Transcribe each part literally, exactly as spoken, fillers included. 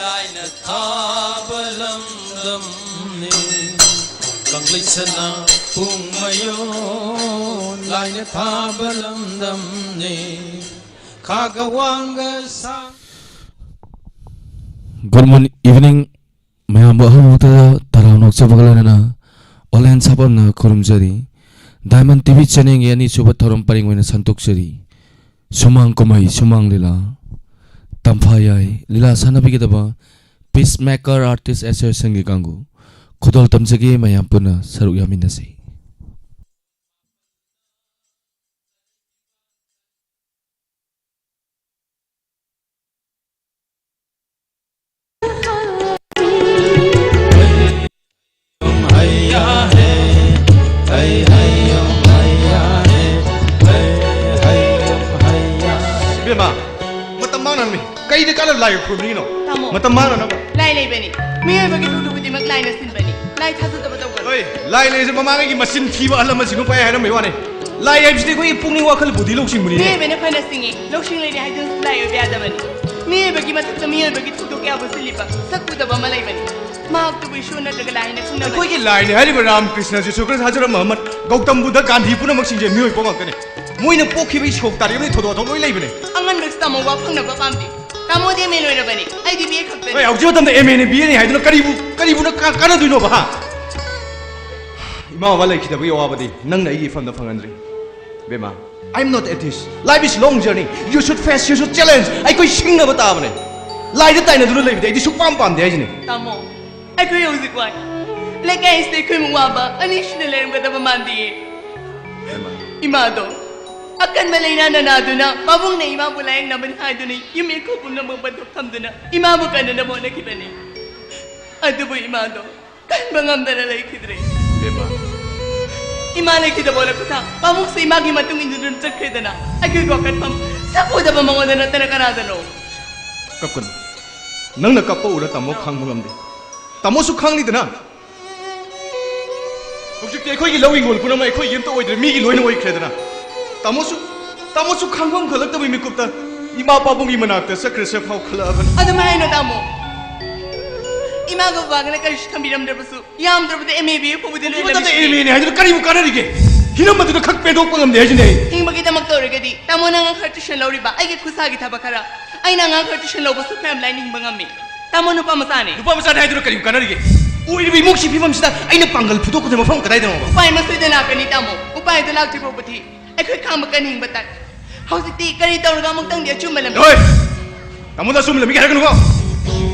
ꯂꯥꯏꯅ ꯊꯥꯕ ꯂꯝꯗꯝꯅꯤ꯫ ꯀꯪꯂꯩ ꯁꯅꯥ ꯄꯨꯡ ꯃꯌꯣꯟ ꯂꯥꯏꯅ ꯊꯥꯕ ꯂꯝꯗꯝꯅꯤ꯫ ꯈꯥꯒ ꯋꯥꯡꯒ ꯁꯥꯡ Good morning, evening. ꯃꯌꯥꯝꯕꯨ ꯑꯍꯧꯕꯗ ꯇꯔꯥꯝꯅ ꯑꯣꯛꯆꯕꯒ ꯂꯣꯏꯅꯅ ꯑꯣꯂꯦꯟ ꯁꯥꯄꯝꯅ ꯈꯨꯔꯨꯝꯖꯔꯤ꯫ ꯗꯥꯏꯃꯟ ꯇꯤ ꯚꯤ ꯆꯦꯅꯦꯜꯒꯤ ꯑꯅꯤꯁꯨꯕ ꯊꯧꯔꯝ ꯄꯔꯦꯡ ꯑꯣꯏꯅ ꯁꯟꯗꯣꯛꯆꯔꯤ꯫ ꯁꯨꯃꯥꯡ ꯀꯨꯝꯍꯩ, ꯁꯨꯃꯥꯡ ꯂꯤꯂꯥ꯫ ꯇꯝꯐꯥ ꯌꯥꯏ ꯂꯤꯂꯥ ꯁꯥꯟꯅꯕꯤꯒꯗꯕ ꯄꯤꯁ ꯃꯦꯀꯔ ꯑꯥꯔꯇꯤꯁ ꯑꯦꯁꯣꯁꯤꯌꯦꯁꯟꯒꯤ ꯀꯥꯡꯕꯨ꯫ ꯈꯨꯗꯣꯜ ꯇꯝꯖꯒꯦ, ꯃꯌꯥꯝ ꯄꯨꯟꯅ ꯁꯔꯨꯛ ꯌꯥꯃꯤꯟꯅꯁꯤ꯫ ꯏꯕꯦꯝꯃ, ꯃꯇꯝ ꯃꯥꯡꯅꯕꯅꯤ꯫ ꯀꯩꯗ ꯀꯥꯟꯅꯕ ꯂꯥꯏ ꯈꯨꯔꯨꯝꯅꯤꯡꯉꯤꯅꯣ? ꯇꯥꯃꯣ꯫ ꯃꯇꯝ ꯃꯥꯡꯅꯅꯕ꯫ ꯂꯥꯏ ꯂꯩꯕꯅꯤ꯫ ꯃꯤꯑꯣꯏꯕꯒꯤ ꯊꯧꯗꯣꯛ ꯈꯨꯗꯤꯡꯃꯛ ꯂꯥꯏꯅ ꯁꯤꯟꯕꯅꯤ꯫ ꯂꯥꯏ ꯊꯥꯖꯗꯕ ꯇꯧꯒꯅꯨ꯫ ꯍꯣꯏ, ꯂꯥꯏ ꯂꯩꯔꯁꯨ ꯃꯃꯥꯡꯉꯩꯒꯤ ꯃꯆꯤꯟ ꯊꯤꯕ ꯑꯍꯜ ꯑꯃꯁꯤꯡꯅ ꯄꯥꯏ ꯍꯥꯏꯔꯝꯕꯩ ꯋꯥꯅꯤ꯫ ꯂꯥꯏ ꯍꯥꯏꯕꯁꯤꯗꯤ ꯑꯩꯈꯣꯏꯒꯤ ꯄꯨꯛꯅꯤꯡ ꯋꯥꯈꯜ ꯕꯨꯙꯤ ꯂꯧꯁꯤꯡꯕꯨꯅꯤꯅꯦ꯫ ꯃꯤꯑꯣꯏꯕꯅ ꯐꯅ ꯁꯤꯡꯉꯤ, ꯂꯧꯁꯤꯡ ꯂꯩꯔꯦ ꯍꯥꯏꯗꯨꯅꯁꯨ ꯂꯥꯏ ꯑꯣꯏꯕ ꯌꯥꯗꯕꯅꯤ꯫ ꯃꯤꯑꯣꯏꯕꯒꯤ ꯃꯊꯛꯇ ꯃꯤꯑꯣꯏꯕꯒꯤ ꯊꯧꯗꯣꯛ ꯀꯌꯥꯕꯨ ꯁꯤꯜꯂꯤꯕ ꯁꯛ ꯎꯗꯕ ꯑꯃ ꯂꯩꯕꯅꯤ꯫ ꯃꯍꯥꯛꯇꯨꯕꯨ ꯏꯁꯣꯔ ꯅꯠꯇ꯭ꯔꯒ ꯂꯥꯏ ꯍꯥꯏꯅ ꯈꯪꯅꯕꯅꯤ꯫ ꯑꯩꯈꯣꯏꯒꯤ ꯂꯥꯏꯅꯤ ꯍꯥꯏꯔꯤꯕ ꯔꯥꯝ ꯀ꯭ꯔꯤꯁꯅ, ꯖꯤꯁꯨ ꯈ꯭ꯔꯤꯁꯇ, ꯍꯖꯔꯠ ꯃꯍꯝꯃꯗ, ꯒꯧꯇꯝ ꯕꯨꯙ, ꯒꯥꯟꯙꯤ ꯄꯨꯝꯅꯃꯛꯁꯤꯡꯁꯦ ꯃꯤꯑꯣꯏ ꯄꯣꯛ ꯉꯥꯛꯇꯅꯤ꯫ ꯃꯣꯏꯅ ꯄꯣꯛꯈꯤꯕꯒꯤ ꯁꯣꯛ ꯇꯥꯔꯤꯕꯅꯤ, ꯊꯧꯗꯣꯛ ꯋꯥꯊꯣꯛ ꯂꯣꯏ ꯂꯩꯕꯅꯤ꯫ ꯑꯉꯟꯕꯁꯨ ꯇꯥꯃꯣ ꯋꯥ ꯐꯪꯅꯕ ꯄꯥꯝꯗꯦ꯫ ꯇꯥꯃꯣꯗꯤ ꯑꯦꯝ ꯑꯦ ꯂꯣꯏꯔꯕꯅꯤ, ꯑꯩꯗꯤ ꯕꯤ ꯑꯦ ꯈꯛꯇꯅꯤ꯫ ꯍꯣꯏ, ꯍꯧꯖꯤꯛ ꯃꯇꯝꯗ ꯑꯦꯝ ꯑꯦꯅꯤ ꯕꯤ ꯑꯦꯅꯤ ꯍꯥꯏꯗꯨꯅ ꯀꯔꯤꯕꯨ, ꯀꯔꯤꯕꯨꯅ ꯀꯥ-, ꯀꯥꯟꯅꯗꯣꯏꯅꯣꯕ, ꯍꯥ? ꯏꯃꯥ ꯕꯕꯥ ꯂꯩꯈꯤꯗꯕꯒꯤ ꯑꯋꯥꯕꯗꯤ ꯅꯪꯅ ꯑꯩꯒꯤ ꯏꯐꯝꯗ ꯐꯪꯍꯟꯗ꯭ꯔꯤ꯫ ꯕꯦꯃꯥ, I am not atheist. Life is long journey. You should face, you should challenge. ꯑꯩꯈꯣꯏ ꯁꯤꯡꯅꯕ ꯇꯥꯕꯅꯦ꯫ ꯂꯥꯏꯗ ꯇꯥꯏꯅꯗꯨꯅ ꯂꯩꯕꯗꯤ ꯑꯩꯗꯤ ꯁꯨꯛꯄꯥꯝ ꯄꯥꯝꯗꯦ ꯍꯥꯏꯁꯤꯅꯤ꯫ ꯇꯥꯃꯣ, ꯑꯩꯈꯣꯏ ꯍꯧꯖꯤꯛ ꯋꯥꯏ꯫ ꯂꯩꯀꯥꯏ ꯑꯁꯤꯗ ꯑꯩꯈꯣꯏꯃꯨꯛ ꯋꯥꯕ ꯑꯅꯤꯁꯨꯅ ꯂꯩꯔꯝꯒꯗꯕ ꯃꯥꯟꯗꯦꯌꯦ꯫ ꯕꯦꯃꯥ꯫ ꯏꯃꯥꯗꯣ ꯑꯀꯟꯕ ꯂꯥꯏꯅꯥꯅ ꯅꯥꯗꯨꯅ ꯄꯥꯕꯨꯡꯅ ꯏꯃꯥꯕꯨ ꯂꯥꯌꯦꯡꯅꯕꯅꯤ ꯍꯥꯏꯗꯨꯅ ꯌꯨꯝ ꯏꯪꯈꯣꯜ ꯄꯨꯝꯅꯃꯛ ꯕꯟꯗꯣꯞ ꯊꯝꯗꯨꯅ ꯏꯃꯥꯕꯨ ꯀꯟꯅꯅꯕ ꯍꯣꯠꯅꯈꯤꯕꯅꯤ꯫ ꯑꯗꯨꯕꯨ ꯏꯃꯥꯗꯣ ꯀꯟꯕ ꯉꯝꯗꯅ ꯂꯩꯈꯤꯗ꯭ꯔꯦ꯫ ꯕꯦꯃꯥ꯫ ꯏꯃꯥ ꯂꯩꯈꯤꯗꯕ ꯑꯣꯜꯂꯛꯄꯗ ꯄꯥꯕꯨꯡꯁꯨ ꯏꯃꯥꯒꯤ ꯃꯇꯨꯡ ꯏꯟꯗꯨꯅ ꯆꯠꯈ꯭ꯔꯦꯗꯅ꯫ ꯑꯩꯈꯣꯏꯒꯤ ꯋꯥꯀꯠꯐꯝ ꯁꯛ ꯎꯗꯕ ꯃꯉꯣꯟꯗ ꯅꯠꯇꯅ ꯀꯅꯥꯗꯅꯣ? ꯀꯞꯀꯅꯨ꯫ ꯅꯪꯅ ꯀꯞꯄ ꯎꯔ ꯇꯥꯃꯣ ꯈꯥꯡꯕ ꯉꯝꯗꯦ꯫ ꯇꯥꯃꯣꯁꯨ ꯈꯥꯡꯂꯤꯗꯅ꯫ ꯍꯧꯖꯤꯛꯇꯤ ꯑꯩꯈꯣꯏꯒꯤ ꯂꯧ ꯍꯤꯡꯒꯣꯜ ꯄꯨꯝꯅꯃꯛ ꯑꯩꯈꯣꯏꯒꯤ ꯑꯝꯇ ꯑꯣꯏꯗ꯭ꯔꯦ, ꯃꯤꯒꯤ ꯂꯣꯏꯅ ꯑꯣꯏꯈ꯭ꯔꯦꯗꯅ꯫ ꯇꯥꯃꯣꯁꯨ, ꯇꯥꯃꯣꯁꯨ ꯈꯥꯡꯐꯝ ꯈꯪꯂꯛꯇꯕꯒꯤ ꯃꯤꯀꯨꯞꯇ ꯏꯃꯥ ꯄꯥꯕꯨꯡꯒꯤ ꯃꯅꯥꯛꯇ ꯆꯠꯈ꯭ꯔꯁꯦ ꯐꯥꯎ ꯈꯜꯂꯛꯑꯕꯅꯤ꯫ ꯑꯗꯨꯃꯥꯏꯅ ꯍꯥꯏꯅꯣ ꯇꯥꯃꯣ꯫ ꯏꯃꯥꯒ ꯕꯕꯥꯒꯅ ꯀꯔꯤꯁꯨ ꯊꯝꯕꯤꯔꯝꯗ꯭ꯔꯕꯁꯨ, ꯌꯥꯝꯗ꯭ꯔꯕꯗ ꯑꯦꯝ ꯑꯦ ꯕꯤ ꯑꯦ ꯐꯥꯎꯕꯗꯤ ꯂꯣꯏ ꯍꯧꯖꯤꯛ ꯃꯇꯝꯗ ꯂꯣꯏꯁꯤꯜꯂꯦ꯫ ꯑꯦꯝ ꯑꯦꯅꯦ ꯍꯥꯏꯗꯨꯅ ꯀꯔꯤꯕꯨ ꯀꯥꯟꯅꯔꯤꯒꯦ? ꯍꯤꯔꯝ ꯑꯗꯨꯗ ꯈꯛ ꯄꯦꯟꯊꯣꯛꯄ ꯉꯝꯗꯦ ꯍꯥꯏꯁꯤꯅꯦ ꯑꯩ꯫ ꯍꯤꯡꯕꯒꯤꯗꯃꯛꯇ ꯑꯣꯏꯔꯒꯗꯤ ꯇꯥꯃꯣꯅ ꯑꯉꯥꯡ ꯈꯔ ꯇ꯭ꯌꯨꯁꯟ ꯂꯧꯔꯤꯕ ꯑꯩꯒꯤ ꯈꯨꯠꯁꯥꯒꯤ ꯊꯕꯛ ꯈꯔ, ꯑꯩꯅ ꯑꯉꯥꯡ ꯈꯔ ꯇ꯭ꯌꯨꯁꯟ ꯂꯧꯕꯁꯨ ꯐꯅꯌꯥꯝ ꯂꯥꯏꯅ ꯍꯤꯡꯕ ꯉꯝꯃꯤ꯫ ꯇꯥꯃꯣ ꯅꯨꯄꯥ ꯃꯆꯥꯅꯦ꯫ ꯅꯨꯄꯥ ꯃꯆꯥꯅꯦ ꯍꯥꯏꯗꯨꯅ ꯀꯔꯤꯕꯨ ꯀꯥꯟꯅꯔꯤꯒꯦ? ꯑꯣꯏꯔꯤꯕ ꯏꯃꯨꯡꯁꯤ ꯐꯤꯕꯝꯁꯤꯗ ꯑꯩꯅ ꯄꯥꯡꯒꯜ ꯐꯨꯗꯣꯛꯀꯗꯕ ꯃꯐꯝ ꯀꯗꯥꯏꯗꯅꯣꯕ? ꯎꯄꯥꯏ ꯑꯃ ꯁꯣꯏꯗꯅ ꯂꯥꯛꯀꯅꯤ ꯇꯥꯃꯣ꯫ ꯎꯄꯥꯏ ꯑꯗꯨ ꯂꯥꯛꯇ꯭ꯔꯤ ꯐꯥꯎꯕꯗꯤ ꯑꯩꯈꯣꯏ ꯈꯥꯡꯕ ꯀꯟꯅ ꯍꯤꯡꯕ ꯇꯥꯏ꯫ ꯍꯧꯖꯤꯛꯇꯤ ꯀꯔꯤ ꯇꯧꯔꯒ ꯑꯃꯨꯛꯇꯪꯗꯤ ꯑꯆꯨꯝꯕ ꯂꯝꯕꯤ ꯍꯣꯏ! ꯇꯥꯃꯣꯗ ꯑꯆꯨꯝꯕ ꯂꯝꯕꯤꯒ ꯍꯥꯏꯔꯛꯀꯅꯨꯀꯣ꯫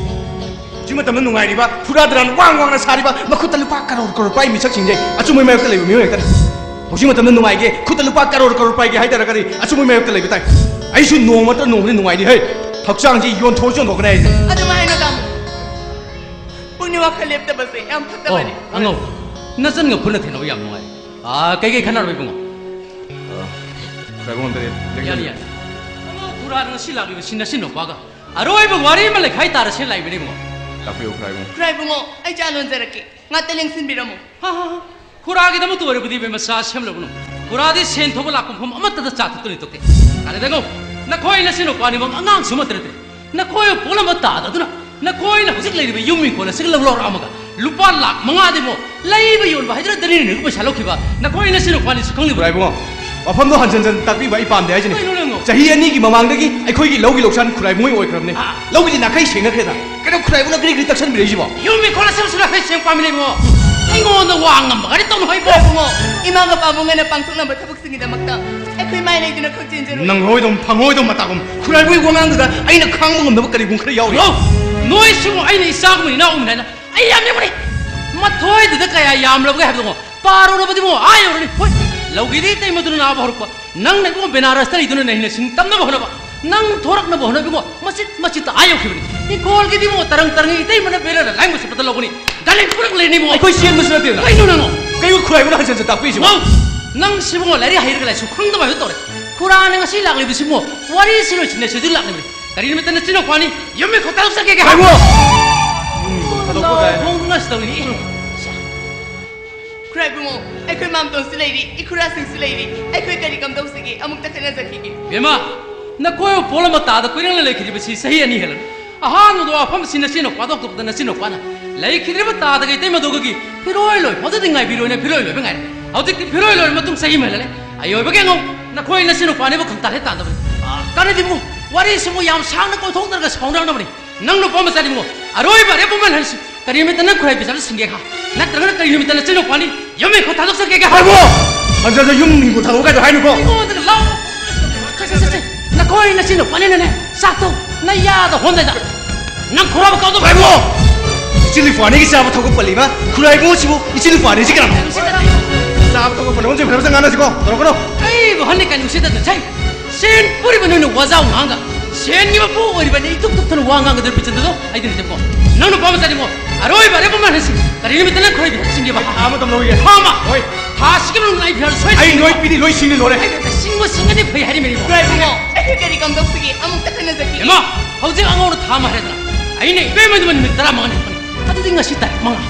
ꯍꯧꯖꯤꯛ ꯃꯇꯝꯗ ꯅꯨꯡꯉꯥꯏꯔꯤꯕ, ꯐꯨꯔꯥ ꯗꯔꯥꯟ ꯋꯥꯡ ꯋꯥꯡꯅ ꯁꯥꯔꯤꯕ, ꯃꯈꯨꯠꯇ ꯂꯨꯄꯥ ꯀꯔꯣꯔ ꯀꯔꯣꯔ ꯄꯥꯏ ꯃꯤꯁꯛꯁꯤꯡꯁꯦ ꯑꯆꯨꯝꯕꯒꯤ ꯃꯥꯌꯣꯛꯇ ꯂꯩꯕ ꯃꯤꯑꯣꯏ ꯉꯥꯛꯇꯅꯤ꯫ ꯍꯧꯖꯤꯛ ꯃꯇꯝꯗ ꯅꯨꯡꯉꯥꯏꯒꯦ, ꯈꯨꯠꯇ ꯂꯨꯄꯥ ꯀꯔꯣꯔ ꯀꯔꯣꯔ ꯄꯥꯏꯒꯦ ꯍꯥꯏꯇꯥꯔꯒꯗꯤ ꯑꯆꯨꯝꯕꯒꯤ ꯃꯥꯌꯣꯛꯇ ꯂꯩꯕ ꯇꯥꯏ꯫ ꯑꯩꯁꯨ ꯅꯣꯡꯃ ꯅꯠꯇ꯭ꯔ ꯅꯣꯡꯃꯗꯤ ꯅꯨꯡꯉꯥꯏꯅꯤ ꯍꯦ꯫ ꯍꯛꯆꯥꯡꯁꯤ ꯌꯣꯟꯊꯣꯛꯑꯁꯨ ꯌꯣꯟꯊꯣꯛꯀꯅꯤ ꯑꯩꯁꯦ꯫ ꯑꯗꯨꯃꯥꯏꯅ ꯍꯥꯏꯅꯣ ꯇꯥꯃꯣ꯫ ꯄꯨꯛꯅꯤꯡ ꯋꯥꯈꯜ ꯂꯦꯞꯇꯕꯁꯦ ꯌꯥꯝ ꯑꯣ, ꯐꯠꯇꯕꯅꯤ꯫ ꯑꯉꯧ, ꯅꯆꯟꯒ ꯈꯨꯠꯅ ꯊꯦꯡꯅꯕ ꯌꯥꯝ ꯅꯨꯡꯉꯥꯏ꯫ ꯑꯥ, ꯀꯩꯀꯩ ꯈꯟꯅꯔꯕ ꯏꯕꯨꯡꯉꯣ? ꯈꯨꯔꯥꯏꯕꯨꯡ ꯑꯝꯇ ꯂꯦꯡ-, ꯌꯥꯅꯤ, ꯌꯥꯅꯤ꯫ ꯑꯉꯧ ꯈꯨꯔꯥ ꯉꯁꯤ ꯂꯥꯛꯂꯤꯕꯁꯤ ꯅꯆꯤꯟ ꯅꯨꯄꯥꯒ ꯑꯔꯣꯏꯕ ꯋꯥꯔꯤ ꯑꯃ ꯂꯩꯈꯥꯏ ꯇꯥꯔꯁꯦ ꯂꯥꯛꯏꯕꯅꯤ ꯏꯕꯨꯡꯉꯣ꯫ ꯇꯥꯛꯄꯤꯌꯨ ꯈꯨꯔꯥꯏꯕꯨꯡ꯫ ꯈꯨꯔꯥꯏꯕꯨꯡꯉꯣ, ꯑꯩ ꯆꯥ ꯂꯣꯟꯖꯔꯛꯀꯦ꯫ ꯉꯥꯛꯇ ꯂꯦꯡꯁꯤꯟꯕꯤꯔꯝꯃꯨ꯫ ꯍꯥ, ꯍꯥ, ꯍꯥ꯫ ꯈꯨꯔꯥꯒꯤꯗꯃꯛꯇ ꯑꯣꯏꯔꯕꯗꯤ ꯏꯕꯦꯝꯃ ꯆꯥ ꯁꯦꯝꯂꯕꯅꯨ꯫ ꯈꯨꯔꯥꯗꯤ ꯁꯦꯟ ꯊꯣꯛꯄ ꯂꯥꯛꯄ ꯃꯐꯝ ꯑꯃꯠꯇꯗ ꯆꯥ ꯊꯛꯇꯨꯅ ꯇꯣꯛꯇꯦ꯫ ꯀꯥꯟꯅꯗꯦꯉꯣ, ꯅꯈꯣꯏ ꯅꯆꯤꯟ ꯅꯨꯄꯥꯅꯤꯃꯛ ꯑꯉꯥꯡꯁꯨ ꯑꯃꯠꯇ ꯅꯠꯇꯦ꯫ ꯅꯈꯣꯏꯕꯨ ꯄꯣꯛꯂꯝꯕ ꯇꯥꯗ ꯑꯗꯨꯅ ꯅꯈꯣꯏꯅ ꯍꯧꯖꯤꯛ ꯂꯩꯔꯤꯕ ꯌꯨꯝ ꯏꯪꯈꯣꯜ ꯑꯁꯤꯒ ꯂꯧ ꯂꯧꯔꯛꯑꯝꯃꯒ ꯂꯨꯄꯥ ꯂꯥꯛ ꯃꯉꯥꯗꯤꯃꯣ ꯂꯩꯕ ꯌꯣꯟꯕ ꯍꯥꯏꯗꯨꯅ ꯗꯅꯤꯅꯤꯒꯤ ꯄꯩꯁꯥ ꯂꯧꯈꯤꯕ ꯅꯈꯣꯏ ꯅꯆꯤꯟ ꯅꯨꯄꯥꯅꯤꯁꯨ ꯈꯪꯂꯤꯕ꯭ꯔꯥ? ꯈꯨꯔꯥꯏꯕꯨꯡꯉꯣ, ꯋꯥꯐꯝꯗꯣ ꯍꯟꯖꯟ ꯍꯟꯖꯟ ꯇꯥꯛꯄꯤꯕ ꯑꯩ ꯄꯥꯝꯗꯦ ꯍꯥꯏꯁꯤꯅꯤ꯫ ꯀꯩꯅꯣ ꯅꯪꯕꯣ? ꯆꯍꯤ ꯑꯅꯤꯒꯤ ꯃꯃꯥꯡꯗꯒꯤ ꯑꯩꯈꯣꯏꯒꯤ ꯂꯧꯒꯤ ꯂꯧꯁꯥꯟ ꯈꯨꯔꯥꯏꯕꯨꯡꯉꯣꯏ ꯑꯣꯏꯈ꯭ꯔꯕꯅꯤ꯫ ꯑꯥ꯫ ꯂꯧꯒꯤꯗꯤ ꯅꯥꯈꯩ ꯁꯦꯡꯅꯈ꯭ꯔꯦꯗ꯫ ꯀꯩꯅꯣ ꯈꯨꯔꯥꯏꯕꯨꯡꯅ ꯀꯔꯤ ꯀꯔꯤ ꯇꯛꯁꯟꯕꯤꯔꯛꯏꯁꯤꯕꯣ? ꯌꯨꯝ ꯏꯪꯈꯣꯜ ꯑꯁꯦꯝꯕꯁꯨ ꯅꯥꯈꯩ ꯁꯦꯡ ꯄꯥꯝꯃꯤ ꯂꯩꯕꯨꯡꯉꯣ꯫ ꯑꯩꯉꯣꯟꯗ ꯋꯥ ꯉꯝꯕꯒꯗꯤ ꯇꯧꯅꯨ ꯍꯩꯕꯣ꯫ ꯏꯕꯨꯡꯉꯣ, ꯏꯃꯥꯒ ꯄꯥꯕꯨꯡꯒꯅ ꯄꯥꯡꯊꯣꯛꯅꯕ ꯊꯕꯛꯁꯤꯡꯒꯤꯗꯃꯛꯇ ꯑꯩꯈꯣꯏ ꯃꯥꯏ ꯂꯩꯗꯨꯅ ꯈꯛ ꯆꯦꯟꯖꯔꯣꯏ꯫ ꯅꯪ ꯍꯣꯏꯗꯣ ꯐꯪꯉꯣꯏꯗꯣ ꯃꯇꯥꯒꯨꯝ꯫ ꯈꯨꯔꯥꯏꯕꯨꯡꯒꯤ ꯋꯥꯉꯥꯡꯗꯨꯗ ꯑꯩꯅ ꯈꯥꯡꯕ ꯉꯝꯗꯕ ꯀꯔꯤꯒꯨꯝ ꯈꯔ ꯌꯥꯎꯔꯤ꯫ ꯍꯜꯂꯣ! ꯅꯣꯏꯁꯤꯕꯨ ꯑꯩꯅ ꯏꯆꯥꯒꯨꯝꯕꯅꯤ ꯏꯅꯥꯎꯒꯨꯝꯕꯅꯤ ꯍꯥꯏꯅ ꯑꯩ ꯌꯥꯝ ꯅꯤꯡꯕꯅꯤ꯫ ꯃꯊꯣꯏꯗꯨꯗ ꯀꯌꯥ ꯌꯥꯝꯂꯕꯒꯦ ꯍꯥꯏꯕꯗꯨꯉꯣ ꯄꯥꯔꯨꯔꯕꯗꯤꯉꯣ ꯑꯥ ꯌꯧꯔꯅꯤ꯫ ꯍꯣꯏ, ꯂꯧꯒꯤꯗꯤ ꯏꯇꯩꯃꯗꯨꯅ ꯅꯥꯕ ꯍꯧꯔꯛꯄ, ꯅꯪꯅ ꯏꯕꯨꯡꯉꯣ ꯕꯦꯅꯥꯔꯁꯇ ꯂꯩꯗꯨꯅ ꯅꯍꯦꯟꯅ ꯁꯤꯡ ꯇꯝꯅꯕ ꯍꯣꯠꯅꯕ, ꯅꯪ ꯊꯣꯔꯛꯅꯕ ꯍꯣꯠꯅꯕꯤꯉꯣ ꯃꯆꯤꯠ ꯃꯆꯤꯠꯇ ꯑꯥ ꯌꯧꯈꯤꯕꯅꯤ꯫ ꯏꯪꯈꯣꯜꯒꯤꯗꯤꯉꯣ ꯇꯔꯪ ꯇꯔꯪ ꯏꯇꯩꯃꯅ ꯕꯦꯂꯔꯗ ꯂꯥꯏ ꯃꯆꯤꯠꯄꯗ ꯂꯧꯒꯅꯤ꯫ ꯒꯥꯔꯤ ꯄꯨꯔꯛ ꯂꯩꯔꯅꯤꯕꯨꯡꯉꯣ꯫ ꯑꯩꯈꯣꯏ ꯆꯦꯟꯕꯁꯨ ꯅꯠꯇꯦꯗꯅ꯫ ꯀꯩꯅꯣ ꯅꯪꯉꯣ? ꯀꯩꯅꯣ ꯈꯨꯔꯥꯏꯕꯨꯡꯅ ꯍꯟꯖꯟ ꯍꯟꯖꯟ ꯇꯥꯛꯄꯤꯔꯤꯁꯤꯕꯣ? ꯋꯥꯎ! ꯅꯪ ꯁꯤꯕꯨꯡꯉꯣ ꯂꯥꯏꯔꯤꯛ ꯍꯩꯔꯒ ꯂꯥꯏꯁꯨ ꯈꯪꯗꯕ ꯍꯥꯏꯕꯗꯨ ꯇꯧꯔꯦ꯫ ꯈꯨꯔꯥꯅ ꯉꯁꯤ ꯂꯥꯛꯂꯤꯕꯁꯤꯕꯨ ꯋꯥꯔꯤꯁꯤ ꯂꯣꯏꯁꯤꯟꯅꯁꯤ ꯑꯗꯨ ꯂꯥꯛꯂꯤꯕꯅꯤ꯫ ꯀꯔꯤ ꯅꯨꯃꯤꯠꯇ ꯅꯆꯤꯟ ꯅꯨꯄꯥꯅꯤ ꯌꯨꯝ ꯃꯤ ꯈꯣꯠꯇ ꯆꯠꯀꯦ ꯍꯥꯏꯕꯣ? ꯈꯨꯔꯥꯏꯕꯨꯡꯉꯣ! ꯎꯝ, ꯊꯥꯗꯣꯛꯄ ꯀꯥꯏꯅ꯫ ꯍꯣꯡꯗꯨꯅ ꯇꯧꯔꯤꯅꯤ꯫ ꯈꯨꯔꯥꯏꯕꯨꯡꯉꯣ, ꯑꯩꯈꯣꯏ ꯃꯥꯝꯇꯣꯟꯁꯨ ꯂꯩꯔꯤ, ꯏꯈꯨꯔꯥꯁꯤꯡꯁꯨ ꯂꯩꯔꯤ꯫ ꯑꯩꯈꯣꯏ ꯀꯔꯤ ꯀꯝꯗꯧꯁꯤꯒꯦ? ꯑꯃꯨꯛꯇ ꯈꯠꯅꯖꯈꯤꯒꯦ꯫ ꯕꯦꯝꯃ, ꯅꯈꯣꯏꯕꯨ ꯄꯣꯠ ꯑꯃ ꯇꯥꯗ ꯀꯨꯏꯔꯦꯅ ꯂꯩꯈꯤꯗ꯭ꯔꯤꯕꯁꯤ ꯆꯍꯤ ꯑꯅꯤ ꯍꯦꯜꯂꯅꯤ꯫ ꯑꯍꯥꯟꯕꯗ ꯋꯥꯐꯝꯁꯤ ꯅꯆꯤꯟ ꯅꯨꯄꯥꯗꯣ ꯍꯧꯗꯣꯛꯄꯗ ꯅꯆꯤꯟ ꯅꯨꯄꯥꯅ ꯂꯩꯈꯤꯗ꯭ꯔꯤꯕ ꯇꯥꯗꯒ ꯏꯇꯩꯃꯗꯨꯒꯤ ꯐꯤꯔꯣꯏ ꯂꯣꯏ ꯐꯥꯎꯗꯗꯤ ꯉꯥꯏꯕꯤꯔꯣꯏꯅ ꯐꯤꯔꯣꯏ ꯂꯣꯏꯕ ꯉꯥꯏꯔꯦ꯫ ꯍꯧꯖꯤꯛꯇꯤ ꯐꯤꯔꯣꯏ ꯂꯣꯏꯔ ꯃꯇꯨꯡ ꯆꯍꯤ ꯑꯃ ꯍꯦꯜꯂꯦ꯫ ꯑꯌꯣꯏꯕꯒꯤ ꯑꯉꯧ ꯅꯈꯣꯏ ꯅꯆꯤꯟ ꯅꯨꯄꯥꯅꯤꯕꯨ ꯈꯪꯇꯥ ꯍꯦꯛ ꯇꯥꯗꯕꯅꯤ꯫ ꯀꯥꯟꯅꯗꯤꯕꯨ ꯋꯥꯔꯤꯁꯤꯕꯨ ꯌꯥꯝ ꯁꯥꯡꯅ ꯀꯣꯏꯊꯣꯛꯅꯔꯒ ꯁꯥꯎꯅꯔꯛꯅꯕꯅꯤ꯫ ꯅꯪ ꯅꯨꯄꯥ ꯃꯆꯥꯅꯤꯕꯨ ꯑꯔꯣꯏꯕ ꯑꯔꯦꯞꯄ ꯃꯥꯜꯍꯟꯁꯤ꯫ ꯀꯔꯤ ꯅꯨꯃꯤꯠꯇ ꯅꯪ ꯈꯨꯔꯥꯏ ꯄꯩꯁꯥꯗꯨ ꯁꯤꯡꯒꯦ ꯍꯥ? ꯅꯠꯇ꯭ꯔꯒꯅ ꯀꯔꯤ ꯅꯨꯃꯤꯠꯇ ꯅꯆꯤꯟ ꯅꯨꯄꯥꯅꯤ ꯌꯨꯝ ꯏꯪꯈꯣꯜ ꯊꯥꯗꯣꯛꯆꯒꯦ ꯍꯥ? ꯍꯥꯏꯕꯣ! ꯍꯟꯖꯟꯖ ꯌꯨꯝ ꯏꯪꯈꯣꯜ ꯊꯥꯗꯣꯛꯑꯣ ꯀꯥꯏꯗꯣ ꯍꯥꯏꯅꯨꯀꯣ꯫ ꯑꯩꯉꯣꯟꯗꯒ ꯂꯥꯎ꯫ ꯁꯦ, ꯁꯦ, ꯁꯦ, ꯁꯦ꯫ ꯅꯈꯣꯏ ꯅꯆꯤꯟ ꯅꯨꯄꯥꯅꯤꯅꯅꯦ, ꯆꯥꯛꯇꯣ ꯅꯌꯥꯗ ꯍꯣꯟꯗꯩꯗ ꯅꯪ ꯈꯨꯔꯥꯏꯕ ꯀꯥꯎꯗꯣ ꯍꯥꯏꯕꯣ! ꯏꯆꯤꯜ ꯏꯄ꯭ꯋꯥꯅꯤꯒꯤ ꯆꯥꯕ ꯊꯛꯄ ꯄꯜꯂꯤꯕ ꯈꯨꯔꯥꯏꯕꯨ ꯁꯤꯕꯨ ꯏꯆꯤꯜ ꯏꯄ꯭ꯋꯥꯅꯤ ꯁꯤ ꯀꯅꯥꯅꯣ? ꯆꯥꯕ ꯊꯛꯄ ꯄꯜꯂꯝ ꯐꯖ ꯐꯖ ꯉꯥꯡꯅꯁꯤꯀꯣ, ꯇꯧꯔꯛꯀꯅꯣ꯫ ꯑꯩꯕꯨ ꯍꯟꯅ ꯀꯩꯅꯣ ꯁꯤꯗ ꯁꯦ꯫ ꯁꯦꯟ ꯄꯨꯔꯤꯕ ꯅꯣꯏꯅ ꯋꯥꯖꯥꯎ ꯉꯥꯡꯒ, ꯁꯦꯟꯒꯤ ꯃꯄꯨ ꯑꯣꯏꯔꯤꯕꯅꯤ ꯏꯊꯨꯞ ꯊꯨꯞꯇꯅ ꯋꯥ ꯉꯥꯡꯒꯗꯧꯔꯤꯕ ꯕꯤꯆꯟꯗ꯭ꯔꯗꯣ ꯑꯩꯗꯤ ꯅꯠꯇꯦꯀꯣ꯫ ꯅꯪ ꯅꯨꯄꯥ ꯃꯆꯥꯅꯤꯀꯣ, ꯑꯔꯣꯏꯕ ꯑꯔꯦꯞꯄ ꯃꯥꯟꯅꯁꯤ꯫ ꯀꯔꯤ ꯅꯨꯃꯤꯠꯇ ꯅꯪ ꯈꯣꯏꯕꯤ ꯍꯥꯞꯆꯤꯟꯒꯦꯕ? ꯊꯥ ꯑꯃ ꯇꯝꯂꯧꯏꯒꯦ꯫ ꯊꯥ ꯑꯃ? ꯍꯣꯏ꯫ ꯊꯥ ꯑꯁꯤꯒꯤ ꯃꯅꯨꯡꯗ ꯑꯩ ꯄꯩꯁꯥ ꯁꯣꯏ ꯑꯩ ꯁꯤꯡꯒꯦꯕ꯫ ꯂꯣꯏ ꯄꯤꯔꯤ, ꯂꯣꯏ ꯁꯤꯡꯂꯤ ꯂꯣꯏꯔꯦ꯫ ꯑꯩ ꯁꯤꯡꯕ ꯁꯤꯡꯒꯗꯤ ꯐꯩ ꯍꯥꯏꯔꯤꯕꯅꯤꯀꯣ꯫ ꯏꯕꯨꯡꯉꯣ, ꯑꯩ ꯀꯔꯤ ꯀꯝꯗꯧꯁꯤꯒꯦ? ꯑꯃꯨꯛꯇ ꯈꯟꯅꯖꯈꯤꯒꯦ꯫ ꯏꯃꯥ, ꯍꯧꯖꯤꯛ ꯑꯉꯧꯅ ꯊꯥ ꯑꯃ ꯍꯥꯏꯔꯗꯅ ꯑꯩꯅ ꯏꯕꯦꯝꯃꯗꯨ ꯅꯨꯃꯤꯠ ꯇꯔꯥꯃꯉꯥꯅꯤ ꯍꯥꯞꯄꯅꯤ꯫ ꯑꯗꯨꯗꯤ ꯉꯁꯤ ꯇꯥꯔꯤꯛ ꯃꯉꯥ꯫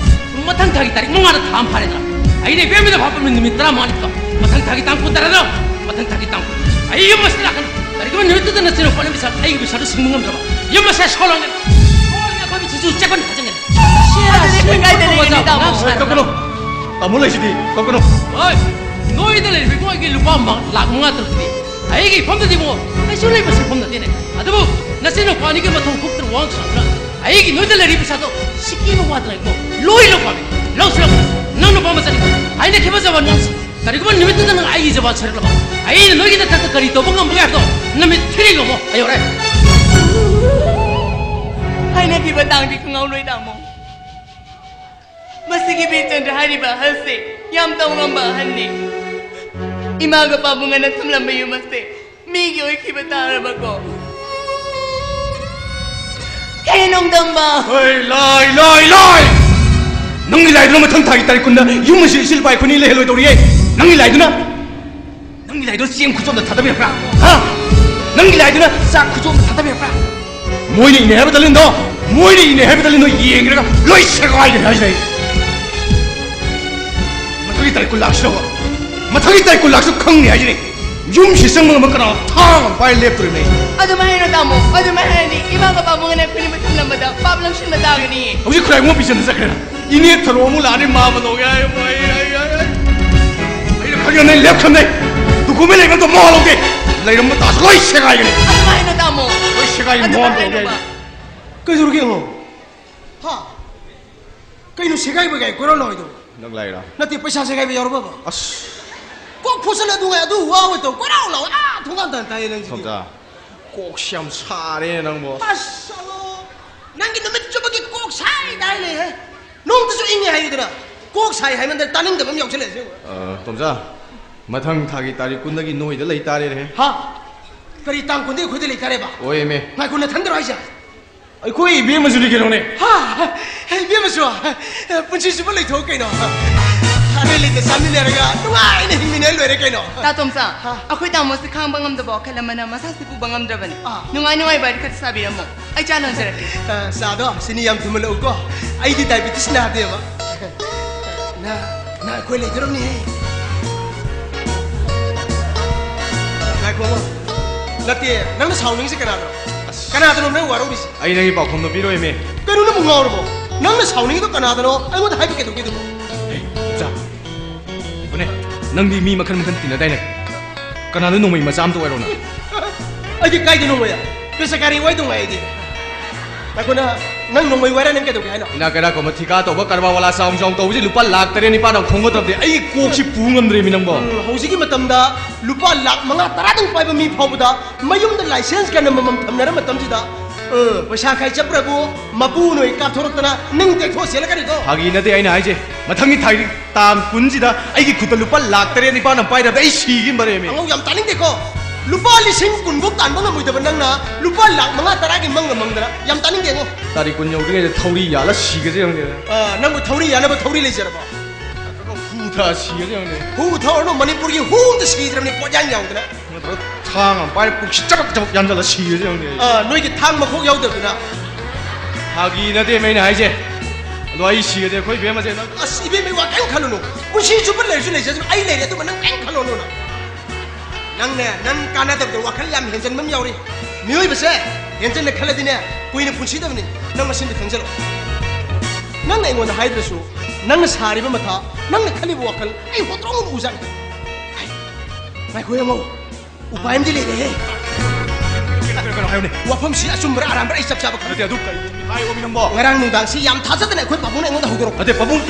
ꯃꯊꯪ ꯊꯥꯒꯤ ꯇꯥꯔꯤꯛ ꯃꯉꯥꯗ ꯊꯥ ꯑꯃ ꯐꯥꯔꯦꯗꯅ꯫ ꯑꯩꯅ ꯏꯕꯦꯝꯃꯗ ꯍꯥꯞꯄ ꯅꯨꯃꯤꯠ ꯇꯔꯥꯃꯉꯥꯅꯤꯀꯣ꯫ ꯃꯊꯪ ꯊꯥꯒꯤ ꯇꯥꯡ ꯀꯨꯟ ꯇꯔꯥꯗꯣ꯫ ꯃꯊꯪ ꯊꯥꯒꯤ ꯇꯥꯡ ꯀꯨꯟ꯫ ꯑꯩ ꯌꯨꯝ ꯑꯁꯤꯗ ꯂꯥꯛꯀꯅꯤ꯫ ꯀꯔꯤꯒꯨꯝꯕ ꯅꯨꯃꯤꯠꯇꯨꯗ ꯅꯆꯤꯟ ꯅꯨꯄꯥ ꯅꯨꯃꯤꯠ ꯑꯩꯒꯤ ꯄꯩꯁꯥꯗꯨ ꯁꯤꯡꯕ ꯉꯝꯗ꯭ꯔꯕ ꯌꯨꯝ ꯑꯁꯦ ꯁꯣꯜꯂꯣꯅꯦ꯫ ꯁꯣꯜꯂꯒ ꯑꯩꯈꯣꯏ ꯃꯤꯁꯤꯁꯨ ꯆꯦꯛꯄꯟ ꯍꯥꯏꯖꯟꯒꯅꯤ꯫ ꯁꯦꯔꯥ ꯑꯗꯨꯗꯤ ꯁꯤꯡꯕ ꯀꯥꯏꯗ ꯂꯩꯒꯅꯤ, ꯀꯣꯕꯖꯥ ꯇꯥꯃꯣ? ꯉꯥꯡ ꯁꯥꯔꯒ꯫ ꯇꯧꯒꯅꯨ꯫ ꯇꯥꯃꯣ ꯂꯩꯁꯤꯗꯤ, ꯇꯧꯒꯅꯨ꯫ ꯍꯣꯏ, ꯅꯣꯏꯗ ꯂꯩꯔꯤꯕ ꯏꯕꯨꯡꯉꯣ ꯑꯩꯒꯤ ꯂꯨꯄꯥ ꯃ-, ꯂꯥꯛ ꯃꯉꯥ ꯇꯔꯨꯛꯇꯨꯗꯤ ꯑꯩꯒꯤ ꯏꯐꯝꯗꯗꯤ ꯏꯕꯨꯡꯉꯣ ꯀꯩꯁꯨ ꯂꯩꯕ ꯁꯦꯟꯐꯝ ꯅꯠꯇꯦꯅꯦ꯫ ꯑꯗꯨꯕꯨ ꯅꯆꯤꯟ ꯅꯨꯄꯥ ꯑꯅꯤꯒꯤ ꯃꯊꯧ ꯈꯨꯛꯇꯅ ꯋꯥꯡ ꯁꯥꯗꯅ ꯑꯩꯒꯤ ꯅꯣꯏꯗ ꯂꯩꯔꯤꯕ ꯄꯩꯁꯥꯗꯣ ꯁꯤꯀꯤ ꯑꯃ ꯋꯥꯗꯅ ꯏꯕꯨꯡꯉꯣ ꯂꯣꯏ ꯂꯧꯈ꯭ꯔꯕꯅꯤ꯫ ꯂꯧꯁꯤꯜꯂꯛꯄ ꯅꯪ ꯅꯨꯄꯥ ꯃꯆꯥꯅꯤ ꯍꯥꯏꯅꯈꯤꯕ ꯖꯕꯥꯟ ꯉꯥꯡꯁꯤ꯫ ꯀꯔꯤꯒꯨꯝꯕ ꯅꯨꯃꯤꯠꯇꯨꯗ ꯅꯪ ꯑꯩꯒꯤ ꯖꯕꯥꯟ ꯁꯣꯏꯔꯛꯂꯕ ꯑꯩꯅ ꯅꯣꯏꯒꯤ ꯅꯊꯛꯇ ꯀꯔꯤ ꯇꯧꯕ ꯉꯝꯕꯒꯦ ꯍꯥꯏꯕꯗꯣ ꯅꯨꯃꯤꯠ ꯊꯤꯔꯤ ꯉꯝꯃꯣ꯫ ꯑꯩ ꯌꯧꯔꯦ꯫ ꯍꯥꯏꯅꯈꯤꯕ ꯇꯥꯡꯗꯤ ꯈꯪꯍꯧꯔꯣꯏ ꯇꯥꯃꯣ꯫ ꯃꯁꯤꯒꯤ ꯕꯤꯔꯆꯟꯗ꯭ꯔ ꯍꯥꯏꯔꯤꯕ ꯑꯍꯜꯁꯦ ꯌꯥꯝ ꯇꯧꯉꯝꯕ ꯑꯍꯜꯅꯤ꯫ ꯏꯃꯥꯒ ꯄꯥꯕꯨꯡꯒꯅ ꯊꯝꯂꯝꯕ ꯌꯨꯝ ꯑꯁꯦ ꯃꯤꯒꯤ ꯑꯣꯏꯈꯤꯕ ꯇꯥꯔꯕꯀꯣ? ꯀꯩ ꯅꯣꯡꯗꯝꯕ? ꯍꯣꯏ, ꯂꯥꯏ, ꯂꯥꯏ, ꯂꯥꯏ! ꯅꯪꯒꯤ ꯂꯥꯏꯗꯨꯅ ꯃꯊꯪ ꯊꯥꯒꯤ ꯇꯥꯔꯤꯛ ꯀꯨꯟꯗ ꯌꯨꯝ ꯑꯁꯤ ꯏꯆꯤꯜ ꯏꯄꯥ ꯑꯩꯈꯣꯏꯅꯤ ꯂꯩꯍꯜꯂꯣꯏꯗꯧꯔꯤꯌꯦ꯫ ꯅꯪꯒꯤ ꯂꯥꯏꯗꯨꯅ, ꯅꯪꯒꯤ ꯂꯥꯏꯗꯨꯅ ꯆꯦꯡ ꯈꯨꯆꯣꯝꯗ ꯊꯥꯗꯕꯤꯔꯛꯄ꯭ꯔꯥ? ꯍꯥ? ꯅꯪꯒꯤ ꯂꯥꯏꯗꯨꯅ ꯆꯥꯛ ꯈꯨꯆꯣꯝꯗ ꯊꯥꯗꯕꯤꯔꯛꯄ꯭ꯔꯥ? ꯃꯣꯏꯅ ꯏꯅꯦ ꯍꯥꯏꯕ ꯇꯂꯤꯟꯗꯣ, ꯃꯣꯏꯅ ꯏꯅꯦ ꯍꯥꯏꯕ ꯇꯂꯤꯟꯗꯣ ꯌꯦꯡꯈ꯭ꯔꯒ ꯂꯣꯏ ꯁꯦꯒꯥꯏꯒꯅꯤ ꯍꯥꯏꯁꯤꯅꯦ ꯑꯩ꯫ ꯃꯊꯪꯒꯤ ꯇꯥꯔꯤꯛ ꯀꯨꯟ ꯂꯥꯛꯁꯤꯗꯧꯕ, ꯃꯊꯪꯒꯤ ꯇꯥꯔꯤꯛ ꯀꯨꯟ ꯂꯥꯛꯁꯨ ꯈꯪꯅꯤ ꯍꯥꯏꯁꯤꯅꯦ꯫ ꯌꯨꯝꯁꯤ ꯆꯪꯕ ꯉꯝꯕ ꯀꯅꯥ ꯊꯥꯡ ꯑꯃ ꯄꯥꯏꯔ ꯂꯦꯞꯇꯣꯔꯤꯕꯅꯦ? ꯑꯗꯨꯃꯥꯏ ꯍꯥꯏꯅꯣ ꯇꯥꯃꯣ, ꯑꯗꯨꯃꯥꯏ ꯍꯥꯏꯔꯗꯤ ꯏꯃꯥ ꯕꯕꯥ ꯃꯉꯣꯟꯗ ꯑꯩꯈꯣꯏꯅ ꯃꯊꯨꯝꯂꯝꯕꯗ ꯄꯥꯞ ꯂꯪꯁꯤꯟꯕ ꯇꯥꯒꯅꯤ꯫ ꯍꯧꯖꯤꯛ ꯈꯨꯔꯥꯏꯕꯨꯡ ꯄꯤꯁꯟꯗ ꯆꯠꯈ꯭ꯔꯦ꯫ ꯏꯅꯦ ꯊꯔꯣ ꯑꯃꯨꯛ ꯂꯥꯛꯑꯅꯤ, ꯃꯥ ꯑꯃ ꯂꯧꯒꯦ ꯍꯥꯏ, ꯑꯩ, ꯑꯩ, ꯑꯩ, ꯑꯩ, ꯑꯩꯅ ꯈꯪꯉꯦ, ꯅꯪ ꯂꯦꯞꯈ꯭ꯔꯅꯦ꯫ ꯗꯣꯀꯨꯃꯦꯟ ꯂꯩꯕ ꯑꯝꯇ ꯃꯋꯥ ꯂꯧꯗꯦ꯫ ꯂꯩꯔꯝꯕ ꯇꯥꯁꯨ ꯂꯣꯏ ꯁꯦꯒꯥꯏꯒꯅꯤ꯫ ꯑꯗꯨꯃꯥꯏ ꯍꯥꯏꯅꯣ ꯇꯥꯃꯣ꯫ ꯂꯣꯏ ꯁꯦꯒꯥꯏꯒꯅꯤ, ꯃꯋꯥ ꯑꯗꯨꯃꯥꯏ ꯂꯧꯗꯦ꯫ ꯍꯥꯏꯅꯣꯕ꯫ ꯀꯩꯗꯧꯔꯒꯦ ꯌꯦꯡꯉꯣ? ꯍꯥ? ꯀꯩꯅꯣ ꯁꯦꯒꯥꯏꯕ ꯀꯥꯏ ꯀꯣꯏꯔꯥꯎ ꯂꯥꯎꯔꯤꯗꯨꯕꯣ? ꯅꯪ ꯂꯥꯛꯏꯔꯥ? ꯅꯠꯇꯦ, ꯄꯩꯁꯥ ꯁꯦꯒꯥꯏꯕ ꯌꯥꯎꯔꯕꯕ? ꯑꯁ꯫ ꯀꯣꯛ ꯐꯨꯁꯜꯂ ꯑꯗꯨ ꯉꯥꯏ, ꯑꯗꯨ ꯋꯥ ꯑꯣꯏ ꯇꯧ, ꯀꯣꯏꯔꯥꯎ ꯂꯥꯎ, ꯑꯥ, ꯊꯣꯡꯒꯥꯟ ꯇꯥꯟ ꯇꯥꯏꯌꯦ ꯅꯪꯁꯤꯗꯤ꯫ ꯇꯣꯝꯆꯥ, ꯀꯣꯛꯁꯤ ꯌꯥꯝ ꯁꯥꯔꯦ ꯅꯪꯕꯣ꯫ ꯑꯁ, ꯑꯂꯣ, ꯅꯪꯒꯤ ꯅꯨꯃꯤꯠ ꯆꯨꯞꯄꯒꯤ ꯀꯣꯛ ꯁꯥꯏ ꯇꯥꯏ ꯂꯩꯍꯦ꯫ ꯅꯣꯡꯇꯁꯨ ꯏꯪꯉꯦ ꯍꯥꯏꯌꯨꯗꯅ, ꯀꯣꯛ ꯁꯥꯏ ꯍꯥꯏꯃꯟꯗꯅ ꯇꯥꯅꯤꯡꯗꯕ ꯑꯃ ꯌꯥꯎꯁꯜꯂꯛꯑꯦ ꯑꯁꯦꯡꯕ꯫ ꯑ, ꯇꯣꯝꯆꯥ, ꯃꯊꯪ ꯊꯥꯒꯤ ꯇꯥꯔꯤꯛ ꯀꯨꯟꯗꯒꯤ ꯅꯣꯏꯗ ꯂꯩ ꯇꯥꯔꯦꯅꯦꯍꯦ꯫ ꯍꯥ? ꯀꯔꯤ, ꯇꯥꯡ ꯀꯨꯟꯗꯒꯤ ꯑꯩꯈꯣꯏꯗ ꯂꯩ ꯇꯥꯔꯦꯕ? ꯍꯣꯏꯃꯦ꯫ ꯉꯥꯏꯈꯣ, ꯅꯊꯟꯗꯔꯣ ꯍꯥꯏꯁꯦ? ꯑꯩꯈꯣꯏ ꯏꯕꯦꯝꯃꯁꯨꯅꯤ ꯀꯩꯅꯣꯅꯦ꯫ ꯍꯥ? ꯏꯕꯦꯝꯃꯁꯨ? ꯄꯨꯟꯁꯤ ꯆꯨꯞꯄ ꯂꯩꯊꯣꯛ ꯀꯩꯅꯣ꯫ ꯑꯔꯩ ꯂꯩꯇ ꯆꯥꯃꯤꯟꯅꯔꯒ ꯅꯨꯡꯉꯥꯏꯅ ꯍꯤꯡꯃꯤꯟꯅ ꯂꯣꯏꯔꯦ ꯀꯩꯅꯣ꯫ ꯇꯥ ꯇꯣꯝꯆꯥ, ꯍꯥ? ꯑꯩꯈꯣꯏ ꯇꯥꯃꯣꯁꯦ ꯈꯥꯡꯕ ꯉꯝꯗꯕ ꯋꯥꯈꯜ ꯑꯃꯅ ꯃꯁꯥꯁꯦ ꯄꯨꯕ ꯉꯝꯗ꯭ꯔꯕꯅꯦ꯫ ꯑꯥ꯫ ꯅꯨꯡꯉꯥꯏ ꯅꯨꯡꯉꯥꯏꯕ ꯋꯥꯔꯤ ꯈꯔ ꯁꯥꯕꯤꯔꯝꯃꯣ꯫ ꯑꯩ ꯆꯥ ꯂꯣꯟꯖꯔꯛꯀꯦ꯫ ꯑ, ꯆꯥꯗꯣ ꯆꯤꯅꯤ ꯌꯥꯝ ꯊꯨꯝꯍꯜꯂꯛꯎꯀꯣ꯫ ꯑꯩꯗꯤ ꯗꯥꯏꯕꯤꯇꯤꯁ ꯅꯥꯗꯦꯕ꯫ ꯅ, ꯅ ꯑꯩꯈꯣꯏ ꯂꯩꯗꯣꯔꯕꯅꯤꯍꯦ꯫ ꯉꯥꯏꯈꯣ, ꯅꯠꯇꯦ, ꯅꯪꯅ ꯁꯥꯎꯅꯤꯡꯉꯤꯁꯦ ꯀꯅꯥꯗꯅꯣ? ꯑꯁ꯫ ꯀꯅꯥꯗꯅꯣ ꯅꯪ ꯋꯥꯔꯧꯔꯤꯁꯦ? ꯑꯩ ꯅꯪꯒꯤ ꯄꯥꯎꯈꯨꯝꯗꯣ ꯄꯤꯔꯣꯏꯃꯦ꯫ ꯀꯩꯅꯣ ꯅꯪꯕꯨ ꯉꯥꯎꯔꯕꯣ? ꯅꯪꯅ ꯁꯥꯎꯅꯤꯡꯉꯤꯗꯣ ꯀꯅꯥꯗꯅꯣ? ꯑꯩꯉꯣꯟꯗ ꯍꯥꯏꯕ ꯀꯩꯗꯧꯒꯦ ꯑꯗꯨꯕꯨ? ꯍꯦ, ꯏꯆꯥ꯫ ꯎꯅꯦ, ꯅꯪꯗꯤ ꯃꯤ ꯃꯈꯜ ꯃꯈꯜ ꯇꯤꯟꯅꯗꯥꯏꯅꯦ? ꯀꯅꯥꯅꯣ ꯅꯣꯡꯃꯩ ꯃꯆꯥ ꯑꯝꯇ ꯑꯣꯏꯔꯣ ꯅꯪ? ꯑꯩꯗꯤ ꯀꯥꯏꯗ ꯅꯣꯡꯃꯩ? ꯄꯦꯁꯥꯀꯥꯔꯤ ꯋꯥꯏꯗꯧ ꯉꯥꯏ ꯑꯩꯗꯤ꯫ ꯉꯥꯏꯈꯣ, ꯅꯪ, ꯅꯪ ꯅꯣꯡꯃꯩ ꯋꯥꯏꯔ ꯅꯪ ꯀꯩꯗꯧꯒꯦ ꯍꯥꯏꯅꯣ? ꯏꯅꯥꯛ ꯀꯩꯔꯥꯛ ꯈꯨꯟꯕ ꯊꯤꯀꯥ ꯇꯧꯕ ꯀꯔꯕꯥꯔ ꯋꯥꯂꯥ ꯆꯥꯎ ꯆꯥꯎ ꯇꯧꯕꯁꯤ ꯂꯨꯄꯥ ꯂꯥꯛ ꯇꯔꯦꯠ ꯅꯤꯄꯥꯟ ꯑꯃ ꯈꯣꯝꯒꯗꯕꯗꯤ ꯑꯩꯒꯤ ꯀꯣꯛꯁꯤ ꯄꯨ ꯉꯝꯗ꯭ꯔꯦꯃꯤ ꯅꯪꯕꯣ꯫ ꯎꯝ, ꯍꯧꯖꯤꯛꯀꯤ ꯃꯇꯝꯗ ꯂꯨꯄꯥ ꯂꯥꯛ ꯃꯉꯥ ꯇꯔꯥꯗꯪ ꯄꯥꯏꯕ ꯃꯤ ꯐꯥꯎꯕꯗ ꯃꯌꯨꯝꯗ ꯂꯥꯏꯁꯦꯟꯁ ꯀꯟꯅ ꯃꯃꯝ ꯊꯝꯅꯔ ꯃꯇꯝꯁꯤꯗ, ꯑ, ꯄꯩꯁꯥ ꯈꯥꯏ ꯆꯠꯄ꯭ꯔꯕꯨ ꯃꯄꯨ ꯅꯣꯏ ꯀꯥꯞꯊꯣꯔꯛꯇꯅ ꯅꯤꯡ ꯇꯦꯛꯊꯣꯛꯑ ꯆꯦꯜꯂꯛꯀꯅꯤꯀꯣ꯫ ꯐꯥꯒꯤ ꯅꯠꯇꯦ ꯑꯩꯅ ꯍꯥꯏꯁꯦ, ꯃꯊꯪꯒꯤ ꯊꯥꯒꯤ ꯇꯥꯡ ꯀꯨꯟꯁꯤꯗ ꯑꯩꯒꯤ ꯈꯨꯠꯇ ꯂꯨꯄꯥ ꯂꯥꯛ ꯇꯔꯦꯠ ꯅꯤꯄꯥꯟ ꯑꯃ ꯄꯥꯏꯔꯕꯗ ꯑꯩ ꯁꯤꯒꯤꯅ ꯃꯔꯦꯝꯃꯦ꯫ ꯑꯉꯧ ꯌꯥꯝ ꯇꯥꯅꯤꯡꯗꯦꯀꯣ꯫ ꯂꯨꯄꯥ ꯂꯤꯁꯤꯡ ꯀꯨꯟꯐꯧ ꯇꯥꯟꯕ ꯉꯝꯃꯣꯏꯗꯕ ꯅꯪꯅ ꯂꯨꯄꯥ ꯂꯥꯛ ꯃꯉꯥ ꯇꯔꯥꯒꯤ ꯃꯪꯒ ꯃꯪꯗꯅ ꯌꯥꯝ ꯇꯥꯅꯤꯡꯗꯦꯉꯣ꯫ ꯇꯥꯔꯤꯛ ꯀꯨꯟ ꯌꯧꯗ꯭ꯔꯤꯉꯩꯗ ꯊꯧꯔꯤ ꯌꯥꯜꯂ ꯁꯤꯒꯁꯦ ꯈꯪꯗꯦ꯫ ꯑ, ꯅꯪꯕꯨ ꯊꯧꯔꯤ ꯌꯥꯅꯕ ꯊꯧꯔꯤ ꯂꯩꯖꯔꯕꯣ? ꯅꯠꯇ꯭ꯔꯒ ꯍꯨ ꯊꯛꯑ ꯁꯤꯒꯁꯦ ꯈꯪꯗꯦ꯫ ꯍꯨ ꯊꯛꯑꯨꯔꯅꯨ, ꯃꯅꯤꯄꯨꯔꯒꯤ ꯍꯨ ꯑꯝꯇ ꯁꯤꯗ꯭ꯔꯕꯅꯤ, ꯄꯣꯠꯌꯥꯟ ꯌꯥꯎꯗꯅ꯫ ꯅꯠꯇ꯭ꯔꯒ ꯊꯥꯡ ꯑꯃ ꯄꯥꯏꯔ ꯄꯨꯛꯁꯤ ꯆꯕꯛ ꯆꯕꯛ ꯌꯥꯟꯖꯜꯂ ꯁꯤꯒꯁꯦ ꯈꯪꯗꯦ꯫ ꯑ, ꯅꯣꯏꯒꯤ ꯊꯥꯡ ꯃꯈꯣꯛ ꯌꯥꯎꯗꯕꯗꯨꯅ꯫ ꯐꯥꯒꯤ ꯅꯠꯇꯦ ꯑꯩꯅ ꯍꯥꯏꯁꯦ꯫ ꯑꯗꯣ ꯑꯩ ꯁꯤꯒꯗꯤ ꯑꯩꯈꯣꯏ ꯏꯕꯦꯝꯃꯁꯦ ꯅꯪ ꯑꯁ, ꯏꯕꯦꯝꯃ, ꯋꯥ ꯀꯔꯤꯝ ꯈꯜꯂꯨꯅꯨ꯫ ꯄꯨꯟꯁꯤ ꯆꯨꯞꯄ ꯂꯩꯔꯁꯨ ꯂꯩꯖꯁꯅꯨ, ꯑꯩ ꯂꯩꯔꯦ, ꯑꯗꯨꯒ ꯅꯪ ꯀꯔꯤꯝ ꯈꯜꯂꯨꯅꯨ ꯅꯪ꯫ ꯅꯪꯅꯦ, ꯅꯪ ꯀꯥꯟꯅꯗꯕꯗ ꯋꯥꯈꯜ ꯌꯥꯝ ꯍꯦꯟꯖꯟꯕ ꯑꯃ ꯌꯥꯎꯔꯤ꯫ ꯃꯤꯑꯣꯏꯕꯁꯦ ꯍꯦꯟꯖꯟꯅ ꯈꯜꯂꯗꯤꯅꯦ, ꯀꯨꯏꯅ ꯄꯨꯟꯁꯤꯗꯕꯅꯤ꯫ ꯅꯪ ꯃꯁꯤꯃꯗꯤ ꯈꯪꯖꯜꯂꯣ꯫ ꯅꯪꯅ ꯑꯩꯉꯣꯟꯗ ꯍꯥꯏꯗ꯭ꯔꯁꯨ, ꯅꯪꯅ ꯁꯥꯔꯤꯕ ꯃꯊꯥ, ꯅꯪꯅ ꯈꯜꯂꯤꯕ ꯋꯥꯈꯜ ꯑꯩ ꯍꯣꯇ꯭ꯔꯣꯡꯅ ꯎꯖꯥꯠꯅꯤ꯫ ꯍꯥꯏ, ꯉꯥꯏꯈꯣ ꯌꯦꯡꯉꯣ, ꯎꯄꯥꯏ ꯑꯃꯗꯤ ꯂꯩꯔꯦꯍꯦ꯫ ꯀꯩꯅꯣ, ꯀꯩꯅꯣ, ꯍꯥꯏꯌꯨꯅꯦ꯫ ꯋꯥꯐꯝꯁꯤ ꯑꯆꯨꯝꯕ꯭ꯔꯥ ꯑꯔꯥꯟꯕ꯭ꯔꯥ ꯑꯩ ꯆꯞ ꯆꯥꯕ ꯈꯪꯗꯦ꯫ ꯅꯠꯇꯦ, ꯑꯗꯨ ꯀꯩ ꯍꯥꯏꯌꯣ ꯃꯤ ꯅꯪꯕꯣ? ꯉꯔꯥꯡ ꯅꯨꯡꯗꯥꯡꯁꯤ ꯌꯥꯝ ꯊꯥꯖꯗꯅ ꯑꯩꯈꯣꯏ ꯄꯥꯕꯨꯡꯅ ꯑꯩꯉꯣꯟꯗ ꯍꯧꯗꯣꯔꯛꯄ꯫ ꯅꯠꯇꯦ, ꯄꯥꯕꯨꯡ꯫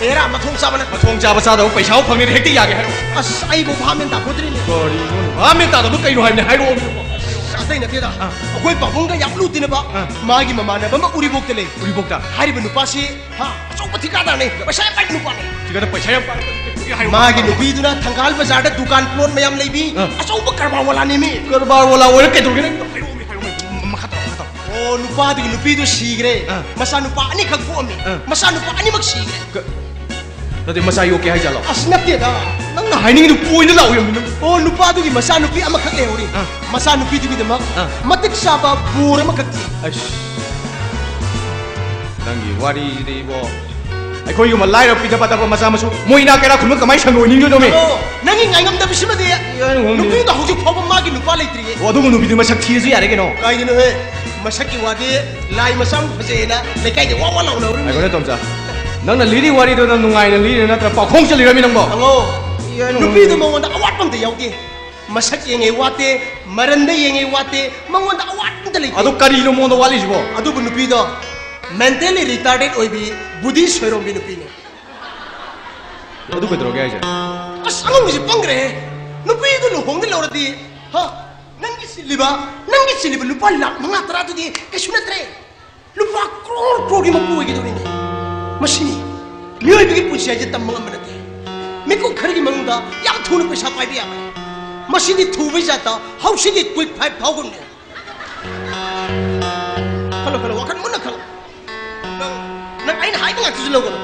ꯑꯦꯔꯥ, ꯃꯊꯣꯡ ꯆꯥꯕꯅ꯫ ꯃꯊꯣꯡ ꯆꯥꯕ ꯆꯥꯗꯕ ꯄꯩꯁꯥ ꯐꯪꯉꯦꯅ ꯍꯦꯛꯇ ꯌꯥꯒꯦ ꯍꯥꯏꯔꯣ? ꯑꯁ, ꯑꯩꯕꯨ ꯚꯥꯞ ꯃꯦꯟ ꯇꯥꯄꯣꯠꯇ꯭ꯔꯤꯅꯦ꯫ ꯀꯔꯤꯅꯣ? ꯚꯥꯞ ꯃꯦꯟ ꯇꯥꯗꯕ ꯀꯩꯅꯣ ꯍꯥꯏꯕꯅꯦ, ꯍꯥꯏꯔꯛꯑꯣ ꯃꯤ ꯅꯪꯕꯣ꯫ ꯑꯁ, ꯑꯇꯩ ꯅꯠꯇꯦꯗ꯫ ꯑꯥ꯫ ꯑꯩꯈꯣꯏ ꯄꯥꯕꯨꯡꯒ ꯌꯥꯝ ꯂꯨ ꯇꯤꯟꯅꯕ ꯑꯥ꯫ ꯃꯥꯒꯤ ꯃꯃꯥꯟꯅꯕ ꯑꯃ ꯎꯔꯤꯄꯣꯛꯇ ꯂꯩ꯫ ꯎꯔꯤꯄꯣꯛꯇ? ꯍꯥꯏꯔꯤꯕ ꯅꯨꯄꯥꯁꯤ ꯍꯥ, ꯑꯆꯧꯕ ꯊꯤꯀꯥꯗꯥꯔꯅꯤ, ꯄꯩꯁꯥ ꯌꯥꯝ ꯄꯥꯏꯕ ꯅꯨꯄꯥꯅꯤ꯫ ꯊꯤꯀꯥꯗ ꯄꯩꯁꯥ ꯌꯥꯝ ꯄꯥꯏꯕ ꯅꯨꯄꯤ ꯍꯥꯏꯔꯣ꯫ ꯃꯥꯒꯤ ꯅꯨꯄꯤꯗꯨꯅ ꯊꯪꯒꯥꯜ ꯕꯖꯥꯔꯗ ꯗꯨꯀꯥꯟ ꯄ꯭ꯂꯣꯠ ꯃꯌꯥꯝ ꯂꯩꯕꯤ, ꯑꯥ꯫ ꯑꯆꯧꯕ ꯀꯔꯕꯥꯔ ꯋꯥꯂꯥꯅꯦꯃꯤ꯫ ꯀꯔꯕꯥꯔ ꯋꯥꯂꯥ ꯑꯣꯏꯔ ꯀꯩꯗꯧꯔꯒꯦ ꯅꯪ? ꯍꯥꯏꯔꯛꯑꯣꯃꯤ, ꯍꯥꯏꯔꯛꯑꯣꯃꯤ꯫ ꯃꯈꯥ ꯇꯥꯔꯣ, ꯃꯈꯥ ꯇꯥꯔꯣ꯫ ꯑꯣ, ꯅꯨꯄꯥꯗꯨꯒꯤ ꯅꯨꯄꯤꯗꯨ ꯁꯤꯈ꯭ꯔꯦ꯫ ꯑꯥ꯫ ꯃꯆꯥ ꯅꯨꯄꯥ ꯑꯅꯤꯈꯛ ꯄꯣꯛꯑꯝꯃꯤ꯫ ꯑꯥ꯫ ꯃꯆꯥ ꯅꯨꯄꯥ ꯑꯅꯤꯃꯛ ꯁꯤꯈ꯭ꯔꯦ꯫ ꯀ-, ꯅꯠꯇꯦ, ꯃꯆꯥ ꯌꯣꯛꯀꯦ ꯍꯥꯏꯖꯥꯠꯂꯣ? ꯑꯁ, ꯅꯠꯇꯦꯗ꯫ ꯅꯪꯅ ꯍꯥꯏꯅꯤꯡꯉꯤꯗꯨ ꯄꯣꯏꯟꯗ ꯂꯥꯛꯎ ꯌꯥꯝꯅ꯫ ꯑꯣ, ꯅꯨꯄꯥꯗꯨꯒꯤ ꯃꯆꯥ ꯅꯨꯄꯤ ꯑꯃꯈꯛ ꯂꯩꯍꯧꯔꯤ꯫ ꯑꯥ꯫ ꯃꯆꯥ ꯅꯨꯄꯤꯗꯨꯒꯤꯗꯃꯛ ꯑꯥ꯫ ꯃꯇꯤꯛ ꯆꯥꯕ ꯕꯣꯔ ꯑꯃꯈꯛ ꯊꯤ꯫ ꯑꯩꯁ, ꯅꯪꯒꯤ ꯋꯥꯔꯤꯁꯤꯗꯤ ꯏꯕꯣ, ꯑꯩꯈꯣꯏꯒꯨꯝꯕ ꯂꯥꯏꯔꯕ ꯄꯤꯗ ꯄꯥꯗꯕ ꯃꯆꯥ ꯃꯁꯨ ꯃꯣꯏ ꯏꯅꯥꯛ ꯀꯩꯔꯥꯛ ꯈꯨꯟꯕ ꯀꯃꯥꯏꯅ ꯁꯪꯒ ꯑꯣꯏꯅꯤꯡꯗꯣꯏꯅꯣꯃꯤ? ꯑꯣ, ꯅꯪꯒꯤ ꯉꯥꯏꯉꯝꯗꯕꯁꯤꯃꯗꯤ ꯌꯥꯔꯦ, ꯉꯝꯗꯦ꯫ ꯅꯨꯄꯤꯗꯣ ꯍꯧꯖꯤꯛ ꯐꯥꯎꯕ ꯃꯥꯒꯤ ꯅꯨꯄꯥ ꯂꯩꯇ꯭ꯔꯤꯌꯦ꯫ ꯑꯣ, ꯑꯗꯨꯒ ꯅꯨꯄꯤꯗꯨ ꯃꯁꯛ ꯊꯤꯔꯁꯨ ꯌꯥꯔꯦ ꯀꯩꯅꯣ꯫ ꯀꯥꯏꯗꯅꯣꯍꯦ? ꯃꯁꯛꯀꯤ ꯋꯥꯗꯤ ꯂꯥꯏ ꯃꯆꯥ ꯑꯃ ꯐꯖꯩꯌꯦꯅ ꯂꯩꯀꯥꯏꯗ ꯋꯥ ꯋꯥ ꯂꯥꯎꯅꯍꯧꯔꯤꯃꯤ꯫ ꯉꯥꯏꯈꯣꯅꯦ ꯇꯣꯝꯆꯥ, ꯅꯪꯅ ꯂꯤꯔꯤ ꯋꯥꯔꯤꯗꯣ ꯅꯪ ꯅꯨꯡꯉꯥꯏꯅ ꯂꯤꯔꯤꯔ ꯅꯠꯇ꯭ꯔ ꯄꯥꯎꯈꯣꯡ ꯆꯠꯂꯤꯔꯃꯤ ꯅꯪꯕꯣ? ꯍꯪꯉꯣ꯫ ꯌꯥꯔꯦ, ꯅꯨꯄꯤꯗꯣ ꯉꯝꯗꯦ꯫ ꯃꯉꯣꯟꯗ ꯑꯋꯥꯠꯄ ꯑꯝꯇ ꯌꯥꯎꯗꯦ꯫ ꯃꯁꯛ ꯌꯦꯡꯉꯦ ꯋꯥꯠꯇꯦ, ꯃꯔꯟꯗ ꯌꯦꯡꯉꯦ ꯋꯥꯠꯇꯦ, ꯃꯉꯣꯟꯗ ꯑꯋꯥꯠꯄ ꯑꯝꯇ ꯂꯩꯇꯦ꯫ ꯑꯗꯣ ꯀꯔꯤꯅꯣ ꯃꯉꯣꯟꯗ ꯋꯥꯠꯂꯤꯁꯤꯕꯣ? ꯑꯗꯨꯕꯨ ꯅꯨꯄꯤꯗꯣ mentally retarded ꯑꯣꯏꯕꯤ, ꯕꯨꯙꯤ ꯁꯣꯏꯔꯣꯝꯕꯤ ꯅꯨꯄꯤꯅꯦ꯫ ꯑꯗꯨ ꯀꯩꯗꯧꯔꯒꯦ ꯍꯥꯏꯁꯦ? ꯑꯁ, ꯑꯉꯥꯡꯁꯦ ꯄꯪꯈ꯭ꯔꯦꯍꯦ꯫ ꯅꯨꯄꯤꯗꯨ ꯂꯨꯍꯣꯡꯗ ꯂꯧꯔꯗꯤ, ꯍꯥ? ꯅꯪꯒꯤ ꯆꯤꯜꯂꯤꯕ, ꯅꯪꯒꯤ ꯆꯤꯜꯂꯤꯕ ꯂꯨꯄꯥ ꯂꯥꯈ ꯃꯉꯥ ꯇꯔꯥꯗꯨꯗꯤ ꯀꯩꯁꯨ ꯅꯠꯇ꯭ꯔꯦ꯫ ꯂꯨꯄꯥ ꯀ꯭ꯔꯣꯔ ꯀ꯭ꯔꯣꯔꯒꯤ ꯃꯄꯨ ꯑꯣꯏꯒꯗꯧꯔꯤꯅꯦ꯫ ꯃꯁꯤꯅꯤ ꯃꯤꯑꯣꯏꯕꯒꯤ ꯄꯨꯟꯁꯤ ꯍꯥꯏꯁꯦ ꯇꯝꯕ ꯉꯝꯕ ꯅꯠꯇꯦ꯫ ꯃꯤꯀꯨꯞ ꯈꯔꯒꯤ ꯃꯅꯨꯡꯗ ꯌꯥꯝ ꯊꯨꯅ ꯄꯩꯁꯥ ꯄꯥꯏꯕ ꯌꯥꯕꯅꯤ꯫ ꯃꯁꯤꯗꯤ ꯊꯨꯕꯩ ꯖꯥꯠꯇ ꯍꯧꯁꯤꯒꯤ quick five ꯐꯥꯎꯒꯨꯝꯅꯦ꯫ ꯈꯜꯂꯣ, ꯈꯜꯂꯣ, ꯋꯥꯈꯜ ꯃꯨꯟꯅ ꯈꯜꯂꯣ꯫ ꯅꯪ, ꯅꯪ ꯑꯩꯅ ꯍꯥꯏꯕ ꯉꯥꯛꯇꯁꯨ ꯂꯧꯒꯅꯨ꯫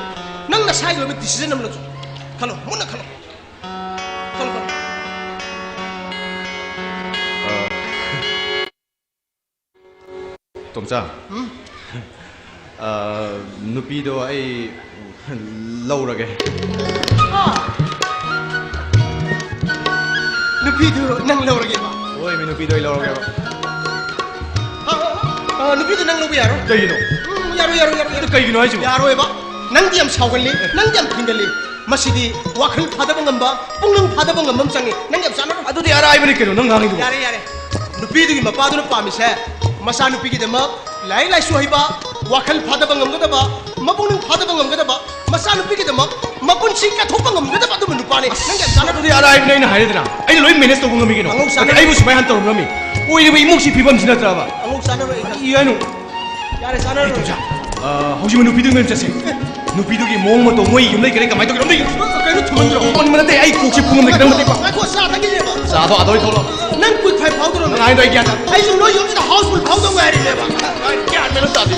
ꯅꯪ ꯅꯁꯥꯒꯤ ꯑꯣꯏꯕ decision ꯑꯃ ꯂꯧꯖꯧ꯫ ꯈꯜꯂꯣ, ꯃꯨꯟꯅ ꯈꯜꯂꯣ꯫ ꯈꯜꯂꯣ, ꯈꯜꯂꯣ꯫ ꯇꯣꯝꯆꯥ, ꯎꯝ? ꯑ, ꯅꯨꯄꯤꯗꯣ ꯑꯩ ꯂꯧꯔꯒꯦ꯫ ꯑ, ꯅꯨꯄꯤ ꯅꯨꯄꯤꯗꯨ ꯅꯪ ꯂꯧꯔꯒꯦꯕ? ꯍꯣꯏ, ꯃꯤ ꯅꯨꯄꯤꯗꯣ ꯑꯩ ꯂꯧꯔꯒꯦꯕ꯫ ꯑ, ꯑ, ꯅꯨꯄꯤꯗꯨ ꯅꯪ ꯂꯧꯕ ꯌꯥꯔꯣꯏ꯫ ꯀꯩꯒꯤꯅꯣ? ꯎꯝ, ꯌꯥꯔꯣꯏ, ꯌꯥꯔꯣꯏ, ꯌꯥꯔꯣꯏ, ꯑꯗꯨ ꯌꯥꯔꯣꯏ꯫ ꯀꯩꯒꯤꯅꯣ ꯍꯥꯏꯁꯤꯕꯣ? ꯌꯥꯔꯣꯏꯕ꯫ ꯅꯪꯗꯤ ꯌꯥꯝ ꯁꯥꯎꯒꯜꯂꯤ, ꯅꯪꯗꯤ ꯌꯥꯝ ꯐꯤꯡꯒꯜꯂꯤ꯫ ꯃꯁꯤꯗꯤ ꯋꯥꯈꯜ ꯐꯥꯗꯕ ꯉꯝꯕ, ꯄꯨꯛꯅꯤꯡ ꯐꯥꯗꯕ ꯉꯝꯕ ꯑꯃ ꯆꯪꯉꯤ꯫ ꯅꯪ ꯌꯥꯝ ꯆꯥꯟꯅꯔꯣꯏ꯫ ꯑꯗꯨꯗꯤ ꯑꯔꯥꯏꯕꯅꯤ ꯀꯩꯅꯣ ꯅꯪ ꯉꯥꯡꯉꯤꯗꯨꯕꯣ꯫ ꯌꯥꯔꯦ, ꯌꯥꯔꯦ꯫ ꯅꯨꯄꯤꯗꯨꯒꯤ ꯃꯄꯥꯗꯨꯅ ꯄꯥꯝꯃꯤꯁꯦ ꯃꯆꯥꯅꯨꯄꯤꯒꯤꯗꯃꯛ ꯂꯥꯏꯔꯤꯛ ꯂꯥꯏꯁꯨ ꯍꯩꯕ, ꯋꯥꯈꯜ ꯐꯥꯗꯕ ꯉꯝꯒꯗꯕ, ꯃꯄꯨꯛꯅꯤꯡ ꯐꯥꯗꯕ ꯉꯝꯒꯗꯕ, ꯃꯆꯥꯅꯨꯄꯤꯒꯤꯗꯃꯛ ꯃꯄꯨꯟꯁꯤ ꯀꯠꯊꯣꯛꯄ ꯉꯝꯒꯗꯕ ꯑꯗꯨꯝꯕ ꯅꯨꯄꯥꯅꯤ꯫ ꯅꯪ ꯌꯥꯝ ꯆꯥꯟꯅꯔꯣꯏ꯫ ꯑꯗꯨꯗꯤ ꯑꯔꯥꯏꯕꯅꯦ ꯑꯩꯅ ꯍꯥꯏꯔꯦꯗꯅ꯫ ꯑꯩꯅ ꯂꯣꯏ ꯃꯦꯅꯦꯖ ꯇꯧꯕ ꯉꯝꯃꯤ ꯀꯩꯅꯣ꯫ ꯑꯉꯧ ꯆꯥꯟꯅꯔꯣꯏ꯫ ꯑꯩꯕꯨ ꯁꯨꯃꯥꯏꯅ ꯍꯥꯟꯅ ꯇꯧꯔꯝꯃꯤ꯫ ꯑꯣꯏꯔꯤꯕ ꯏꯃꯨꯡꯁꯤ ꯐꯤꯕꯝꯁꯤ ꯅꯠꯇ꯭ꯔꯕ? ꯑꯉꯧ ꯆꯥꯟꯅꯔꯣꯏ ꯑꯩ ꯈꯪꯉꯦ꯫ ꯀꯔꯤ ꯍꯥꯏꯅꯣ? ꯌꯥꯔꯦ, ꯆꯥꯟꯅꯔꯣꯏ꯫ ꯑꯦ, ꯇꯨꯆꯥ, ꯑ, ꯍꯧꯖꯤꯛ ꯅꯨꯄꯤꯗꯨꯒꯤ ꯃꯌꯨꯝ ꯆꯠꯁꯤ꯫ ꯅꯨꯄꯤꯗꯨꯒꯤ ꯃꯑꯣꯡ ꯃꯇꯧ, ꯃꯣꯏ ꯌꯨꯝ ꯂꯩ ꯀꯔꯤ ꯀꯃꯥꯏꯅ ꯇꯧꯒꯦ ꯑꯝꯇ ꯌꯦꯡꯁꯤ꯫ ꯀꯩꯅꯣ ꯊꯨꯝꯍꯟꯗ꯭ꯔꯣ? ꯊꯨꯝꯍꯟꯕ ꯅꯠꯇꯦ, ꯑꯩ ꯀꯣꯛꯁꯤ ꯄꯨꯝꯃꯝꯗ ꯈꯤꯇꯪ ꯃꯇꯦꯛ ꯄꯥꯡ꯫ ꯉꯥꯏꯈꯣ, ꯆꯥ ꯊꯛꯈꯤꯁꯦꯕ꯫ ꯆꯥꯗꯣ ꯑꯥꯗ ꯑꯣꯏ ꯊꯣꯛꯂꯛꯑꯣ꯫ ꯅꯪ quick five ꯐꯥꯎꯗ꯭ꯔꯣ? ꯅꯪ ꯍꯥꯏꯗꯣ ꯑꯩ ꯒ꯭ꯌꯥꯟ ꯇꯥꯗꯦ꯫ ꯑꯩꯁꯨ ꯅꯣꯏ ꯌꯨꯝꯁꯤꯗ houseful ꯐꯥꯎꯗꯧ ꯉꯥꯏꯔꯤꯅꯦꯕ꯫ ꯒ꯭ꯌꯥꯟ ꯃꯦꯟ ꯑꯝ ꯇꯥꯗꯦ꯫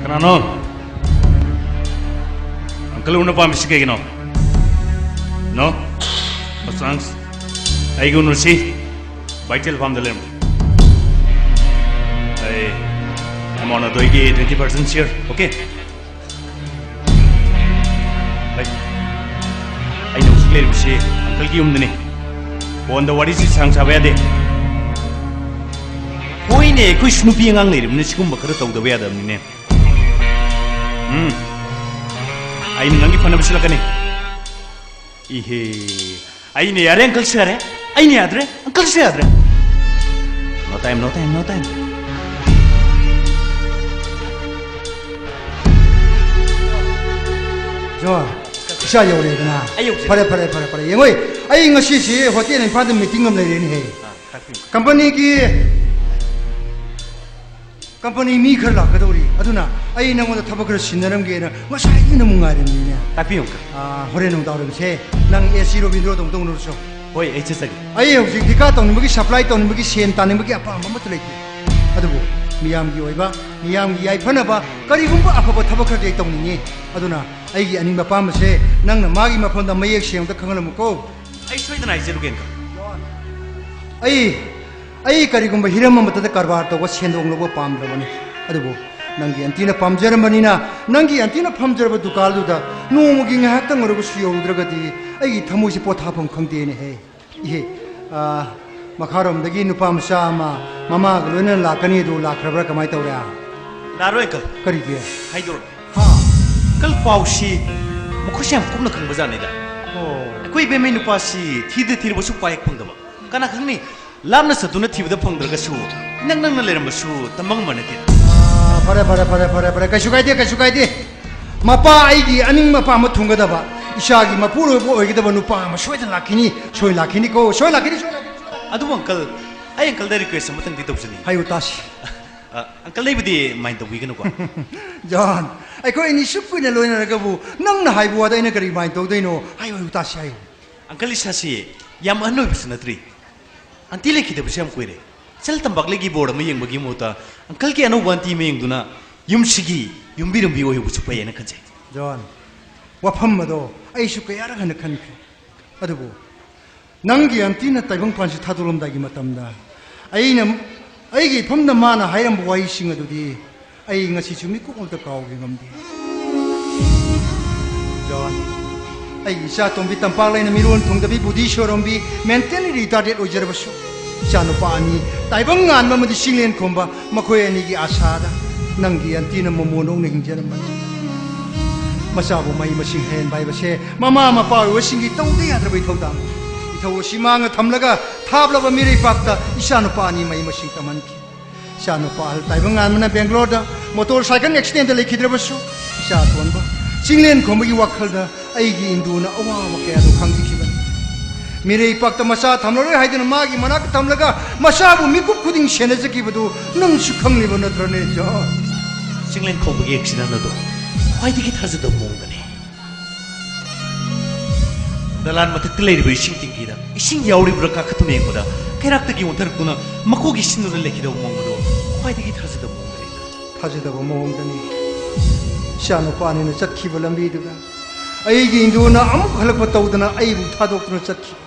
ꯀꯅꯥꯅꯣ? ꯑꯪꯀꯜ ꯎꯅ ꯄꯥꯝꯃꯤꯁꯤ ꯀꯩꯒꯤꯅꯣ? No? No chance. ꯑꯩꯒ ꯎꯅꯔꯁꯤ꯫ ꯚꯥꯏꯇꯦꯜ ꯐꯥꯝꯗ ꯂꯩꯔꯝꯃꯤ꯫ ꯑꯩ ꯑꯦꯃꯥꯎꯟ ꯑꯗꯣ ꯑꯩꯒꯤ twenty percent share, okay? ꯍꯩ, ꯑꯩꯅ ꯍꯧꯖꯤꯛ ꯂꯩꯔꯤꯕꯁꯤ ꯑꯪꯀꯜꯒꯤ ꯌꯨꯝꯗꯅꯤ꯫ ꯐꯣꯟꯗ ꯋꯥꯔꯤꯁꯤ ꯁꯥꯡ ꯁꯥꯕ ꯌꯥꯗꯦ꯫ ꯍꯣꯏꯅꯦ, ꯑꯩꯈꯣꯏꯁꯨ ꯅꯨꯄꯤ ꯑꯉꯥꯡ ꯂꯩꯔꯤꯕꯅꯤꯅ ꯁꯤꯒꯨꯝꯕ ꯈꯔ ꯇꯧꯗꯕ ꯌꯥꯗꯕꯅꯤꯅꯦ꯫ ꯎꯝ, ꯑꯩꯅ ꯅꯪꯒꯤ ꯐꯅꯕ ꯁꯤꯜꯂꯛꯀꯅꯤ꯫ ꯏꯍꯦ, ꯑꯩꯅ ꯌꯥꯔꯦ, ꯑꯪꯀꯜꯁꯨ ꯌꯥꯔꯦ꯫ ꯑꯩꯅ ꯌꯥꯗ꯭ꯔꯦ, ꯑꯪꯀꯜꯁꯨ ꯌꯥꯗ꯭ꯔꯦ꯫ No time, no time, no time. ꯖꯣ, ꯏꯆꯥ ꯌꯧꯔꯦꯗꯅ꯫ ꯑꯩ ꯌꯧꯖꯔꯦ꯫ ꯐꯔꯦ, ꯐꯔꯦ, ꯐꯔꯦ, ꯐꯔꯦ꯫ ꯌꯦꯡꯉꯣꯏ, ꯑꯩ ꯉꯁꯤꯁꯤ ꯍꯣꯇꯦꯜ ꯏꯝꯐꯥꯜꯗ ꯃꯤꯇꯤꯡ ꯑꯃ ꯂꯩꯔꯦꯅꯦꯍꯦ꯫ ꯑꯥ, ꯇꯥꯛꯄꯤꯌꯨ꯫ ꯀꯝꯄꯅꯤꯒꯤ ꯀꯝꯄꯅꯤ ꯃꯤ ꯈꯔ ꯂꯥꯛꯀꯗꯧꯔꯤ, ꯑꯗꯨꯅ ꯑꯩ ꯅꯉꯣꯟꯗ ꯊꯕꯛ ꯈꯔ ꯁꯤꯟꯅꯔꯝꯒꯦꯅ ꯉꯁꯥꯏꯗꯩ ꯅꯃꯨꯛ ꯉꯥꯏꯔꯝꯃꯤꯅꯦ꯫ ꯇꯥꯛꯄꯤꯌꯨ, ꯑꯪꯀꯜ꯫ ꯑꯥ, ꯍꯣꯔꯦꯟ ꯅꯨꯡꯗꯥꯡ ꯋꯥꯏꯔꯝꯁꯦ ꯅꯪ ꯑꯦ ꯁꯤ ꯔꯣꯕꯤꯟꯗ꯭ꯔꯣꯗ ꯑꯃꯨꯛꯇ ꯎꯅꯔꯨꯆꯣ꯫ ꯍꯣꯏ, ꯑꯩ ꯆꯠꯆꯒꯦ꯫ ꯑꯩ ꯍꯧꯖꯤꯛ ꯙꯤꯀꯥ ꯇꯧꯅꯤꯡꯕꯒꯤ, ꯁꯄ꯭ꯂꯥꯏ ꯇꯧꯅꯤꯡꯕꯒꯤ, ꯁꯦꯟ ꯇꯥꯅꯤꯡꯕꯒꯤ ꯑꯄꯥꯝꯕ ꯑꯃꯠꯇ ꯂꯩꯇꯦ꯫ ꯑꯗꯨꯕꯨ ꯃꯤꯌꯥꯝꯒꯤ ꯑꯣꯏꯕ, ꯃꯤꯌꯥꯝꯒꯤ ꯌꯥꯏꯐꯅꯕ ꯀꯔꯤꯒꯨꯝꯕ ꯑꯐꯕ ꯊꯕꯛ ꯈꯔꯗꯤ ꯑꯩ ꯇꯧꯅꯤꯡꯉꯤ꯫ ꯑꯗꯨꯅ ꯑꯩꯒꯤ ꯑꯅꯤꯡꯕ ꯑꯄꯥꯝꯕꯁꯦ ꯅꯪꯅ ꯃꯥꯒꯤ ꯃꯐꯝꯗ ꯃꯌꯦꯛ ꯁꯦꯡꯅ ꯈꯪꯍꯜꯂꯝꯃꯨꯀꯣ꯫ ꯑꯩ ꯁꯣꯏꯗꯅ ꯍꯥꯏꯖꯔꯨꯒꯦ, ꯑꯪꯀꯜ꯫ ꯑꯩ ꯑꯩ ꯀꯔꯤꯒꯨꯝꯕ ꯍꯤꯔꯝ ꯑꯃꯠꯇꯗ ꯀꯔꯕꯥꯔ ꯇꯧꯕ, ꯁꯦꯟꯗꯣꯡ ꯂꯧꯕ ꯄꯥꯝꯗ꯭ꯔꯕꯅꯤ꯫ ꯑꯗꯨꯕꯨ ꯅꯪꯒꯤ ꯑꯟꯇꯤꯅ ꯄꯥꯝꯖꯔꯝꯕꯅꯤꯅ, ꯅꯪꯒꯤ ꯑꯟꯇꯤꯅ ꯐꯝꯖꯔꯕ ꯗꯨꯀꯥꯟꯗꯨꯗ ꯅꯣꯡꯃꯒꯤ ꯉꯥꯏꯍꯥꯛꯇꯪ ꯑꯣꯏꯔꯕꯁꯨ ꯌꯧꯔꯨꯗ꯭ꯔꯒꯗꯤ ꯑꯩꯒꯤ ꯊꯃꯣꯏꯁꯦ ꯄꯣꯊꯥꯐꯝ ꯈꯪꯗꯦꯅꯦꯍꯦ꯫ ꯏꯍꯦ, ꯑꯥ, ꯃꯈꯥꯔꯣꯝꯗꯒꯤ ꯅꯨꯄꯥ ꯃꯆꯥ ꯑꯃ ꯃꯃꯥꯒ ꯂꯣꯏꯅꯅ ꯂꯥꯛꯀꯅꯤ, ꯑꯗꯨ ꯂꯥꯛꯈ꯭ꯔꯕ꯭ꯔꯥ, ꯀꯃꯥꯏ ꯇꯧꯔꯦ? ꯂꯥꯛꯑꯔꯣꯏ, ꯑꯪꯀꯜ꯫ ꯀꯔꯤꯒꯤ? ꯍꯥꯏꯗꯣꯔꯛꯀꯦ꯫ ꯍꯥ? ꯑꯪꯀꯜ, ꯄꯥꯎꯁꯤ ꯃꯈꯣꯏꯁꯦ ꯌꯥꯝ ꯀꯨꯞꯅ ꯈꯪꯕꯖꯥꯠꯅꯤꯗ꯫ ꯑꯣ꯫ ꯑꯩꯈꯣꯏ ꯏꯕꯦꯝꯃꯩ ꯅꯨꯄꯥꯁꯤ ꯊꯤꯗ ꯊꯤꯔꯕꯁꯨ ꯄꯥꯏ ꯐꯪꯗꯕ꯫ ꯀꯅꯥ ꯈꯪꯅꯤ? ꯂꯥꯞꯅ ꯆꯠꯇꯨꯅ ꯊꯤꯕꯗ ꯐꯪꯗ꯭ꯔꯒꯁꯨ, ꯏꯅꯛ ꯅꯛꯅ ꯂꯩꯔꯝꯕꯁꯨ ꯇꯝꯕ ꯉꯝꯕ ꯅꯠꯇꯦ꯫ ꯑꯥ, ꯐꯔꯦ, ꯐꯔꯦ, ꯐꯔꯦ, ꯐꯔꯦ, ꯐꯔꯦ꯫ ꯀꯩꯁꯨ ꯀꯥꯏꯗꯦ, ꯀꯩꯁꯨ ꯀꯥꯏꯗꯦ꯫ ꯃꯄꯥ ꯑꯩꯒꯤ ꯑꯅꯤꯡꯕ ꯑꯄꯥꯝꯕ ꯊꯨꯡꯒꯗꯕ, ꯏꯆꯥꯒꯤ ꯃꯄꯨꯔꯣꯏꯕ ꯑꯣꯏꯒꯗꯕ ꯅꯨꯄꯥ ꯑꯃ ꯁꯣꯏꯗꯅ ꯂꯥꯛꯈꯤꯅꯤ, ꯁꯣꯏ ꯂꯥꯛꯈꯤꯅꯤꯀꯣ, ꯁꯣꯏ ꯂꯥꯛꯈꯤꯅꯤ, ꯁꯣꯏ ꯂꯥꯛꯈꯤꯅꯤ, ꯁꯣꯏ ꯂꯥꯛꯈꯤꯅꯤ꯫ ꯑꯗꯨꯕꯨ, ꯑꯪꯀꯜ, ꯑꯩ ꯑꯪꯀꯜꯗ ꯔꯤꯀ꯭ꯋꯦꯁ ꯑꯃꯇꯪꯗꯤ ꯇꯧꯖꯅꯤꯡꯉꯤ꯫ ꯍꯥꯏꯌꯨ ꯇꯥꯁꯤ꯫ ꯑ, ꯑꯪꯀꯜ, ꯑꯩꯕꯨꯗꯤ ꯃꯥꯏꯟ ꯇꯧꯕꯤꯒꯅꯨꯀꯣ꯫ ꯖꯣꯟ, ꯑꯩꯈꯣꯏ ꯑꯅꯤ ꯁꯨꯛ ꯀꯨꯏꯅ ꯂꯣꯏꯅꯔꯒꯕꯨ ꯅꯪꯅ ꯍꯥꯏꯕ ꯋꯥꯗ ꯑꯩꯅ ꯀꯔꯤ ꯃꯥꯏꯟ ꯇꯧꯗꯣꯏꯅꯣ? ꯍꯥꯏꯌꯨ, ꯍꯥꯏꯌꯨ ꯇꯥꯁꯤ, ꯍꯥꯏꯌꯨ꯫ ꯑꯪꯀꯜ, ꯏꯁꯥꯁꯤ ꯌꯥꯝ ꯑꯍꯟ ꯑꯣꯏꯕꯁꯨ ꯅꯠꯇ꯭ꯔꯤ꯫ ꯑꯟꯇꯤ ꯂꯩꯈꯤꯗꯕꯁꯨ ꯌꯥꯝ ꯀꯨꯏꯔꯦ꯫ ꯆꯜ ꯇꯝꯄꯥꯛꯂꯩꯒꯤ ꯕꯣꯔ ꯑꯃ ꯌꯦꯡꯕꯒꯤ ꯃꯍꯨꯠꯇ ꯑꯪꯀꯜꯒꯤ ꯑꯅꯧꯕ ꯑꯟꯇꯤ ꯑꯃ ꯌꯦꯡꯗꯨꯅ ꯌꯨꯝꯁꯤꯒꯤ ꯌꯨꯝꯕꯤꯔꯝꯕꯤ ꯑꯣꯏꯍꯧꯕꯁꯨ ꯐꯩꯌꯦꯅ ꯈꯟꯖꯩ꯫ ꯖꯣꯟ, ꯋꯥꯐꯝ ꯑꯗꯣ ꯑꯩꯁꯨ ꯀꯌꯥꯔꯛ ꯍꯟꯅ ꯈꯟꯈ꯭ꯔꯦ꯫ ꯑꯗꯨꯕꯨ ꯅꯪꯒꯤ ꯑꯟꯇꯤꯅ ꯇꯥꯏꯕꯪꯄꯥꯟꯁꯤ ꯊꯥꯗꯣꯛꯂꯝꯗꯥꯏꯒꯤ ꯃꯇꯝꯗ ꯑꯩꯅ, ꯑꯩꯒꯤ ꯏꯐꯝꯗ ꯃꯥꯅ ꯍꯥꯏꯔꯝꯕ ꯋꯥꯍꯩꯁꯤꯡ ꯑꯗꯨꯗꯤ ꯑꯩ ꯉꯁꯤꯁꯨ ꯃꯤꯀꯨꯞ ꯑꯃꯇ ꯀꯥꯎꯒꯦ ꯉꯝꯗꯦ꯫ ꯖꯣꯟ, ꯑꯩꯒꯤ ꯏꯆꯥ ꯇꯣꯝꯕꯤ ꯇꯝꯄꯥꯛꯂꯩꯅ ꯃꯤꯔꯣꯟ ꯊꯨꯡꯗꯕꯤ, ꯕꯨꯙꯤ ꯁꯣꯔꯣꯝꯕꯤ, mentally retarded ꯑꯣꯏꯖꯔꯕꯁꯨ, ꯏꯆꯥꯅꯨꯄꯥ ꯑꯅꯤ, ꯇꯥꯏꯕꯪ ꯉꯥꯟꯕ ꯑꯃꯗꯤ ꯆꯤꯡꯂꯦꯟ ꯈꯣꯝꯕ, ꯃꯈꯣꯏ ꯑꯅꯤꯒꯤ ꯑꯥꯁꯥꯗ ꯅꯪꯒꯤ ꯑꯟꯇꯤꯅ ꯃꯣꯃꯣꯟ ꯑꯣꯛꯅ ꯍꯤꯡꯖꯔꯝꯕꯅꯤ꯫ ꯃꯆꯥꯕꯨ ꯃꯍꯩ ꯃꯁꯤꯡ ꯍꯩꯍꯟꯕ ꯍꯥꯏꯕꯁꯦ ꯃꯃꯥ ꯃꯄꯥ ꯑꯣꯏꯕꯁꯤꯡꯒꯤ ꯇꯧꯗ ꯌꯥꯗ꯭ꯔꯕ ꯏꯊꯧꯗꯥꯡꯅꯤ꯫ ꯏꯊꯧ ꯑꯁꯤ ꯃꯥꯡꯅ ꯊꯝꯂꯒ ꯊꯥꯞꯂꯕ ꯃꯤꯔꯩꯄꯥꯛꯇ ꯏꯆꯥꯅꯨꯄꯥ ꯑꯅꯤ ꯃꯍꯩ ꯃꯁꯤꯡ ꯇꯝꯍꯟꯈꯤ꯫ ꯏꯆꯥꯅꯨꯄꯥ ꯑꯍꯜ ꯇꯥꯏꯕꯪ ꯉꯥꯟꯕꯅ ꯕꯦꯡꯒ꯭ꯂꯣꯔꯗ ꯃꯣꯇꯣꯔ ꯁꯥꯏꯀꯜ ꯑꯦꯛꯁꯤꯗꯦꯟꯗ ꯂꯩꯈꯤꯗ꯭ꯔꯕꯁꯨ, ꯏꯆꯥ ꯑꯇꯣꯟꯕ ꯆꯤꯡꯂꯦꯟ ꯈꯣꯝꯕꯒꯤ ꯋꯥꯈꯜꯗ ꯑꯩꯒꯤ ꯏꯟꯗꯨꯅ ꯑꯋꯥꯕ ꯀꯌꯥꯗꯨ ꯈꯪꯕꯤꯈꯤꯕꯅꯤ꯫ ꯃꯤꯔꯩꯄꯥꯛꯇ ꯃꯆꯥ ꯊꯝꯂꯔꯣꯏ ꯍꯥꯏꯗꯨꯅ ꯃꯥꯒꯤ ꯃꯅꯥꯛꯇ ꯊꯝꯂꯒ ꯃꯆꯥꯕꯨ ꯃꯤꯀꯨꯞ ꯈꯨꯗꯤꯡ ꯁꯦꯟꯅꯖꯈꯤꯕꯗꯨ ꯅꯪꯁꯨ ꯈꯪꯂꯤꯕ ꯅꯠꯇ꯭ꯔꯅꯦ, ꯖꯣꯟ? ꯆꯤꯡꯂꯦꯟ ꯈꯣꯝꯕꯒꯤ ꯑꯦꯛꯁꯤꯗꯦꯟ ꯑꯗꯨ ꯈ꯭ꯋꯥꯏꯗꯒꯤ ꯊꯥꯖꯗꯕ ꯃꯑꯣꯡꯗꯅꯤ꯫ ꯅꯂꯥꯟ ꯃꯊꯛꯇ ꯂꯩꯔꯤꯕ ꯏꯁꯤꯡ ꯇꯦꯡꯀꯤꯗ ꯏꯁꯤꯡ ꯌꯥꯎꯔꯤꯕ꯭ꯔꯥ ꯀꯥꯈꯠꯇꯨꯅ ꯌꯦꯡꯕꯗ, ꯀꯩꯔꯥꯛꯇꯒꯤ ꯑꯣꯟꯊꯔꯛꯇꯨꯅ ꯃꯀꯣꯛ ꯏꯁꯤꯡꯗꯨꯅ ꯂꯩꯈꯤꯗꯕ ꯃꯑꯣꯡ ꯑꯗꯨ ꯈ꯭ꯋꯥꯏꯗꯒꯤ ꯊꯥꯖꯗꯕ ꯃꯑꯣꯡꯗꯅꯤ꯫ ꯊꯥꯖꯗꯕ ꯃꯑꯣꯡꯗꯅꯤ꯫ ꯏꯆꯥꯅꯨꯄꯥꯅꯤꯅ ꯆꯠꯈꯤꯕ ꯂꯝꯕꯤꯗꯨꯗ ꯑꯩꯒꯤ ꯏꯟꯗꯨꯅ ꯑꯃꯨꯛ ꯍꯜꯂꯛꯄ ꯇꯧꯗꯅ ꯑꯩꯕꯨ ꯊꯥꯗꯣꯛꯇꯨꯅ ꯆꯠꯈꯤꯕ꯫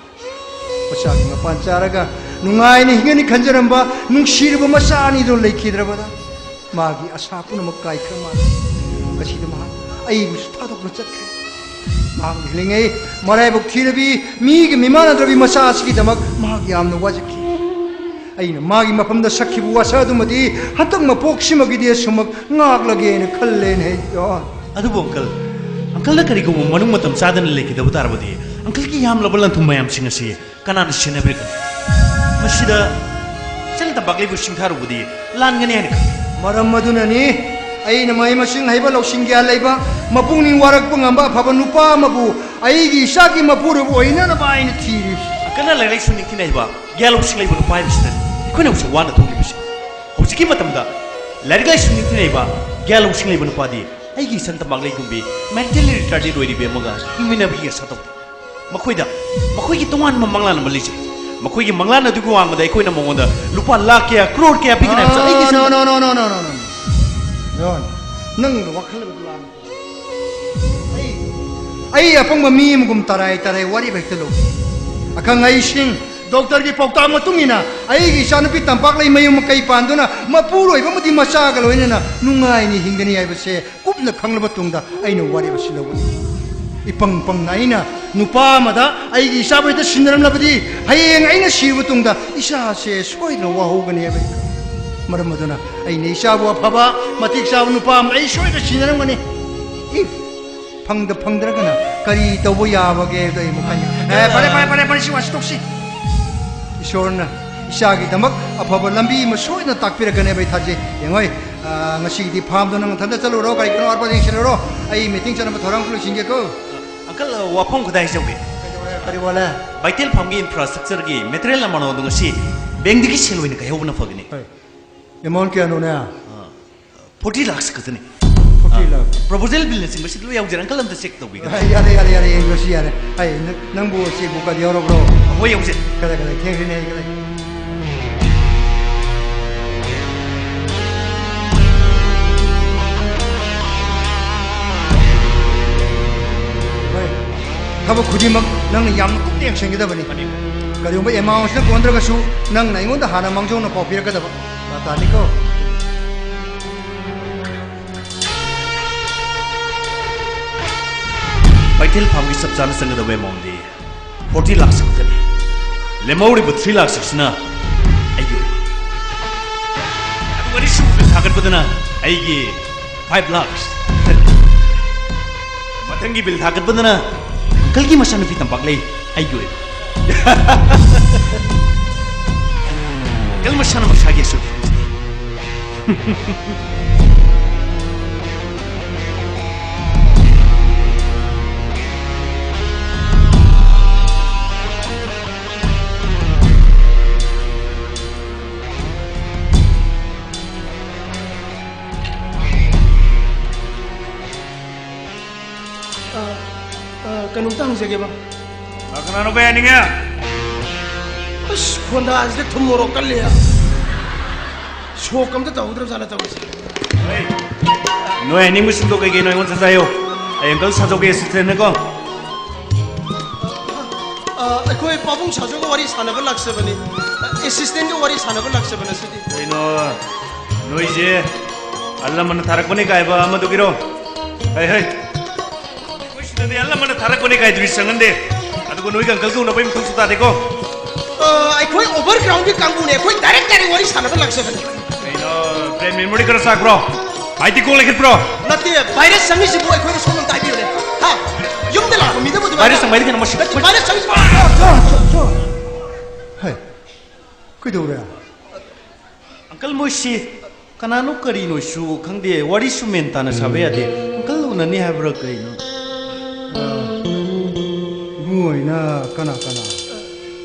ꯃꯆꯥꯒꯤ ꯃꯄꯥꯟ ꯆꯥꯔꯒ ꯅꯨꯡꯉꯥꯏꯅ ꯍꯤꯡꯒꯅꯤ ꯈꯟꯖꯔꯝꯕ ꯅꯨꯡꯁꯤꯔꯕ ꯃꯆꯥ ꯑꯅꯤꯗꯨ ꯂꯩꯈꯤꯗ꯭ꯔꯕꯗ ꯃꯥꯒꯤ ꯑꯁꯥ ꯄꯨꯝꯅꯃꯛ ꯀꯥꯏꯈ꯭ꯔ ꯃꯥꯜꯂꯦ꯫ ꯉꯁꯤꯗꯤ ꯃꯍꯥꯛ ꯑꯩꯕꯨꯁꯨ ꯊꯥꯗꯣꯛꯇꯨꯅ ꯆꯠꯈ꯭ꯔꯦ꯫ ꯃꯍꯥꯛꯅ ꯍꯤꯡꯂꯤꯉꯩ ꯃꯔꯥꯏꯕꯛ ꯊꯤꯔꯕꯤ, ꯃꯤꯒ ꯃꯤꯃꯥꯟꯅꯗ꯭ꯔꯕꯤ ꯃꯆꯥ ꯑꯁꯤꯒꯤꯗꯃꯛ ꯃꯍꯥꯛ ꯌꯥꯝꯅ ꯋꯥꯖꯈꯤ꯫ ꯑꯩꯅ ꯃꯥꯒꯤ ꯃꯐꯝꯗ ꯁꯛꯈꯤꯕ ꯋꯥꯁꯥ ꯑꯗꯨꯃꯗꯤ ꯍꯟꯗꯛ ꯃꯄꯣꯛꯁꯤꯃꯒꯤꯗꯤ ꯑꯁꯨꯃꯛ ꯉꯥꯛꯂꯒꯦꯅ ꯈꯜꯂꯦꯅꯦ꯫ ꯑꯗꯨꯕꯨ ꯑꯪꯀꯜ, ꯑꯪꯀꯜꯅ ꯀꯔꯤꯒꯨꯝꯕ ꯃꯅꯨꯡ ꯃꯇꯝ ꯆꯥꯗꯅ ꯂꯩꯈꯤꯗꯕ ꯇꯥꯔꯕꯗꯤ ꯑꯪꯀꯜꯒꯤ ꯌꯥꯝꯂꯕ ꯂꯟ ꯊꯨꯝ ꯃꯌꯥꯝꯁꯤꯡ ꯑꯁꯤ ꯀꯅꯥꯅ ꯁꯦꯟꯅꯕꯤꯔꯛꯀꯅꯤ? ꯃꯁꯤꯗ ꯆꯤꯡ ꯇꯝꯄꯥꯛ ꯂꯩꯕꯨ ꯁꯤꯡꯊꯥꯔꯨꯕꯗꯤ ꯂꯥꯟꯒꯅꯤ ꯍꯥꯏꯅ ꯈꯜꯂꯤ꯫ ꯃꯔꯝ ꯑꯗꯨꯅꯅꯤ ꯑꯩꯅ ꯃꯍꯩ ꯃꯁꯤꯡ ꯍꯩꯕ, ꯂꯧꯁꯤꯡ ꯒ꯭ꯌꯥꯟ ꯂꯩꯕ, ꯃꯄꯨꯛꯅꯤꯡ ꯋꯥꯔꯛꯄ ꯉꯝꯕ ꯑꯐꯕ ꯅꯨꯄꯥ ꯑꯃꯕꯨ ꯑꯩꯒꯤ ꯏꯆꯥꯒꯤ ꯃꯄꯨꯔꯣꯏꯕ ꯑꯣꯏꯅꯅꯕ ꯑꯩꯅ ꯊꯤꯔꯤꯕꯁꯤ꯫ ꯑꯪꯀꯜꯅ ꯂꯥꯏꯔꯤꯛ ꯂꯥꯏꯁꯨ ꯅꯤꯡꯊꯤꯅ ꯍꯩꯕ, ꯒ꯭ꯌꯥꯟ ꯂꯧꯁꯤꯡ ꯂꯩꯕ ꯅꯨꯄꯥ ꯍꯥꯏꯕꯁꯤꯗꯅꯤ ꯑꯩꯈꯣꯏꯅ ꯍꯧꯖꯤꯛ ꯋꯥꯅ ꯊꯣꯛꯂꯤꯕꯁꯤ꯫ ꯍꯧꯖꯤꯛꯀꯤ ꯃꯇꯝꯗ ꯂꯥꯏꯔꯤꯛ ꯂꯥꯏꯁꯨ ꯅꯤꯡꯊꯤꯅ ꯍꯩꯕ, ꯒ꯭ꯌꯥꯟ ꯂꯧꯁꯤꯡ ꯂꯩꯕ ꯅꯨꯄꯥꯗꯤ ꯑꯩꯒꯤ ꯏꯆꯟ ꯇꯝꯄꯥꯛ ꯂꯩꯒꯨꯝꯕꯤ mentally retarded ꯑꯣꯏꯔꯤꯕꯤ ꯑꯃꯒ ꯍꯤꯡꯃꯤꯟꯅꯕꯒꯤ ꯑꯁꯥ ꯇꯧꯗꯦ꯫ ꯃꯈꯣꯏꯗ ꯃꯈꯣꯏꯒꯤ ꯇꯣꯉꯥꯟꯕ ꯃꯪꯂꯥꯟ ꯑꯃ ꯂꯩꯖꯩ꯫ ꯃꯈꯣꯏꯒꯤ ꯃꯪꯂꯥꯟ ꯑꯗꯨꯒꯤ ꯋꯥꯡꯃꯗ ꯑꯩꯈꯣꯏꯅ ꯃꯉꯣꯟꯗ ꯂꯨꯄꯥ ꯂꯥꯈ ꯀꯌꯥ, ꯀ꯭ꯔꯣꯔ ꯀꯌꯥ ꯄꯤꯒꯅꯤ ꯍꯥꯏꯕꯁꯨ ꯑꯩꯒꯤ ꯏꯆꯟ- No, no, no, no, no, no, no, no. John, ꯅꯪ ꯋꯥꯈꯜ ꯑꯗꯨ ꯂꯥꯡ꯫ ꯑꯩ, ꯑꯩ ꯑꯄꯪꯕ ꯃꯤ ꯑꯃꯒꯨꯝ ꯇꯔꯥꯏ ꯇꯔꯥꯏ ꯋꯥꯔꯤ ꯍꯦꯛꯇ ꯂꯧ꯫ ꯑꯈꯪ ꯑꯍꯩꯁꯤꯡ, ꯗꯣꯛꯇꯔꯒꯤ ꯄꯥꯎꯇꯥꯛ ꯃꯇꯨꯡ ꯏꯟꯅ ꯑꯩꯒꯤ ꯏꯆꯥꯅꯨꯄꯤ ꯇꯝꯄꯥꯛꯂꯩ ꯃꯌꯨꯝ ꯃꯀꯩ ꯄꯥꯟꯗꯨꯅ ꯃꯄꯨꯔꯣꯏꯕ ꯑꯃꯗꯤ ꯃꯆꯥꯒ ꯂꯣꯏꯅꯅ ꯅꯨꯡꯉꯥꯏꯅ ꯍꯤꯡꯒꯅꯤ ꯍꯥꯏꯕꯁꯦ ꯀꯨꯞꯅ ꯈꯪꯂꯕ ꯇꯨꯡꯗ ꯑꯩꯅ ꯋꯥꯔꯦꯞ ꯑꯁꯤ ꯂꯧꯒꯅꯤ꯫ ꯏꯄꯪ ꯄꯪꯅ ꯑꯩꯅ ꯅꯨꯄꯥ ꯑꯃꯗ ꯑꯩꯒꯤ ꯏꯆꯥꯕꯨ ꯍꯦꯛꯇ ꯁꯤꯟꯅꯔꯝꯂꯕꯗꯤ ꯍꯌꯦꯡ ꯑꯩꯅ ꯁꯤꯔꯕ ꯇꯨꯡꯗ ꯏꯆꯥꯁꯦ ꯁꯣꯏꯗꯅ ꯋꯥꯍꯧꯒꯅꯤ ꯍꯥꯏꯕ ꯑꯩ ꯈꯪꯏ꯫ ꯃꯔꯝ ꯑꯗꯨꯅ ꯑꯩꯅ ꯏꯆꯥꯕꯨ ꯑꯐꯕ ꯃꯇꯤꯛ ꯆꯥꯕ ꯅꯨꯄꯥ ꯑꯃ ꯑꯩ ꯁꯣꯏꯗꯅ ꯁꯤꯟꯅꯔꯝꯒꯅꯤ꯫ If ꯐꯪꯗ ꯐꯪꯗ꯭ꯔꯒꯅ ꯀꯔꯤ ꯇꯧꯕ ꯌꯥꯕꯒꯦ ꯍꯥꯏꯕꯗꯣ ꯑꯩ ꯑꯃꯨꯛ ꯈꯟꯒꯦ꯫ ꯑꯦ, ꯐꯔꯦ, ꯐꯔꯦ, ꯐꯔꯦ, ꯐꯔꯦ, ꯁꯤ ꯋꯥꯁꯤ ꯇꯣꯛꯁꯤ꯫ ꯏꯁꯣꯔꯅ ꯏꯆꯥꯒꯤꯗꯃꯛ ꯑꯐꯕ ꯂꯝꯕꯤ ꯑꯃ ꯁꯣꯏꯗꯅ ꯇꯥꯛꯄꯤꯔꯛꯀꯅꯤ ꯍꯥꯏꯕ ꯑꯩ ꯊꯥꯖꯩ꯫ ꯌꯦꯡꯉꯣꯏ, ꯑ, ꯉꯁꯤꯒꯤꯗꯤ ꯐꯥꯝꯗꯣ ꯅꯪ ꯅꯊꯟꯗ ꯆꯠꯂꯨꯔꯣ, ꯀꯔꯤ ꯀꯔꯤꯅꯣ ꯑꯋꯥꯠꯄ ꯌꯦꯡꯁꯤꯜꯂꯨꯔꯣ꯫ ꯑꯩ ꯃꯤꯇꯤꯡ ꯆꯠꯅꯕ ꯊꯧꯔꯥꯡ ꯂꯣꯏꯁꯤꯟꯒꯦꯀꯣ꯫ ꯑꯪꯀꯜ, ꯋꯥꯐꯝ ꯈꯨꯗꯥ ꯍꯥꯏꯖꯧꯒꯦ꯫ ꯀꯔꯤ ꯋꯥꯂꯦ? ꯕꯥꯏꯇꯦꯜ ꯐꯥꯝꯒꯤ ꯏꯟꯐ꯭ꯔꯥꯁ꯭ꯇ꯭ꯔꯛꯆꯔꯒꯤ ꯃꯦꯇꯔꯤꯌꯦꯜ ꯑꯃꯥꯎꯟꯗꯣ ꯉꯁꯤ ꯕꯦꯡꯗꯒꯤ ꯁꯦꯜ ꯑꯣꯏꯅ ꯀꯥꯏꯍꯧꯕꯅ ꯐꯒꯅꯤ꯫ ꯍꯣꯏ꯫ ꯑꯦꯃꯥꯎꯟ ꯀꯌꯥꯅꯣꯅꯦ? ꯐꯣꯔꯇꯤ ꯂꯥꯛꯁ ꯈꯛꯇꯅꯤ꯫ ꯐꯣꯔꯇꯤ ꯂꯥꯛ? ꯄ꯭ꯔꯣꯄꯣꯖꯦꯜ ꯕꯤꯜꯅꯆꯤꯡꯕꯁꯤ ꯂꯣꯏ ꯌꯥꯎꯖꯔꯦ, ꯑꯪꯀꯜ ꯑꯝꯇ ꯆꯦꯛ ꯇꯧꯕꯤꯒꯗ꯭ꯔꯥ? ꯑ, ꯌꯥꯔꯦ, ꯌꯥꯔꯦ, ꯌꯥꯔꯦ, ꯌꯦꯡꯉꯁꯤ ꯌꯥꯔꯦ꯫ ꯑꯩ, ꯅ-, ꯅꯪꯕꯨ ꯆꯦꯛꯕꯨꯛꯀꯗꯤ ꯌꯥꯎꯔꯕ꯭ꯔꯣ? ꯍꯣꯏ, ꯌꯥꯎꯖꯩ꯫ ꯀꯗꯥꯏ, ꯀꯗꯥꯏ, ꯊꯦꯡꯈ꯭ꯔꯦꯅꯦ ꯑꯩ, ꯀꯗꯥꯏ? ꯍꯣꯏ, ꯊꯕꯛ ꯈꯨꯗꯤꯡꯃꯛ ꯅꯪꯅ ꯌꯥꯝꯅ ꯀꯨꯞꯅ ꯌꯦꯡꯁꯤꯟꯒꯗꯕꯅꯤ꯫ ꯃꯥꯅꯤ꯫ ꯀꯔꯤꯒꯨꯝꯕ ꯑꯦꯃꯥꯎꯟꯁꯤꯅ ꯀꯣꯟꯗ꯭ꯔꯒꯁꯨ ꯅꯪꯅ ꯑꯩꯉꯣꯟꯗ ꯍꯥꯟꯅ ꯃꯥꯡꯖꯧꯅ ꯄꯥꯎ ꯄꯤꯔꯛꯀꯗꯕ꯫ ꯇꯥ ꯇꯥꯅꯤꯀꯣ? ꯀꯩꯊꯦꯜ ꯐꯥꯝꯒꯤ ꯆꯞ ꯆꯥꯅ ꯆꯪꯒꯗꯕ ꯑꯦꯃꯥꯎꯟꯗꯤ ꯐꯣꯔꯇꯤ ꯂꯥꯛꯁ ꯈꯛꯇꯅꯤ꯫ ꯂꯦꯝꯍꯧꯔꯤꯕ ꯊ꯭ꯔꯤ ꯂꯥꯛꯁ ꯑꯁꯤꯅ ꯑꯩꯒꯤ ꯑꯣꯏꯕ꯫ ꯑꯗꯨꯒ ꯑꯅꯤꯁꯨꯕ ꯕꯤꯜ ꯊꯥꯒꯠꯄꯗꯅ ꯑꯩꯒꯤ ꯐꯥꯏꯚ ꯂꯥꯛꯁ꯫ ꯃꯊꯪꯒꯤ ꯕꯤꯜ ꯊꯥꯒꯠꯄꯗꯅ ꯑꯪꯀꯜꯒꯤ ꯃꯆꯥꯅꯨꯄꯤ ꯇꯝꯄꯥꯛꯂꯩ ꯑꯩꯒꯤ ꯑꯣꯏꯕ꯫ ꯑꯪꯀꯜ ꯃꯁꯥꯅ ꯃꯁꯥꯒꯤ ꯑꯁꯣꯏꯕ ꯈꯪꯖꯩ꯫ ꯑ, ꯑ, ꯀꯩꯅꯣꯝꯇ ꯍꯪꯖꯒꯦꯕ꯫ ꯑ, ꯀꯅꯥꯅꯣ ꯀꯩ ꯍꯥꯏꯅꯤꯡꯉꯦ? ꯑꯁ, ꯈꯣꯟꯗꯥꯁꯤꯗ ꯊꯨꯝ ꯃꯣꯔꯣꯛ ꯀꯜꯂꯦ꯫ ꯁꯣꯛ ꯑꯝꯇ ꯇꯧꯍꯧꯗ꯭ꯔꯕ ꯖꯥꯠꯂ ꯇꯧꯔꯤꯁꯦ? ꯍꯩ, ꯅꯣꯏ ꯍꯥꯏꯅꯤꯡꯕꯁꯤꯡꯗꯣ ꯀꯩ ꯀꯩꯅꯣ ꯑꯩꯉꯣꯟꯗ ꯁꯠ ꯁꯠ ꯍꯥꯏꯌꯣ꯫ ꯑꯩ ꯑꯪꯀꯜ ꯁꯥꯖꯧꯒꯤ ꯑꯦꯁꯤꯁꯇꯦꯟꯅꯦꯀꯣ꯫ ꯑ, ꯑꯩꯈꯣꯏ ꯄꯥꯕꯨꯡ ꯁꯥꯖꯧꯒ ꯋꯥꯔꯤ ꯁꯥꯟꯅꯕ ꯂꯥꯛꯆꯕꯅꯤ꯫ ꯑ, ꯑꯦꯁꯤꯁꯇꯦꯟꯒ ꯋꯥꯔꯤ ꯁꯥꯟꯅꯕ ꯂꯥꯛꯆꯕꯅꯦ ꯁꯤꯗꯤ꯫ ꯀꯩꯅꯣ, ꯅꯣꯏꯁꯦ ꯑꯍꯜ ꯂꯃꯟꯅ ꯊꯥꯔꯛꯄꯅꯦ ꯀꯥꯏꯕ ꯑꯃꯗꯨꯒꯤꯔꯣ? ꯍꯩ, ꯍꯩ꯫ ꯑꯩꯈꯣꯏ ꯁꯤꯗꯗꯤ ꯑꯍꯜ ꯂꯃꯟꯅ ꯊꯥꯔꯛꯄꯅꯦ ꯀꯥꯏꯗꯨꯗꯤ ꯆꯪꯍꯟꯗꯦ꯫ ꯑꯗꯨꯒ ꯅꯣꯏꯒ ꯑꯪꯀꯜꯒ ꯎꯅꯕꯩ ꯃꯊꯧꯁꯨ ꯇꯥꯗꯦꯀꯣ꯫ ꯑ, ꯑꯩꯈꯣꯏ ꯑꯣꯚꯔꯒ꯭ꯔꯥꯎꯟꯒꯤ ꯀꯥꯡꯕꯨꯅꯦ, ꯑꯩꯈꯣꯏ ꯗꯥꯏꯔꯦꯛ ꯗꯥꯏꯔꯦꯛ ꯋꯥꯔꯤ ꯁꯥꯟꯅꯕ ꯂꯥꯛꯆꯕꯅꯦ꯫ ꯀꯩꯅꯣ, ꯕ꯭ꯔꯦꯟ ꯃꯦꯃꯣꯔꯤ ꯈꯔ ꯆꯥꯛꯄ꯭ꯔꯣ? ꯍꯥꯏꯗꯤ ꯀꯣꯛ ꯂꯩꯈꯠꯄ꯭ꯔꯣ? ꯅꯠꯇꯦ, ꯚꯥꯏꯔꯁ ꯆꯪꯉꯤꯁꯤꯕꯨ ꯑꯩꯈꯣꯏꯗ ꯁꯣꯝꯗ ꯑꯝꯇ ꯍꯥꯏꯕꯤꯌꯨꯅꯦ꯫ ꯍꯥ? ꯌꯨꯝꯗ ꯂꯥꯛꯄ ꯃꯤꯗꯕꯨ ꯑꯗꯨꯃꯥꯏꯅ ꯚꯥꯏꯔꯁ ꯆꯪꯕ ꯍꯥꯏꯗꯤ ꯀꯩꯅꯣ ꯃꯁꯤ? ꯅꯠꯇꯦ, ꯚꯥꯏꯔꯁ ꯆꯪꯉꯤꯁꯤꯕꯨ ꯍꯩ, ꯀꯩꯗꯧꯔꯦ? ꯑꯪꯀꯜ, ꯃꯣꯏꯁꯤ ꯀꯅꯥꯅꯣ ꯀꯔꯤꯅꯣꯁꯨ ꯈꯪꯗꯦ, ꯋꯥꯔꯤꯁꯨ ꯃꯦꯟ ꯇꯥꯅ ꯁꯥꯕ ꯌꯥꯗꯦ꯫ ꯑꯪꯀꯜ ꯎꯅꯅꯤ ꯍꯥꯏꯕ꯭ꯔꯥ ꯀꯩꯅꯣ? ꯏꯕꯨꯡꯉꯣ ꯍꯣꯏꯅ ꯀꯅꯥ ꯀꯅꯥ?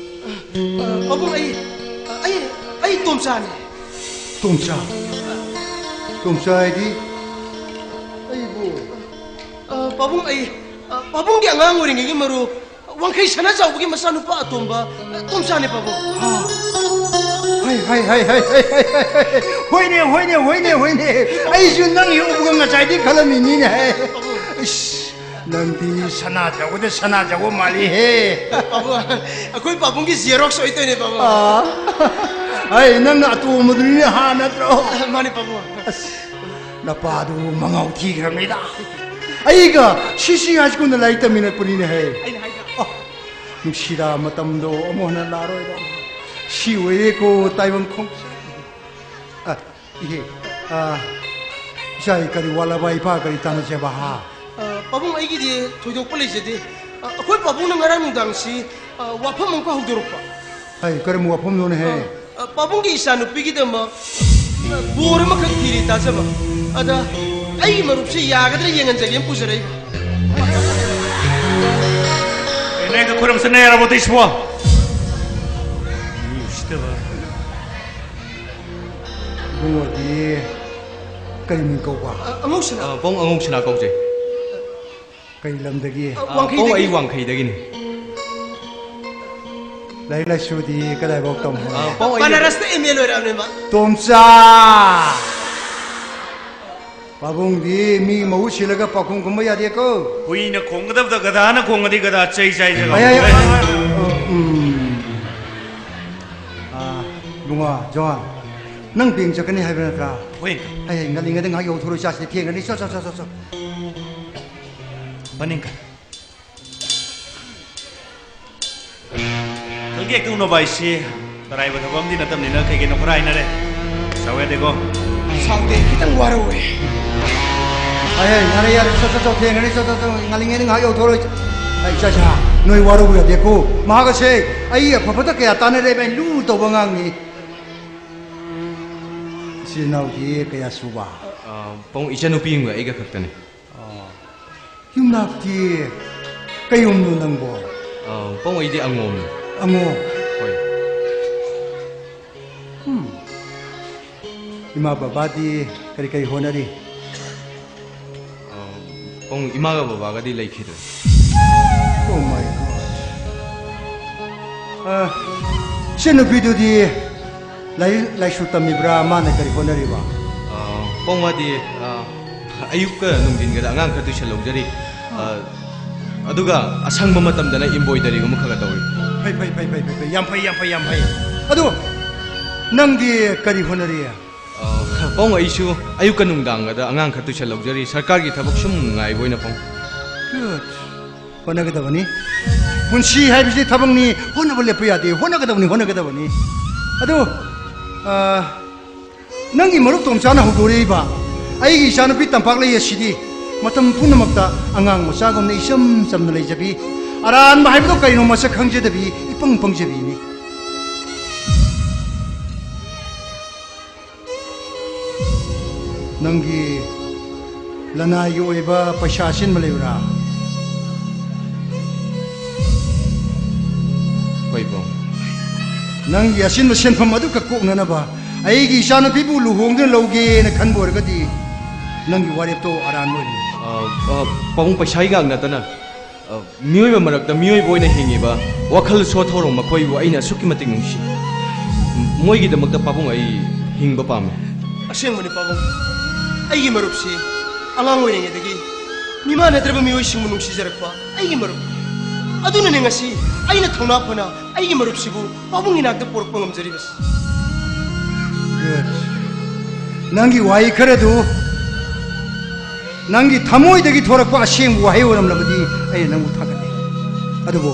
ꯑ, ꯄꯥꯕꯨꯡ, ꯑꯩ, ꯑ, ꯑꯩ, ꯑꯩ ꯇꯣꯝꯆꯥꯅꯦ꯫ ꯇꯣꯝꯆꯥ? ꯇꯣꯝꯆꯥ ꯍꯥꯏꯗꯤ ꯑꯩꯕꯨ? ꯑ, ꯄꯥꯕꯨꯡ, ꯑꯩ, ꯑ, ꯄꯥꯕꯨꯡꯒꯤ ꯑꯉꯥꯡ ꯑꯣꯏꯔꯤꯉꯩꯒꯤ ꯃꯔꯨꯞ, ꯋꯥꯡꯈꯩ ꯁꯅꯥꯖꯥꯎꯕꯒꯤ ꯃꯆꯥꯅꯨꯄꯥ ꯑꯇꯣꯝꯕ, ꯑ, ꯇꯣꯝꯆꯥꯅꯦ, ꯄꯥꯕꯨꯡ꯫ ꯍꯥ? ꯍꯥꯏ, ꯍꯥꯏ, ꯍꯥꯏ, ꯍꯥꯏ, ꯍꯥꯏ, ꯍꯥꯏ, ꯍꯥꯏ, ꯍꯥꯏ꯫ ꯍꯣꯏꯅꯦ, ꯍꯣꯏꯅꯦ, ꯍꯣꯏꯅꯦ, ꯍꯣꯏꯅꯦ꯫ ꯑꯩꯁꯨ ꯅꯪꯒꯤ ꯎꯕꯒ ꯉꯁꯥꯏꯗꯤ ꯈꯜꯂꯝꯃꯤꯅꯤꯅꯦ꯫ ꯄꯥꯕꯨꯡ꯫ ꯏꯁ꯫ ꯅꯪꯗꯤ ꯁꯅꯥ ꯖꯒꯣꯗ ꯁꯅꯥ ꯖꯒꯣ ꯃꯥꯜꯂꯤꯍꯦ꯫ ꯄꯥꯕꯨꯡ, ꯑꯩꯈꯣꯏ ꯄꯥꯕꯨꯡꯒꯤ Xerox ꯑꯣꯏꯗꯣꯏꯅꯦ, ꯄꯥꯕꯨꯡ꯫ ꯑꯥ꯫ ꯑꯩ, ꯅꯪꯅ ꯑꯇꯣꯝꯕꯗꯨꯅꯤꯅꯦ, ꯍꯥ, ꯅꯠꯇ꯭ꯔꯣ? ꯃꯥꯅꯦ, ꯄꯥꯕꯨꯡ꯫ ꯑꯁ, ꯅꯄꯥꯗꯨ ꯃꯉꯥꯎ ꯊꯤꯈ꯭ꯔꯕꯅꯤꯗ꯫ ꯑꯩꯒ ꯁꯤ ꯁꯤ ꯍꯥꯏ ꯁ꯭ꯀꯨꯜꯗ ꯂꯥꯏꯔꯤꯛ ꯇꯝꯃꯤꯟꯅꯔꯛꯄꯅꯤꯅꯦꯍꯦ꯫ ꯑꯩꯅ ꯍꯥꯏꯗ꯭ꯔꯥ? ꯑꯣ, ꯅꯨꯡꯁꯤꯗ ꯃꯇꯝꯗꯣ ꯑꯃꯨꯛ ꯍꯟꯅ ꯂꯥꯛꯑꯔꯣꯏꯗ꯫ ꯁꯤ ꯑꯣꯏꯔꯦꯀꯣ ꯇꯥꯏꯕꯪ ꯈꯣꯡ-, ꯑ, ꯏꯍꯦ, ꯑ, ꯏꯆꯥ, ꯀꯔꯤ ꯋꯥꯠꯂꯕ? ꯏꯄꯥ ꯀꯔꯤ ꯇꯥꯟꯅꯁꯦꯕ, ꯍꯥ? ꯑ, ꯄꯥꯕꯨꯡ, ꯑꯩꯒꯤꯗꯤ ꯊꯣꯏꯗꯣꯛꯄ ꯂꯩꯖꯗꯦ꯫ ꯑ, ꯑꯩꯈꯣꯏ ꯄꯥꯕꯨꯡꯅ ꯉꯔꯥꯡ ꯅꯨꯡꯗꯥꯡꯁꯤ, ꯑ, ꯋꯥꯐꯝ ꯑꯃꯈꯛ ꯍꯧꯗꯣꯔꯛꯄ꯫ ꯍꯩ, ꯀꯔꯝꯕ ꯋꯥꯐꯝꯅꯣꯅꯦꯍꯦ? ꯑ, ꯑ, ꯄꯥꯕꯨꯡꯒꯤ ꯏꯆꯥꯅꯨꯄꯤꯒꯤꯗꯃꯛ, ꯑ, ꯕꯣꯔ ꯑꯃꯈꯛ ꯊꯤꯔꯤ ꯇꯥꯖꯕ꯫ ꯑꯗ ꯑꯩꯒꯤ ꯃꯔꯨꯞꯁꯤ ꯌꯥꯒꯗ꯭ꯔꯥ ꯌꯦꯡꯍꯟꯖꯒꯦꯅ ꯄꯨꯖꯔꯛꯏꯕ꯫ ꯀꯩꯅꯣ ꯍꯦꯛꯇ ꯈꯨꯔꯨꯝꯁꯟꯅ ꯌꯥꯔꯕꯣ ꯇꯧꯏꯁꯤꯕꯣ? ꯃꯤ ꯎꯁꯤꯠꯇꯕ꯫ ꯏꯕꯨꯡꯉꯣꯗꯤ ꯀꯔꯤ ꯃꯤꯡ ꯀꯧꯕ? ꯑ, ꯑꯉꯧꯁꯤꯅ꯫ ꯑ, ꯄꯥꯕꯨꯡ, ꯑꯉꯧꯁꯤꯅ ꯀꯧꯖꯩ꯫ ꯀꯔꯤ ꯂꯝꯗꯒꯤ? ꯑ, ꯑ, ꯄꯥꯕꯨꯡ, ꯋꯥꯡꯈꯩꯗꯒꯤ꯫ ꯑꯩ ꯋꯥꯡꯈꯩꯗꯒꯤꯅꯤ꯫ ꯂꯥꯏꯔꯤꯛ ꯂꯥꯏꯁꯨꯗꯤ ꯀꯗꯥꯏꯐꯥꯎ ꯇꯝꯍꯧꯔꯦ? ꯑ, ꯄꯥꯕꯨꯡ, ꯑꯩ ꯕꯅꯥꯔꯁꯇ M A ꯂꯣꯏꯔꯛꯑꯕꯅꯦ ꯃꯥ꯫ ꯇꯣꯝꯆꯥ! ꯄꯥꯕꯨꯡꯗꯤ ꯃꯤ ꯃꯍꯨꯠ ꯁꯤꯜꯂꯒ ꯄꯥꯎꯈꯨꯝ ꯈꯨꯝꯕ ꯌꯥꯗꯦꯀꯣ꯫ ꯍꯨꯏꯅ ꯈꯣꯡꯒꯗꯕꯗ ꯒꯙꯥꯅ ꯈꯣꯡꯉꯗꯤ ꯒꯙꯥ ꯆꯩ ꯆꯥꯏꯗꯅ꯫ ꯑꯩ, ꯑꯩ, ꯑꯩ, ꯎꯝ꯫ ꯑꯥ, ꯏꯕꯨꯡꯉꯣ, ꯖꯣꯟ, ꯅꯪ ꯕꯦꯡ ꯆꯠꯀꯅꯤ ꯍꯥꯏꯕ ꯅꯠꯇ꯭ꯔꯥ? ꯍꯣꯏ, uncle꯫ ꯑꯩ, ꯑꯩ ꯉꯜꯂꯤꯉꯩꯗ ꯉꯥꯏꯍꯥꯛ ꯌꯧꯊꯣꯔꯛꯎ, ꯏꯆꯥꯁꯤꯗꯤ ꯊꯦꯡꯉꯅꯤ꯫ ꯆꯣ, ꯆꯣ, ꯆꯣ, ꯆꯣ, ꯆꯣ꯫ ꯃꯅꯤꯡ ꯈꯔ꯫ ꯈꯪꯒꯦ ꯍꯦꯛꯇ ꯎꯅꯕ ꯍꯥꯏꯁꯤ ꯑꯔꯥꯏꯕ ꯊꯕꯛ ꯑꯃꯗꯤ ꯅꯠꯇꯕꯅꯤꯅ ꯀꯩ ꯀꯩꯅꯣ ꯈꯔ ꯍꯥꯏꯅꯔꯦ꯫ ꯁꯥꯎ ꯌꯥꯗꯦꯀꯣ꯫ ꯁꯥꯎꯗꯦ, ꯈꯤꯇꯪ ꯋꯥꯔꯧꯋꯦ꯫ ꯍꯩ, ꯍꯩ, ꯌꯥꯔꯦ, ꯌꯥꯔꯦ, ꯆꯣ, ꯆꯣ, ꯆꯣ, ꯊꯦꯡꯉꯅꯤ, ꯆꯣ, ꯆꯣ, ꯆꯣ, ꯉꯜꯂꯤꯉꯩꯗ ꯉꯥꯏꯍꯥꯛ ꯌꯧꯊꯣꯔꯛꯑꯣ꯫ ꯑꯩ, ꯏꯆꯥꯁꯥ, ꯅꯣꯏ ꯋꯥꯔꯧꯕ ꯌꯥꯗꯦꯀꯣ꯫ ꯃꯍꯥꯛ ꯑꯁꯦ ꯑꯩ ꯑꯐ ꯐꯠꯇ ꯀꯌꯥ ꯇꯥꯟꯅꯔꯦꯕ, ꯑꯩ ꯂꯨ ꯇꯧꯕ ꯑꯉꯥꯡꯅꯤ꯫ ꯏꯆꯤꯜ ꯏꯅꯥꯎꯗꯤ ꯀꯌꯥ ꯁꯨꯕ? ꯑ, ꯄꯥꯕꯨꯡ, ꯏꯆꯟꯅꯨꯄꯤ ꯑꯃꯒ ꯑꯩꯒ ꯈꯛꯇꯅꯤ꯫ ꯑꯣ꯫ ꯌꯨꯝꯅꯥꯛꯇꯤ ꯀꯩ ꯌꯨꯝꯅꯣ ꯅꯪꯕꯣ? ꯑ, ꯄꯥꯕꯨꯡ, ꯑꯩꯗꯤ ꯑꯉꯣꯝꯅꯤ꯫ ꯑꯉꯣꯝ? ꯍꯣꯏ꯫ ꯍꯝ꯫ ꯏꯃꯥ ꯕꯕꯥꯗꯤ ꯀꯔꯤ ꯀꯔꯤ ꯍꯣꯠꯅꯔꯤ? ꯑ, ꯄꯥꯕꯨꯡ, ꯏꯃꯥꯒ ꯕꯕꯥꯒꯗꯤ ꯂꯩꯈꯤꯗ꯭ꯔꯦ꯫ Oh my God. ꯑ, ꯏꯆꯟꯅꯨꯄꯤꯗꯨꯗꯤ ꯂꯥꯏꯔꯤꯛ ꯂꯥꯏꯁꯨ ꯇꯝꯃꯤꯕ꯭ꯔꯥ? ꯃꯥꯅ ꯀꯔꯤ ꯍꯣꯠꯅꯔꯤꯕ? ꯑ, ꯄꯥꯕꯨꯡ, ꯃꯥꯗꯤ, ꯑ, ꯑꯌꯨꯛꯀ ꯅꯨꯡꯊꯤꯟꯒꯗ ꯑꯉꯥꯡ ꯈꯔ tuition ꯂꯧꯖꯔꯤ꯫ ꯑ, ꯑꯗꯨꯒ ꯑꯁꯪꯕ ꯃꯇꯝꯗꯅ ꯏꯝꯕꯣꯏꯗꯔꯤꯒꯨꯝꯕ ꯈꯔ ꯈꯔ ꯇꯧꯔꯤ꯫ ꯐꯩ, ꯐꯩ, ꯐꯩ, ꯐꯩ, ꯐꯩ, ꯐꯩ꯫ ꯌꯥꯝ ꯐꯩ, ꯌꯥꯝ ꯐꯩ, ꯌꯥꯝ ꯐꯩ꯫ ꯑꯗꯨ ꯅꯪꯗꯤ ꯀꯔꯤ ꯍꯣꯠꯅꯔꯤ? ꯑ, ꯄꯥꯕꯨꯡ, ꯑꯩꯁꯨ ꯑꯌꯨꯛꯀ ꯅꯨꯡꯗꯥꯡꯒꯗ ꯑꯉꯥꯡ ꯈꯔ ꯇꯨꯏꯁꯟ ꯂꯧꯖꯔꯤ꯫ ꯁꯔꯀꯥꯔꯒꯤ ꯊꯕꯛ ꯁꯨꯝ ꯉꯥꯏꯕ ꯑꯣꯏꯅ, ꯄꯥꯕꯨꯡ꯫ Good. ꯍꯣꯠꯅꯒꯗꯕꯅꯤ꯫ ꯄꯨꯟꯁꯤ ꯍꯥꯏꯕꯁꯤ ꯊꯕꯛꯅꯤ, ꯍꯣꯠꯅꯕ ꯂꯦꯞꯄ ꯌꯥꯗꯦ꯫ ꯍꯣꯠꯅꯒꯗꯕꯅꯤ, ꯍꯣꯠꯅꯒꯗꯕꯅꯤ꯫ ꯑꯗꯨ, ꯑ, ꯅꯪꯒꯤ ꯃꯔꯨꯞ ꯇꯣꯝꯆꯥꯅ ꯍꯧꯗꯣꯔꯛꯏꯕ ꯑꯩꯒꯤ ꯏꯆꯥꯅꯨꯄꯤ ꯇꯝꯄꯥꯛꯂꯩ ꯑꯁꯤꯗꯤ ꯃꯇꯝ ꯄꯨꯝꯅꯃꯛꯇ ꯑꯉꯥꯡ ꯃꯆꯥꯒꯨꯝꯅ ꯏꯆꯝ ꯆꯝꯅ ꯂꯩꯖꯕꯤ, ꯑꯔꯥꯟꯕ ꯍꯥꯏꯕꯗꯣ ꯀꯩꯅꯣ ꯃꯁꯛ ꯈꯪꯖꯗꯕꯤ, ꯏꯄꯪ ꯄꯪꯖꯕꯤꯅꯤ꯫ ꯅꯪꯒꯤ ꯂꯅꯥꯏꯒꯤ ꯑꯣꯏꯕ ꯄꯩꯁꯥ ꯑꯆꯤꯟꯕ ꯂꯩꯕ꯭ꯔꯥ? ꯍꯣꯏ, ꯄꯥꯕꯨꯡ꯫ ꯅꯪꯒꯤ ꯑꯆꯤꯟꯕ ꯁꯦꯟꯐꯝ ꯑꯗꯨ ꯀꯛꯀꯣꯛꯅꯅꯕ ꯑꯩꯒꯤ ꯏꯆꯥꯅꯨꯄꯤꯕꯨ ꯂꯨꯍꯣꯡꯗꯨꯅ ꯂꯧꯒꯦꯅ ꯈꯟꯕ ꯑꯣꯏꯔꯒꯗꯤ ꯅꯪꯒꯤ ꯋꯥꯔꯦꯞꯇꯣ ꯑꯔꯥꯟꯕ ꯑꯣꯏꯔꯅꯤ꯫ ꯑ, ꯑ, ꯄꯥꯕꯨꯡ, ꯄꯩꯁꯥꯒꯤ ꯉꯥꯛ ꯅꯠꯇꯅ, ꯑ, ꯃꯤꯑꯣꯏꯕ ꯃꯔꯛꯇ ꯃꯤꯑꯣꯏꯕ ꯑꯣꯏꯅ ꯍꯤꯡꯉꯤꯕ ꯋꯥꯈꯜ ꯁꯣꯠꯊꯧꯔꯣ ꯃꯈꯣꯏꯕꯨ ꯑꯩꯅ ꯑꯁꯨꯛꯀꯤ ꯃꯇꯤꯛ ꯅꯨꯡꯁꯤ꯫ ꯃꯣꯏꯒꯤꯗꯃꯛꯇ, ꯄꯥꯕꯨꯡ, ꯑꯩ ꯍꯤꯡꯕ ꯄꯥꯝꯃꯤ꯫ ꯑꯁꯦꯡꯕꯅꯤ, ꯄꯥꯕꯨꯡ꯫ ꯑꯩꯒꯤ ꯃꯔꯨꯞꯁꯤ ꯑꯉꯥꯡ ꯑꯣꯏꯔꯤꯉꯩꯗꯒꯤ ꯃꯤꯃꯥꯟꯅꯗ꯭ꯔꯕ ꯃꯤꯑꯣꯏꯁꯤꯡꯕꯨ ꯅꯨꯡꯁꯤꯖꯔꯛꯄ ꯑꯩꯒꯤ ꯃꯔꯨꯞ꯫ ꯑꯗꯨꯅꯅꯦ ꯉꯁꯤ ꯑꯩꯅ ꯊꯧꯅꯥ ꯐꯅ ꯑꯩꯒꯤ ꯃꯔꯨꯞꯁꯤꯕꯨ ꯄꯥꯕꯨꯡ ꯏꯅꯥꯛꯇ ꯄꯨꯔꯛꯄ ꯉꯝꯖꯔꯤꯕꯁꯤ꯫ Good. ꯅꯪꯒꯤ ꯋꯥꯍꯩ ꯈꯔꯗꯨ, ꯅꯪꯒꯤ ꯊꯃꯣꯏꯗꯒꯤ ꯊꯣꯔꯛꯄ ꯑꯁꯦꯡꯕ ꯋꯥꯍꯩ ꯑꯣꯏꯔꯝꯂꯕꯗꯤ ꯑꯩꯅ ꯅꯪꯕꯨ ꯊꯥꯒꯠꯂꯤ꯫ ꯑꯗꯨꯕꯨ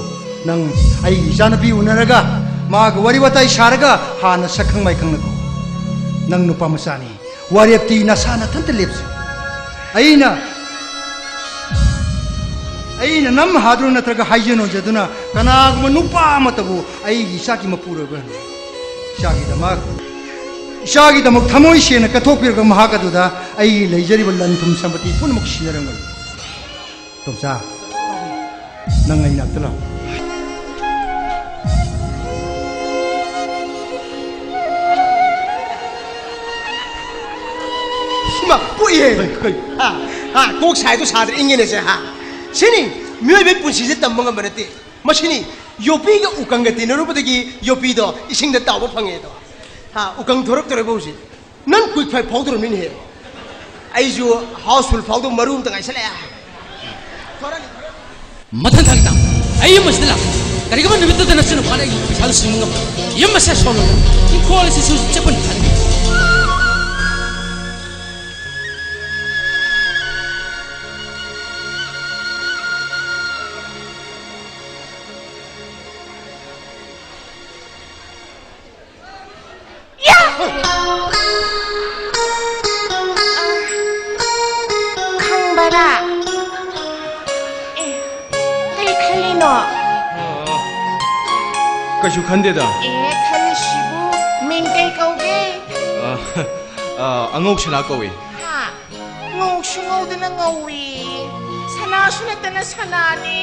ꯅꯪ ꯑꯩꯒꯤ ꯏꯆꯥꯅꯨꯄꯤ ꯎꯅꯔꯒ ꯃꯥꯒ ꯋꯥꯔꯤ ꯋꯥꯇꯥꯏ ꯁꯥꯔꯒ ꯍꯥꯟꯅ ꯁꯛꯈꯪ ꯃꯥꯏꯈꯪꯅꯀꯣ꯫ ꯅꯪ ꯅꯨꯄꯥ ꯃꯆꯥꯅꯤ꯫ ꯋꯥꯔꯦꯞꯇꯤ ꯅꯁꯥ ꯅꯊꯟꯇ ꯂꯦꯞꯆꯧ꯫ ꯑꯩꯅ, ꯑꯩꯅ ꯅꯝ ꯍꯥꯗꯨꯅ ꯅꯠꯇ꯭ꯔꯒ ꯍꯥꯏꯖꯟ ꯑꯣꯏꯖꯗꯨꯅ ꯀꯅꯥꯒꯨꯝꯕ ꯅꯨꯄꯥ ꯑꯃꯠꯇꯕꯨ ꯑꯩꯒꯤ ꯏꯆꯥꯒꯤ ꯃꯄꯨꯔꯣꯏꯕ, ꯏꯆꯥꯒꯤꯗꯃꯛ, ꯏꯆꯥꯒꯤꯗꯃꯛ ꯊꯃꯣꯏ ꯁꯦꯡꯅ ꯀꯠꯊꯣꯛꯄꯤꯔꯒ ꯃꯍꯥꯛ ꯑꯗꯨꯗ ꯑꯩꯒꯤ ꯂꯩꯖꯔꯤꯕ ꯂꯟ ꯊꯨꯝ ꯁꯝꯄꯇꯤ ꯄꯨꯝꯅꯃꯛ ꯁꯤꯟꯅꯔꯝꯒꯅꯤ꯫ ꯇꯣꯝꯆꯥ, ꯅꯪ ꯑꯩ ꯅꯥꯛꯇ ꯂꯥꯛꯑꯣ꯫ ꯏꯃꯥ, ꯄꯣꯛꯏꯍꯦ꯫ ꯀꯩ, ꯀꯩ? ꯍꯥ, ꯍꯥ, ꯀꯣꯛ ꯁꯥꯏꯗꯣ ꯁꯥꯗ꯭ꯔꯦ, ꯏꯪꯉꯦꯅꯦꯁꯦ, ꯍꯥ꯫ ꯁꯤꯅꯤ, ꯃꯤꯑꯣꯏꯕꯒꯤ ꯄꯨꯟꯁꯤꯁꯦ ꯇꯝꯕ ꯉꯝꯕ ꯅꯠꯇꯦ꯫ ꯃꯁꯤꯅꯤ, ꯌꯣꯄꯤꯒ ꯎꯀꯪꯒ ꯇꯤꯟꯅꯔꯨꯕꯗꯒꯤ ꯌꯣꯄꯤꯗꯣ ꯏꯁꯤꯡꯗ ꯇꯥꯎꯕ ꯐꯪꯉꯦꯗꯣ꯫ ꯍꯥ, ꯎꯀꯪ ꯊꯣꯔꯛꯇꯧꯔꯦꯕ ꯍꯧꯖꯤꯛ꯫ ꯅꯪ ꯀ꯭ꯋꯤꯛ ꯐꯥꯏꯚ ꯐꯥꯎꯗ꯭ꯔꯕꯅꯤꯅꯦꯍꯦ꯫ ꯑꯩꯁꯨ ꯍꯥꯎꯁꯐꯨꯜ ꯐꯥꯎꯗꯧ ꯃꯔꯨ ꯑꯝꯇ ꯉꯥꯏꯁꯜꯂꯛꯑꯦ꯫ ꯃꯊꯪ ꯊꯥꯒꯤ ꯇꯥꯡ ꯑꯩ ꯌꯨꯝ ꯑꯁꯤꯗ ꯂꯥꯛꯀꯅꯤ꯫ ꯀꯔꯤꯒꯨꯝꯕ ꯅꯨꯃꯤꯠꯇꯨꯗ ꯅꯆꯤꯟ ꯅꯨꯄꯥꯅ ꯑꯩꯒꯤ ꯄꯩꯁꯥꯗꯨ ꯁꯤꯡꯕ ꯉꯝꯃꯣꯏ꯫ ꯌꯨꯝ ꯑꯁꯦ ꯁꯣꯜꯂꯣꯏ꯫ ꯏꯪꯈꯣꯜ ꯑꯁꯤꯁꯨ ꯆꯦꯛꯄꯟ ꯊꯥꯅꯤ꯫ ꯌꯥ! ꯈꯪꯕꯔꯥ? ꯑꯦ, ꯀꯩ ꯈꯜꯂꯤꯅꯣ? ꯑ, ꯀꯩꯁꯨ ꯈꯟꯗꯦꯗ꯫ ꯑꯦ, ꯈꯜꯂꯤꯁꯤꯕꯨ ꯃꯤꯡ ꯀꯩ ꯀꯧꯒꯦ? ꯑ, ꯑ, ꯑꯉꯧ ꯁꯅꯥ ꯀꯧꯏ꯫ ꯍꯥ? ꯉꯧꯁꯨ ꯉꯧꯗꯅ ꯉꯧꯏ, ꯁꯅꯥꯁꯨ ꯅꯠꯇꯅ ꯁꯅꯥꯅꯤ꯫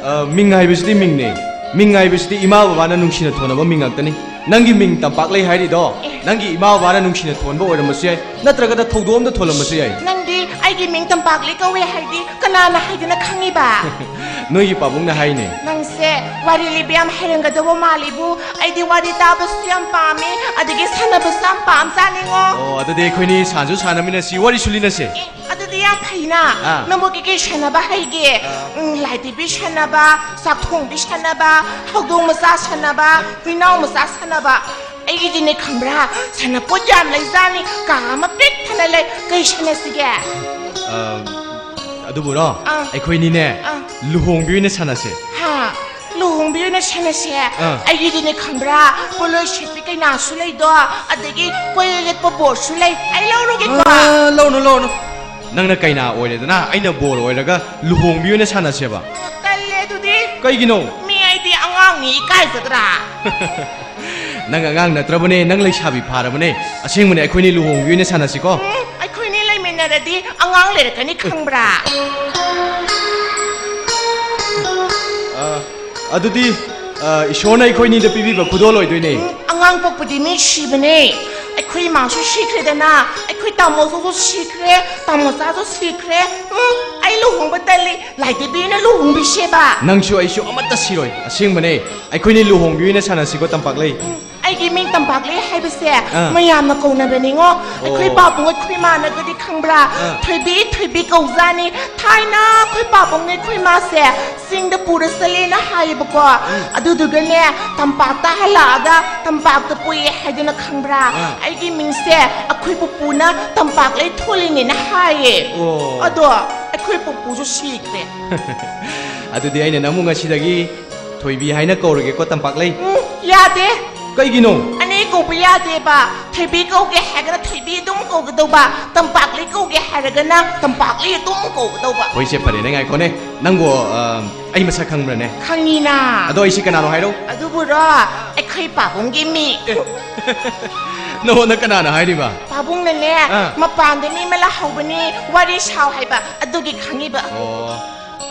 ꯑ, ꯃꯤꯡ ꯍꯥꯏꯕꯁꯤꯗꯤ ꯃꯤꯡꯅꯦ꯫ ꯃꯤꯡ ꯍꯥꯏꯕꯁꯤꯗꯤ ꯏꯃꯥ ꯕꯕꯥꯅ ꯅꯨꯡꯁꯤꯅ ꯊꯣꯟꯅꯕ ꯃꯤꯡ ꯉꯥꯛꯇꯅꯤ꯫ ꯅꯪꯒꯤ ꯃꯤꯡ ꯇꯝꯄꯥꯛꯂꯩ ꯍꯥꯏꯔꯤꯗꯣ, ꯑꯦ꯫ ꯅꯪꯒꯤ ꯏꯃꯥ ꯕꯕꯥꯅ ꯅꯨꯡꯁꯤꯅ ꯊꯣꯟꯕ ꯑꯣꯏꯔꯝꯕꯁꯨ ꯌꯥꯏ, ꯅꯠꯇ꯭ꯔꯒꯅ ꯊꯧꯗꯣꯛ ꯑꯝꯗ ꯊꯣꯜꯂꯝꯕꯁꯨ ꯌꯥꯏ꯫ ꯅꯪꯗꯤ ꯑꯩꯒꯤ ꯃꯤꯡ ꯇꯝꯄꯥꯛꯂꯩ ꯀꯧꯋꯦ ꯍꯥꯏꯗꯤ ꯀꯅꯥꯅ ꯍꯥꯏꯗꯅ ꯈꯪꯉꯤꯕ? ꯅꯣꯏꯒꯤ ꯄꯥꯕꯨꯡꯅ ꯍꯥꯏꯅꯦ꯫ ꯅꯪꯁꯦ ꯋꯥꯔꯤ ꯂꯤꯕ ꯌꯥꯝ ꯍꯩꯔꯝꯒꯗꯧꯕ ꯃꯥꯜꯂꯤꯕꯨ, ꯑꯩꯗꯤ ꯋꯥꯔꯤ ꯇꯥꯕꯁꯨ ꯌꯥꯝ ꯄꯥꯝꯃꯤ, ꯑꯗꯒꯤ ꯁꯥꯟꯅꯕꯁꯨ ꯌꯥꯝ ꯄꯥꯝꯖꯥꯠꯅꯤꯉꯣ꯫ ꯑꯣ, ꯑꯗꯨꯗꯤ ꯑꯩꯈꯣꯏꯅꯤ ꯁꯥꯟꯁꯨ ꯁꯥꯟꯅꯃꯤꯟꯅꯁꯤ, ꯋꯥꯔꯤꯁꯨ ꯂꯤꯅꯁꯦ꯫ ꯑꯦ, ꯑꯗꯨꯗꯤ ꯌꯥꯝ ꯐꯩꯅ꯫ ꯑꯥ꯫ ꯅꯪꯕꯨ ꯀꯩꯀꯩ ꯁꯥꯟꯅꯕ ꯍꯩꯒꯦ? ꯑꯥ꯫ ꯎꯝ, ꯂꯥꯏꯙꯤꯕꯤ ꯁꯥꯟꯅꯕ, ꯆꯥꯛꯊꯣꯡꯕꯤ ꯁꯥꯟꯅꯕ, ꯍꯧꯗꯣꯡ ꯃꯆꯥ ꯁꯥꯟꯅꯕ, ꯍꯨꯏꯅꯥꯎ ꯃꯆꯥ ꯁꯥꯟꯅꯕ꯫ ꯑꯩꯒꯤꯗꯤꯅꯦ ꯈꯪꯕ꯭ꯔꯥ, ꯁꯥꯟꯅꯄꯣꯠ ꯌꯥꯝ ꯂꯩꯖꯥꯠꯅꯤ, ꯀꯥ ꯑꯃ ꯄꯤꯛ ꯊꯟꯅ ꯂꯩ꯫ ꯀꯩ ꯁꯥꯟꯅꯁꯤꯒꯦ? ꯑꯥ, ꯑꯗꯨꯕꯨꯔꯣ, ꯑꯥ꯫ ꯑꯩꯈꯣꯏꯅꯤꯅꯦ, ꯑꯥ꯫ ꯂꯨꯍꯣꯡꯕꯤ ꯑꯣꯏꯅ ꯁꯥꯟꯅꯁꯦ꯫ ꯍꯥ? ꯂꯨꯍꯣꯡꯕꯤ ꯑꯣꯏꯅ ꯁꯥꯟꯅꯁꯦ꯫ ꯑꯥ꯫ ꯑꯩꯒꯤꯗꯤꯅꯦ ꯈꯪꯕ꯭ꯔꯥ, ꯄꯣꯂꯣꯏ ꯁꯦꯠꯄꯤ ꯀꯩꯅꯥꯁꯨ ꯂꯩꯗꯣ, ꯑꯗꯒꯤ ꯀꯣꯏ ꯌꯦꯠꯄ ꯕꯣꯔꯁꯨ ꯂꯩ꯫ ꯑꯩ ꯂꯧꯔꯨꯒꯦꯀꯣ? ꯑꯥ, ꯂꯧꯅꯨ, ꯂꯧꯅꯨ꯫ ꯅꯪꯅ ꯀꯩꯅꯥ ꯑꯣꯏꯔꯦꯗꯅ, ꯑꯩꯅ ꯕꯣꯔ ꯑꯣꯏꯔꯒ ꯂꯨꯍꯣꯡꯕꯤ ꯑꯣꯏꯅ ꯁꯥꯟꯅꯁꯦꯕ꯫ ꯇꯜꯂꯦ ꯑꯗꯨꯗꯤ꯫ ꯀꯩꯒꯤꯅꯣ? ꯃꯤ ꯑꯩꯗꯤ ꯑꯉꯥꯡꯅꯤ, ꯏꯀꯥꯏꯖꯗ꯭ꯔꯥ? ꯅꯪ ꯑꯉꯥꯡ ꯅꯠꯇ꯭ꯔꯕꯅꯦ, ꯅꯪ ꯂꯩꯁꯥꯕꯤ ꯐꯥꯔꯕꯅꯦ꯫ ꯑꯁꯦꯡꯕꯅꯦ, ꯑꯩꯈꯣꯏꯅꯤ ꯂꯨꯍꯣꯡꯕꯤ ꯑꯣꯏꯅ ꯁꯥꯟꯅꯁꯤꯀꯣ꯫ ꯎꯝ, ꯑꯩꯈꯣꯏꯅꯤ ꯂꯩꯃꯤꯟꯅꯔꯗꯤ ꯑꯉꯥꯡ ꯂꯩꯔꯛꯀꯅꯤ ꯈꯪꯕ꯭ꯔꯥ? ꯑ, ꯑꯗꯨꯗꯤ, ꯑ, ꯏꯁꯣꯔꯅ ꯑꯩꯈꯣꯏꯅꯤꯗ ꯄꯤꯕꯤꯕ ꯈꯨꯗꯣꯜ ꯑꯣꯏꯗꯣꯏꯅꯦ꯫ ꯎꯝ, ꯑꯉꯥꯡ ꯄꯣꯛꯄꯗꯤ ꯃꯤ ꯁꯤꯕꯅꯦ꯫ ꯑꯩꯈꯣꯏ ꯏꯃꯥꯁꯨ ꯁꯤꯈ꯭ꯔꯦꯗꯅ, ꯑꯩꯈꯣꯏ ꯇꯥꯃꯣꯁꯨ ꯁꯤꯈ꯭ꯔꯦ, ꯇꯥꯃꯣꯆꯥꯁꯨ ꯁꯤꯈ꯭ꯔꯦ꯫ ꯎꯝ, ꯑꯩ ꯂꯨꯍꯣꯡꯕ ꯇꯜꯂꯤ, ꯂꯥꯏꯙꯤꯕꯤꯅ ꯂꯨꯍꯣꯡꯕꯤꯁꯦꯕ꯫ ꯅꯪꯁꯨ ꯑꯩꯁꯨ ꯑꯃꯠꯇ ꯁꯤꯔꯣꯏ, ꯑꯁꯦꯡꯕꯅꯦ꯫ ꯑꯩꯈꯣꯏꯅꯤ ꯂꯨꯍꯣꯡꯕꯤ ꯑꯣꯏꯅ ꯁꯥꯟꯅꯁꯤꯀꯣ, ꯇꯝꯄꯥꯛꯂꯩ꯫ ꯎꯝ, ꯑꯩꯒꯤ ꯃꯤꯡ ꯇꯝꯄꯥꯛꯂꯩ ꯍꯥꯏꯕꯁꯦ ꯑꯥ꯫ ꯃꯌꯥꯝꯅ ꯀꯧꯅꯕꯅꯤꯉꯣ꯫ ꯑꯩꯈꯣꯏ ꯑꯣ꯫ ꯄꯥꯕꯨꯡ ꯑꯩꯈꯣꯏ ꯃꯥꯅꯒꯗꯤ ꯈꯪꯕ꯭ꯔꯥ? ꯑꯥ꯫ ꯊꯣꯏꯕꯤ, ꯊꯣꯏꯕꯤ ꯀꯧꯖꯥꯅꯤ꯫ ꯊꯥꯏꯅ ꯑꯩꯈꯣꯏ ꯄꯥꯕꯨꯡ ꯑꯩꯈꯣꯏ ꯃꯥꯁꯦ ꯆꯤꯡꯗ ꯄꯨꯔ ꯆꯠꯂꯦꯅ ꯍꯥꯏꯌꯦꯕꯀꯣ꯫ ꯎꯝ꯫ ꯑꯗꯨꯗꯨꯒꯅꯦ, ꯇꯝꯄꯥꯛꯇ ꯍꯜꯂꯛꯑꯒ ꯇꯝꯄꯥꯛꯇ ꯄꯣꯛꯑꯦ ꯍꯥꯏꯗꯅ ꯈꯪꯕ꯭ꯔꯥ? ꯑꯥ꯫ ꯑꯩꯒꯤ ꯃꯤꯡꯁꯦ ꯑꯩꯈꯣꯏ ꯄꯨꯄꯨꯅ ꯇꯝꯄꯥꯛꯂꯩ ꯊꯣꯜꯂꯤꯅꯦꯅ ꯍꯥꯏꯌꯦ꯫ ꯑꯣ꯫ ꯑꯗꯣ ꯑꯩꯈꯣꯏ ꯄꯨꯄꯨꯁꯨ ꯁꯤꯈ꯭ꯔꯦ꯫ ꯑꯗꯨꯗꯤ ꯑꯩꯅ ꯅꯪꯕꯨ ꯉꯁꯤꯗꯒꯤ ꯊꯣꯏꯕꯤ ꯍꯥꯏꯅ ꯀꯧꯔꯒꯦꯀꯣ, ꯇꯝꯄꯥꯛꯂꯩ꯫ ꯎꯝ, ꯌꯥꯗꯦ꯫ ꯀꯩꯒꯤꯅꯣ? ꯑꯅꯤ ꯀꯧꯕ ꯌꯥꯗꯦꯕ꯫ ꯊꯣꯏꯕꯤ ꯀꯧꯒꯦ ꯍꯥꯏꯔꯒꯅ ꯊꯣꯏꯕꯤ ꯑꯗꯨꯝ ꯀꯧꯒꯗꯧꯕ, ꯇꯝꯄꯥꯛꯂꯩ ꯀꯧꯒꯦ ꯍꯥꯏꯔꯒꯅ ꯇꯝꯄꯥꯛꯂꯩ ꯑꯗꯨꯝ ꯀꯧꯒꯗꯧꯕ꯫ ꯍꯣꯏꯁꯦ, ꯐꯔꯦꯅꯦ, ꯉꯥꯏꯈꯣꯅꯦ꯫ ꯅꯪꯕꯨ, ꯑ, ꯑꯩ ꯃꯁꯛ ꯈꯪꯕ꯭ꯔꯅꯦ? ꯈꯪꯉꯤꯅ꯫ ꯑꯗꯣ ꯑꯩꯁꯤ ꯀꯅꯥꯅꯣ ꯍꯥꯏꯔꯣ? ꯑꯗꯨꯕꯨꯔꯣ, ꯑꯩꯈꯣꯏ ꯄꯥꯕꯨꯡꯒꯤ ꯃꯤ꯫ ꯅꯉꯣꯟꯗ ꯀꯅꯥꯅ ꯍꯥꯏꯔꯤꯕ? ꯄꯥꯕꯨꯡꯅꯅꯦ, ꯑꯥ꯫ ꯃꯄꯥꯟꯗ ꯃꯤ ꯑꯃ ꯂꯥꯛꯍꯧꯕꯅꯤ, ꯋꯥꯔꯤ ꯁꯥꯎ ꯍꯥꯏꯕ, ꯑꯗꯨꯒꯤ ꯈꯪꯉꯤꯕ꯫ ꯑꯣ,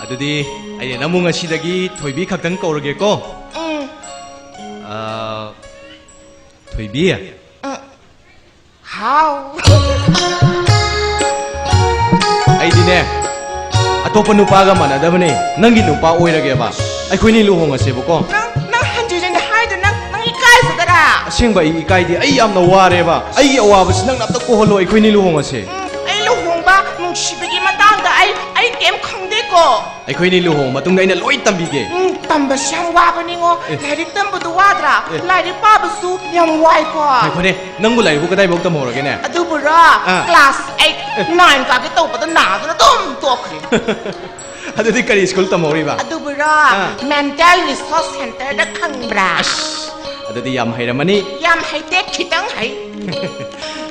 ꯑꯗꯨꯗꯤ ꯑꯩꯅ ꯅꯪꯕꯨ ꯉꯁꯤꯗꯒꯤ ꯊꯣꯏꯕꯤ ꯈꯛꯇꯪ ꯀꯧꯔꯒꯦꯀꯣ꯫ ꯎꯝ꯫ ꯑ, ꯊꯣꯏꯕꯤ꯫ ꯎꯝ꯫ ꯍꯥꯎ꯫ ꯑꯩꯗꯤꯅꯦ, ꯑꯇꯣꯞꯄ ꯅꯨꯄꯥꯒ ꯃꯥꯟꯅꯗꯕꯅꯦ, ꯅꯪꯒꯤ ꯅꯨꯄꯥ ꯑꯣꯏꯔꯒꯦꯕ꯫ ꯑꯩꯈꯣꯏꯅꯤ ꯂꯨꯍꯣꯡꯉꯁꯦꯕꯀꯣ꯫ ꯅꯪ, ꯅꯪ ꯍꯟꯖꯤꯟ ꯍꯟꯖꯤꯟ ꯍꯥꯏꯗꯣ ꯅꯪ, ꯅꯪ ꯏꯀꯥꯏꯖꯗꯔꯥ? ꯑꯁꯦꯡꯕ ꯑꯩ ꯏꯀꯥꯏꯗꯦ, ꯑꯩ ꯌꯥꯝꯅ ꯋꯥꯔꯦꯕ꯫ ꯑꯩꯒꯤ ꯑꯋꯥꯕꯁꯤ ꯅꯪꯅ ꯑꯝꯇ ꯀꯣꯛꯍꯜꯂꯣ, ꯑꯩꯈꯣꯏꯅꯤ ꯂꯨꯍꯣꯡꯉꯁꯦ꯫ ꯎꯝ, ꯑꯩ ꯂꯨꯍꯣꯡꯕ ꯅꯨꯡꯁꯤꯕꯒꯤ ꯃꯇꯥꯡꯗ ꯑꯩ, ꯑꯩ ꯀꯩꯝ ꯈꯪꯗꯦꯀꯣ꯫ ꯑꯩꯈꯣꯏꯅꯤ ꯂꯨꯍꯣꯡꯕ ꯃꯇꯨꯡꯗ ꯑꯩꯅ ꯂꯣꯏ ꯇꯝꯕꯤꯒꯦ꯫ ꯎꯝ, ꯇꯝꯕꯁꯤ ꯌꯥꯝ ꯋꯥꯕꯅꯤꯉꯣ꯫ ꯑꯦ꯫ ꯂꯥꯏꯔꯤꯛ ꯇꯝꯕꯗꯨ ꯋꯥꯗ꯭ꯔꯥ? ꯑꯦ꯫ ꯂꯥꯏꯔꯤꯛ ꯄꯥꯕꯁꯨ ꯌꯥꯝ ꯋꯥꯏꯀꯣ꯫ ꯉꯥꯏꯈꯣꯅꯦ, ꯅꯪꯕꯨ ꯂꯥꯏꯔꯤꯛꯄꯨ ꯀꯗꯥꯏꯐꯥꯎ ꯇꯝꯍꯧꯔꯒꯦꯅꯦ? ꯑꯗꯨꯕꯨꯔꯣ? ꯑꯥ꯫ ꯀ꯭ꯂꯥꯁ ꯑꯩꯠ, ꯑꯦ꯫ ꯅꯥꯏꯟ ꯀꯥꯒꯦ ꯇꯧꯕꯗ ꯅꯥꯗꯨꯅ ꯑꯗꯨꯝ ꯇꯣꯛꯈ꯭ꯔꯦ꯫ ꯑꯗꯨꯗꯤ ꯀꯔꯤ ꯁ꯭ꯀꯨꯜ ꯇꯝꯍꯧꯔꯤꯕ? ꯑꯗꯨꯕꯨꯔꯣ? ꯑꯥ꯫ ꯃꯦꯟꯇꯦꯜ ꯔꯤꯁꯣꯔꯁ ꯁꯦꯟꯇꯔꯗ ꯈꯪꯕ꯭ꯔꯥ? ꯑꯁ, ꯑꯗꯨꯗꯤ ꯌꯥꯝ ꯍꯩꯔꯝꯃꯅꯤ꯫ ꯌꯥꯝ ꯍꯩꯇꯦ, ꯈꯤꯇꯪ ꯍꯩ꯫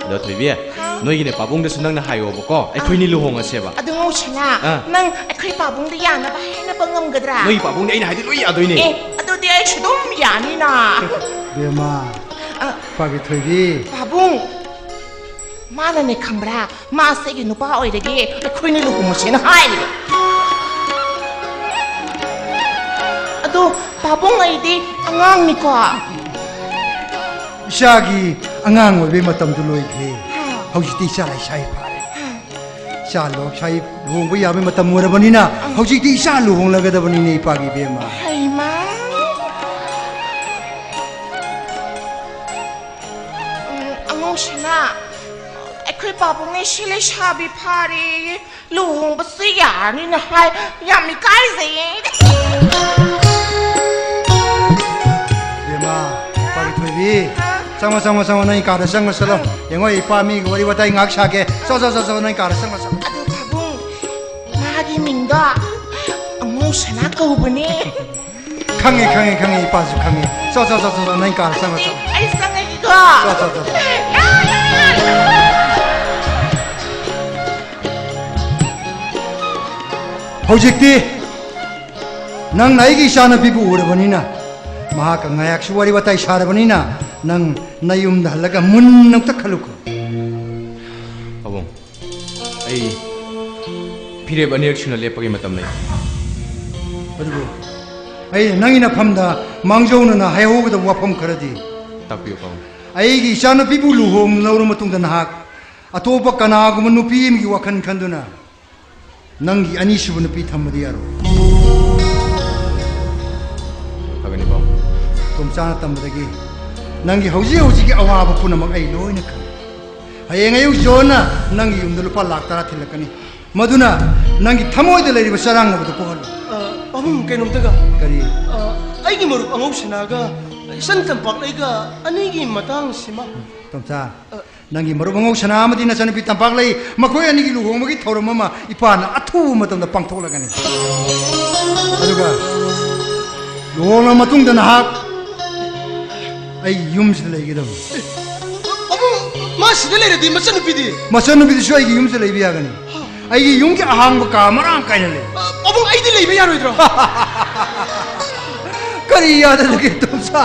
ꯑꯗꯣ ꯊꯣꯏꯕꯤ, ꯍꯥ? ꯅꯣꯏꯒꯤꯅꯦ ꯄꯥꯕꯨꯡꯗꯁꯨ ꯅꯪꯅ ꯍꯥꯏꯌꯣꯕꯀꯣ, ꯑꯩꯈꯣꯏꯅꯤ ꯑꯥ꯫ ꯂꯨꯍꯣꯡꯉꯁꯦꯕ꯫ ꯑꯗꯨ ꯉꯧꯁꯤꯅ, ꯑꯥ꯫ ꯅꯪ ꯑꯩꯈꯣꯏ ꯄꯥꯕꯨꯡꯗ ꯌꯥꯅꯕ ꯍꯥꯏꯅꯕ ꯉꯝꯒꯗ꯭ꯔꯥ? ꯅꯣꯏꯒꯤ ꯄꯥꯕꯨꯡꯗꯤ ꯑꯩꯅ ꯍꯥꯏꯗꯤ ꯂꯣꯏ ꯌꯥꯗꯣꯏꯅꯦ꯫ ꯑꯦ, ꯑꯗꯨꯗꯤ ꯑꯩꯁꯨ ꯑꯗꯨꯝ ꯌꯥꯅꯤꯅ꯫ ꯕꯦꯝꯃ, ꯑꯥ꯫ ꯄꯥꯕꯤ ꯊꯣꯏꯕꯤ꯫ ꯄꯥꯕꯨꯡ, ꯃꯥꯅꯅꯦ ꯈꯪꯕ꯭ꯔꯥ? ꯃꯥꯁꯦ ꯑꯩꯒꯤ ꯅꯨꯄꯥ ꯑꯣꯏꯔꯒꯦ, ꯑꯩꯈꯣꯏꯅꯤ ꯂꯨꯍꯣꯡꯉꯁꯦꯅ ꯍꯥꯏꯔꯤꯕ꯫ ꯑꯗꯣ ꯄꯥꯕꯨꯡ ꯑꯩꯗꯤ ꯑꯉꯥꯡꯅꯤꯀꯣ꯫ ꯏꯆꯥꯒꯤ ꯑꯉꯥꯡ ꯑꯣꯏꯕꯩ ꯃꯇꯝꯗꯨ ꯂꯣꯏꯈ꯭ꯔꯦ꯫ ꯍꯥ꯫ ꯍꯧꯖꯤꯛꯇꯤ ꯏꯆꯥ ꯂꯩꯁꯥꯕꯤ ꯐꯥꯔꯦ꯫ ꯍꯥ꯫ ꯏꯆꯥ ꯂꯩꯁꯥꯕꯤ ꯂꯨꯍꯣꯡꯕ ꯌꯥꯕꯩ ꯃꯇꯝ ꯑꯣꯏꯔꯕꯅꯤꯅ ꯍꯧꯖꯤꯛꯇꯤ ꯏꯆꯥ ꯂꯨꯍꯣꯡꯂꯒꯗꯕꯅꯤꯅꯦ, ꯏꯄꯥꯒꯤ ꯏꯕꯦꯝꯃ꯫ ꯍꯩꯃꯥ꯫ ꯄꯥꯕꯨꯡꯅꯦ, ꯁꯤ ꯂꯩꯁꯥꯕꯤ ꯐꯥꯔꯦ, ꯂꯨꯍꯣꯡꯕꯁꯨ ꯌꯥꯔꯅꯤꯅ ꯍꯥꯏ꯫ ꯌꯥꯝ ꯏꯀꯥꯏꯖꯩꯌꯦ꯫ ꯏꯕꯦꯝꯃ, ꯄꯥꯕꯤ ꯊꯣꯏꯕꯤ, ꯆꯪꯉꯣ, ꯆꯪꯉꯣ, ꯆꯪꯉꯣ, ꯅꯪ ꯀꯥꯗ ꯆꯪꯉꯣ, ꯆꯠꯂꯣ꯫ ꯌꯦꯡꯉꯣ, ꯏꯄꯥ ꯃꯤꯒ ꯋꯥꯔꯤ ꯋꯥꯇꯥꯏ ꯉꯥꯏꯍꯥꯛ ꯁꯥꯒꯦ꯫ ꯆꯣ, ꯆꯣ, ꯆꯣ, ꯆꯣ, ꯅꯪ ꯀꯥꯗ ꯆꯪꯉꯣ, ꯆꯪꯉꯣ꯫ ꯑꯗꯨ ꯄꯥꯕꯨꯡ, ꯃꯥꯒꯤ ꯃꯤꯡꯗꯣ ꯑꯉꯧ ꯁꯅꯥ ꯀꯧꯕꯅꯦ꯫ ꯈꯪꯉꯦ, ꯈꯪꯉꯦ, ꯈꯪꯉꯦ, ꯏꯄꯥꯁꯨ ꯈꯪꯉꯦ꯫ ꯆꯣ, ꯆꯣ, ꯆꯣ, ꯆꯣ, ꯆꯣ, ꯅꯪ ꯀꯥꯗ ꯆꯪꯉꯣ, ꯆꯣ꯫ ꯑꯩ ꯆꯪꯉꯒꯦꯀꯣ꯫ ꯆꯣ, ꯆꯣ, ꯆꯣ, ꯆꯣ꯫ ꯍꯧꯖꯤꯛꯇꯤ ꯅꯪꯅ ꯑꯩꯒꯤ ꯏꯆꯥꯅꯨꯄꯤꯕꯨ ꯎꯔꯕꯅꯤꯅ, ꯃꯍꯥꯛꯀ ꯉꯥꯏꯍꯥꯛꯁꯨ ꯋꯥꯔꯤ ꯋꯥꯇꯥꯏ ꯁꯥꯔꯕꯅꯤꯅ, ꯅꯪ ꯅꯌꯨꯝꯗ ꯍꯜꯂꯒ ꯃꯨꯟꯅ ꯑꯝꯇ ꯈꯜꯂꯨꯀꯣ꯫ ꯄꯥꯕꯨꯡ, ꯑꯩ ꯐꯤꯔꯦꯞ ꯑꯅꯤꯔꯛ ꯁꯨꯅ ꯂꯦꯞꯄꯒꯤ ꯃꯇꯝ ꯂꯩ꯫ ꯑꯗꯨꯕꯨ ꯑꯩꯅ ꯅꯪꯒꯤ ꯅꯐꯝꯗ ꯃꯥꯡꯖꯧꯅꯅ ꯍꯥꯏꯍꯧꯒꯗꯕ ꯋꯥꯐꯝ ꯈꯔꯗꯤ꯫ ꯇꯥꯛꯄꯤꯌꯨ, ꯄꯥꯕꯨꯡ꯫ ꯑꯩꯒꯤ ꯏꯆꯥꯅꯨꯄꯤꯕꯨ ꯂꯨꯍꯣꯡꯂꯧꯔ ꯃꯇꯨꯡꯗ ꯅꯍꯥꯛ ꯑꯇꯣꯞꯄ ꯀꯅꯥꯒꯨꯝꯕ ꯅꯨꯄꯤ ꯑꯃꯒꯤ ꯋꯥꯈꯜ ꯈꯟꯗꯨꯅ ꯅꯪꯒꯤ ꯑꯅꯤꯁꯨꯕ ꯅꯨꯄꯤ ꯊꯝꯕꯗꯤ ꯌꯥꯔꯣꯏ꯫ ꯐꯒꯅꯤ, ꯄꯥꯕꯨꯡ꯫ ꯇꯣꯝꯆꯥꯅ ꯇꯝꯕꯗꯒꯤ ꯅꯪꯒꯤ ꯍꯧꯖꯤꯛ ꯍꯧꯖꯤꯛꯀꯤ ꯑꯋꯥꯕ ꯄꯨꯝꯅꯃꯛ ꯑꯩ ꯂꯣꯏꯅ ꯈꯪꯏ꯫ ꯍꯌꯦꯡ ꯑꯌꯨꯛ ꯖꯣꯟꯅ ꯅꯪꯒꯤ ꯌꯨꯝꯗ ꯂꯨꯄꯥ ꯂꯥꯈ ꯇꯔꯥ ꯊꯤꯜꯂꯛꯀꯅꯤ꯫ ꯃꯗꯨꯅ ꯅꯪꯒꯤ ꯊꯃꯣꯏꯗ ꯂꯩꯔꯤꯕ ꯆꯔꯥꯡꯅꯕꯗꯨ ꯄꯣꯛꯍꯜꯂꯨ꯫ ꯑ, ꯄꯥꯕꯨꯡ, ꯀꯩꯅꯣꯝꯇꯒ꯫ ꯀꯔꯤ? ꯑ, ꯑꯩꯒꯤ ꯃꯔꯨꯞ ꯑꯉꯧ ꯁꯅꯥꯒ ꯏꯆꯟ ꯇꯝꯄꯥꯛꯂꯩꯒ ꯑꯅꯤꯒꯤ ꯃꯇꯥꯡꯁꯤꯃ꯫ ꯇꯣꯝꯆꯥ, ꯑ, ꯅꯪꯒꯤ ꯃꯔꯨꯞ ꯑꯉꯧ ꯁꯅꯥ ꯑꯃꯗꯤ ꯅꯆꯟꯅꯨꯄꯤ ꯇꯝꯄꯥꯛꯂꯩ, ꯃꯈꯣꯏ ꯑꯅꯤꯒꯤ ꯂꯨꯍꯣꯡꯕꯒꯤ ꯊꯧꯔꯝ ꯑꯃ ꯏꯄꯥꯅ ꯑꯊꯨꯕ ꯃꯇꯝꯗ ꯄꯥꯡꯊꯣꯛꯂꯒꯅꯤ꯫ ꯑꯗꯨꯒ ꯂꯨꯍꯣꯡꯂꯕ ꯃꯇꯨꯡꯗ ꯅꯍꯥꯛ ꯑꯩꯒꯤ ꯌꯨꯝꯁꯤꯗ ꯂꯩꯒꯗꯕꯅꯤ꯫ ꯄꯥꯕꯨꯡ, ꯃꯥ ꯁꯤꯗ ꯂꯩꯔꯗꯤ ꯃꯆꯟꯅꯨꯄꯤꯗꯤ? ꯃꯆꯟꯅꯨꯄꯤꯗꯨꯁꯨ ꯑꯩꯒꯤ ꯌꯨꯝꯁꯤꯗ ꯂꯩꯕ ꯌꯥꯒꯅꯤ꯫ ꯑꯩꯒꯤ ꯌꯨꯝꯒꯤ ꯑꯍꯥꯡꯕ ꯀꯥ ꯃꯔꯥꯡ ꯀꯥꯏꯅ ꯂꯩ꯫ ꯑ, ꯄꯥꯕꯨꯡ, ꯑꯩꯗꯤ ꯂꯩꯕ ꯌꯥꯔꯣꯏꯗ꯭ꯔꯣ? ꯀꯔꯤ ꯌꯥꯗꯅꯒꯦ, ꯇꯣꯝꯆꯥ?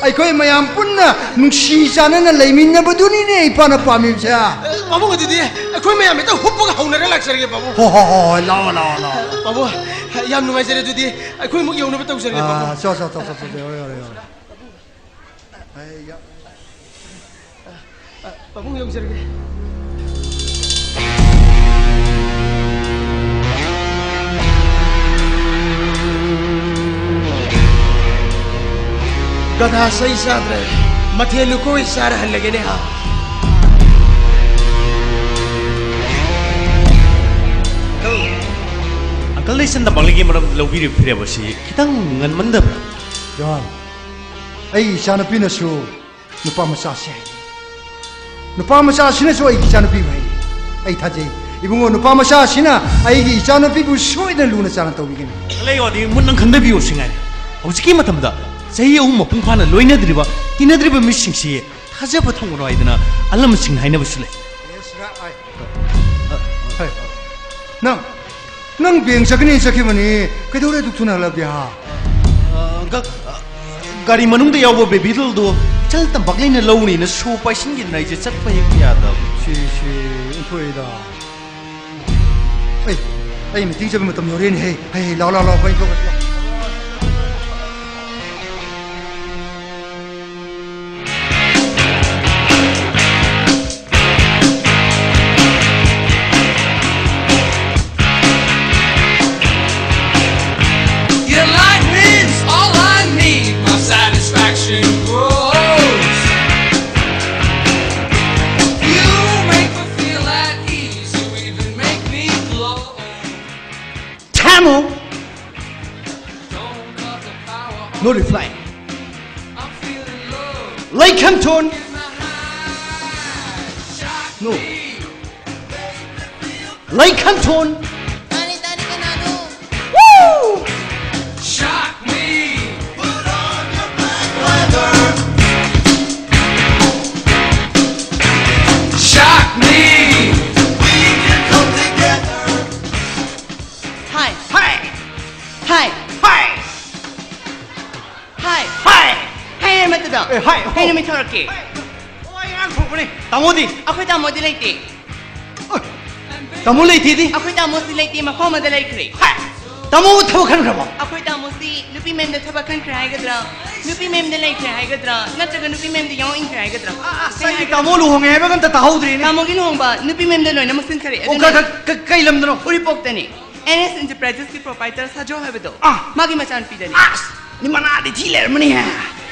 ꯑꯩꯈꯣꯏ ꯃꯌꯥꯝ ꯄꯨꯟꯅ ꯅꯨꯡꯁꯤ ꯆꯥꯟꯅꯅ ꯂꯩꯃꯤꯟꯅꯕꯗꯨꯅꯤꯅꯦ ꯏꯄꯥꯅ ꯄꯥꯝꯃꯤꯕꯁꯦ꯫ ꯑ, ꯄꯥꯕꯨꯡ, ꯑꯗꯨꯗꯤ ꯑꯩꯈꯣꯏ ꯃꯌꯥꯝ ꯍꯦꯛꯇ ꯍꯨꯞꯄꯒ ꯍꯧꯅꯔ ꯂꯥꯛꯆꯔꯒꯦ, ꯄꯥꯕꯨꯡ꯫ ꯍꯣ, ꯍꯣ, ꯍꯣ, ꯍꯣꯏ, ꯂꯥꯛꯑꯣ, ꯂꯥꯛꯑꯣ, ꯂꯥꯛꯑꯣ꯫ ꯄꯥꯕꯨꯡ, ꯌꯥꯝ ꯅꯨꯡꯉꯥꯏꯖꯔꯦ꯫ ꯑꯗꯨꯗꯤ ꯑꯩꯈꯣꯏ ꯑꯃꯨꯛ ꯌꯧꯅꯕ ꯇꯧꯖꯔꯒꯦ, ꯑꯥ, ꯄꯥꯕꯨꯡ꯫ ꯆꯣ, ꯆꯣ, ꯆꯣ, ꯆꯣ, ꯆꯣ, ꯌꯧꯔꯣ, ꯌꯧꯔꯣ, ꯌꯧꯔꯣ꯫ ꯑꯩ ꯌꯥ- ꯑ, ꯄꯥꯕꯨꯡ, ꯌꯧꯖꯔꯒꯦ꯫ ꯒꯙꯥ ꯆꯩ ꯆꯥꯗ꯭ꯔꯦ꯫ ꯃꯊꯦꯜ ꯂꯨꯀꯣꯏ ꯆꯥꯔ ꯍꯜꯂꯒꯦꯅꯦ ꯍꯥ꯫ ꯂꯩꯁꯟ ꯇꯝꯄꯥꯛꯂꯩꯒꯤ ꯃꯔꯝꯗ ꯂꯧꯕꯤꯔꯤꯕ ꯐꯤꯔꯦꯞ ꯑꯁꯤ ꯈꯤꯇꯪ ꯉꯟꯃꯟꯗꯕ꯭ꯔꯥ? ꯖꯣꯟ, ꯑꯩꯒꯤ ꯏꯆꯥꯅꯨꯄꯤꯅꯁꯨ ꯅꯨꯄꯥ ꯃꯆꯥꯁꯦ ꯍꯥꯏ꯫ ꯅꯨꯄꯥ ꯃꯆꯥꯁꯤꯅꯁꯨ ꯑꯩꯒꯤ ꯏꯆꯥꯅꯨꯄꯤꯕꯨ ꯍꯥꯏ꯫ ꯑꯩ ꯊꯥꯖꯩ꯫ ꯏꯕꯨꯡꯉꯣ, ꯅꯨꯄꯥ ꯃꯆꯥꯁꯤꯅ ꯑꯩꯒꯤ ꯏꯆꯥꯅꯨꯄꯤꯕꯨ ꯁꯣꯏꯗꯅ ꯂꯨꯅ ꯆꯥꯟꯅ ꯇꯧꯕꯤꯒꯅꯤ꯫ ꯂꯩ ꯋꯥꯗꯤ ꯃꯨꯟꯅ ꯈꯟꯊꯕꯤꯌꯨ ꯁꯤ ꯉꯥꯏꯔꯦ꯫ ꯍꯧꯖꯤꯛꯀꯤ ꯃꯇꯝꯗ ꯆꯍꯤ ꯑꯍꯨꯝ ꯃꯄꯨꯡ ꯐꯥꯅ ꯂꯣꯏꯅꯗ꯭ꯔꯤꯕ, ꯇꯤꯟꯅꯗ꯭ꯔꯤꯕ ꯃꯤꯁꯤꯡꯁꯤ ꯊꯥꯖꯕ ꯊꯝꯒꯅꯨ ꯍꯥꯏꯗꯅ ꯑꯍꯜ ꯂꯃꯟꯁꯤꯡꯅ ꯍꯥꯏꯅꯕꯁꯨ ꯂꯩ꯫ ꯅꯪ, ꯅꯪ ꯕꯦꯡ ꯆꯠꯀꯅꯤ ꯆꯠꯈꯤꯕꯅꯤ, ꯀꯩꯗꯧꯔꯦ ꯑꯗꯨꯛ ꯊꯨꯅ ꯍꯜꯂꯛꯇꯦ, ꯍꯥ? ꯑ, ꯒ-, ꯑ, ꯒꯥꯔꯤ ꯃꯅꯨꯡꯗ ꯌꯥꯎꯕ ꯕꯦꯕꯤ ꯗꯣꯜꯗꯣ ꯏꯆꯜ ꯇꯝꯄꯥꯛꯂꯩꯅ ꯂꯧꯅꯤꯅ ꯁꯣ ꯄꯥꯏꯁꯤꯟꯈꯤꯗꯅ ꯑꯩꯁꯦ ꯆꯠꯄ ꯍꯦꯛ ꯌꯥꯗꯕ꯫ ꯁꯤ, ꯁꯤ, ꯑꯣꯟꯊꯣꯛꯏꯗ꯫ ꯑꯩ, ꯑꯩ ꯃꯤꯇꯤꯡ ꯆꯠꯄ ꯃꯇꯝ ꯌꯧꯔꯦꯅꯦ, ꯍꯦ꯫ ꯍꯦ, ꯍꯦ, ꯂꯥꯎ, ꯂꯥꯎ, ꯂꯥꯎ, ꯑꯩꯈꯣꯏ ꯊꯣꯛꯑꯁꯤ, ꯂꯥꯎ꯫ Your light means all I need. My satisfaction grows. You make me feel at ease. You even make me glow. Tamil. Don't love the power of No reply. I'm feeling love. Like him tone. In my heart. Shock No. me. Like him tone. Tani, tani, kanano. Woo! Shock me. Put on your black leather. Shock me. We can come together. Hi. Hi. Hi. Hi. Hi. Hi. Hi, ꯍꯥꯏ ꯑꯃꯠꯇꯗ꯫ ꯑꯦ, hi. ꯀꯩ ꯅꯨꯃꯤꯠ ꯊꯣꯔꯛꯀꯦ? Hi. ꯑꯣ, ꯑꯩ ꯉꯔꯥꯡ ꯊꯣꯛꯄꯅꯦ꯫ ꯇꯥꯃꯣꯗꯤ? ꯑꯩꯈꯣꯏ ꯇꯥꯃꯣꯗꯤ ꯂꯩꯇꯦ꯫ ꯑꯣꯏ, ꯇꯥꯃꯣ ꯂꯩꯇꯦꯗꯤ? ꯑꯩꯈꯣꯏ ꯇꯥꯃꯣꯁꯤ ꯂꯩꯇꯦ, ꯃꯐꯝ ꯑꯃꯗ ꯂꯩꯈ꯭ꯔꯦ꯫ ꯍꯥꯏ! ꯇꯥꯃꯣ ꯊꯕꯛ ꯈꯟꯈ꯭ꯔꯕꯣ? ꯑꯩꯈꯣꯏ ꯇꯥꯃꯣꯁꯤ ꯅꯨꯄꯤ ꯃꯌꯨꯝꯗ ꯊꯕꯛ ꯈꯟꯈ꯭ꯔꯦ ꯍꯥꯏꯒꯗ꯭ꯔꯥ, ꯅꯨꯄꯤ ꯃꯌꯨꯝꯗ ꯂꯩꯈ꯭ꯔꯦ ꯍꯥꯏꯒꯗ꯭ꯔꯥ, ꯅꯠꯇ꯭ꯔꯒ ꯅꯨꯄꯤ ꯃꯌꯨꯝꯗ ꯌꯥꯎ ꯏꯟꯈ꯭ꯔꯦ ꯍꯥꯏꯒꯗ꯭ꯔꯥ? ꯑ, ꯑ, ꯀꯩ ꯉꯁꯥꯏꯒꯤ ꯍꯥꯏꯒꯗ꯭ꯔꯥ? ꯇꯥꯃꯣ ꯂꯨꯍꯣꯡꯉꯦ ꯍꯥꯏꯕꯒ ꯑꯝꯇ ꯇꯥꯍꯧꯗ꯭ꯔꯦꯅꯦ꯫ ꯇꯥꯃꯣꯒꯤ ꯂꯨꯍꯣꯡꯕ ꯅꯨꯄꯤ ꯃꯌꯨꯝꯗ ꯂꯣꯏꯅꯃꯛ ꯁꯤꯟꯈꯔꯦ꯫ ꯑꯣ, ꯑꯗꯨꯅ ꯀ-, ꯀ-, ꯀ-, ꯀꯩ ꯂꯝꯗꯅꯣ? ꯎꯔꯤꯄꯣꯛꯇꯅꯤ꯫ ꯑꯦꯟ ꯑꯦꯁ ꯏꯟꯇꯔꯄ꯭ꯔꯥꯏꯖꯦꯁꯀꯤ ꯄ꯭ꯔꯣꯄꯥꯏꯇꯔ ꯁꯥꯖꯣ ꯍꯥꯏꯕꯗꯣ, ꯑꯥ꯫ ꯃꯥꯒꯤ ꯃꯆꯥꯅꯨꯄꯤꯗꯅꯤ꯫ ꯑꯁ, ꯅꯤꯃꯅꯥꯗꯤ ꯊꯤ ꯂꯩꯔꯝꯃꯅꯤꯍꯦ꯫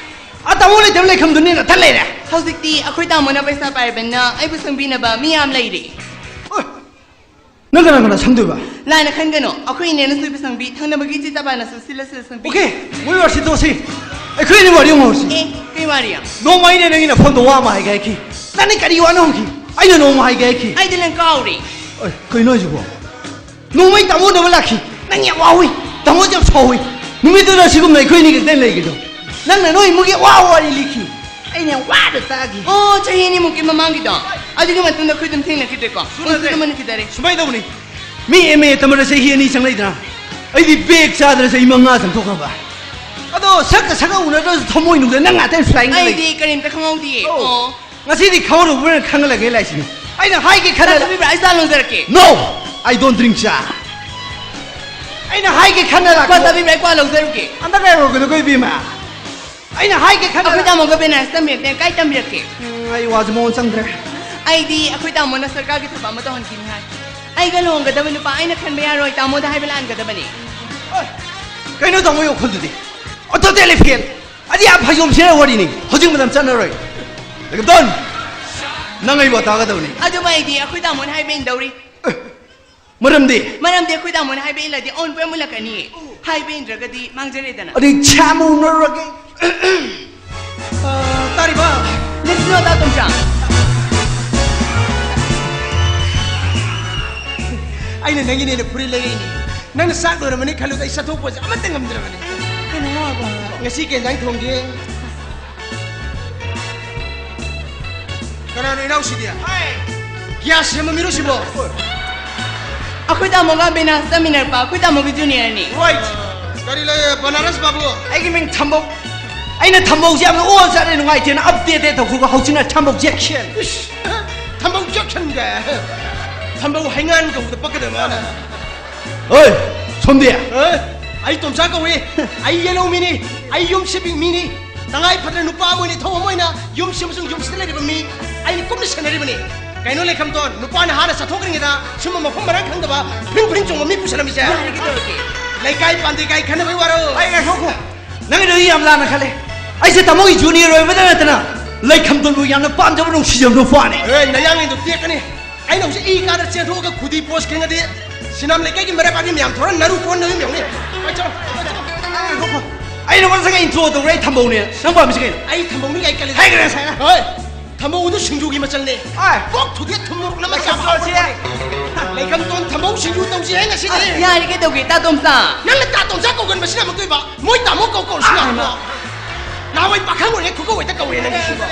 ꯑ, ꯇꯥꯃꯣ ꯂꯩꯇꯕ ꯂꯩꯐꯝꯗꯨꯅꯤ ꯅꯊꯟ ꯂꯩꯔꯦ꯫ ꯍꯧꯖꯤꯛꯇꯤ ꯑꯩꯈꯣꯏ ꯇꯥꯃꯣꯅ ꯄꯩꯁꯥ ꯄꯥꯏꯔꯕꯅꯤꯅ ꯑꯩꯕꯨ ꯁꯪꯕꯤꯅꯕ ꯃꯤ ꯌꯥꯝ ꯂꯩꯔꯦ꯫ ꯑꯣꯏ, ꯅꯪ ꯀꯅꯥ ꯀꯅꯥ ꯁꯪꯗꯣꯏꯕ? ꯂꯥꯏꯅ ꯈꯟꯒꯅꯣ, ꯑꯩꯈꯣꯏ ꯏꯅꯦꯅ ꯁꯣꯏꯕ ꯁꯪꯕꯤ, ꯊꯪꯅꯕꯒꯤ ꯏꯆꯦ ꯇꯕꯥꯅꯁꯨ ꯁꯤꯜꯂ ꯁꯤꯜꯂ ꯁꯪꯕꯤ꯫ ꯑꯣꯀꯦ, ꯃꯣꯏ ꯋꯥꯔꯁꯤ ꯇꯣꯛꯁꯤ꯫ ꯑꯩꯈꯣꯏ ꯑꯅꯤ ꯋꯥꯔꯤ ꯑꯃ ꯍꯧꯔꯁꯤ꯫ ꯑꯦ, ꯀꯩ ꯋꯥꯔꯤ? ꯅꯣꯡꯃ ꯑꯩꯅ ꯅꯪꯒꯤ ꯅꯐꯝꯗ ꯋꯥ ꯑꯃ ꯍꯥꯏꯒꯦ ꯍꯥꯏꯈꯤ꯫ ꯅꯪꯅ ꯀꯔꯤ ꯋꯥꯅꯣ ꯍꯪꯈꯤ? ꯑꯩꯅ ꯅꯣꯡꯃ ꯍꯥꯏꯒꯦ ꯍꯥꯏꯈꯤ꯫ ꯑꯩꯗꯤ ꯅꯪ ꯀꯥꯎꯔꯦ꯫ ꯑꯦ, ꯀꯩꯅꯣ ꯍꯥꯏꯁꯤꯕꯣ? ꯅꯣꯡꯃꯩ ꯇꯥꯃꯣ ꯎꯅꯕ ꯂꯥꯛꯈꯤ꯫ ꯅꯪ ꯌꯥꯝ ꯋꯥꯍꯧꯏ꯫ ꯇꯥꯃꯣꯁꯦ ꯌꯥꯝ ꯁꯥꯎꯍꯧꯏ꯫ ꯅꯨꯃꯤꯠꯇꯨꯗ ꯑꯁꯤꯒꯨꯝꯅ ꯑꯩꯈꯣꯏ ꯑꯅꯤ ꯈꯛꯇꯪ ꯂꯩꯒꯗꯣ꯫ ꯅꯪꯅ ꯅꯣꯏ ꯏꯃꯨꯡꯒꯤ ꯑꯋꯥ ꯋꯥꯔꯤ ꯂꯤꯈꯤ꯫ ꯑꯩꯅ ꯌꯥꯝ ꯋꯥꯅ ꯇꯥꯈꯤ꯫ ꯑꯣ, ꯆꯍꯤ ꯑꯅꯤꯃꯨꯛꯀꯤ ꯃꯃꯥꯡꯒꯤꯗꯣ꯫ ꯑꯗꯨꯒꯤ ꯃꯇꯨꯡꯗ ꯑꯩꯈꯣꯏ ꯑꯗꯨꯝ ꯊꯦꯡꯅꯈꯤꯗ꯭ꯔꯦꯀꯣ꯫ ꯁꯨꯅꯗ꯭ꯔꯦ꯫ ꯎꯅꯈꯤꯗꯔꯦ꯫ ꯁꯨꯃꯥꯏꯅ ꯇꯧꯕꯅꯤ꯫ ꯃꯤ ꯑꯦꯝ ꯑꯦ ꯇꯝꯕꯗ ꯆꯍꯤ ꯑꯅꯤ ꯆꯪꯂꯛꯏꯗꯅ, ꯑꯩꯗꯤ ꯕꯦꯛ ꯆꯥꯗꯅ ꯆꯍꯤ ꯃꯉꯥ ꯆꯪꯊꯣꯛꯈ꯭ꯔꯕ꯫ ꯑꯗꯣ ꯁꯛꯀ ꯁꯛꯀ ꯎꯅꯗ꯭ꯔꯁꯨ ꯊꯃꯣꯏꯅꯨꯡꯗ ꯅꯪ ꯉꯥꯛꯇ ꯐ꯭ꯂꯥꯏꯡꯗ ꯂꯩ꯫ ꯑꯩꯗꯤ ꯀꯔꯤꯝꯇ ꯈꯪꯍꯧꯗꯤꯌꯦ꯫ ꯑꯣ꯫ ꯑꯣ꯫ ꯉꯁꯤꯗꯤ ꯈꯪꯍꯧꯗꯕꯅ ꯈꯪꯍꯜꯂꯒꯦ ꯂꯥꯏꯁꯤꯅꯤ꯫ ꯑꯩꯅ ꯍꯥꯏꯒꯦ ꯈꯟꯅ ꯆꯥ ꯆꯥꯕꯤꯕ꯭ꯔꯥ? ꯑꯩ ꯆꯥ ꯂꯣꯟꯖꯔꯛꯀꯦ꯫ No, I don't drink ꯆꯥ꯫ ꯑꯩꯅ ꯍꯥꯏꯒꯦ ꯈꯟꯅ ꯂꯥꯛꯄ꯫ ꯀ꯭ꯋꯥ ꯆꯥꯕꯤꯕ꯭ꯔꯥ? ꯑꯩ ꯀ꯭ꯋꯥ ꯂꯧꯖꯔꯨꯒꯦ꯫ ꯑꯝꯇ ꯀꯩꯍꯧꯔꯒꯅꯨꯀꯣ ꯏꯕꯦꯝꯃ꯫ ꯑꯩꯅ ꯍꯥꯏꯒꯦ ꯈꯟꯅ ꯑꯩꯈꯣꯏ ꯂꯥꯛ- ꯇꯥꯃꯣꯒ ꯕꯦꯅꯥꯔꯁ ꯇꯝꯕꯤꯔꯛꯇꯦ꯫ ꯀꯥꯏ ꯇꯝꯕꯤꯔꯛꯀꯦ? ꯎꯝ, ꯑꯩ ꯋꯥꯁꯦ ꯃꯑꯣꯡ ꯆꯪꯗ꯭ꯔꯦ꯫ ꯑꯩꯗꯤ ꯑꯩꯈꯣꯏ ꯇꯥꯃꯣꯅ ꯁꯔꯀꯥꯔꯒꯤ ꯊꯕꯛ ꯑꯃ ꯇꯧꯍꯟꯈꯤꯅꯤ ꯍꯥꯏ꯫ ꯑꯩꯒ ꯂꯨꯍꯣꯡꯒꯗꯕ ꯅꯨꯄꯥ ꯑꯩꯅ ꯈꯟꯕ ꯌꯥꯔꯣꯏ, ꯇꯥꯃꯣꯗ ꯍꯥꯏꯕ ꯂꯥꯟꯒꯗꯕꯅꯤ꯫ ꯑꯣꯏ, ꯀꯩꯅꯣ ꯇꯥꯃꯣꯒꯤ ꯋꯥꯈꯜꯗꯨꯗꯤ? ꯑꯣꯟꯊꯣꯛꯇꯦ ꯂꯤꯐꯦꯟ꯫ ꯑꯗꯤ ꯑꯥ ꯐꯩꯖꯣꯝ ꯁꯦꯠꯅ ꯋꯥꯔꯤꯅꯤ꯫ ꯍꯧꯖꯤꯛ ꯃꯇꯝ ꯆꯠꯅꯔꯣꯏ꯫ ꯂꯦꯀꯝꯇꯣꯟ, ꯅꯪ ꯑꯩ ꯋꯥ ꯇꯥꯒꯗꯕꯅꯤ꯫ ꯑꯗꯨꯃ ꯑꯩꯗꯤ ꯑꯩꯈꯣꯏ ꯇꯥꯃꯣꯅ ꯍꯥꯏꯕ ꯏꯟꯗꯧꯔꯤ꯫ ꯃꯔꯝꯗꯤ? ꯃꯔꯝꯗꯤ ꯑꯩꯈꯣꯏ ꯇꯥꯃꯣꯅ ꯍꯥꯏꯕ ꯏꯜꯂꯗꯤ ꯑꯑꯣꯟꯕ ꯑꯃꯨꯜꯂꯛꯀꯅꯤ꯫ ꯍꯥꯏꯕ ꯏꯟꯗ꯭ꯔꯒꯗꯤ ꯃꯥꯡꯖꯔꯦꯗꯅ꯫ ꯑꯗꯨꯗꯤ ꯁꯥꯃꯨꯅꯔꯒꯦ꯫ ꯑ, ꯇꯥꯔꯤꯕ? ꯂꯤꯁꯤꯅꯣ ꯇꯥ ꯇꯣꯝꯆꯥ꯫ ꯑꯩꯅ ꯅꯪꯒꯤꯅꯦꯅ ꯐꯨꯔꯤꯠ ꯂꯩꯔꯛꯏꯅꯤ꯫ ꯅꯪꯅ ꯆꯥꯛ ꯂꯣꯏꯔꯝꯃꯅꯤ ꯈꯜꯂꯨꯗ ꯑꯩ ꯆꯠꯊꯣꯛꯄꯁꯦ ꯑꯃꯠꯇ ꯉꯝꯗ꯭ꯔꯕꯅꯤ꯫ ꯀꯩꯅꯣ ꯍꯥꯏꯕ? ꯉꯁꯤ ꯀꯩ ꯌꯦꯟꯖꯥꯡ ꯊꯣꯡꯒꯦ? ꯀꯅꯥꯅꯣ ꯏꯅꯥꯎꯁꯤꯗꯤ? ꯒ꯭ꯌꯥꯁ ꯁꯦꯝꯕ ꯃꯤꯔꯣ ꯁꯤꯕꯣ? ꯑꯩꯈꯣꯏ ꯇꯥꯃꯣꯒ ꯕꯦꯅꯥꯁ ꯇꯝꯃꯤꯟꯅꯔꯛꯄ ꯑꯩꯈꯣꯏ ꯇꯥꯃꯣꯒꯤ ꯖꯨꯅꯤꯌꯔꯅꯤ꯫ Right. ꯀꯔꯤ ꯂꯩ, ꯕꯅꯥꯔꯁ ꯕꯥꯕꯨ? ꯑꯩꯒꯤ ꯃꯤꯡ ꯊꯝꯕꯧ꯫ ꯑꯩꯅ ꯊꯝꯕꯧꯁꯦ ꯌꯥꯝꯅ ꯑꯣ ꯆꯥꯔꯦ ꯅꯨꯡꯉꯥꯏꯇꯦꯅ ꯑꯞꯗꯦꯠ ꯇꯧꯊꯣꯛꯑꯒ ꯍꯧꯖꯤꯛꯅ ꯊꯝꯕꯧ ꯖꯦꯛꯁꯟ꯫ ꯏꯁ, ꯊꯝꯕꯧ ꯖꯦꯛꯁꯟꯒ ꯊꯝꯕꯧ ꯍꯩꯉꯥꯟ ꯀꯧꯕꯗ ꯄꯛꯀꯗꯕ ꯃꯥꯅ꯫ ꯍꯣꯏ, ꯁꯣꯝꯗꯤ? ꯑꯦ, ꯑꯩ ꯇꯣꯝꯆꯥ ꯀꯧꯏ꯫ ꯑꯩ ꯌꯦꯜꯍꯧ ꯃꯤꯅꯤ꯫ ꯑꯩ ꯌꯨꯝ ꯁꯤꯕꯤꯡ ꯃꯤꯅꯤ꯫ ꯇꯉꯥꯏ ꯐꯗꯅ ꯅꯨꯄꯥ ꯑꯃ ꯑꯣꯏꯅ ꯏꯊꯧ ꯑꯃ ꯑꯣꯏꯅ ꯌꯨꯝꯁꯤ ꯑꯃꯁꯨꯡ ꯌꯨꯝꯁꯤꯗ ꯂꯩꯔꯤꯕ ꯃꯤ ꯑꯩꯅ ꯀꯨꯞꯅ ꯁꯦꯟꯅꯔꯤꯕꯅꯤ꯫ ꯀꯩꯅꯣ ꯂꯩꯈꯝꯇꯣꯟ, ꯅꯨꯄꯥ ꯅꯍꯥꯅ ꯆꯠꯊꯣꯛꯈ꯭ꯔꯤꯉꯩꯗ ꯁꯨꯝꯕ ꯃꯐꯝ ꯃꯔꯥꯡ ꯈꯪꯗꯕ ꯐꯤꯡ ꯐꯤꯡ ꯆꯣꯡꯕ ꯃꯤ ꯄꯨꯁꯜꯂꯝꯃꯤꯁꯦ? ꯌꯥꯔꯦ, ꯀꯩꯗꯧꯔꯒꯦ? ꯂꯩꯀꯥꯏ ꯄꯥꯟꯗ꯭ꯔꯤꯀꯥꯏ ꯈꯟꯅꯕꯩ ꯋꯥꯔꯣ? ꯑꯩ ꯉꯥꯏꯈꯣꯀꯣ, ꯅꯪꯒꯤꯗꯣ ꯑꯩ ꯌꯥꯝ ꯂꯥꯟꯅ ꯈꯜꯂꯦ꯫ ꯑꯩꯁꯦ ꯇꯥꯃꯣꯒꯤ ꯖꯨꯅꯤꯌꯔ ꯑꯣꯏꯕꯗ ꯅꯠꯇꯅ ꯂꯩꯈꯝꯇꯣꯟꯕꯨ ꯌꯥꯝꯅ ꯄꯥꯝꯖꯕ ꯅꯨꯡꯁꯤꯖꯕ ꯅꯨꯄꯥꯅꯤ꯫ ꯑꯦ, ꯅꯌꯥꯡꯂꯦꯟꯗꯣ ꯇꯦꯛꯀꯅꯤ꯫ ꯑꯩꯅ ꯍꯧꯖꯤꯛ ꯏ ꯀꯥꯗ ꯆꯦꯟꯊꯣꯛꯑꯒ ꯈꯨꯗꯤ ꯄꯣꯁ ꯈꯤꯡꯉꯗꯤ ꯁꯤꯅꯥꯝ ꯂꯩꯀꯥꯏꯒꯤ ꯃꯔꯦꯞ ꯄꯥꯔꯇꯤ ꯃꯌꯥꯝ ꯊꯣꯔ ꯅꯔꯨ ꯀꯣꯟꯅꯕ ꯌꯦꯡꯉꯨꯅꯦ꯫ ꯄꯥꯏꯆꯣ, ꯄꯥꯏꯆꯣ꯫ ꯑꯩꯅ ꯉꯁꯥꯏ ꯏꯟꯇ꯭ꯔꯣ ꯇꯧꯔꯦ, ꯑꯩ ꯊꯝꯕꯧꯅꯦ꯫ ꯅꯪ ꯄꯥꯝꯃꯤꯁꯤ ꯀꯩꯅꯣ? ꯑꯩ ꯊꯝꯕꯧꯅꯤ ꯀꯥꯏ ꯀꯜꯂꯤ꯫ ꯍꯥꯏꯈ꯭ꯔꯦ ꯉꯁꯥꯏꯅ꯫ ꯍꯣꯏ꯫ ꯊꯝꯕꯧꯗꯨ ꯁꯤꯡꯖꯨꯒꯤ ꯃꯆꯜꯅꯦ꯫ ꯑꯥꯏ꯫ ꯄꯣꯛ ꯊꯨꯗꯦꯛ ꯊꯨꯝ ꯃꯣꯔꯣꯛꯅ ꯃꯆꯥ ꯂꯩꯈꯝꯗꯣꯟ ꯄꯣꯛꯄꯅꯦ꯫ ꯂꯩꯈꯝꯗꯣꯟ ꯊꯝꯕꯧ ꯁꯤꯡꯖꯨ ꯇꯧꯁꯤ ꯍꯥꯏ ꯉꯁꯤꯗꯤ꯫ ꯑꯁ, ꯌꯥꯔꯦ, ꯀꯩꯗꯧꯒꯦ, ꯇꯥ ꯇꯣꯝꯆꯥ? ꯅꯪꯅ ꯇꯥ ꯇꯣꯝꯆꯥ ꯀꯧꯒꯟꯕꯁꯤꯅ ꯑꯃꯨꯛꯇꯣꯏꯕ꯫ ꯃꯣꯏ ꯇꯥꯃꯣ ꯀꯧ ꯀꯧꯔꯁꯨ ꯑꯥ, ꯌꯥꯕ꯭ꯔꯣ? ꯅꯍꯥꯟꯋꯥꯏ ꯄꯥꯈꯪ ꯑꯣꯏꯔꯤꯉꯩ ꯈꯨꯀꯧ ꯍꯦꯛꯇ ꯀꯧꯋꯦ ꯅꯪꯒꯤ ꯁꯤꯕꯣ꯫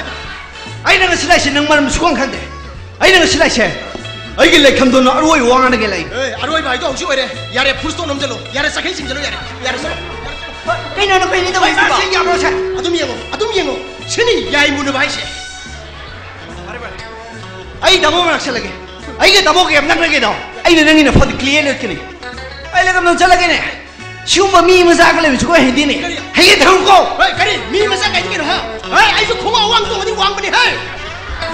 ꯑꯩ ꯅꯪꯒ ꯁꯤꯂꯥꯏꯁꯦ ꯅꯪ ꯃꯔꯝ ꯁꯨꯈꯪ ꯈꯪꯗꯦ꯫ ꯑꯩ ꯅꯪꯒ ꯁꯤꯂꯥꯏꯁꯦ ꯑꯩꯒꯤ ꯂꯩꯈꯝꯗꯣꯟꯅ ꯑꯔꯣꯏꯕ ꯋꯥ ꯉꯥꯡꯅꯒꯦ ꯂꯩ꯫ ꯑꯦ, ꯑꯔꯣꯏꯕ ꯍꯥꯏꯗꯣ ꯍꯧꯖꯤꯛ ꯑꯣꯏꯔꯦ꯫ ꯌꯥꯔꯦ, ꯐꯨꯜ ꯁ꯭ꯇꯣꯞ ꯅꯝꯖꯜꯂꯣ꯫ ꯌꯥꯔꯦ, ꯆꯈꯩ ꯆꯤꯡꯖꯜꯂꯣ, ꯌꯥꯔꯦ꯫ ꯌꯥꯔꯦ, ꯆꯠꯂꯣ꯫ ꯀꯩꯅꯣ ꯅꯈꯣꯏ ꯑꯅꯤ ꯇꯧꯔꯤꯁꯤꯕꯣ? ꯁꯤ ꯌꯥꯕ꯭ꯔꯣ ꯁꯦ? ꯑꯗꯨꯝ ꯌꯦꯡꯉꯣ, ꯑꯗꯨꯝ ꯌꯦꯡꯉꯣ꯫ ꯁꯤꯅꯤ ꯌꯥꯏ ꯃꯨꯟꯅꯕ ꯍꯥꯏꯁꯦ꯫ ꯐꯔꯦ, ꯐꯔꯦ꯫ ꯑꯩ ꯇꯥꯃꯣ ꯃꯅꯥꯛ ꯆꯠꯂꯒꯦ꯫ ꯑꯩꯒ ꯇꯥꯃꯣꯒ ꯌꯥꯝ ꯅꯛꯅꯒꯦꯗꯣ꯫ ꯑꯩꯅ ꯅꯪꯒꯤ ꯅꯐꯣꯟꯗ ꯀ꯭ꯂꯤꯌꯔ ꯂꯩꯔꯛꯀꯅꯤ꯫ ꯑꯩ ꯂꯩꯈꯝꯗꯣꯟ ꯆꯠꯂꯒꯦꯅꯦ꯫ ꯁꯤꯒꯨꯝꯕ ꯃꯤ ꯃꯆꯥꯒ ꯂꯩꯕꯁꯨ ꯑꯩꯈꯣꯏ ꯍꯩꯅꯗꯦꯅꯦ꯫ ꯀꯔꯤ? ꯍꯌꯦꯡ ꯊꯝꯃꯨꯀꯣ꯫ ꯍꯣꯏ, ꯀꯔꯤ? ꯃꯤ ꯃꯆꯥ ꯀꯥꯏꯗꯤ ꯀꯩꯅꯣ, ꯍꯥ? ꯍꯣꯏ, ꯑꯩꯁꯨ ꯈꯣꯡꯎꯞ ꯑꯋꯥꯡ ꯇꯣꯡꯉꯗꯤ ꯋꯥꯡꯕꯅꯤ, ꯍꯥꯏ꯫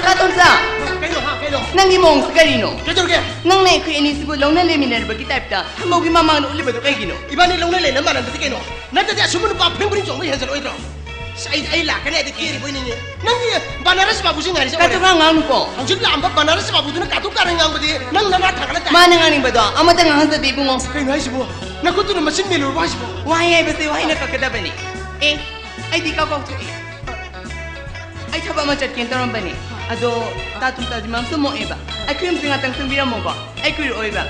ꯇꯥ ꯇꯣꯝꯆꯥ, ꯀꯩꯅꯣ, ꯍꯥ, ꯀꯩꯅꯣ? ꯅꯪꯒꯤ ꯃꯑꯣꯡꯁꯦ ꯀꯔꯤꯅꯣ? ꯀꯩꯗꯧꯔꯒꯦ? ꯅꯪꯅ ꯑꯩꯈꯣꯏ ꯑꯅꯤꯁꯤꯕꯨ ꯂꯧꯅ ꯂꯩꯃꯤꯟꯅꯔꯕꯒꯤ ꯇꯥꯏꯞꯇ ꯊꯝꯕꯧꯒꯤ ꯃꯃꯥꯡꯗ ꯎꯠꯂꯤꯕꯗꯨ ꯀꯩꯒꯤꯅꯣ? ꯏꯕꯥꯅꯤ ꯂꯧꯅ ꯂꯩꯅ ꯃꯥꯟꯅꯗ꯭ꯔꯗꯤ ꯀꯩꯅꯣ? ꯅꯠꯇ꯭ꯔꯗꯤ ꯑꯁꯨꯝꯕ ꯅꯨꯄꯥ ꯐ꯭ꯔꯤꯡ ꯐ꯭ꯔꯤꯡ ꯆꯣꯡꯕ ꯍꯦꯟꯖꯜꯂꯛꯑꯣꯏꯗ꯭ꯔꯣ? ꯑꯁ, ꯑꯩ, ꯑꯩ ꯂꯥꯛꯀꯅꯤ ꯍꯥꯏꯗꯤ ꯀꯦꯔꯤꯕꯣꯏ ꯅꯤꯡꯉꯦ꯫ ꯅꯪꯒꯤ ꯕꯅꯥꯔꯁ ꯕꯥꯕꯨꯁꯤ ꯉꯥꯏꯔꯤꯁꯦ ꯀꯥꯇꯨ ꯑꯣꯏꯔꯦ꯫ ꯈꯔ ꯉꯥꯡꯅꯨꯀꯣ꯫ ꯍꯧꯖꯤꯛ ꯂꯥꯛꯑꯝꯕ ꯕꯅꯥꯔꯁ ꯕꯥꯕꯨꯗꯨꯅ ꯀꯥꯇꯨ ꯀꯥꯔꯟ ꯉꯥꯡꯕꯗꯤ ꯅꯪ ꯅꯅꯥ ꯊꯥꯡꯒꯠꯂ ꯇꯥꯏ꯫ ꯃꯥꯅ ꯉꯥꯡꯅꯤꯡꯕꯗꯣ ꯑꯃꯇ ꯉꯥꯡꯍꯟꯖꯗꯦ ꯏꯕꯨꯡꯉꯣ꯫ ꯀꯩꯅꯣ ꯍꯥꯏꯁꯤꯕꯣ? ꯅꯈꯨꯠꯇꯨꯅ ꯃꯆꯤꯟ ꯃꯦꯜꯂꯨꯔꯕꯣ ꯍꯥꯏꯁꯤꯕꯣ? ꯋꯥꯍꯩ ꯍꯥꯏꯕꯁꯦ ꯋꯥꯍꯩꯅ ꯀꯛꯀꯗꯕꯅꯤ꯫ ꯑꯦ, ꯑꯩꯗꯤ ꯀꯥꯎ ꯀꯥꯎꯊꯣꯛꯏ꯫ ꯑꯩ ꯊꯕꯛ ꯑꯃ ꯆꯠꯀꯦꯅ ꯇꯧꯔꯝꯕꯅꯤ꯫ ꯑꯗꯣ ꯇꯥ ꯇꯣꯝꯆꯥꯗꯤ ꯃꯔꯝꯁꯨ ꯃꯣꯛꯑꯦꯕ꯫ ꯑꯩꯈꯣꯏ ꯌꯨꯝꯁꯦ ꯉꯥꯛꯇꯪ ꯆꯪꯕꯤꯔꯝꯃꯣꯀꯣ꯫ ꯑꯩ ꯀꯨꯏꯔꯛꯑꯣꯏꯕ꯫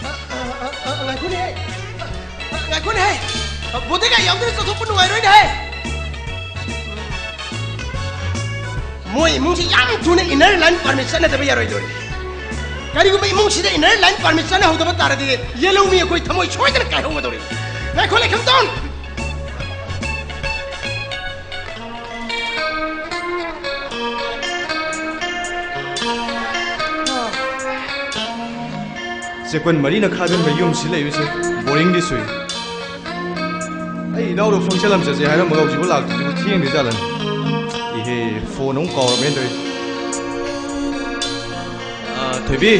ꯑ, ꯑ, ꯑ, ꯑ, ꯉꯥꯏꯈꯣꯅꯦꯍꯦ꯫ ꯑ, ꯑ, ꯉꯥꯏꯈꯣꯅꯦꯍꯦ꯫ ꯕꯣꯗꯦꯒꯥ ꯌꯥꯎꯗꯅ ꯆꯠꯊꯣꯛꯄ ꯅꯨꯡꯉꯥꯏꯔꯣꯏꯅꯦꯍꯦ꯫ ꯃꯣꯏ ꯏꯃꯨꯡꯁꯤ ꯌꯥꯝ ꯊꯨꯅ inner line permit ꯆꯠꯅꯗꯕ ꯌꯥꯔꯣꯏꯗꯧꯔꯤ꯫ ꯀꯔꯤꯒꯨꯝꯕ ꯏꯃꯨꯡꯁꯤꯗ inner line permit ꯆꯠꯅꯍꯧꯗꯕ ꯇꯥꯔꯗꯤ, ꯌꯦꯜꯍꯧꯃꯤ ꯑꯩꯈꯣꯏ ꯊꯃꯣꯏ ꯁꯣꯏꯗꯅ ꯀꯥꯏꯍꯧꯒꯗꯧꯔꯤ꯫ ꯉꯥꯏꯈꯣ, ꯂꯩꯈꯝꯗꯣꯟ! ꯆꯦꯛꯀꯣꯟ ꯃꯔꯤꯅ ꯈꯥꯖꯤꯟꯕ ꯌꯨꯝꯁꯤ ꯂꯩꯕꯁꯦ ꯕꯣꯔꯤꯡꯗꯤ ꯆꯨꯏ꯫ ꯑꯩ ꯏꯅꯥꯎꯗꯣ ꯐꯪꯁꯟ ꯑꯃ ꯆꯠꯁꯦ ꯍꯥꯏꯔꯝꯃꯒ ꯍꯧꯖꯤꯛꯐꯥꯎ ꯂꯥꯛꯇ꯭ꯔꯤꯁꯤꯕꯨ ꯊꯦꯡꯗ꯭ꯔꯤ ꯖꯥꯠꯂꯅꯦ? ꯏꯍꯦ, ꯐꯣꯟ ꯑꯃꯨꯛ ꯀꯥꯎꯔꯝꯃꯦ ꯇꯧꯔꯤꯁꯦ꯫ ꯑꯥ, ꯊꯣꯏꯕꯤ!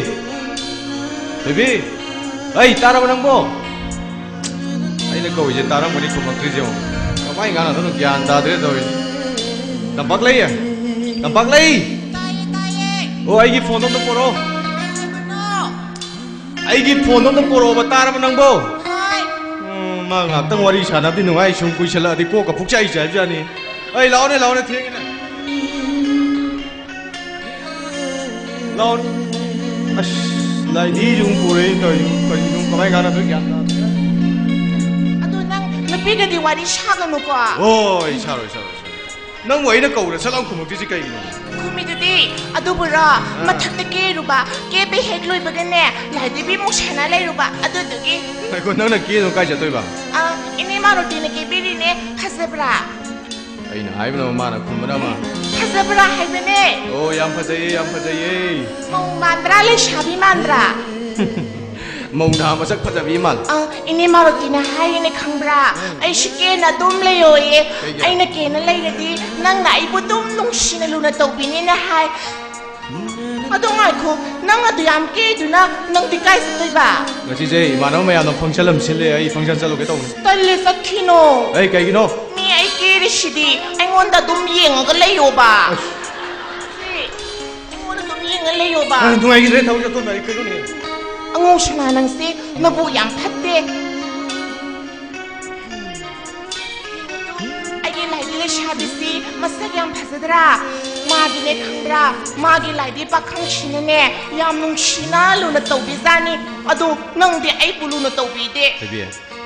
ꯊꯣꯏꯕꯤ! ꯑꯩ, ꯇꯥꯔꯕ ꯅꯪꯕꯣ? ꯑꯩꯅ ꯀꯧꯔꯤꯁꯦ ꯇꯥꯔꯝꯒꯅꯤ, ꯈꯨꯝꯃꯛꯇ꯭ꯔꯤꯁꯦ ꯌꯦꯡꯉꯣ꯫ ꯀꯃꯥꯏꯅ ꯉꯥꯡꯅꯗꯣꯏꯅꯣ ꯒ꯭ꯌꯥꯟ ꯇꯥꯗ꯭ꯔꯦ ꯇꯧꯔꯤꯁꯦ꯫ ꯇꯝꯄꯥꯛꯂꯩ! ꯇꯝꯄꯥꯛꯂꯩ! ꯇꯥꯏꯌꯦ, ꯇꯥꯏꯌꯦ꯫ ꯑꯣ, ꯑꯩꯒꯤ ꯐꯣꯟꯗꯣ ꯑꯝꯇ ꯄꯣꯔꯛꯑꯣ꯫ ꯑꯩꯒꯤ ꯐꯣꯟꯗꯣ ꯑꯝꯇ ꯄꯣꯔꯛꯑꯣꯕ, ꯇꯥꯔꯕ ꯅꯪꯕꯣ? ꯍꯣꯏ꯫ ꯎꯝ, ꯃꯥ ꯉꯥꯛꯇꯪ ꯋꯥꯔꯤ ꯁꯥꯟꯅꯕꯗꯤ ꯅꯨꯡꯉꯥꯏ, ꯁꯨꯝ ꯀꯨꯏꯁꯜꯂꯛꯑꯗꯤ ꯀꯣꯛꯀ ꯄꯨꯛꯆꯥꯏ ꯆꯥꯏꯕꯖꯥꯠꯅꯤ꯫ ꯑꯩ, ꯂꯥꯛꯑꯣꯅꯦ, ꯂꯥꯛꯑꯣꯅꯦ, ꯊꯦꯡꯉꯦꯅꯦ꯫ ꯂꯥꯛꯑꯣꯅꯦ꯫ ꯑꯁ, ꯂꯥꯏꯙꯤꯁꯨ ꯑꯃꯨꯛ ꯄꯨꯔꯛꯏ ꯇꯧꯔꯤꯁꯤ꯫ ꯀꯔꯤꯅꯣ, ꯀꯃꯥꯏ ꯀꯥꯟꯅꯗꯣꯏ ꯒ꯭ꯌꯥꯟ ꯇꯥꯗꯦ꯫ ꯑꯗꯣ ꯅꯪ ꯅꯨꯄꯤꯒꯗꯤ ꯋꯥꯔꯤ ꯁꯥꯒꯅꯨꯀꯣ꯫ ꯍꯣꯏ, ꯁꯥꯔꯣꯏ, ꯁꯥꯔꯣꯏ, ꯁꯥꯔꯣꯏ꯫ ꯅꯪꯕꯨ ꯑꯩꯅ ꯀꯧꯕꯗ ꯁꯠ ꯂꯥꯎ ꯈꯨꯝꯃꯛꯇ꯭ꯔꯤꯁꯤ ꯀꯩꯒꯤꯅꯣ? ꯈꯨꯝꯃꯤꯗꯨꯗꯤ, ꯑꯗꯨꯕꯨꯔꯣ, ꯑꯥ꯫ ꯃꯊꯛꯇ ꯀꯦꯔꯨꯕ, ꯀꯦꯕ ꯍꯦꯛ ꯂꯣꯏꯕꯒꯅꯦ, ꯂꯥꯏꯙꯤꯕꯤ ꯑꯃꯨꯛ ꯁꯥꯟꯅ ꯂꯩꯔꯨꯕ, ꯑꯗꯨꯗꯨꯒꯤ꯫ ꯉꯥꯏꯈꯣ, ꯅꯪꯅ ꯀꯦꯗꯨꯅ ꯀꯥꯏ ꯆꯠꯇꯣꯏꯕ? ꯑꯥ, ꯏꯅꯦ ꯃꯥꯔꯣꯇꯤꯅ ꯀꯦꯕꯤꯔꯤꯅꯦ, ꯐꯖꯕ꯭ꯔꯥ? ꯑꯩꯅ ꯍꯥꯏꯕꯅ ꯑꯃ, ꯃꯥꯅ ꯈꯨꯝꯕꯅ ꯑꯃ꯫ ꯐꯖꯕ꯭ꯔꯥ ꯍꯥꯏꯕꯅꯦ? ꯑꯣ, ꯌꯥꯝ ꯐꯖꯩꯌꯦ, ꯌꯥꯝ ꯐꯖꯩꯌꯦ꯫ ꯃꯧ ꯃꯥꯟꯕ꯭ꯔꯥ, ꯂꯩꯁꯥꯕꯤ ꯃꯥꯟꯕ꯭ꯔꯥ? ꯃꯧ ꯅꯍꯥ ꯃꯁꯛ ꯐꯖꯕꯤ ꯃꯥꯜꯂꯦ꯫ ꯑꯥ, ꯏꯅꯦ ꯃꯥꯔꯣꯇꯤꯅ ꯍꯥꯏꯔꯤꯅꯦ ꯈꯪꯕ꯭ꯔꯥ? ꯎꯝ꯫ ꯑꯩꯁꯨ ꯀꯦꯅ ꯑꯗꯨꯝ ꯂꯩꯌꯣꯌꯦ꯫ ꯀꯩꯒꯤ? ꯑꯩꯅ ꯀꯦꯅ ꯂꯩꯔꯗꯤ ꯅꯪꯅ ꯑꯩꯕꯨ ꯑꯗꯨꯝ ꯅꯨꯡꯁꯤꯅ ꯂꯨꯅ ꯇꯧꯕꯤꯅꯤꯅ ꯍꯥꯏ꯫ ꯑꯗꯣ ꯉꯥꯏꯈꯣ, ꯅꯪ ꯑꯗꯨ ꯌꯥꯝ ꯀꯦꯗꯨꯅ ꯅꯪꯗꯤ ꯀꯥꯏ ꯆꯠꯇꯣꯏꯕ? ꯉꯁꯤꯁꯦ ꯏꯃꯥꯟꯅꯕ ꯃꯌꯥꯝꯅ function ꯑꯃ ꯁꯤꯜꯂꯦ, ꯑꯩ function ꯆꯠꯂꯨꯒꯦ ꯇꯧꯕꯅꯤ꯫ ꯇꯜꯂꯦ, ꯆꯠꯈꯤꯅꯣ꯫ ꯑꯩ, ꯀꯩꯒꯤꯅꯣ? ꯃꯤ ꯑꯩ ꯀꯦꯔꯤꯁꯤꯗꯤ, ꯑꯩꯉꯣꯟꯗ ꯑꯗꯨꯝ ꯌꯦꯡꯉꯒ ꯂꯩꯌꯣꯕ꯫ ꯑꯁ꯫ ꯁꯤ, ꯑꯩꯉꯣꯟꯗ ꯑꯗꯨꯝ ꯌꯦꯡꯉ ꯂꯩꯌꯣꯕ꯫ ꯑ, ꯅꯨꯡꯉꯥꯏꯈꯤꯗ꯭ꯔꯦ, ꯊꯕꯛ ꯆꯠꯊꯣꯛꯅꯔꯤ ꯀꯩꯅꯣꯅꯦ꯫ ꯑꯉꯧ ꯁꯅꯥ, ꯅꯪꯁꯦ ꯅꯕꯨꯛ ꯌꯥꯝ ꯐꯠꯇꯦ꯫ ꯑꯩꯒꯤ ꯂꯥꯏꯗꯤ ꯂꯩꯁꯥꯕꯤꯁꯤ ꯃꯁꯛ ꯌꯥꯝ ꯐꯖꯗ꯭ꯔꯥ? ꯃꯥꯗꯤꯅꯦ ꯈꯪꯕ꯭ꯔꯥ? ꯃꯥꯒꯤ ꯂꯥꯏꯗꯤ ꯄꯥꯈꯪꯁꯤꯅꯅꯦ ꯌꯥꯝ ꯅꯨꯡꯁꯤꯅ ꯂꯨꯅ ꯇꯧꯕꯤꯖꯥꯠꯅꯤ꯫ ꯑꯗꯣ ꯅꯪꯗꯤ ꯑꯩꯕꯨ ꯂꯨꯅ ꯇꯧꯕꯤꯗꯦ꯫ ꯊꯣꯏꯕꯤ,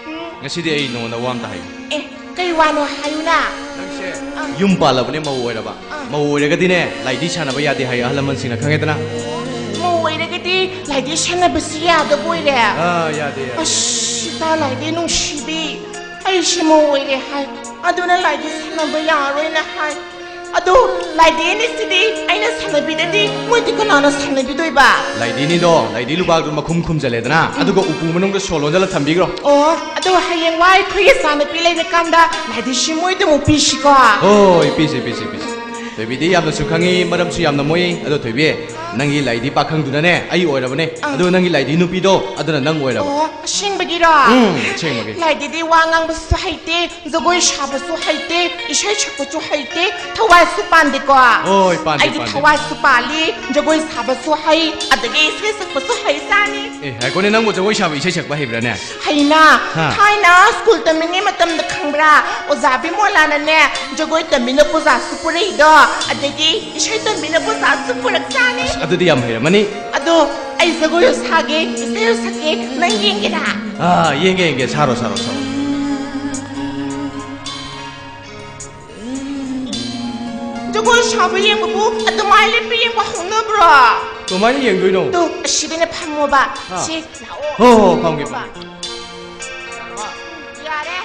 ꯎꯝ? ꯉꯁꯤꯗꯤ ꯑꯩ ꯅꯉꯣꯟꯗ ꯋꯥ ꯑꯝꯇ ꯍꯥꯏꯒꯦ꯫ ꯑꯦ, ꯀꯩ ꯋꯥꯅꯣ ꯍꯥꯏꯌꯨꯅ? ꯅꯪꯁꯦ ꯑꯥ꯫ ꯌꯨꯝ ꯄꯥꯜꯂꯕꯅꯦ, ꯃꯧ ꯑꯣꯏꯔꯕ꯫ ꯑꯥ꯫ ꯃꯧ ꯑꯣꯏꯔꯒꯗꯤꯅꯦ, ꯂꯥꯏꯗꯤ ꯁꯥꯟꯅꯕ ꯌꯥꯗꯦ ꯍꯥꯏ ꯑꯍꯜ ꯂꯃꯟꯁꯤꯡꯅ, ꯈꯪꯉꯦꯗꯅ? ꯃꯧ ꯑꯣꯏꯔꯒꯗꯤ ꯂꯥꯏꯗꯤ ꯁꯥꯟꯅꯕꯁꯤ ꯌꯥꯗꯕ ꯑꯣꯏꯔꯦ? ꯑꯥ, ꯌꯥꯗꯦ, ꯌꯥꯗꯦ꯫ ꯑꯁ, ꯏꯇꯥ ꯂꯥꯏꯗꯤ ꯅꯨꯡꯁꯤꯕꯤ, ꯑꯩꯁꯦ ꯃꯧ ꯑꯣꯏꯔꯦ ꯍꯥꯏ, ꯑꯗꯨꯅ ꯂꯥꯏꯗꯤ ꯁꯥꯟꯅꯕ ꯌꯥꯔꯣꯏꯅ ꯍꯥꯏ꯫ ꯑꯗꯨ ꯂꯥꯏꯗꯤ ꯑꯅꯤꯁꯤꯗꯤ ꯑꯩꯅ ꯁꯥꯟꯅꯕꯤꯗꯗꯤ ꯃꯣꯏꯗꯤ ꯀꯅꯥꯅ ꯁꯥꯟꯅꯕꯤꯗꯣꯏꯕ? ꯂꯥꯏꯗꯤꯅꯤꯗꯣ, ꯂꯥꯏꯗꯤ ꯂꯨꯕꯥꯛꯇꯣ ꯃꯈꯨꯝ ꯈꯨꯝꯖꯜꯂꯦꯗꯅ, ꯎꯝ꯫ ꯑꯗꯨꯒ ꯎꯄꯨ ꯃꯅꯨꯡꯗ ꯁꯣ ꯂꯣꯟꯖꯜꯂ ꯊꯝꯕꯤꯈ꯭ꯔꯣ꯫ ꯑꯣ, ꯑꯗꯣ ꯍꯌꯦꯡꯋꯥꯏ ꯑꯩꯈꯣꯏ ꯏꯆꯥꯅꯨꯄꯤ ꯂꯩꯔꯀꯥꯟꯗ ꯂꯥꯏꯗꯤꯁꯤ ꯃꯣꯏꯗ ꯑꯃꯨꯛ ꯄꯤꯁꯤꯀꯣ꯫ ꯍꯣꯏ, ꯄꯤꯁꯦ, ꯄꯤꯁꯦ, ꯄꯤꯁꯦ꯫ ꯊꯣꯏꯕꯤꯗꯤ ꯌꯥꯝꯅꯁꯨ ꯈꯪꯉꯤ, ꯃꯔꯝꯁꯨ ꯌꯥꯝꯅ ꯃꯣꯛꯏ꯫ ꯑꯗꯣ ꯊꯣꯏꯕꯤ, ꯅꯪꯒꯤ ꯂꯥꯏꯗꯤ ꯄꯥꯈꯪꯗꯨꯅꯅꯦ ꯑꯩ ꯑꯣꯏꯔꯕꯅꯦ, ꯑꯥ꯫ ꯑꯗꯨꯒ ꯅꯪꯒꯤ ꯂꯥꯏꯗꯤ ꯅꯨꯄꯤꯗꯣ ꯑꯗꯨꯅ ꯅꯪ ꯑꯣꯏꯔꯕ꯫ ꯑꯣ, ꯑꯁꯦꯡꯕꯒꯤꯔꯣ? ꯎꯝ, ꯑꯁꯦꯡꯕꯒꯤ꯫ ꯂꯥꯏꯗꯤꯗꯤ ꯋꯥ ꯉꯥꯡꯕꯁꯨ ꯍꯩꯇꯦ, ꯖꯒꯣꯏ ꯁꯥꯕꯁꯨ ꯍꯩꯇꯦ, ꯏꯁꯩ ꯁꯛꯄꯁꯨ ꯍꯩꯇꯦ, ꯊꯋꯥꯏꯁꯨ ꯄꯥꯟꯗꯦꯀꯣ꯫ ꯍꯣꯏ, ꯄꯥꯟꯗꯦ, ꯑꯩꯗꯤ ꯄꯥꯟꯗꯦ꯫ ꯊꯋꯥꯏꯁꯨ ꯄꯥꯜꯂꯤ, ꯖꯒꯣꯏ ꯁꯥꯕꯁꯨ ꯍꯩ, ꯑꯗꯒꯤ ꯏꯁꯩ ꯁꯛꯄꯁꯨ ꯍꯩ ꯆꯥꯅꯤ꯫ ꯑꯦ, ꯉꯥꯏꯈꯣꯅꯦ, ꯅꯪꯕꯨ ꯖꯒꯣꯏ ꯁꯥꯕ, ꯏꯁꯩ ꯁꯛꯄ ꯍꯩꯕ꯭ꯔꯥꯅꯦ? ꯍꯩꯅ, ꯍꯥ? ꯊꯥꯏꯅ ꯁ꯭ꯀꯨꯜ ꯇꯝꯃꯤꯉꯩ ꯃꯇꯝꯗ ꯈꯪꯕ꯭ꯔꯥ, ꯑꯣꯖꯥ ꯕꯤꯃꯣꯂꯥꯅꯅꯦ ꯖꯒꯣꯏ ꯇꯝꯕꯤꯅꯕ ꯑꯣꯖꯥꯁꯨ ꯄꯨꯔꯛꯏꯗꯣ, ꯑꯗꯒꯤ ꯏꯁꯩ ꯇꯝꯕꯤꯅꯕ ꯑꯣꯖꯥꯁꯨ ꯄꯨꯔꯛꯆꯥꯅꯤ꯫ ꯑꯁ, ꯑꯗꯨꯗꯤ ꯌꯥꯝ ꯍꯩꯔꯝꯃꯅꯤ꯫ ꯑꯗꯣ ꯑꯩ ꯖꯒꯣꯏꯁꯨ ꯁꯥꯒꯦ, ꯏꯁꯩꯁꯨ ꯁꯛꯀꯦ, ꯅꯪ ꯌꯦꯡꯒꯦꯔꯥ? ꯑꯥ, ꯌꯦꯡꯒꯦ, ꯌꯦꯡꯒꯦ, ꯁꯥꯔꯣ, ꯁꯥꯔꯣ, ꯁꯥꯔꯣ꯫ ꯖꯒꯣꯏ ꯁꯥꯕ ꯌꯦꯡꯕꯕꯨ ꯑꯗꯨꯃꯥꯏꯅ ꯂꯦꯞꯄ ꯌꯦꯡꯕ ꯍꯧꯅꯕ꯭ꯔꯣ? ꯀꯃꯥꯏꯅ ꯌꯦꯡꯗꯣꯏꯅꯣ? ꯇꯨ, ꯑꯁꯤꯗꯅꯦ ꯐꯝꯃꯣꯕ꯫ ꯍꯥ꯫ ꯁꯤ, ꯂꯥꯛꯑꯣ꯫ ꯍꯣ, ꯍꯣ, ꯐꯝꯒꯦ, ꯐꯝꯒꯦ꯫ ꯌꯥꯔꯦ꯫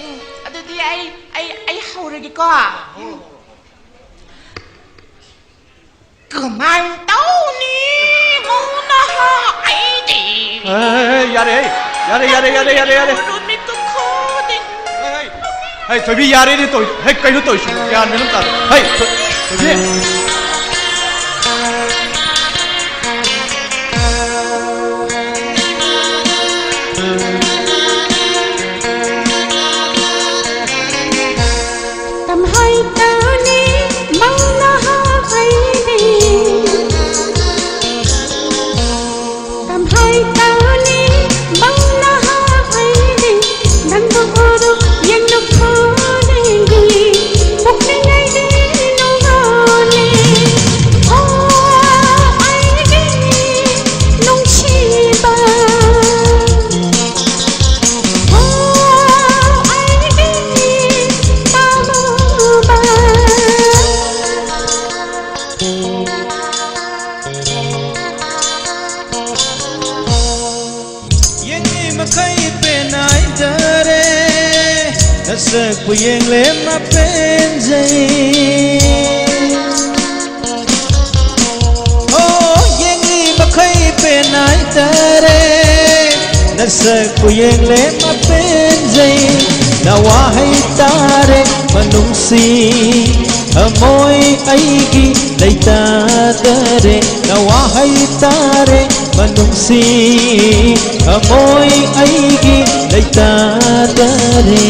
ꯎꯝ, ꯑꯗꯨꯗꯤ ꯑꯩ, ꯑꯩ, ꯑꯩ ꯍꯧꯔꯒꯦꯀꯣ꯫ ꯎꯝ꯫ ꯀꯃꯥꯏ ꯇꯧꯅꯤ? ꯃꯧ ꯅꯍꯥ ꯑꯩꯗꯤ꯫ ꯑꯦ, ꯌꯥꯔꯦ, ꯍꯦ꯫ ꯌꯥꯔꯦ, ꯌꯥꯔꯦ, ꯌꯥꯔꯦ, ꯌꯥꯔꯦ, ꯌꯥꯔꯦ꯫ ꯅꯨꯃꯤꯠꯇꯨ ꯈꯨꯗꯤꯡ꯫ ꯍꯦ, ꯍꯦ꯫ ꯍꯦ, ꯊꯣꯏꯕꯤ, ꯌꯥꯔꯦꯅꯦ ꯇꯧ-, ꯍꯦ, ꯀꯩꯅꯣ ꯇꯧꯔꯤꯁꯤ? ꯒ꯭ꯌꯥꯟ ꯃꯦꯟ ꯑꯃ ꯇꯥꯗꯦ꯫ ꯍꯦ, ꯊꯣ-, ꯊꯣꯏꯕꯤ꯫ Tamhai tani mangna ha aini. Tamhai tani mangna ha aini. Nang bu uru yang nu khone gi. Mukni ngai di nu gone. Oh, aini nung chiba. Yengli makai penai dare, nasakpu yengle mapenjai. Oh, yengli makhai penai tare, nasakpu yengle mapenjai. Nawahai tare manungsi, amoi aigi leitadare. Nawahai tare manungsi, amoi aigi leitadare.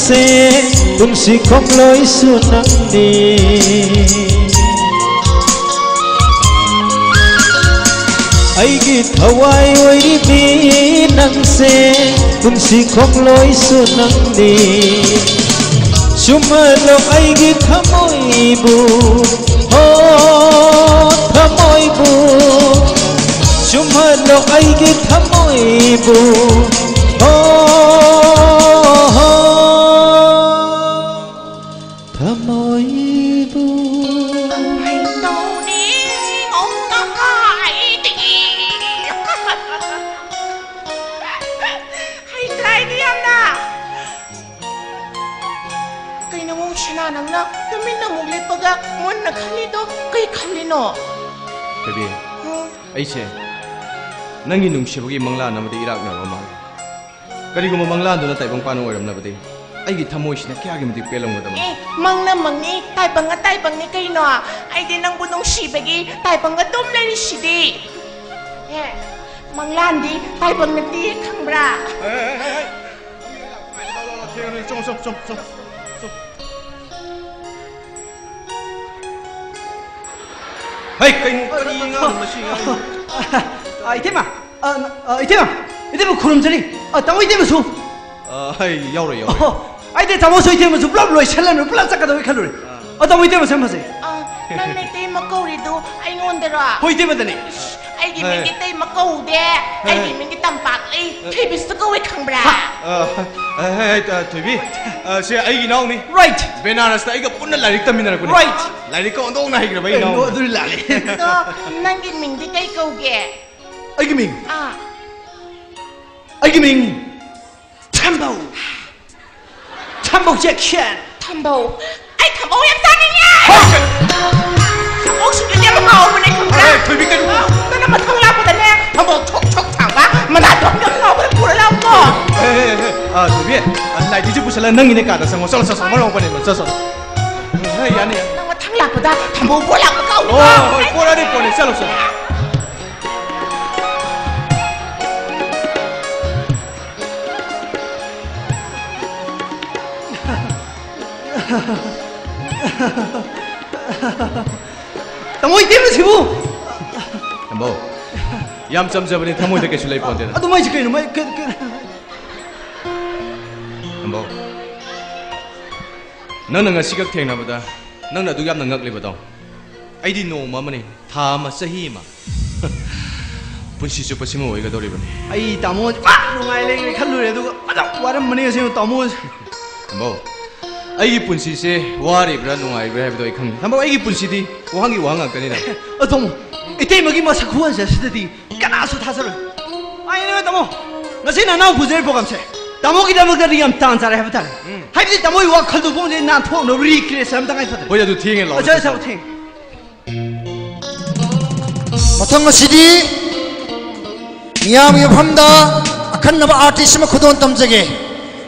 ꯁꯦ, ꯄꯨꯟꯁꯤ ꯈꯣꯡꯂꯣꯏꯁꯨ ꯅꯪꯅꯤ꯫ ꯑꯩꯒꯤ ꯊꯋꯥꯏ ꯑꯣꯏꯔꯤꯕꯤ ꯅꯪꯁꯦ, ꯄꯨꯟꯁꯤ ꯈꯣꯡꯂꯣꯏꯁꯨ ꯅꯪꯅꯤ꯫ ꯆꯨꯝꯍꯜꯂꯣ ꯑꯩꯒꯤ ꯊꯃꯣꯏꯕꯨ, ꯍꯣ, ꯊꯃꯣꯏꯕꯨ꯫ ꯆꯨꯝꯍꯜꯂꯣ ꯑꯩꯒꯤ ꯊꯃꯣꯏꯕꯨ, ꯍꯣ, ꯍꯣ, ꯊꯃꯣꯏꯕꯨ꯫ ꯍꯩꯇꯧꯅꯤ ꯉꯧꯅ ꯍꯥꯏꯗꯤ꯫ ꯍꯩꯇ꯭ꯔꯥ ꯑꯩꯗꯤ ꯌꯥꯝꯅ? ꯀꯩꯅꯣ ꯉꯣ ꯁꯅꯥ, ꯅꯪꯅ ꯇꯨꯃꯤꯟꯅ ꯑꯃꯨꯛ ꯂꯦꯞꯄꯒ ꯃꯨꯟꯅ ꯈꯜꯂꯤꯗꯣ ꯀꯩ ꯈꯜꯂꯤꯅꯣ? ꯕꯦꯕꯤ, ꯎꯝ꯫ ꯑꯩꯁꯦ ꯅꯪꯒꯤ ꯅꯨꯡꯁꯤꯕꯒꯤ ꯃꯪꯂꯥꯟ ꯑꯃꯗ ꯏꯔꯥꯛꯅꯕ ꯃꯥꯜꯂꯦ꯫ ꯀꯔꯤꯒꯨꯝꯕ ꯃꯪꯂꯥꯟꯗꯨꯅ ꯇꯥꯏꯕꯪꯄꯥꯟ ꯑꯣꯏꯔꯝꯂꯕꯗꯤ, ꯑꯩꯒꯤ ꯊꯃꯣꯏꯁꯤꯅ ꯀꯌꯥꯒꯤ ꯃꯇꯤꯛ ꯄꯦꯜꯂꯝꯒꯗꯕꯅꯣ? ꯑꯦ, ꯃꯪꯅ ꯃꯪꯅꯤ, ꯇꯥꯏꯕꯪꯅ ꯇꯥꯏꯕꯪꯅꯤ ꯀꯩꯅꯣ? ꯑꯩꯗꯤ ꯅꯪꯕꯨ ꯅꯨꯡꯁꯤꯕꯒꯤ ꯇꯥꯏꯕꯪꯒ ꯇꯨꯝ ꯂꯩꯔꯤꯁꯤꯗꯤ꯫ ꯑꯦ, ꯃꯪꯂꯥꯟꯗꯤ ꯇꯥꯏꯕꯪ ꯅꯠꯇꯦ ꯈꯪꯕ꯭ꯔꯥ? ꯑꯦ, ꯑꯦ, ꯑꯦ, ꯑꯦ꯫ ꯊꯦꯡꯉꯦ, ꯆꯪꯉꯣ, ꯆꯪꯉꯣ, ꯆꯪꯉꯣ, ꯆꯪꯉꯣ, ꯆꯪꯉꯣ꯫ ꯍꯩ, ꯀꯩꯅꯣ, ꯀꯔꯤ ꯉꯥꯡꯅꯣ ꯃꯁꯤ ꯉꯥꯡꯅꯣ? ꯑ, ꯏꯇꯩꯃ, ꯑ, ꯑ, ꯏꯇꯩꯃ, ꯏꯇꯩꯃ ꯈꯨꯔꯨꯝꯖꯔꯤ꯫ ꯑ, ꯇꯥꯃꯣ ꯏꯇꯩꯃꯁꯨ꯫ ꯑ, ꯍꯩ, ꯌꯥꯎꯔꯣꯏ, ꯌꯥꯎꯔꯣꯏ꯫ ꯑꯣ, ꯑꯩꯗꯤ ꯇꯥꯃꯣꯁꯨ ꯏꯇꯩꯃꯁꯨ ꯄꯨꯂꯞ ꯂꯣꯏꯁꯜꯂꯝꯃꯦ, ꯄꯨꯂꯞ ꯆꯠꯀꯗꯧꯔꯤ ꯈꯜꯂꯨꯔꯦ꯫ ꯑ꯫ ꯑ, ꯇꯥꯃꯣ ꯏꯇꯩꯃ ꯁꯦꯝ ꯐꯖꯩ꯫ ꯑ, ꯅꯪꯅ ꯏꯇꯩꯃ ꯀꯧꯔꯤꯗꯨ ꯑꯩꯉꯣꯟꯗꯔꯣ? ꯍꯣꯏ, ꯏꯇꯩꯃꯗꯅꯦ꯫ ꯏꯁ, ꯑꯩꯒꯤ ꯍꯣꯏ꯫ ꯃꯤꯡꯗꯤ ꯏꯇꯩꯃ ꯀꯧꯗꯦ꯫ ꯍꯣꯏ꯫ ꯑꯩꯒꯤ ꯃꯤꯡꯗꯤ ꯇꯝꯄꯥꯛ ꯂꯩ꯫ ꯑ꯫ ꯊꯣꯏꯕꯤꯁꯨ ꯀꯧꯋꯦ ꯈꯪꯕ꯭ꯔꯥ? ꯍꯥ? ꯑ, ꯑ, ꯍꯦ, ꯍꯦ, ꯑ, ꯊꯣꯏꯕꯤ, ꯑ, ꯁꯦ ꯑꯩꯒꯤ ꯏꯅꯥꯎꯅꯤ꯫ Right꯫ ꯕꯦꯅꯥꯔꯁꯇ ꯑꯩꯒ ꯄꯨꯟꯅ ꯂꯥꯏꯔꯤꯛ ꯇꯝꯃꯤꯟꯅꯔꯛꯄꯅꯤ꯫ Right꯫ ꯂꯥꯏꯔꯤꯛꯀ ꯑꯣꯟꯊꯣꯛꯅ ꯍꯩꯈ꯭ꯔꯕ ꯀꯩꯅꯣ, ꯏꯅꯥꯎꯅꯤ꯫ ꯑꯗꯨꯗꯤ ꯂꯥꯜꯂꯦ꯫ ꯑꯗꯣ ꯅꯪꯒꯤ ꯃꯤꯡꯗꯤ ꯀꯩ ꯀꯧꯒꯦ? ꯑꯩꯒꯤ ꯃꯤꯡ? ꯑꯥ꯫ ꯑꯩꯒꯤ ꯃꯤꯡ ꯊꯝꯕꯧ꯫ ꯊꯝꯕꯧ ꯖꯦꯛꯁꯟ꯫ ꯊꯝꯕꯧ꯫ ꯑꯩ ꯊꯝꯕꯧ ꯌꯥꯝ ꯆꯥꯅꯤꯡꯉꯦ꯫ ꯍꯣꯏ꯫ ꯊꯝꯕꯧ ꯁꯤꯡꯖꯨꯗꯤ ꯌꯥꯝ ꯍꯥꯎꯕꯅꯦ, ꯈꯪꯕ꯭ꯔꯥ? ꯑꯦ, ꯊꯣꯏꯕꯤ, ꯀꯩꯅꯣ? ꯑ, ꯅꯪꯅ ꯃꯊꯪ ꯂꯥꯛꯄꯗꯅꯦ, ꯊꯝꯕꯧ ꯊꯣꯛ ꯊꯣꯛ ꯊꯥꯕ, ꯃꯅꯥ ꯇꯣꯟ ꯌꯥꯝ ꯍꯥꯎꯕꯗꯣ ꯄꯨꯔ ꯂꯥꯛꯎꯀꯣ꯫ ꯑꯦ, ꯑꯦ, ꯑꯦ, ꯑ, ꯊꯣꯏꯕꯤ, ꯑ, ꯂꯥꯏꯙꯤꯁꯨ ꯄꯨꯁꯜꯂ ꯅꯪꯒꯤꯅꯦ ꯀꯥꯗ ꯆꯪꯉꯣ, ꯆꯠꯂꯣ, ꯆꯠꯂꯣ, ꯆꯠꯂꯣ, ꯃꯔꯨ ꯑꯣꯏꯕꯅꯦ, ꯆꯠꯂꯣ, ꯆꯠꯂꯣ꯫ ꯎꯝ, ꯍꯦ, ꯌꯥꯅꯤ, ꯌꯥꯅꯤ꯫ ꯅꯪ ꯃꯊꯪ ꯂꯥꯛꯄꯗ ꯊꯝꯕꯧ ꯄꯨꯔ ꯂꯥꯛꯄ ꯀꯥꯎꯅꯨꯀꯣ꯫ ꯍꯣꯏ, ꯍꯣꯏ, ꯄꯨꯔꯛꯑꯅꯤ, ꯄꯨꯔꯛꯑꯅꯤ, ꯆꯠꯂꯣ, ꯆꯠꯂꯣ꯫ ꯇꯥꯃꯣ, ꯏꯇꯦꯝꯅ ꯁꯤꯕꯨ! ꯇꯥꯃꯣ, ꯌꯥꯝ ꯆꯝꯖꯕꯅꯤ, ꯊꯃꯣꯏꯗ ꯀꯩꯁꯨ ꯂꯩ ꯄꯣꯟꯇꯦꯗ꯫ ꯑꯗꯨ ꯃꯥꯏꯁꯦ ꯀꯩꯅꯣ? ꯃꯥꯏ ꯀꯩ-, ꯀꯩ-, ꯇꯥꯃꯣ, ꯅꯪꯅ ꯉꯁꯤꯈꯛ ꯊꯦꯡꯅꯕꯗ ꯅꯪꯅ ꯑꯗꯨꯛ ꯌꯥꯝꯅ ꯉꯛꯂꯤꯕꯗꯣ, ꯑꯩꯗꯤ ꯅꯣꯡꯃ ꯑꯃꯅꯤ, ꯊꯥ ꯑꯃ, ꯆꯍꯤ ꯑꯃ, ꯄꯨꯟꯁꯤ ꯆꯨꯞꯄ ꯁꯤꯃ ꯑꯣꯏꯒꯗꯧꯔꯤꯕꯅꯤ꯫ ꯑꯩ ꯇꯥꯃꯣꯁꯦ ꯄꯨꯔꯥ ꯅꯨꯡꯉꯥꯏ ꯂꯩꯈ꯭ꯔꯦ ꯈꯜꯂꯨꯔꯦ, ꯑꯗꯨꯒ ꯐꯖ ꯋꯥꯔꯝꯕꯅꯦ ꯑꯁꯦꯡꯕ ꯇꯥꯃꯣꯁꯦ꯫ ꯇꯥꯃꯣ, ꯑꯩꯒꯤ ꯄꯨꯟꯁꯤꯁꯦ ꯋꯥꯔꯤꯕ꯭ꯔꯥ ꯅꯨꯡꯉꯥꯏꯕ꯭ꯔꯥ ꯍꯥꯏꯕꯗꯣ ꯑꯩ ꯈꯪꯗꯦ꯫ ꯇꯥꯃꯣ, ꯑꯩꯒꯤ ꯄꯨꯟꯁꯤꯗꯤ ꯋꯥꯍꯪꯒꯤ ꯋꯥꯍꯪ ꯉꯥꯛꯇꯅꯤꯗ꯫ ꯑ, ꯇꯥꯃꯣ, ꯏꯇꯩꯃꯒꯤ ꯃꯁꯛ ꯈꯨꯋꯥꯡꯁꯦ ꯑꯁꯤꯗꯗꯤ ꯀꯅꯥꯁꯨ ꯊꯥꯖꯔꯣꯏ꯫ ꯑꯩꯅꯦ ꯇꯥꯃꯣ, ꯉꯁꯤ ꯅꯅꯥꯎ ꯄꯨꯖꯔꯤꯕ programꯁꯦ ꯇꯥꯃꯣꯒꯤꯗꯃꯛꯇꯗꯤ ꯌꯥꯝ ꯇꯥꯟ ꯆꯥꯔꯦ ꯍꯥꯏꯕ ꯇꯥꯔꯦ꯫ ꯎꯝ꯫ ꯍꯥꯏꯕꯗꯤ ꯇꯥꯃꯣꯒꯤ ꯋꯥꯈꯜꯗꯨ ꯄꯨꯛꯅꯤꯡ ꯅꯥꯟꯊꯣꯛꯅꯕ recreation ꯑꯃ ꯇꯉꯥꯏ ꯐꯗ꯭ꯔꯦ꯫ ꯍꯣꯏ, ꯑꯗꯨ ꯊꯦꯡꯉꯦ, ꯂꯥꯛꯑꯣ, ꯑꯆꯥ, ꯆꯠꯁꯤ꯫ ꯑꯆꯥ, ꯊꯦꯡꯉꯦ꯫ ꯃꯊꯪ ꯑꯁꯤꯗꯤ ꯃꯤꯌꯥꯝꯒꯤ ꯃꯐꯝꯗ ꯑꯈꯟꯅꯕ artist ꯑꯃ ꯈꯨꯗꯣꯜ ꯇꯝꯖꯒꯦ꯫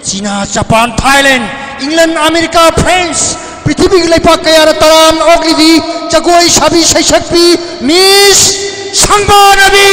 ꯆꯤꯅꯥ, ꯖꯄꯥꯟ, ꯊꯥꯏꯂꯦꯟ, ꯏꯪꯂꯦꯟ, ꯑꯃꯦꯔꯤꯀꯥ, ꯐ꯭ꯔꯦꯟꯁ, ꯄ꯭ꯔꯤꯊꯤꯕꯤꯒꯤ ꯂꯩꯄꯥꯛ ꯀꯌꯥꯗ ꯇꯔꯥꯝꯅ ꯑꯣꯛꯂꯤꯕꯤ ꯖꯒꯣꯏ ꯁꯥꯕꯤ ꯁꯩꯁꯛꯄꯤ ꯃꯤꯁ ꯁꯪꯕꯥꯅꯕꯤ꯫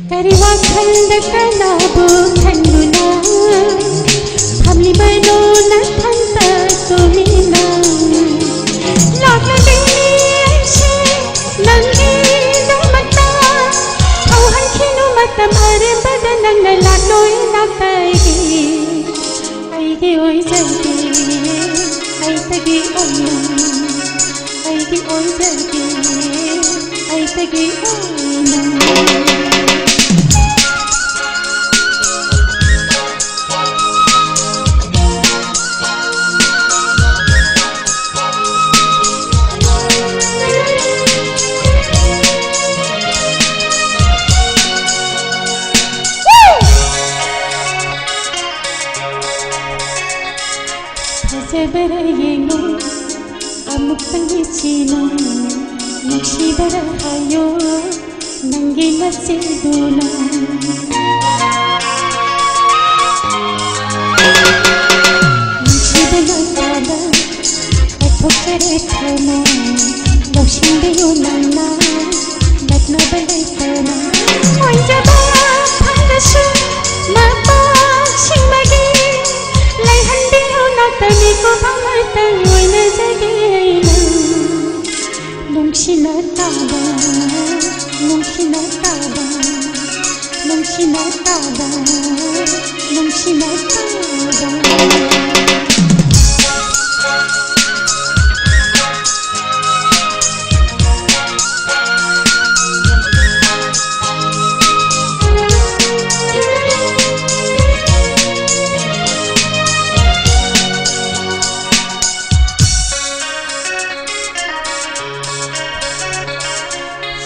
ꯀꯔꯤ ꯋꯥꯈꯜꯗ ꯀꯅꯥꯕꯨ ꯈꯟꯗꯨꯅ ꯐꯝꯂꯤꯕꯅꯣ ꯅꯊꯟꯇ ꯇꯨꯃꯤꯟꯅ? ꯂꯥꯛꯂꯕꯤꯅꯤ ꯑꯩꯁꯦ ꯅꯪꯒꯤꯗꯃꯛꯇ, ꯍꯧꯍꯟꯈꯤꯅꯨ ꯃꯇꯝ ꯑꯔꯦꯝꯕꯗ ꯅꯪꯅ ꯂꯥꯛꯂꯣꯏ ꯂꯥꯛꯄꯒꯤ꯫ ꯑꯩꯒꯤ ꯑꯣꯏꯖꯒꯦ, ꯑꯩꯇꯒꯤ ꯑꯣꯏꯅ, ꯑꯩꯒꯤ ꯑꯣꯏꯖꯒꯦ, ꯑꯩꯇꯒꯤ ꯑꯣꯏꯅ꯫ ꯃꯆꯤꯟꯗꯨꯅ ꯅꯨꯡꯁꯤꯕ ꯅꯪꯒꯥꯗ ꯂꯧꯊꯣꯛꯆꯔꯦ ꯊꯃꯣꯏ꯫ ꯂꯧꯁꯤꯟꯕꯤꯌꯨ ꯅꯪꯅ ꯅꯛꯅꯕ ꯂꯩꯇꯅ꯫ ꯑꯣꯏꯖꯕ ꯐꯪꯗ꯭ꯔꯁꯨ ꯃꯄꯥꯛꯁꯤꯡꯕꯒꯤ ꯂꯩꯍꯟꯕꯤꯌꯨ ꯅꯥꯛꯇ ꯃꯤꯀꯨꯞ ꯑꯃꯇꯪ ꯑꯣꯏꯅꯖꯒꯦ ꯑꯩꯅ꯫ ꯅꯨꯡꯁꯤꯅ ꯇꯥꯕ, ꯅꯨꯡꯁꯤꯅ ꯇꯥꯕ, ꯅꯨꯡꯁꯤꯅ ꯇꯥꯕ, ꯅꯨꯡꯁꯤꯅ ꯇꯥꯕ꯫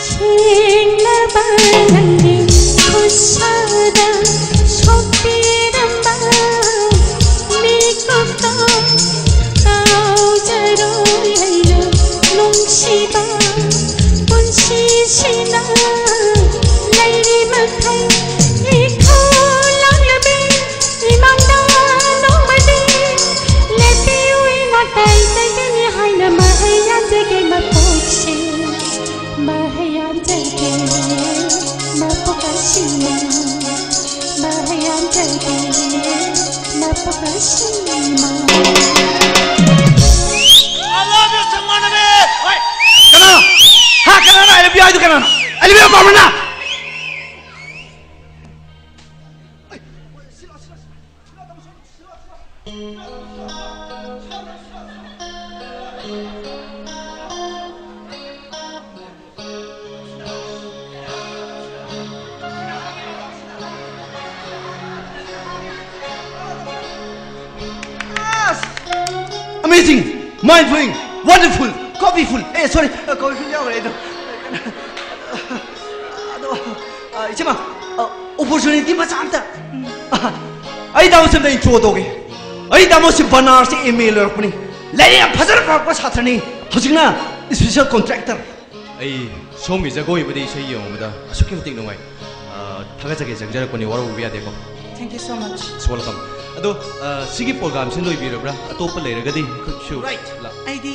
ꯁꯦꯡꯂꯕ ꯅꯪꯒꯤ ꯈꯨꯠꯁꯥꯗ ꯁꯣꯛꯄꯤꯔꯝꯕ ꯃꯤꯀꯨꯞꯇꯣ ꯀꯥꯎꯖꯔꯣꯏ ꯑꯩꯅ ꯅꯨꯡꯁꯤꯕ ꯄꯨꯟꯁꯤꯁꯤꯅ ꯂꯩꯔꯤ ꯃꯈꯩ ꯏꯈꯣ ꯂꯥꯡꯂꯕꯤ ꯏꯃꯥꯡꯗ ꯅꯣꯡꯃꯗꯤ ꯂꯦꯞꯄꯤꯌꯨ ꯏꯅꯥꯛꯇ ꯏꯆꯟꯒꯤꯅꯤ ꯍꯥꯏꯅ ꯃꯍꯩ ꯌꯥꯟꯖꯒꯦ ꯃꯄꯣꯛꯁꯦ꯫ ꯃꯍꯩ ꯌꯥꯟꯖꯒꯦ ꯃꯄꯣꯛ ꯑꯁꯤꯃ꯫ ꯃꯍꯩ ꯌꯥꯟꯖꯒꯦ ꯃꯄꯣꯛ ꯑꯁꯤꯃ꯫ I love you, ꯁꯪꯃꯥꯟꯅꯕꯤ! ꯍꯣꯏ! ꯀꯅꯥꯅꯣ? ꯍꯥ, ꯀꯅꯥꯅꯣ I love you ꯍꯥꯏꯗꯣ ꯀꯅꯥꯅꯣ? I love you ꯄꯥꯝꯕ꯭ꯔ ꯅꯪ? Amazing, mind blowing, wonderful, coffeeful. ꯑꯦ, sorry, coffeeful ꯌꯥꯎꯈ꯭ꯔꯦ ꯑꯩꯗꯣ꯫ ꯑꯗꯣ, ꯑ, ꯏꯆꯦꯃ, ꯑ, opportunity ꯃꯆꯥ ꯑꯝꯇ꯫ ꯑꯩ ꯇꯥꯃꯣꯁꯦ ꯑꯝꯇ intro ꯇꯧꯒꯦ꯫ ꯑꯩ ꯇꯥꯃꯣꯁꯦ ꯕꯅꯥꯔꯁꯇ M A ꯂꯣꯏꯔꯛꯄꯅꯤ꯫ ꯂꯥꯏꯔꯤꯛ ꯌꯥꯝ ꯐꯖꯅ ꯄꯥꯔꯛꯄ ꯁꯥꯇ꯭ꯔꯅꯤ꯫ ꯍꯧꯖꯤꯛꯅ special contractor꯫ ꯑꯩ ꯁꯣꯝꯒꯤ ꯖꯒꯣꯏꯕꯨꯗꯤ ꯏꯁꯩ ꯌꯦꯡꯉꯨꯕꯗ ꯑꯁꯨꯛꯀꯤ ꯃꯇꯤꯛ ꯅꯨꯡꯉꯥꯏ꯫ ꯑ, ꯊꯥꯒꯠꯆꯒꯦ ꯆꯪꯖꯔꯛꯄꯅꯤ, ꯋꯥꯔꯧꯕꯤꯕ ꯌꯥꯗꯦꯀꯣ꯫ Thank you so much. It's welcome. ꯑꯗꯣ, ꯑ, ꯁꯤꯒꯤ ꯄ꯭ꯔꯣꯒ꯭ꯔꯥꯝꯁꯤ ꯂꯣꯏꯕꯤꯔꯕ꯭ꯔꯥ? ꯑꯇꯣꯞꯄ ꯂꯩꯔꯒꯗꯤ ꯑꯩꯈꯣꯏꯁꯨ Right. ꯂꯥ- ꯑꯩꯗꯤ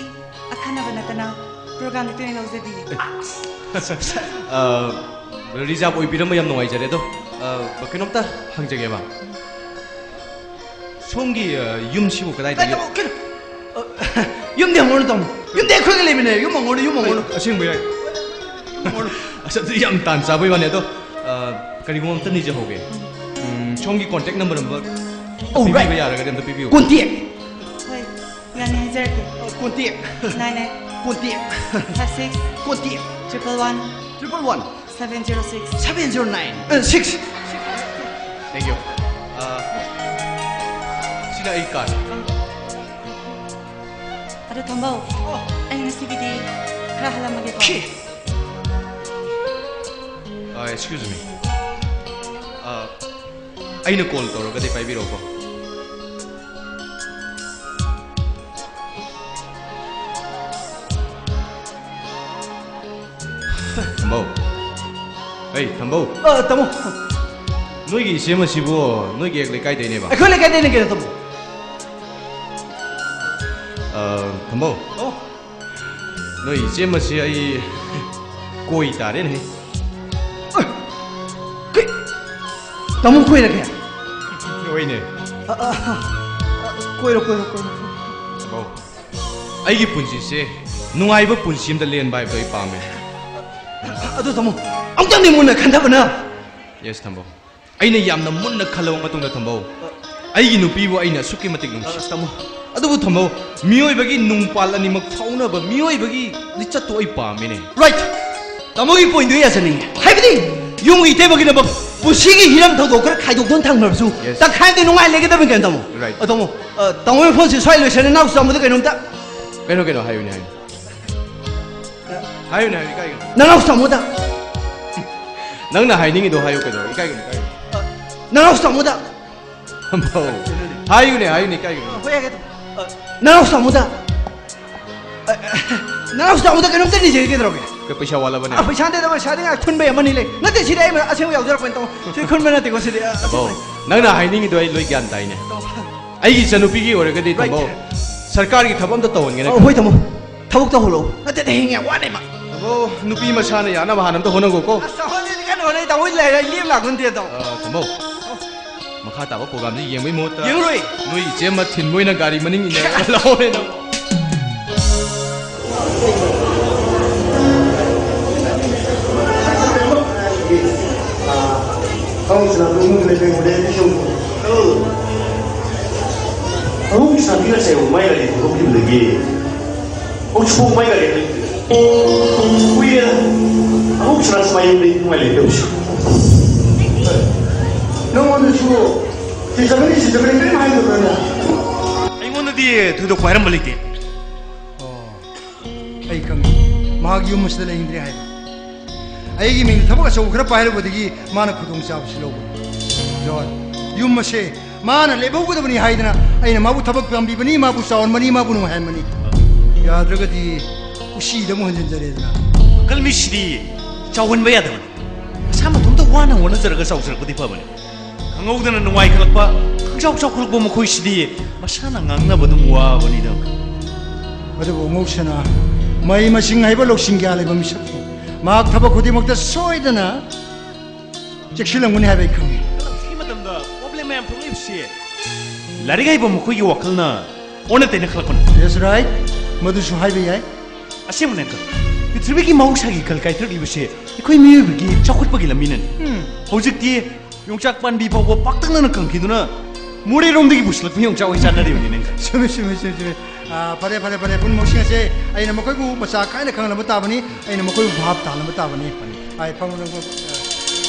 ꯑꯈꯟꯅꯕ ꯅꯠꯇꯅ ꯄ꯭ꯔꯣꯒ꯭ꯔꯥꯝꯗꯤ ꯇꯣꯏꯅ ꯂꯧꯖꯗꯤꯌꯦ꯫ ꯑ, ꯔꯤꯖꯥꯔꯕ ꯑꯣꯏꯕꯤꯔꯝꯕ ꯌꯥꯝ ꯅꯨꯡꯉꯥꯏꯖꯔꯦ꯫ ꯑꯗꯣ, ꯑ, ꯀꯩꯅꯣꯝꯇ ꯍꯪꯖꯒꯦꯕ꯫ ꯁꯣꯝꯒꯤ, ꯑ, ꯌꯨꯝꯁꯤꯕꯨ ꯀꯗꯥꯏꯗꯒꯤ? ꯀꯩꯅꯣ, ꯀꯩꯅꯣ? ꯑ, ꯌꯨꯝꯗꯤ ꯍꯪꯉꯨꯔꯅꯨ, ꯇꯥꯃꯣ꯫ ꯌꯨꯝꯗꯤ ꯑꯩꯈꯣꯏꯒ ꯂꯩꯃꯤꯟꯅꯩ꯫ ꯌꯨꯝ ꯍꯪꯉꯨꯔꯅꯨ, ꯌꯨꯝ ꯍꯪꯉꯨꯔꯅꯨ꯫ ꯑꯁꯦꯡꯕ ꯌꯥꯏ꯫ ꯌꯨꯝ ꯍꯪꯉꯨꯔꯅꯨ꯫ ꯑꯁ, ꯑꯗꯨꯗꯤ ꯌꯥꯝ ꯇꯥꯟ ꯆꯥꯕꯩ ꯋꯥꯅꯤ꯫ ꯑꯗꯣ, ꯑ, ꯀꯔꯤꯒꯨꯝꯕ ꯑꯝꯇ ꯅꯤꯖꯍꯧꯒꯦ꯫ ꯎꯝ, ꯁꯣꯝꯒꯤ contact number ꯑꯃ Oh, ꯄꯤꯕꯤꯕ right. ꯌꯥꯔꯒꯗꯤ ꯑꯝꯇ ꯄꯤꯕꯤꯌꯨ꯫ Contact. ꯍꯣꯏ, ꯌꯥꯅꯤ, ꯍꯥꯏꯖꯔꯛꯀꯦ꯫ Contact. Nine eight Contact. five six Contact. triple one Triple one. seven zero six. Seven zero nine. Uh, six. Thank you. ꯑ, ꯁꯤꯅ ꯑꯩ card꯫ ꯑꯗꯣ ꯊꯝꯕꯧ, ꯑꯩ ꯉꯁꯤꯒꯤꯗꯤ ꯈꯔ ꯍꯜꯂꯝꯃꯒꯦꯀꯣ꯫ Okay. ꯑ, excuse me. ꯑ, ꯑꯩꯅ call ꯇꯧꯔꯒꯗꯤ ꯄꯥꯏꯕꯤꯔꯛꯎꯀꯣ꯫ ꯊꯝꯕꯧ꯫ ꯑꯩ ꯊꯝꯕꯧ꯫ ꯑ, ꯇꯥꯃꯣ꯫ ꯅꯣꯏꯒꯤ ꯏꯆꯦ ꯃꯁꯤꯕꯨ ꯅꯣꯏꯒꯤ ꯍꯦꯛ ꯂꯩꯀꯥꯏꯗꯩꯅꯦꯕ? ꯑꯩꯈꯣꯏ ꯂꯩꯀꯥꯏꯗꯩꯅ ꯀꯩꯅꯣ, ꯇꯥꯃꯣ? ꯑ, ꯊꯝꯕꯧ꯫ ꯑꯣ꯫ ꯅꯣꯏ ꯏꯆꯦ ꯃꯁꯤ ꯑꯩ ꯀꯣꯏ ꯇꯥꯔꯦꯅꯦ꯫ ꯑ, ꯀꯩ-, ꯇꯥꯃꯣ ꯀꯣꯏꯔꯒꯦ? ꯍꯣꯏꯅꯦ꯫ ꯑ, ꯑ, ꯑ, ꯀꯣꯏꯔꯣ, ꯀꯣꯏꯔꯣ, ꯀꯣꯏꯔꯣ꯫ ꯊꯝꯕꯧ꯫ ꯑꯩꯒꯤ ꯄꯨꯟꯁꯤꯁꯦ ꯅꯨꯡꯉꯥꯏꯕ ꯄꯨꯟꯁꯤ ꯑꯃꯗ ꯂꯦꯟꯕ ꯍꯥꯏꯕꯗꯣ ꯑꯩ ꯄꯥꯝꯃꯦ꯫ ꯑꯗꯨ ꯇꯥꯃꯣ, ꯑꯝꯇꯪꯗꯤ ꯃꯨꯟꯅ ꯈꯟꯊꯕꯅ꯫ Yes, ꯊꯝꯕꯧ꯫ ꯑꯩꯅ ꯌꯥꯝꯅ ꯃꯨꯟꯅ ꯈꯜꯂꯕ ꯃꯇꯨꯡꯗ, ꯊꯝꯕꯧ, ꯑꯩꯒꯤ ꯅꯨꯄꯤꯕꯨ ꯑꯩꯅ ꯑꯁꯨꯛꯀꯤ ꯃꯇꯤꯛ ꯅꯨꯡꯁꯤ꯫ ꯑꯁ, ꯇꯥꯃꯣ꯫ ꯑꯗꯨꯕꯨ, ꯊꯝꯕꯧ, ꯃꯤꯑꯣꯏꯕꯒꯤ ꯅꯨꯡꯄꯥꯜ ꯑꯅꯤꯃꯛ ꯐꯥꯎꯅꯕ ꯃꯤꯑꯣꯏꯕꯒꯤ ꯂꯤꯆꯠꯇꯨ ꯑꯩ ꯄꯥꯝꯃꯤꯅꯦ꯫ Right. ꯇꯥꯃꯣꯒꯤ pointꯗꯨ ꯌꯥꯖꯅꯤꯡꯉꯦ꯫ ꯍꯥꯏꯕꯗꯤ, ꯌꯨꯝꯒꯤ ꯏꯇꯩꯃꯒꯤꯗꯃꯛ ꯄꯨꯟꯁꯤꯒꯤ ꯍꯤꯔꯝ ꯊꯧꯗꯣꯛ ꯈꯔ ꯈꯥꯏꯗꯣꯛꯇꯨꯅ ꯊꯝꯈ꯭ꯔꯕꯁꯨ, Yes. ꯇꯪꯈꯥꯏ ꯑꯃꯗꯤ ꯅꯨꯡꯉꯥꯏ ꯂꯩꯒꯗꯕꯅꯤ ꯀꯩꯅꯣ, ꯇꯥꯃꯣ? Right. ꯑ, ꯇꯥꯃꯣ, ꯑ, ꯇꯥꯃꯣꯒꯤ phoneꯁꯦ ꯁ꯭ꯋꯥꯏ ꯂꯣꯏꯁꯜꯂꯦ, ꯅꯅꯥꯎ ꯇꯥꯃꯣꯗ ꯀꯩꯅꯣꯝꯇ꯫ ꯀꯩꯅꯣ, ꯀꯩꯅꯣ, ꯍꯥꯏꯌꯨꯅꯦ, ꯍꯥꯏꯌꯨꯅꯦ꯫ ꯍꯥꯏꯌꯨꯅꯦ, ꯍꯥꯏꯌꯨꯅꯦ, ꯏꯀꯥꯏꯒꯅꯨ꯫ ꯅꯅꯥꯎ ꯇꯥꯃꯣꯗ꯫ ꯅꯪꯅ ꯍꯥꯏꯅꯤꯡꯉꯤꯗꯣ ꯍꯥꯏꯌꯨ, ꯀꯩꯗꯧꯔꯒꯦ? ꯏꯀꯥꯏꯒꯅꯨ, ꯏꯀꯥꯏꯒꯅꯨ꯫ ꯅꯅꯥꯎ ꯇꯥꯃꯣꯗ꯫ ꯊꯝꯕꯧ꯫ ꯍꯥꯏꯌꯨꯅꯦ, ꯍꯥꯏꯌꯨꯅꯦ, ꯏꯀꯥꯏꯒꯅꯨ꯫ ꯍꯣꯏ, ꯌꯥꯏ, ꯇꯥꯃꯣ꯫ ꯑ, ꯅꯅꯥꯎ ꯇꯥꯃꯣꯗ꯫ ꯑ, ꯅꯅꯥꯎ ꯇꯥꯃꯣꯗ ꯀꯩꯅꯣꯝꯇ ꯅꯤꯖꯒꯦ, ꯀꯩꯗꯧꯔꯒꯦ? ꯄꯩꯁꯥ ꯋꯥꯠꯂꯕꯅꯦ꯫ ꯑ, ꯄꯩꯁꯥ ꯅꯠꯇꯦ, ꯇꯥꯃꯣ, ꯁꯥꯗꯤ ꯉꯥꯏ ꯈꯨꯟꯕꯩ ꯑꯃꯅꯤ ꯂꯩ꯫ ꯅꯠꯇꯦ, ꯁꯤꯗꯤ ꯑꯩ ꯑꯁꯦꯡꯕ ꯌꯥꯎꯖꯔꯛꯄꯅꯦ, ꯇꯥꯃꯣ꯫ ꯁꯤ ꯈꯨꯟꯕ ꯅꯠꯇꯦꯀꯣ, ꯁꯤꯗꯤ꯫ ꯑ, ꯇꯥꯃꯣ, ꯑꯁꯦꯡꯕꯅꯦ꯫ ꯅꯪꯅ ꯍꯥꯏꯅꯤꯡꯉꯤꯗꯣ ꯑꯩ ꯂꯣꯏ ꯒ꯭ꯌꯥꯟ ꯇꯥꯏꯅꯦ꯫ ꯇꯥꯃꯣ꯫ ꯑꯩꯒꯤ ꯏꯆꯟꯅꯨꯄꯤꯒꯤ ꯑꯣꯏꯔꯒꯗꯤ, ꯔꯥꯏꯠ꯫ ꯇꯥꯃꯣ, ꯁꯔꯀꯥꯔꯒꯤ ꯊꯕꯛ ꯑꯝꯇ ꯇꯧꯍꯟꯒꯦꯅ ꯑ, ꯈꯜꯂꯤ꯫ ꯍꯣꯏ, ꯇꯥꯃꯣ꯫ ꯊꯕꯛ ꯇꯧꯍꯜꯂꯣ꯫ ꯅꯠꯇꯦ, ꯍꯌꯦꯡ ꯌꯥꯝ ꯋꯥꯅꯦ, ꯃꯥ꯫ ꯇꯥꯃꯣ, ꯅꯨꯄꯤ ꯃꯁꯥꯅ ꯌꯥꯅꯕ ꯍꯥꯟꯅ ꯑꯝꯇ ꯍꯣꯠꯅꯒꯣꯀꯣ꯫ ꯑꯁ, ꯍꯣꯠꯅꯗꯤ ꯀꯟꯅ ꯍꯣꯠꯅꯩ, ꯇꯥꯃꯣ, ꯍꯧꯖꯤꯛ ꯂꯩꯔꯦ, ꯑꯩ ꯂꯦꯝ ꯂꯥꯛꯄ ꯅꯠꯇꯦ, ꯇꯥꯃꯣ꯫ ꯑ, ꯇꯥꯃꯣ, ꯃꯈꯥ ꯇꯥꯕ ꯄ꯭ꯔꯣꯒ꯭ꯔꯥꯝꯁꯤ ꯌꯦꯡꯕꯩ ꯃꯍꯨꯠꯇ ꯌꯦꯡꯉꯔꯣꯏ꯫ ꯅꯣꯏ ꯏꯆꯦ ꯑꯃ ꯊꯤꯟꯕ ꯑꯣꯏꯅ ꯒꯥꯔꯤ ꯃꯅꯤꯡ ꯏꯟꯅꯔꯒ ꯂꯥꯛꯑꯣꯅꯦ, ꯇꯥꯃꯣ꯫ ꯅꯉꯣꯟꯗꯁꯨ ꯆꯤꯆꯕꯅꯤ, ꯆꯤꯆꯕꯅꯤ ꯀꯔꯤꯝ ꯍꯥꯏꯗꯕ꯭ꯔꯅ? ꯑꯩꯉꯣꯟꯗꯗꯤ ꯊꯣꯏꯗꯣꯛꯄ ꯍꯥꯏꯔꯝꯕ ꯂꯩꯇꯦ꯫ ꯑꯣ, ꯑꯩ ꯈꯪꯉꯤ꯫ ꯃꯍꯥꯛ ꯌꯨꯝ ꯑꯁꯤꯗ ꯂꯩꯅꯤꯡꯗ꯭ꯔꯦ ꯍꯥꯏꯕ꯫ ꯑꯩꯒꯤ ꯃꯤꯡꯗ ꯊꯕꯛ ꯑꯆꯧꯕ ꯈꯔ ꯄꯥꯏꯔꯨꯕꯗꯒꯤ ꯃꯥꯅ ꯈꯨꯗꯣꯡꯆꯥꯕꯁꯤ ꯂꯧꯕꯅꯤ꯫ ꯖꯣꯟ, ꯌꯨꯝ ꯑꯁꯦ ꯃꯥꯅ ꯂꯦꯞꯍꯧꯒꯗꯕꯅꯤ ꯍꯥꯏꯗꯅ ꯑꯩꯅ ꯃꯥꯕꯨ ꯊꯕꯛ ꯄꯥꯝꯕꯤꯕꯅꯤ, ꯃꯥꯕꯨ ꯆꯥꯎꯍꯟꯕꯅꯤ, ꯃꯥꯕꯨ ꯅꯨꯡꯉꯥꯏꯍꯟꯕꯅꯤ꯫ ꯌꯥꯗ꯭ꯔꯒꯗꯤ ꯀꯨꯁꯤꯗ ꯑꯃꯨꯛ ꯍꯟꯖꯤꯟꯖꯔꯦꯗꯅ꯫ ꯑꯀꯜ ꯃꯤꯁꯤꯗꯤ ꯆꯥꯎꯍꯟꯕ ꯌꯥꯗꯕꯅꯤ꯫ ꯃꯁꯥ ꯃꯇꯣꯝꯇ ꯋꯥꯅ ꯍꯣꯠꯅꯖꯔꯒ ꯆꯥꯎꯖꯔꯛꯄꯗꯤ ꯐꯕꯅꯤ꯫ ꯈꯪꯍꯧꯗꯅ ꯅꯨꯡꯉꯥꯏꯈꯠꯂꯛꯄ, ꯈꯪꯆꯥꯎ ꯆꯥꯎꯈꯠꯂꯛꯄ ꯃꯈꯣꯏꯁꯤꯗꯤ ꯃꯁꯥꯅ ꯉꯥꯡꯅꯕ ꯑꯗꯨꯝ ꯋꯥꯕꯅꯤꯗ꯫ ꯑꯗꯨꯕꯨ ꯑꯉꯧꯁꯅꯥ, ꯃꯍꯩ ꯃꯁꯤꯡ ꯍꯩꯕ ꯂꯧꯁꯤꯡ ꯀꯌꯥ ꯂꯩꯕ ꯃꯤꯁꯛꯅꯤ꯫ ꯃꯍꯥꯛ ꯊꯕꯛ ꯈꯨꯗꯤꯡꯃꯛꯇ ꯁꯣꯏꯗꯅ ꯆꯦꯛꯁꯤꯜꯂꯝꯒꯅꯤ ꯍꯥꯏꯕ ꯑꯩ ꯈꯪꯏ꯫ ꯍꯧꯖꯤꯛꯀꯤ ꯃꯇꯝꯗ ꯄ꯭ꯔꯣꯕ꯭ꯂꯦꯝ ꯃꯌꯥꯝ ꯊꯣꯛꯂꯛꯏꯕꯁꯤ ꯂꯥꯏꯔꯤꯛ ꯍꯩꯕ ꯃꯈꯣꯏꯒꯤ ꯋꯥꯈꯜꯅ ꯑꯣꯟꯅ ꯇꯩꯅ ꯈꯜꯂꯛꯄꯅꯤ꯫ That's right. ꯃꯗꯨꯁꯨ ꯍꯥꯏꯕ ꯌꯥꯏ꯫ ꯑꯁꯦꯡꯕꯅꯦ, ꯑꯪꯀꯜ꯫ ꯄ꯭ꯔꯤꯊꯤꯕꯤꯒꯤ ꯃꯍꯧꯁꯥꯒꯤ ꯈꯜ ꯀꯥꯏꯊꯔꯛꯂꯤꯕꯁꯤ ꯑꯩꯈꯣꯏ ꯃꯤꯑꯣꯏꯕꯒꯤ ꯆꯥꯎꯈꯠꯄꯒꯤ ꯂꯝꯕꯤꯅꯅꯤ꯫ ꯎꯝ꯫ ꯍꯧꯖꯤꯛꯇꯤ ꯌꯣꯡꯆꯥꯛ ꯄꯥꯝꯕꯤ ꯐꯥꯎꯕ ꯄꯥꯛꯇꯛꯅꯅ ꯀꯪꯈꯤꯗꯨꯅ ꯃꯣꯔꯦꯔꯣꯝꯗꯒꯤ ꯄꯨꯁꯤꯜꯂꯛꯄ ꯌꯣꯡꯆꯥꯛ ꯑꯣꯏꯅ ꯆꯥꯟꯅꯔꯤꯕꯅꯤꯅꯦ, ꯑꯪꯀꯜ꯫ ꯆꯨꯝꯃꯤ, ꯆꯨꯝꯃꯤ, ꯆꯨꯝꯃꯤ, ꯆꯨꯝꯃꯤ꯫ ꯑꯥ, ꯐꯔꯦ, ꯐꯔꯦ, ꯐꯔꯦ꯫ ꯄꯨꯝꯅꯃꯛꯁꯤꯡ ꯑꯁꯦ ꯑꯩꯅ ꯃꯈꯣꯏꯕꯨ ꯃꯆꯥ ꯈꯥꯏꯅ ꯈꯪꯍꯟꯅꯕ ꯇꯥꯕꯅꯤ꯫ ꯑꯩꯅ ꯃꯈꯣꯏꯕꯨ ꯚꯥꯞ ꯇꯥꯍꯟꯅꯕ ꯇꯥꯕꯅꯤ꯫ ꯑꯩ ꯐꯝ-, ꯐꯝ-, ꯐꯝ-,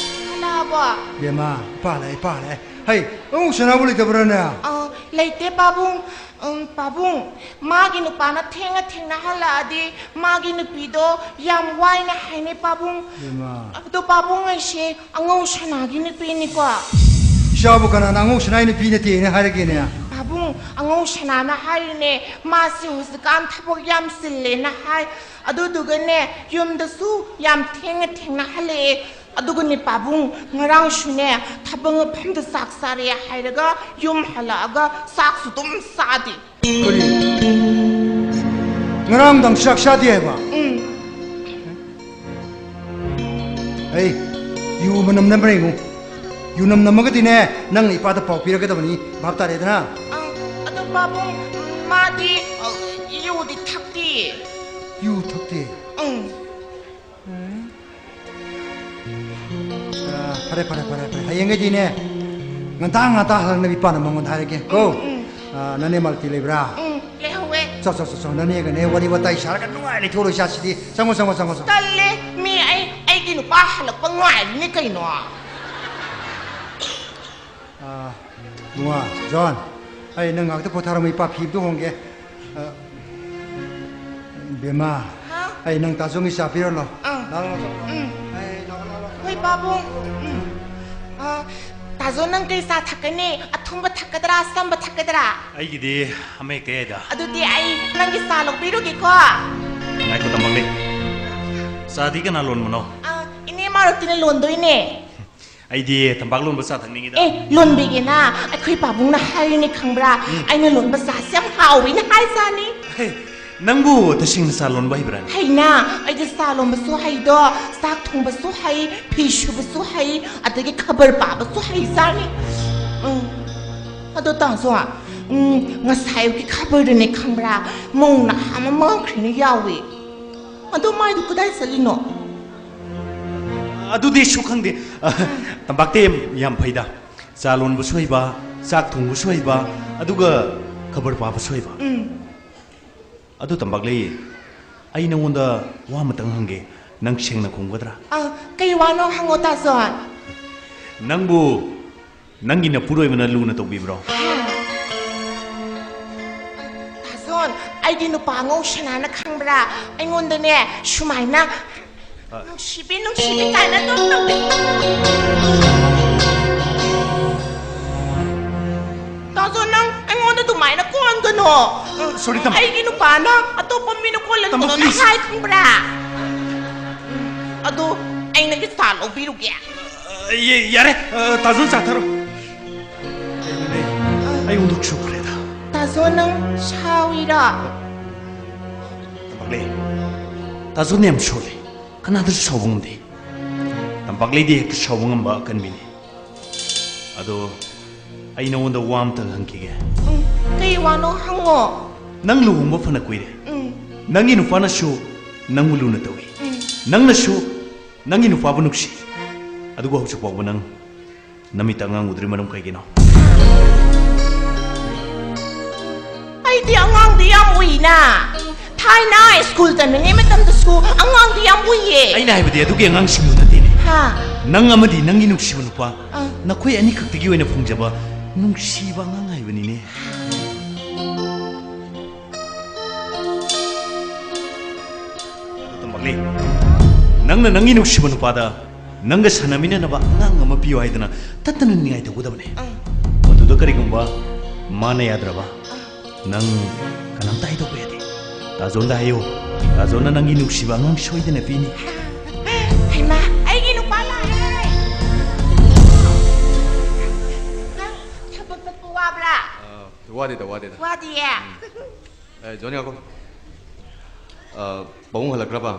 ꯍꯜꯂꯛꯑꯕꯣ? ꯕꯦꯝꯃ, ꯏꯄꯥ ꯂꯥꯛꯑꯦ, ꯏꯄꯥ ꯂꯥꯛꯑꯦ꯫ ꯍꯩ, ꯑꯉꯧꯁꯅꯥꯕꯨ ꯂꯩꯇꯕ꯭ꯔꯥꯅꯦ? ꯑ, ꯂꯩꯇꯦ, ꯄꯥꯕꯨꯡ꯫ ꯎꯝ, ꯄꯥꯕꯨꯡ, ꯃꯥꯒꯤ ꯅꯨꯄꯥꯅ ꯊꯦꯡꯅ ꯊꯦꯡꯅ ꯍꯜꯂꯛꯑꯗꯤ ꯃꯥꯒꯤ ꯅꯨꯄꯤꯗꯣ ꯌꯥꯝ ꯋꯥꯏꯅ ꯍꯥꯏꯅꯩ, ꯄꯥꯕꯨꯡ꯫ ꯏꯃꯥ꯫ ꯑꯗꯣ ꯄꯥꯕꯨꯡ ꯑꯩꯁꯦ ꯑꯉꯧ ꯁꯅꯥꯒꯤ ꯅꯨꯄꯤꯅꯤꯀꯣ꯫ ꯏꯆꯥꯕꯨ ꯀꯅꯥꯅ ꯑꯉꯧ ꯁꯅꯥꯏ ꯅꯨꯄꯤ ꯅꯠꯇꯦꯅ ꯍꯥꯏꯔꯒꯦꯅꯦ? ꯄꯥꯕꯨꯡ, ꯑꯉꯧ ꯁꯅꯥꯅ ꯍꯥꯏꯔꯤꯅꯦ, ꯃꯥꯁꯤ ꯍꯧꯖꯤꯛꯀꯥꯟ ꯊꯕꯛ ꯌꯥꯝ ꯆꯤꯜꯂꯦꯅ ꯍꯥꯏ꯫ ꯑꯗꯨꯗꯨꯒꯅꯦ, ꯌꯨꯝꯗꯁꯨ ꯌꯥꯝ ꯊꯦꯡꯅ ꯊꯦꯡꯅ ꯍꯜꯂꯛꯑꯦ꯫ ꯑꯗꯨꯒꯅꯦ ꯄꯥꯕꯨꯡ, ꯉꯔꯥꯡꯁꯨꯅꯦ, ꯊꯕꯛ ꯃꯐꯝꯗ ꯆꯥꯛ ꯆꯥꯔꯦ ꯍꯥꯏꯔꯒ ꯌꯨꯝ ꯍꯜꯂꯛꯑꯒ ꯆꯥꯛꯁꯨ ꯑꯗꯨꯝ ꯆꯥꯗꯦ꯫ ꯀꯔꯤ? ꯉꯔꯥꯡꯗꯪ ꯆꯥꯛ ꯆꯥꯗꯦ ꯍꯥꯏꯕ? ꯎꯝ꯫ ꯑꯩ ꯌꯨ ꯃꯅꯝ ꯅꯝꯕ꯭ꯔꯥ ꯌꯦꯡꯉꯨ꯫ ꯌꯨ ꯅꯝ ꯅꯝꯃꯒꯗꯤꯅꯦ, ꯅꯪꯅ ꯏꯄꯥꯗ ꯄꯥꯎ ꯄꯤꯔꯛꯀꯗꯕꯅꯤ꯫ ꯚꯥꯞ ꯇꯥꯔꯦꯗꯅ? ꯑꯪ, ꯑꯗꯣ ꯄꯥꯕꯨꯡ, ꯃꯥꯗꯤ, ꯑ, ꯌꯨꯗꯤ ꯊꯛꯇꯦ꯫ ꯌꯨ ꯊꯛꯇꯦ? ꯎꯝ꯫ ꯑ, ꯐꯔꯦ, ꯐꯔꯦ, ꯐꯔꯦ, ꯐꯔꯦ꯫ ꯍꯌꯦꯡꯈꯩꯗꯤꯅꯦ, ꯉꯟꯇꯥ ꯉꯟꯇꯥ ꯍꯜꯂꯛꯅꯕ ꯏꯄꯥꯅ ꯃꯉꯣꯟꯗ ꯍꯥꯏꯔꯒꯦ ꯀꯣ꯫ ꯎꯝ, ꯎꯝ꯫ ꯑ, ꯅꯅꯦ ꯃꯥꯜꯇꯤ ꯂꯩꯕ꯭ꯔꯥ? ꯎꯝ, ꯂꯩꯍꯧꯋꯦ꯫ ꯆꯣ, ꯆꯣ, ꯆꯣ, ꯆꯣ, ꯅꯅꯦꯒꯅꯦ ꯋꯥꯔꯤ ꯋꯥꯇꯥꯏ ꯁꯥꯔꯒ ꯅꯨꯡꯉꯥꯏꯅ ꯂꯩꯊꯣꯛꯎꯔꯣꯏ ꯆꯥꯁꯤꯗꯤ꯫ ꯆꯪꯉꯣ, ꯆꯪꯉꯣ, ꯆꯪꯉꯣ, ꯆꯪꯉꯣ꯫ ꯇꯜꯂꯦ, ꯃꯤ ꯑꯩ, ꯑꯩꯒꯤ ꯅꯨꯄꯥ ꯍꯜꯂꯛꯄ ꯉꯥꯏꯔꯤꯅꯦ ꯀꯩꯅꯣ꯫ ꯑ, ꯏꯕꯨꯡꯉꯣ, ꯖꯣꯟ, ꯑꯩ ꯅꯪ ꯉꯥꯛꯇ ꯄꯣꯊꯥꯔꯝꯃꯣ, ꯏꯄꯥ ꯐꯤꯗꯨ ꯍꯣꯡꯒꯦ꯫ ꯑ, ꯕꯦꯝꯃ, ꯍꯥ? ꯑꯩ ꯅꯪ ꯇꯥꯖꯣꯡꯒꯤ ꯆꯥ ꯄꯤꯔꯣ ꯂꯥꯎ꯫ ꯑꯥ꯫ ꯂꯥꯎ, ꯂꯥꯎ, ꯂꯥꯎ, ꯂꯥꯎ꯫ ꯎꯝ꯫ ꯑꯩ ꯂꯥꯎ, ꯂꯥꯎ, ꯂꯥꯎ, ꯂꯥꯎ꯫ ꯍꯣꯏ, ꯄꯥꯕꯨꯡ꯫ ꯎꯝ꯫ ꯑ, ꯇꯥꯖꯣ, ꯅꯪ ꯀꯩ ꯆꯥ ꯊꯛꯀꯅꯤ? ꯑꯊꯨꯝꯕ ꯊꯛꯀꯗ꯭ꯔꯥ, ꯑꯆꯝꯕ ꯊꯛꯀꯗ꯭ꯔꯥ? ꯑꯩꯒꯤꯗꯤ ꯑꯃ ꯍꯦꯛꯇ ꯌꯥꯏꯗ꯫ ꯑꯗꯨꯗꯤ ꯑꯩ ꯅꯪꯒꯤ ꯆꯥ ꯂꯧꯕꯤꯔꯨꯒꯦꯀꯣ꯫ ꯉꯥꯏꯈꯣ, ꯇꯝꯕꯥꯛꯂꯩ꯫ ꯆꯥꯗꯤ ꯀꯅꯥ ꯂꯣꯟꯕꯅꯣ? ꯑ, ꯏꯅꯦ ꯃꯥꯔꯨꯇꯤꯅ ꯂꯣꯟꯗꯣꯏꯅꯦ꯫ ꯑꯩꯗꯤ ꯇꯝꯄꯥꯛ ꯂꯣꯟꯕ ꯆꯥ ꯊꯛꯅꯤꯡꯉꯤꯗ꯫ ꯑꯦ, ꯂꯣꯟꯕꯤꯒꯦꯅ ꯑꯩꯈꯣꯏ ꯄꯥꯕꯨꯡꯅ ꯍꯥꯏꯔꯤꯅꯦ ꯈꯪꯕ꯭ꯔꯥ? ꯎꯝ꯫ ꯑꯩꯅ ꯂꯣꯟꯕ ꯆꯥꯁꯦ ꯌꯥꯝ ꯍꯥꯎꯋꯦꯅ ꯍꯥꯏꯖꯥꯅꯤ꯫ ꯍꯦ, ꯅꯪꯕꯨ ꯇꯁꯦꯡꯅ ꯆꯥ ꯂꯣꯟꯕ ꯍꯩꯕ꯭ꯔꯥꯅꯦ? ꯍꯩꯅ, ꯑꯩꯗꯤ ꯆꯥ ꯂꯣꯟꯕꯁꯨ ꯍꯩꯗꯣ, ꯆꯥꯛ ꯊꯣꯡꯕꯁꯨ ꯍꯩ, ꯐꯤ ꯁꯨꯕꯁꯨ ꯍꯩ, ꯑꯗꯒꯤ ꯈꯕꯔ ꯄꯥꯕꯁꯨ ꯍꯩꯖꯥꯅꯤ꯫ ꯎꯝ꯫ ꯑꯗꯣ ꯇꯥꯖꯣ, ꯎꯝ, ꯉꯁꯥꯏ ꯑꯌꯨꯛꯀꯤ ꯈꯕꯔꯗꯨꯅꯦ ꯈꯪꯕ꯭ꯔꯥ? ꯃꯧ ꯅꯍꯥ ꯑꯃ ꯃꯥꯡꯈ꯭ꯔꯤꯅ ꯌꯥꯎꯋꯦ꯫ ꯑꯗꯣ ꯃꯥꯏꯗꯨ ꯀꯗꯥꯏ ꯆꯠꯂꯤꯅꯣ? ꯑꯗꯨꯗꯤ ꯑꯩꯁꯨ ꯈꯪꯗꯦ꯫ ꯑ, ꯇꯝꯄꯥꯛꯇꯤ ꯌꯥꯝ ꯐꯩꯗ꯫ ꯆꯥ ꯂꯣꯟꯕꯁꯨ ꯍꯩꯕ, ꯆꯥꯛ ꯊꯣꯡꯕꯁꯨ ꯍꯩꯕ, ꯑꯗꯨꯒ ꯈꯕꯔ ꯄꯥꯕꯁꯨ ꯍꯩꯕ꯫ ꯎꯝ꯫ ꯑꯗꯨ ꯇꯝꯄꯥꯛꯂꯩ, ꯑꯩ ꯅꯉꯣꯟꯗ ꯋꯥ ꯑꯃꯇꯪ ꯍꯪꯒꯦ, ꯅꯪ ꯁꯦꯡꯅ ꯈꯨꯝꯒꯗ꯭ꯔꯥ? ꯑ, ꯀꯩ ꯋꯥꯅꯣ ꯍꯪꯉꯣ, ꯇꯥꯖꯣꯟ꯫ ꯅꯪꯕꯨ ꯅꯪꯒꯤ ꯅꯄꯨꯔꯣꯏꯕꯅ ꯂꯨꯅ ꯇꯧꯕꯤꯕ꯭ꯔꯣ? ꯍꯥ? ꯇꯥꯖꯣꯟ, ꯑꯩꯒꯤ ꯅꯨꯄꯥ ꯉꯧ ꯁꯅꯥꯅ ꯈꯪꯕ꯭ꯔꯥ? ꯑꯩꯉꯣꯟꯗꯅꯦ, ꯁꯨꯃꯥꯏꯅ, ꯑ꯫ "ꯅꯨꯡꯁꯤꯕꯤ, ꯅꯨꯡꯁꯤꯕꯤ" ꯀꯥꯏꯅ ꯑꯗꯨꯝ ꯇꯧꯕꯤ꯫ Sorry, ꯇꯥꯃꯣ꯫ ꯑꯩꯒꯤ ꯅꯨꯄꯥꯅ ꯑꯇꯣꯞꯄ ꯃꯤꯅ call ꯇꯥꯃꯣ, ꯂꯩꯕꯗꯣ please꯫ ꯍꯥꯏ ꯈꯪꯕ꯭ꯔꯥ? ꯎꯝ, ꯑꯗꯣ ꯑꯩ ꯅꯪꯒꯤ ꯆꯥ ꯂꯧꯕꯤꯔꯨꯒꯦ꯫ ꯑ, ꯌꯦ-, ꯌꯥꯔꯦ꯫ ꯑ, ꯇꯥꯖꯣꯟ ꯆꯥꯊꯔꯣ꯫ ꯀꯩꯅꯣꯅꯦ? ꯑꯩ ꯍꯨꯟꯗꯣꯛ ꯁꯨꯈ꯭ꯔꯦꯗ꯫ ꯇꯥꯖꯣꯟ, ꯅꯪ ꯁꯥꯎꯔꯤꯔꯣ? ꯇꯝꯄꯥꯛꯂꯩ, ꯇꯥꯖꯣꯟ ꯌꯥꯝ ꯁꯣꯜꯂꯦ꯫ ꯀꯅꯥꯗꯁꯨ ꯁꯥꯎꯕ ꯉꯝꯗꯦ꯫ ꯇꯝꯄꯥꯛꯂꯩꯗꯤ ꯍꯦꯛꯇ ꯁꯥꯎꯕ ꯉꯝꯕ ꯑꯀꯟꯕꯤꯅꯤ꯫ ꯑꯗꯣ ꯑꯩ ꯅꯉꯣꯟꯗ ꯋꯥ ꯑꯝꯇꯪ ꯍꯪꯈꯤꯒꯦ꯫ ꯎꯝ, ꯀꯩ ꯋꯥꯅꯣ ꯍꯪꯉꯣ꯫ ꯅꯪ ꯂꯨꯍꯣꯡꯕ ꯐꯅ ꯀꯨꯏꯔꯦ꯫ ꯎꯝ꯫ ꯅꯪꯒꯤ ꯅꯨꯄꯥꯅꯁꯨ ꯅꯪꯕꯨ ꯂꯨꯅ ꯇꯧꯏ꯫ ꯎꯝ꯫ ꯅꯪꯅꯁꯨ ꯅꯪꯒꯤ ꯅꯨꯄꯥꯕꯨ ꯅꯨꯡꯁꯤ꯫ ꯑꯗꯨꯕꯨ ꯍꯧꯖꯤꯛ ꯐꯥꯎꯕ ꯅꯪ ꯅꯃꯤꯠꯇ ꯑꯉꯥꯡ ꯎꯗ꯭ꯔꯤ ꯃꯔꯝ ꯀꯩꯒꯤꯅꯣ? ꯑꯩꯗꯤ ꯑꯉꯥꯡꯗꯤ ꯌꯥꯝ ꯎꯏꯅ꯫ ꯊꯥꯏꯅ ꯁ꯭ꯀꯨꯜ ꯇꯝꯂꯤꯉꯩ ꯃꯇꯝꯗꯁꯨ ꯑꯉꯥꯡꯗꯤ ꯌꯥꯝ ꯎꯏꯌꯦ꯫ ꯑꯩꯅ ꯍꯥꯏꯕꯗꯤ ꯑꯗꯨꯒꯤ ꯑꯉꯥꯡꯁꯤꯡꯗꯨ ꯅꯠꯇꯦꯅꯦ꯫ ꯍꯥ? ꯅꯪ ꯑꯃꯗꯤ ꯅꯪꯒꯤ ꯅꯨꯡꯁꯤꯕ ꯅꯨꯄꯥ, ꯑꯥ꯫ ꯅꯈꯣꯏ ꯑꯅꯤꯈꯛꯇꯒꯤ ꯑꯣꯏꯅ ꯐꯪꯖꯕ ꯅꯨꯡꯁꯤꯕ ꯑꯉꯥꯡ ꯍꯥꯏꯕꯅꯤꯅꯦ꯫ ꯑꯗꯨ ꯇꯝꯕꯥꯛꯂꯤ, ꯅꯪꯅ ꯅꯪꯒꯤ ꯅꯨꯡꯁꯤꯕ ꯅꯨꯄꯥꯗ ꯅꯪꯒ ꯁꯥꯟꯅꯃꯤꯟꯅꯅꯕ ꯑꯉꯥꯡ ꯑꯃ ꯄꯤꯌꯨ ꯍꯥꯏꯗꯅ ꯇꯠꯇꯅ ꯅꯤꯡꯉꯥꯏ ꯇꯧꯒꯗꯕꯅꯦ꯫ ꯑꯥ꯫ ꯃꯗꯨꯗ ꯀꯔꯤꯒꯨꯝꯕ ꯃꯥꯅ ꯌꯥꯗ꯭ꯔꯕ, ꯑꯥ꯫ ꯅꯪ ꯀꯅꯥꯝꯇ ꯍꯥꯏꯗꯣꯛꯄ ꯌꯥꯗꯦ꯫ ꯇꯥꯖꯣꯟꯗ ꯍꯥꯏꯌꯨ꯫ ꯇꯥꯖꯣꯟꯅ ꯅꯪꯒꯤ ꯅꯨꯡꯁꯤꯕ ꯑꯉꯥꯡ ꯁꯣꯏꯗꯅ ꯄꯤꯅꯤ꯫ ꯍꯩꯃꯥ, ꯑꯩꯒꯤ ꯅꯨꯄꯥ ꯂꯥꯛꯑꯦ꯫ ꯅꯪ ꯊꯕꯛ ꯆꯠꯄ ꯋꯥꯕ꯭ꯔꯥ? ꯑ, ꯋꯥꯗꯦꯗ, ꯋꯥꯗꯦꯗ꯫ ꯋꯥꯗꯤꯌꯦ? ꯎꯝ꯫ ꯑꯦ, ꯖꯣꯟ, ꯉꯥꯏꯈꯣ꯫ ꯑ, ꯄꯥꯕꯨꯡ ꯍꯜꯂꯛꯈ꯭ꯔꯕ?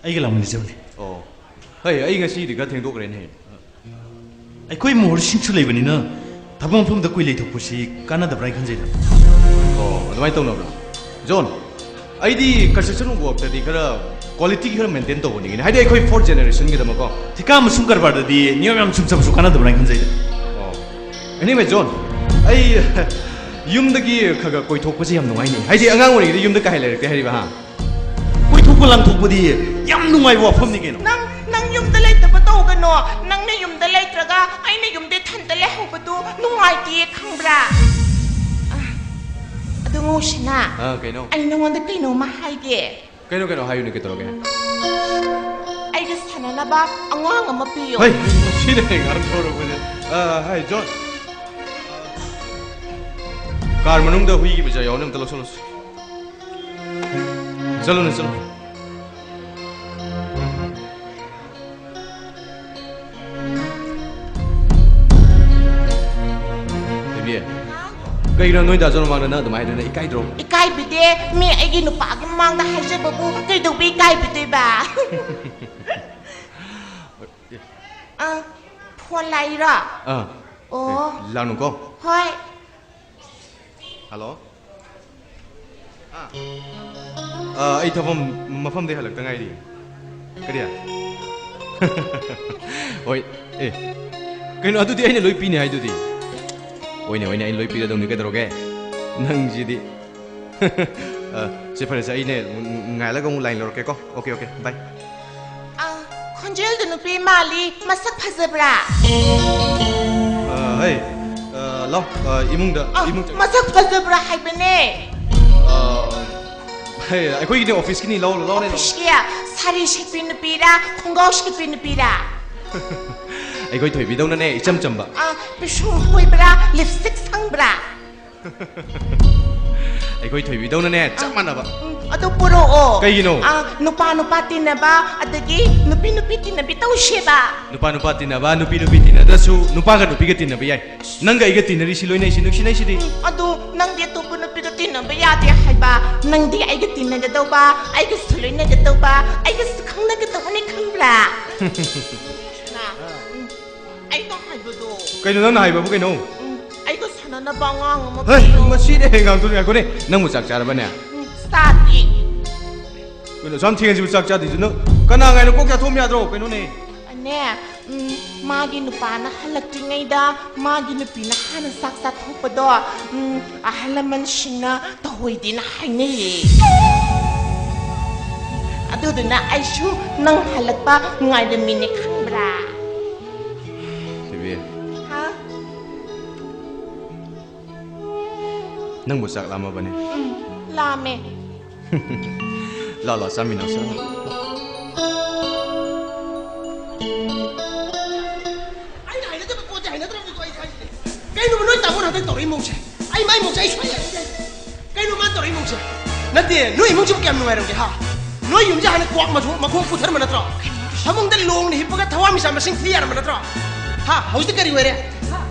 ꯑꯩꯒ ꯂꯥꯛꯃꯤꯟꯅꯖꯕꯅꯦ꯫ ꯑꯣ꯫ ꯍꯩ, ꯑꯩ ꯉꯁꯤꯗꯤ ꯈꯔ ꯊꯦꯡꯗꯣꯛꯈ꯭ꯔꯦꯅꯦ꯫ ꯑꯩꯈꯣꯏ ꯃꯣꯍꯣꯔꯁꯤꯡꯁꯨ ꯂꯩꯕꯅꯤꯅ ꯊꯕꯛ ꯃꯐꯝꯗ ꯀꯨꯏ ꯂꯩꯊꯣꯛꯄꯁꯤ ꯀꯥꯟꯅꯗꯕ꯭ꯔꯥ ꯍꯥꯏꯅ ꯈꯟꯖꯩꯗ꯫ ꯑꯣ, ꯑꯗꯨꯃꯥꯏꯅ ꯇꯧꯅꯕ꯭ꯔꯥ? ꯖꯣꯟ, ꯑꯩꯗꯤ construction workꯇꯗꯤ ꯈꯔ quality ꯈꯔ maintain ꯇꯧꯕꯅꯤꯅꯦ꯫ ꯍꯥꯏꯗꯤ ꯑꯩꯈꯣꯏ fourth generationꯒꯤꯗꯃꯛꯀꯣ꯫ ꯊꯤꯀꯥ ꯑꯃꯁꯨꯡ ꯀꯔꯕꯥꯔꯗꯗꯤ ꯅꯤꯌꯣꯝ ꯌꯥꯝ ꯆꯨꯝꯖꯕꯁꯨ ꯀꯥꯟꯅꯗꯕ꯭ꯔꯥ ꯍꯥꯏꯅ ꯈꯟꯖꯩꯗ꯫ ꯑꯣ꯫ Anyway, ꯖꯣꯟ, ꯑꯩ ꯌꯨꯝꯗꯒꯤ ꯈꯔ ꯈꯔ ꯀꯣꯏꯊꯣꯛꯄꯁꯦ ꯌꯥꯝ ꯅꯨꯡꯉꯥꯏꯅꯦ꯫ ꯍꯥꯏꯗꯤ ꯑꯉꯥꯡ ꯑꯣꯏꯔꯤꯉꯩꯗ ꯌꯨꯝꯗ ꯀꯥ ꯍꯦꯟꯅ ꯂꯩꯔꯛꯇꯦ ꯍꯥꯏꯔꯤꯕ, ꯍꯥ? ꯀꯣꯏꯊꯣꯛꯄ ꯂꯥꯡꯊꯣꯛꯄꯗꯤ ꯌꯥꯝ ꯅꯨꯡꯉꯥꯏꯕ ꯋꯥꯐꯝꯅꯤ ꯀꯩꯅꯣ꯫ ꯅꯪ, ꯅꯪ ꯌꯨꯝꯗ ꯂꯩꯇꯕ ꯇꯧꯒꯅꯣ꯫ ꯅꯪꯅ ꯌꯨꯝꯗ ꯂꯩꯇ꯭ꯔꯒ ꯑꯩꯅ ꯌꯨꯝꯗ ꯏꯊꯟꯇ ꯂꯩꯍꯧꯕꯗꯨ ꯅꯨꯡꯉꯥꯏꯇꯦ ꯈꯪꯕ꯭ꯔꯥ? ꯑ, ꯑꯗꯨ ꯉꯧꯁꯤꯅ, ꯑ, ꯀꯩꯅꯣ? ꯑꯩ ꯅꯉꯣꯟꯗ ꯀꯩꯅꯣꯝꯃ ꯍꯥꯏꯒꯦ꯫ ꯀꯩꯅꯣ, ꯀꯩꯅꯣ? ꯍꯥꯏꯌꯨꯅꯦ, ꯀꯩꯗꯧꯔꯒꯦ? ꯑꯩꯒ ꯁꯥꯟꯅꯅꯕ ꯑꯉꯥꯡ ꯑꯃ ꯄꯤꯌꯣ꯫ ꯍꯩ, ꯁꯤꯅ ꯍꯦꯛ ꯉꯥꯡꯊꯣꯔꯛꯄꯁꯦ꯫ ꯑ, ꯍꯥꯏ, ꯖꯣꯟ꯫ ꯀꯥꯔ ꯃꯅꯨꯡꯗ ꯍꯨꯏꯒꯤ ꯃꯆꯥ ꯌꯥꯎꯅꯤ, ꯑꯝꯇ ꯂꯧꯁꯜꯂꯨꯁꯤ꯫ ꯆꯠꯂꯨꯅꯦ, ꯆꯠꯂꯨ꯫ ꯕꯦꯕꯤ, ꯀꯩꯒꯤꯅꯣ ꯅꯣꯏ ꯗꯥ ꯖꯣꯟ ꯃꯃꯥꯡꯗ ꯅꯪ ꯑꯗꯨꯃꯥꯏꯅ ꯍꯥꯏꯗꯣꯏꯅ? ꯏꯀꯥꯏꯗ꯭ꯔꯣ? ꯏꯀꯥꯏꯕꯤꯗꯦ꯫ ꯃꯤ ꯑꯩꯒꯤ ꯅꯨꯄꯥꯒꯤ ꯃꯃꯥꯡꯗ ꯍꯥꯏꯖꯕꯕꯨ ꯀꯩꯗꯧꯕ ꯏꯀꯥꯏꯕꯤꯗꯣꯏꯕ? ꯑ, ꯐꯣꯟ ꯂꯥꯛꯏꯔꯣ? ꯑꯥ꯫ ꯑꯣ꯫ ꯑꯦ, ꯂꯥꯛꯅꯨꯀꯣ꯫ ꯍꯣꯏ꯫ ꯍꯜꯂꯣ꯫ ꯑꯥ꯫ ꯑꯥ, ꯑꯩ ꯊꯕꯛ ꯃꯐꯝꯗꯩ ꯍꯜꯂꯛꯇ ꯉꯥꯏꯔꯤ꯫ ꯀꯔꯤ? ꯍꯣꯏ꯫ ꯑꯦ꯫ ꯀꯩꯅꯣ, ꯑꯗꯨꯗꯤ ꯑꯩꯅ ꯂꯣꯏ ꯄꯤꯅꯤ ꯍꯥꯏꯗꯨꯗꯤ꯫ ꯍꯣꯏꯅꯦ, ꯍꯣꯏꯅꯦ, ꯑꯩꯅ ꯂꯣꯏ ꯄꯤꯔꯗꯧꯅꯤ, ꯀꯩꯗꯧꯔꯒꯦ? ꯅꯪꯁꯤꯗꯤ꯫ ꯑ, ꯁꯦ, ꯐꯔꯦꯁꯦ, ꯑꯩꯅꯦ ꯉ-, ꯉ-, ꯉꯥꯏꯍꯜꯂꯒ ꯑꯃꯨꯛ ꯂꯥꯏꯟ ꯂꯧꯔꯛꯀꯦꯀꯣ꯫ ꯑꯣꯀꯦ, ꯑꯣꯀꯦ, ꯕꯥꯏ꯫ ꯑ, ꯈꯣꯟꯖꯦꯜꯗꯨ ꯅꯨꯄꯤ ꯃꯥꯜꯂꯤ, ꯃꯁꯛ ꯐꯖꯕ꯭ꯔꯥ? ꯑ, ꯍꯩ, ꯑ, ꯂꯥꯎ, ꯑ, ꯏꯃꯨꯡꯗ, ꯑ, ꯏꯃꯨꯡ ꯆꯪ-, ꯃꯁꯛ ꯐꯖꯕ꯭ꯔꯥ ꯍꯥꯏꯕꯅꯦ꯫ ꯑ, ꯍꯩ, ꯑꯩꯈꯣꯏꯒꯤꯗꯤ ꯑꯣꯐꯤꯁꯀꯤꯅꯤ, ꯂꯧ, ꯂꯧꯅꯦ, ꯂꯧ꯫ ꯑꯣꯐꯤꯁꯀꯤ ꯁꯥꯔꯤ ꯁꯦꯠꯄꯤ ꯅꯨꯄꯤꯔꯥ, ꯈꯣꯡꯒ꯭ꯔꯥꯎ ꯁꯦꯠꯄꯤ ꯅꯨꯄꯤꯔꯥ? ꯑꯩꯈꯣꯏ ꯊꯣꯏꯕꯤꯗꯧꯅꯅꯦ, ꯏꯆꯝ ꯆꯝꯕ꯫ ꯑ, ꯄꯤꯁꯨꯝ ꯐꯣꯏꯕ꯭ꯔꯥ, ꯂꯤꯞꯁꯇꯤꯛ ꯁꯪꯕ꯭ꯔꯥ? ꯑꯩꯈꯣꯏ ꯊꯣꯏꯕꯤꯗꯧꯅꯅꯦ, ꯆꯞ ꯃꯥꯟꯅꯕ꯫ ꯎꯝ, ꯑꯗꯨ ꯄꯨꯔꯛꯑꯣ꯫ ꯀꯩꯒꯤꯅꯣ? ꯑ, ꯅꯨꯄꯥ ꯅꯨꯄꯥ ꯇꯤꯟꯅꯕ, ꯑꯗꯒꯤ ꯅꯨꯄꯤ ꯅꯨꯄꯤ ꯇꯤꯟꯅꯕꯤ ꯇꯧꯁꯦꯕ꯫ ꯅꯨꯄꯥ ꯅꯨꯄꯥ ꯇꯤꯟꯅꯕ, ꯅꯨꯄꯤ ꯅꯨꯄꯤ ꯇꯤꯟꯅꯗ꯭ꯔꯁꯨ ꯅꯨꯄꯥꯒ ꯅꯨꯄꯤꯒ ꯇꯤꯟꯅꯕ ꯌꯥꯏ꯫ ꯅꯪꯒ ꯑꯩꯒ ꯇꯤꯟꯅꯔꯤꯁꯤ, ꯂꯣꯏꯅꯩꯁꯤ, ꯅꯨꯡꯁꯤꯅꯩꯁꯤꯗꯤ꯫ ꯎꯝ, ꯑꯗꯨ ꯅꯪꯗꯤ ꯑꯇꯣꯞꯄ ꯅꯨꯄꯤꯒ ꯇꯤꯟꯅꯕ ꯌꯥꯗꯦ ꯍꯥꯏꯕ꯫ ꯅꯪꯗꯤ ꯑꯩꯒ ꯇꯤꯟꯅꯒꯗꯧꯕ, ꯑꯩꯒꯁꯨ ꯂꯣꯏꯅꯒꯗꯧꯕ, ꯑꯩꯒꯁꯨ ꯈꯪꯅꯒꯗꯧꯕꯅꯤ, ꯈꯪꯕ꯭ꯔꯥ? ꯅ, ꯎꯝ, ꯑꯩꯅ ꯍꯥꯏꯕꯗꯣ꯫ ꯀꯩꯅꯣ ꯅꯪꯅ ꯍꯥꯏꯕꯕꯨ ꯀꯩꯅꯣ? ꯎꯝ, ꯑꯩꯒ ꯁꯥꯟꯅꯅꯕ ꯑꯉꯥꯡ ꯑꯃ ꯍꯩ, ꯄꯤꯌꯣ꯫ ꯃꯁꯤꯗꯤ ꯍꯌꯦꯡ ꯉꯥꯡꯗꯣꯏꯅꯦ꯫ ꯉꯥꯏꯈꯣꯅꯦ, ꯅꯪꯕꯨ ꯆꯥꯛ ꯆꯥꯔꯕꯅꯦ? ꯎꯝ, ꯆꯥꯗ꯭ꯔꯤ꯫ ꯀꯩꯅꯣ, ꯑꯁꯨꯛ ꯌꯥꯝ ꯊꯦꯡꯉꯁꯤꯕꯨ ꯆꯥꯛ ꯆꯥꯗ꯭ꯔꯤꯁꯤ? ꯅꯪ ꯀꯅꯥ ꯉꯥꯏꯅꯣ? ꯀꯣꯛ ꯆꯥꯊꯣꯛꯑꯝ ꯌꯥꯗ꯭ꯔꯣ? ꯀꯩꯅꯣꯅꯦ? ꯑꯅꯦ, ꯎꯝ, ꯃꯥꯒꯤ ꯅꯨꯄꯥꯅ ꯍꯜꯂꯛꯇ꯭ꯔꯤꯉꯩꯗ ꯃꯥꯒꯤ ꯅꯨꯄꯤꯅ ꯍꯥꯟꯅ ꯆꯥꯛ ꯆꯥꯊꯣꯛꯄꯗꯣ, ꯎꯝ, ꯑꯍꯜ ꯂꯃꯟꯁꯤꯡꯅ ꯇꯧꯍꯩꯗꯦꯅ ꯍꯥꯏꯅꯩꯌꯦ꯫ ꯑꯗꯨꯗꯨꯅ ꯑꯩꯁꯨ ꯅꯪ ꯍꯜꯂꯛꯄ ꯉꯥꯏꯔꯝꯃꯤꯅꯦ, ꯈꯪꯕ꯭ꯔꯥ? ꯊꯣꯏꯕꯤ꯫ ꯍꯥ? ꯅꯪꯕꯨ ꯆꯥꯛ ꯂꯥꯝꯃꯕꯅꯦ? ꯎꯝ, ꯂꯥꯝꯃꯦ꯫ ꯂꯥꯛꯑꯣ, ꯂꯥꯛꯑꯣ, ꯆꯥꯃꯤꯟꯅꯁꯤ꯫ ꯑꯩꯅ ꯍꯩꯅꯗꯕ ꯄꯣꯠꯁꯦ ꯍꯩꯅꯗ꯭ꯔꯕꯅꯤꯀꯣ ꯑꯩ ꯈꯪꯉꯤꯁꯦ꯫ ꯀꯩꯅꯣꯕ ꯅꯣꯏ ꯇꯥꯃꯣꯅ ꯍꯟꯗꯛ ꯇꯧꯔꯛꯏ ꯃꯑꯣꯡꯁꯦ? ꯑꯩ ꯃꯥꯏ ꯃꯣꯡꯁꯦ ꯑꯩ ꯁꯨꯡꯌꯥ ꯌꯥꯅꯤꯡꯗꯦ꯫ ꯀꯩꯅꯣ ꯃꯥꯅ ꯇꯧꯔꯛꯏ ꯃꯣꯡꯁꯦ? ꯅꯠꯇꯦ, ꯅꯣꯏ ꯏꯃꯨꯡꯁꯤꯕꯨ ꯀꯌꯥꯝ ꯅꯨꯡꯉꯥꯏꯔꯝꯒꯦ, ꯍꯥ? ꯅꯣꯏ ꯌꯨꯝꯁꯦ ꯍꯥꯟꯅ ꯀ꯭ꯋꯥꯛ ꯃꯊꯣ-, ꯃꯈꯣꯡ ꯄꯨꯊꯔꯝꯕ ꯅꯠꯇ꯭ꯔꯣ? ꯐꯃꯨꯡꯗ ꯂꯣꯡꯅ ꯍꯤꯞꯄꯒ ꯊꯋꯥꯟꯃꯤꯆꯥꯛ ꯃꯁꯤꯡ ꯊꯤ ꯌꯥꯔꯝꯕ ꯅꯠꯇ꯭ꯔꯣ? ꯍꯥ? ꯍꯧꯖꯤꯛꯇꯤ ꯀꯔꯤ ꯑꯣꯏꯔꯦ?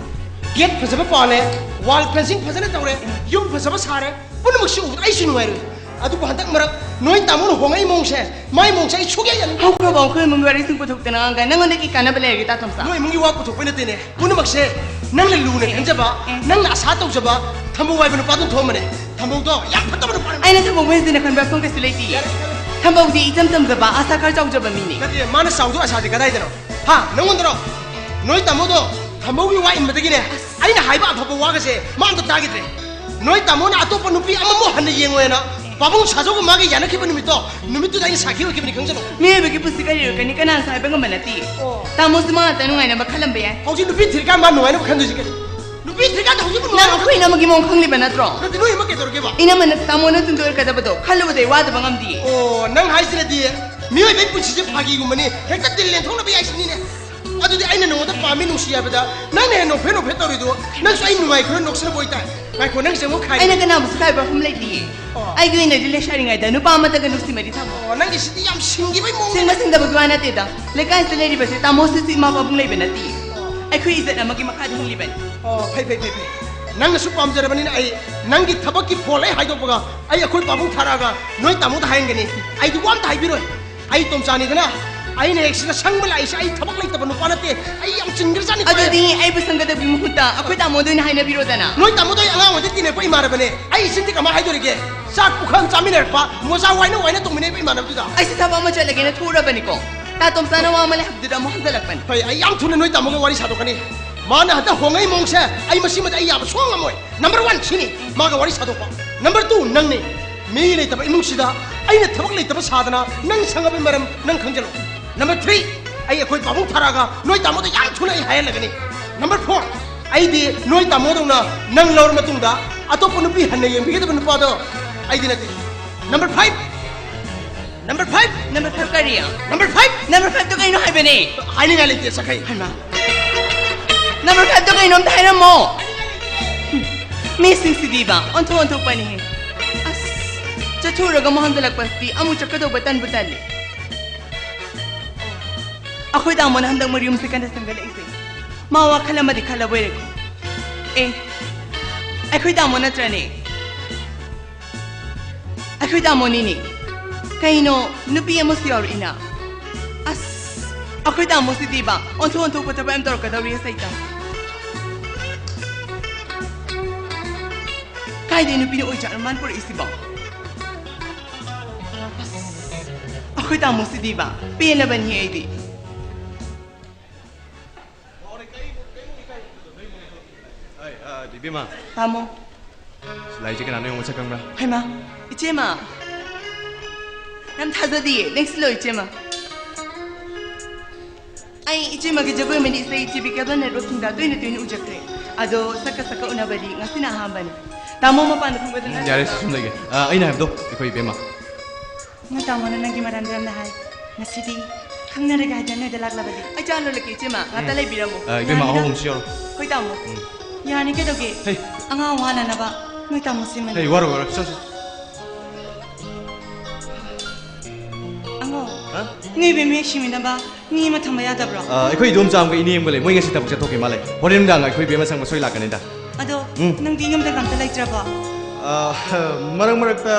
ꯒꯦꯠ ꯐꯖꯕ ꯄꯥꯜꯂꯦ, ꯋꯥꯜ ꯐꯦꯟꯁꯤꯡ ꯐꯖꯅ ꯇꯧꯔꯦ, ꯌꯨꯝ ꯐꯖꯕ ꯁꯥꯔꯦ, ꯄꯨꯝꯅꯃꯛꯁꯤ ꯎꯕꯗ ꯑꯩꯁꯨ ꯅꯨꯡꯉꯥꯏꯔꯣꯏ꯫ ꯑꯗꯨꯕꯨ ꯍꯟꯗꯛ ꯃꯔꯛ ꯅꯣꯏ ꯇꯥꯃꯣꯅ ꯍꯣꯡꯉꯛꯏ ꯃꯑꯣꯡꯁꯦ, ꯃꯥꯏ ꯃꯑꯣꯡꯁꯦ ꯑꯩ ꯁꯨꯛꯌꯥ ꯌꯥꯅꯤꯡꯗꯦ꯫ ꯍꯧꯈ꯭ꯔꯕ ꯑꯩꯈꯣꯏ ꯏꯃꯨꯡꯒꯤ ꯋꯥꯔꯤꯁꯤꯡ ꯄꯨꯊꯣꯛꯇꯅ ꯑꯉꯥꯡꯒ ꯅꯪꯉꯣꯟꯗ ꯀꯩ ꯀꯥꯟꯅꯕ ꯂꯩꯔꯒꯦ, ꯇꯥ ꯇꯣꯝꯆꯥ? ꯅꯣꯏ ꯏꯃꯨꯡꯒꯤ ꯋꯥ ꯄꯨꯊꯣꯛꯄꯩ ꯅꯠꯇꯦꯅꯦ, ꯄꯨꯝꯅꯃꯛꯁꯦ ꯅꯪꯅ ꯂꯨꯅ ꯈꯟꯖꯕ, ꯅꯪꯅ ꯑꯁꯥ ꯇꯧꯖꯕ ꯊꯝꯕꯧ ꯍꯥꯏꯕ ꯅꯨꯄꯥꯗꯨꯅ ꯊꯣꯛꯑꯝꯕꯅꯦ꯫ ꯊꯝꯕꯧꯗꯣ ꯌꯥꯝ ꯐꯠꯇꯕ ꯅꯨꯄꯥꯅꯦ꯫ ꯑꯩꯅ ꯊꯝꯕꯧ ꯍꯥꯏꯁꯤꯅ ꯈꯟꯕ ꯁꯣꯝ ꯀꯩꯁꯨ ꯂꯩꯇꯤꯌꯦ꯫ ꯊꯝꯕꯧꯗꯤ ꯏꯆꯝ ꯆꯝꯖꯕ, ꯑꯁꯥ ꯈꯔ ꯆꯥꯎꯖꯕ ꯃꯤꯅꯦ꯫ ꯅꯠꯇꯦ, ꯃꯥꯅ ꯆꯥꯎꯗꯣꯏ ꯑꯁꯥꯗꯤ ꯀꯗꯥꯏꯗꯅꯣ? ꯍꯥ? ꯅꯪꯉꯣꯟꯗꯔꯣ? ꯅꯣꯏ ꯇꯥꯃꯣꯗꯣ ꯊꯝꯕꯧꯒꯤ ꯋꯥ ꯏꯟꯕꯗꯒꯤꯅꯦ, ꯑꯩꯅ ꯍꯥꯏꯕ ꯑꯐꯕ ꯋꯥꯒꯁꯦ ꯃꯥ ꯑꯝꯇ ꯇꯥꯈꯤꯗ꯭ꯔꯦ꯫ ꯅꯣꯏ ꯇꯥꯃꯣꯅ ꯑꯇꯣꯞꯄ ꯅꯨꯄꯤ ꯑꯃꯃꯨꯛ ꯍꯟꯅ ꯌꯦꯡꯉꯣꯏꯅ ꯄꯥꯕꯨꯡ ꯁꯥꯖꯧꯒ ꯃꯥꯒ ꯌꯥꯅꯈꯤꯕ ꯅꯨꯃꯤꯠꯇꯣ, ꯅꯨꯃꯤꯠꯇꯨꯗ ꯑꯩꯅ ꯁꯥꯈꯤ ꯑꯣꯏꯈꯤꯕꯅꯤ, ꯈꯪꯖꯜꯂꯣ꯫ ꯃꯤꯑꯣꯏꯕꯒꯤ ꯄꯨꯟꯁꯤ ꯀꯔꯤ ꯑꯣꯏꯔꯛꯀꯅꯤ, ꯀꯅꯥꯅꯁꯨ ꯍꯥꯏꯕ ꯉꯝꯕ ꯅꯠꯇꯦ꯫ ꯑꯣ꯫ ꯇꯥꯃꯣꯁꯨ ꯃꯥ ꯉꯥꯛꯇ ꯅꯨꯡꯉꯥꯏꯅꯕ ꯈꯜꯂꯝꯕ ꯌꯥꯏ꯫ ꯍꯧꯖꯤꯛ ꯅꯨꯄꯤ ꯊꯤꯔꯀꯥꯟ ꯃꯥ ꯅꯨꯡꯉꯥꯏꯅꯕ ꯈꯟꯗꯣꯏꯁꯤ ꯀꯔꯤ? ꯅꯨꯄꯤ ꯊꯤꯔꯀꯥꯟꯗ ꯍꯧꯖꯤꯛꯄꯨ ꯅꯪ ꯅꯨꯡꯉꯥꯏꯅꯕ ꯑꯩꯈꯣꯏ ꯏꯅꯝꯃꯒꯤ ꯃꯑꯣꯡ ꯈꯪꯂꯤꯕ ꯅꯠꯇ꯭ꯔꯣ? ꯅꯠꯇꯦ, ꯅꯣꯏ ꯏꯃꯥ ꯀꯩꯗꯧꯔꯒꯦꯕ? ꯏꯅꯝꯃꯅ ꯇꯥꯃꯣꯅ ꯇꯨꯡꯗ ꯑꯣꯏꯔꯛꯀꯗꯕꯗꯣ ꯈꯜꯂꯨꯕꯗ ꯑꯩ ꯋꯥꯗꯕ ꯉꯝꯗꯤꯌꯦ꯫ ꯑꯣ, ꯅꯪ ꯍꯥꯏꯁꯤꯅꯗꯤ ꯃꯤꯑꯣꯏꯕꯒꯤ ꯄꯨꯟꯁꯤꯁꯦ ꯐꯥꯒꯤꯒꯨꯝꯕꯅꯤ, ꯍꯦꯛꯇ ꯗꯤꯜ ꯂꯦꯟꯊꯣꯛꯅꯕ ꯌꯥꯏꯁꯤꯅꯤꯅꯦ꯫ ꯑꯗꯨꯗꯤ ꯑꯩꯅ ꯅꯉꯣꯟꯗ ꯄꯥꯝꯃꯤ, ꯅꯨꯡꯁꯤ ꯍꯥꯏꯕꯗ ꯅꯪꯅ ꯍꯦꯟꯅ ꯅꯣꯛꯐꯦꯠ ꯅꯣꯛꯐꯦꯠ ꯇꯧꯔꯤꯗꯣ, ꯅꯪꯁꯨ ꯑꯩ ꯅꯨꯡꯉꯥꯏꯈ꯭ꯔꯣꯏ ꯅꯣꯛꯁꯤꯟꯅꯕ ꯑꯣꯏꯇꯥꯏ꯫ ꯉꯥꯏꯈꯣ, ꯅꯪꯁꯦ ꯑꯃꯨꯛ ꯈꯥꯏꯔꯤ꯫ ꯑꯩꯅ ꯀꯅꯥꯕꯨꯁꯨ ꯈꯥꯏꯕ ꯃꯐꯝ ꯂꯩꯇꯤꯌꯦ꯫ ꯑꯣ꯫ ꯑꯩꯒꯤ ꯑꯣꯏꯅꯗꯤ ꯂꯩꯁꯥꯔꯤꯉꯩꯗ ꯅꯨꯄꯥ ꯑꯃꯠꯇꯒ ꯅꯨꯡꯁꯤꯃꯔꯤ ꯊꯝꯃꯣ꯫ ꯑꯣ, ꯅꯪꯒꯤꯁꯤꯗꯤ ꯌꯥꯝ ꯁꯤꯡꯈꯤꯕꯩ ꯃꯑꯣꯡ꯫ ꯁꯤꯡꯕ ꯁꯤꯡꯗꯕꯒꯤ ꯋꯥ ꯅꯠꯇꯦꯗ꯫ ꯂꯩꯀꯥꯏꯁꯤꯗ ꯂꯩꯔꯤꯕꯁꯦ ꯇꯥꯃꯣꯁꯤꯁꯨ ꯏꯃꯥ ꯄꯥꯕꯨꯡ ꯂꯩꯕ ꯅꯠꯇꯤꯌꯦ꯫ ꯑꯩꯈꯣꯏ ꯏꯖꯠ ꯑꯃꯒꯤ ꯃꯈꯥꯗ ꯍꯤꯡꯂꯤꯕꯅꯤ꯫ ꯑꯣ, ꯐꯩ, ꯐꯩ, ꯐꯩ, ꯐꯩ꯫ ꯅꯪꯅꯁꯨ ꯄꯥꯝꯖꯔꯕꯅꯤꯅ ꯑꯩ ꯅꯪꯒꯤ ꯊꯕꯛꯀꯤ ꯐꯣꯜ ꯑꯩ ꯍꯥꯏꯗꯣꯛꯄꯒ ꯑꯩ ꯑꯩꯈꯣꯏ ꯄꯥꯕꯨꯡ ꯊꯥꯔꯛꯑꯒ ꯅꯣꯏ ꯇꯥꯃꯣꯗ ꯍꯥꯏꯍꯟꯒꯅꯤ꯫ ꯑꯩꯗꯤ ꯋꯥ ꯑꯝꯇ ꯍꯥꯏꯕꯤꯔꯣꯏ꯫ ꯑꯩ ꯇꯣꯝꯆꯥꯅꯤꯗꯅ, ꯑꯩꯅ ꯍꯦꯛ ꯁꯤꯗ ꯁꯪꯕ ꯂꯥꯛꯏꯁꯦ ꯑꯩ ꯊꯕꯛ ꯂꯩꯇꯕ ꯅꯨꯄꯥ ꯅꯠꯇꯦ꯫ ꯑꯩ ꯌꯥꯝ ꯆꯤꯟꯈ꯭ꯔꯖꯥꯠꯅꯤ꯫ ꯑꯗꯨꯗꯤ ꯑꯩꯕꯨ ꯁꯪꯒꯗꯕꯒꯤ ꯃꯍꯨꯠꯇ ꯑꯩꯈꯣꯏ ꯇꯥꯃꯣꯗ ꯑꯣꯏꯅ ꯍꯥꯏꯅꯕꯤꯔꯣꯗꯅ꯫ ꯅꯣꯏ ꯇꯥꯃꯣꯗꯣ ꯑꯩ ꯑꯉꯥꯡ ꯑꯣꯏꯗ ꯇꯤꯟꯅꯔꯛꯄ ꯏꯃꯥꯟꯅꯕꯅꯦ꯫ ꯑꯩ ꯏꯆꯤꯟꯗꯤ ꯀꯃꯥꯏꯅ ꯍꯥꯏꯗꯣꯔꯤꯒꯦ? ꯆꯥꯛ ꯄꯨꯈꯝ ꯆꯥꯃꯤꯟꯅꯔꯛꯄ, ꯃꯣꯖꯥ ꯋꯥꯏꯅ ꯋꯥꯏꯅ ꯇꯧꯃꯤꯟꯅꯔꯛꯄ ꯏꯃꯥꯟꯅꯕꯗꯨꯗ꯫ ꯑꯩꯁꯦ ꯊꯕꯛ ꯑꯃ ꯆꯠꯂꯒꯦꯅ ꯊꯣꯛꯎꯔꯕꯅꯤꯀꯣ꯫ ꯇꯥ ꯇꯣꯝꯆꯥꯅ ꯋꯥ ꯑꯃ ꯂꯩ ꯍꯥꯏꯕꯗꯨꯗ ꯑꯃꯨꯛ ꯍꯟꯖꯜꯂꯛꯄꯅꯤ꯫ ꯍꯣꯏ, ꯑꯩ ꯌꯥꯝ ꯊꯨꯅ ꯅꯣꯏ ꯇꯥꯃꯣꯒ ꯋꯥꯔꯤ ꯁꯥꯗꯣꯛꯀꯅꯤ꯫ ꯃꯥꯅ ꯍꯟꯗꯛ ꯍꯣꯡꯉꯛꯏ ꯃꯑꯣꯡꯁꯦ ꯑꯩ ꯃꯁꯤꯃꯗꯤ ꯑꯩ ꯌꯥꯕ ꯁꯨꯡꯉꯝ ꯉꯝꯃꯣꯏ꯫ ꯅꯝꯕꯔ ꯋꯥꯟ ꯁꯤꯅꯤ ꯃꯥꯒ ꯋꯥꯔꯤ ꯁꯥꯗꯣꯛꯄ꯫ ꯅꯝꯕꯔ ꯇꯨ ꯅꯪꯅꯤ꯫ ꯃꯤ ꯂꯩꯇꯕ ꯏꯃꯨꯡꯁꯤꯗ ꯑꯩꯅ ꯊꯕꯛ ꯂꯩꯇꯕ ꯁꯥꯗꯅ ꯅꯪ ꯁꯪꯉꯕꯩ ꯃꯔꯝ ꯅꯪ ꯈꯪꯖꯜꯂꯨ꯫ ꯅꯝꯕꯔ ꯊ꯭ꯔꯤ, ꯑꯩ ꯑꯩꯈꯣꯏ ꯄꯥꯕꯨꯡ ꯊꯥꯔꯛꯑꯒ ꯅꯣꯏ ꯇꯥꯃꯣꯗ ꯌꯥꯝ ꯊꯨꯅ ꯑꯩ ꯍꯥꯏꯍꯜꯂꯒꯅꯤ꯫ ꯅꯝꯕꯔ ꯐꯣꯔ, ꯑꯩꯗꯤ ꯅꯣꯏ ꯇꯥꯃꯣꯗꯧꯅ ꯅꯪ ꯂꯧꯔ ꯃꯇꯨꯡꯗ ꯑꯇꯣꯞꯄ ꯅꯨꯄꯤ ꯍꯟꯅ ꯌꯦꯡꯕꯤꯒꯗꯕ ꯅꯨꯄꯥꯗꯣ ꯑꯩꯗꯤ ꯅꯠꯇꯦ꯫ Number five, number five. Number five ꯀꯔꯤ? Number five. ꯅꯝꯕꯔ ꯐꯥꯏꯚꯇꯣ ꯀꯩꯅꯣ ꯍꯥꯏꯕꯅꯦ? ꯍꯥꯏꯅꯤꯡꯉꯥꯏ ꯂꯩꯇꯦ, ꯆꯈꯩ꯫ ꯍꯩꯃꯥ꯫ ꯅꯝꯕꯔ ꯐꯥꯏꯚꯇꯣ ꯀꯩꯅꯣ ꯑꯝꯇ ꯍꯥꯏꯔꯝꯃꯣ꯫ ꯃꯤꯁꯤꯡꯁꯤꯗꯤꯕ ꯑꯣꯟꯊꯣꯛ ꯑꯣꯟꯊꯣꯛꯄꯅꯤꯍꯦ꯫ ꯑꯁ, ꯆꯠꯊꯣꯛꯎꯔꯒ ꯑꯃꯨꯛ ꯍꯟꯖꯜꯂꯛꯄꯁꯤꯗꯤ ꯑꯃꯨꯛ ꯆꯠꯀꯗꯧꯕ ꯇꯟꯕꯨ ꯇꯜꯂꯤ꯫ ꯑꯩꯈꯣꯏ ꯇꯥꯃꯣꯅ ꯍꯟꯗꯛ ꯃꯔꯤ ꯌꯨꯝꯁꯦ ꯀꯟꯅ ꯁꯦꯝꯒꯠꯂꯛꯏꯁꯦ꯫ ꯃꯥ ꯋꯥꯈꯜ ꯑꯃꯗꯤ ꯈꯜꯂꯕꯣꯏꯔꯦꯀꯣ꯫ ꯑꯦ, ꯑꯩꯈꯣꯏ ꯇꯥꯃꯣ ꯅꯠꯇ꯭ꯔꯅꯦ? ꯑꯩꯈꯣꯏ ꯇꯥꯃꯣꯅꯤꯅꯦ꯫ ꯀꯩꯅꯣ, ꯅꯨꯄꯤ ꯑꯃꯁꯨ ꯌꯥꯎꯔꯛꯏꯅ? ꯑꯁ, ꯑꯩꯈꯣꯏ ꯇꯥꯃꯣꯁꯤꯗꯤꯕ ꯑꯣꯟꯊꯣꯛ ꯑꯣꯟꯊꯣꯛꯄ ꯊꯕꯛ ꯌꯥꯝ ꯇꯧꯔꯛꯀꯗꯧꯔꯤ ꯑꯁꯩꯇ꯫ ꯀꯥꯏꯗꯩ ꯅꯨꯄꯤꯅ ꯑꯣꯏꯖꯥꯠꯅꯣ ꯃꯥꯅ ꯄꯨꯔꯛꯏꯁꯤꯕꯣ? ꯑꯁ, ꯑꯩꯈꯣꯏ ꯇꯥꯃꯣꯁꯤꯗꯤꯕ ꯄꯦꯜꯂꯕꯅꯤ ꯑꯩꯗꯤ꯫ ꯑꯩ, ꯑ, ꯏꯕꯦꯝꯃ꯫ ꯇꯥꯃꯣ꯫ ꯂꯥꯏꯁꯦ ꯀꯅꯥꯅꯣ ꯌꯦꯡꯉꯣ, ꯃꯁꯛ ꯈꯪꯕ꯭ꯔꯥ? ꯍꯩꯃꯥ, ꯏꯆꯦꯃ꯫ ꯌꯥꯝ ꯊꯥꯖꯗꯤꯌꯦ, ꯂꯦꯡꯁꯤꯜꯂꯣ ꯏꯆꯦꯃ꯫ ꯑꯩ ꯏꯆꯦꯃꯒꯤ ꯖꯒꯣꯏ ꯃꯅꯤ ꯏꯁꯩ ꯇꯤ ꯚꯤ cable network ꯁꯤꯡꯗ ꯇꯣꯏꯅ ꯇꯣꯏꯅ ꯎꯖꯈ꯭ꯔꯦ꯫ ꯑꯗꯣ ꯁꯛꯀ ꯁꯛꯀ ꯎꯅꯕꯗꯤ ꯉꯁꯤꯅ ꯑꯍꯥꯟꯕꯅꯤ꯫ ꯇꯥꯃꯣ ꯃꯄꯥꯟꯗ ꯐꯝꯕꯗꯨ ꯎꯝ, ꯌꯥꯔꯦ, ꯅꯠꯇ꯭ꯔꯣ? ꯁꯨꯝ ꯂꯩꯒꯦ꯫ ꯑ, ꯑꯩꯅ ꯍꯥꯏꯕꯗꯣ, ꯑꯩꯈꯣꯏ ꯏꯕꯦꯝꯃ꯫ ꯅꯣꯏ ꯇꯥꯃꯣꯅ ꯅꯪꯒꯤ ꯃꯔꯝꯗ ꯌꯥꯝꯅ ꯍꯥꯏ꯫ ꯉꯁꯤꯗꯤ ꯈꯪꯅꯔꯒꯦ ꯍꯥꯏꯗꯅ ꯅꯣꯏꯗ ꯂꯥꯛꯂꯕꯗꯤ꯫ ꯑꯩ ꯆꯥ ꯂꯣꯜꯂꯛꯀꯦ, ꯏꯆꯦꯃ꯫ ꯉꯥꯛꯇ ꯎꯝ꯫ ꯂꯩꯕꯤꯔꯝꯃꯣ꯫ ꯑ, ꯏꯕꯦꯝꯃ, ꯌꯥꯅꯤꯅ? ꯑꯍꯥꯎꯕ ꯑꯃꯁꯨ ꯌꯥꯎꯔꯣ꯫ ꯑꯩꯈꯣꯏ ꯇꯥꯃꯣ꯫ ꯎꯝ꯫ ꯌꯥꯅꯤ ꯀꯩꯗꯧꯒꯦ? ꯍꯩ꯫ ꯑꯉꯥꯡ ꯋꯥꯅꯅꯕ ꯅꯣꯏ ꯇꯥꯃꯣ ꯁꯤꯃꯅꯤ꯫ ꯍꯩ, ꯋꯥꯔꯣ, ꯋꯥꯔꯣ꯫ ꯆꯣ, ꯆꯣ꯫ ꯑꯉꯣ, ꯍꯥ? ꯅꯣꯏ ꯏꯕꯦꯝꯃ ꯍꯦꯛ ꯁꯤꯃꯤꯟꯅꯕ ꯃꯤ ꯑꯃ ꯊꯝꯕ ꯌꯥꯗꯕ꯭ꯔꯣ? ꯑ, ꯑꯩꯈꯣꯏ ꯏꯗꯣꯝꯆꯥ ꯑꯃꯒ ꯏꯅꯦ ꯑꯃꯒ ꯂꯩ꯫ ꯃꯣꯏ ꯉꯁꯤ ꯊꯕꯛ ꯆꯠꯊꯣꯛꯈꯤ ꯃꯥꯜꯂꯦ꯫ ꯍꯣꯔꯦꯟ ꯅꯨꯡꯗꯥꯡ ꯑꯩꯈꯣꯏ ꯏꯕꯦꯝꯃ ꯁꯪꯕ ꯁꯣꯏ ꯂꯥꯛꯀꯅꯤꯗ꯫ ꯑꯗꯣ, ꯎꯝ꯫ ꯅꯪꯗꯤ ꯌꯨꯝꯗꯒ ꯑꯝꯇ ꯂꯩꯇ꯭ꯔꯕꯣ? ꯑ, ꯃꯔꯛ ꯃꯔꯛꯇ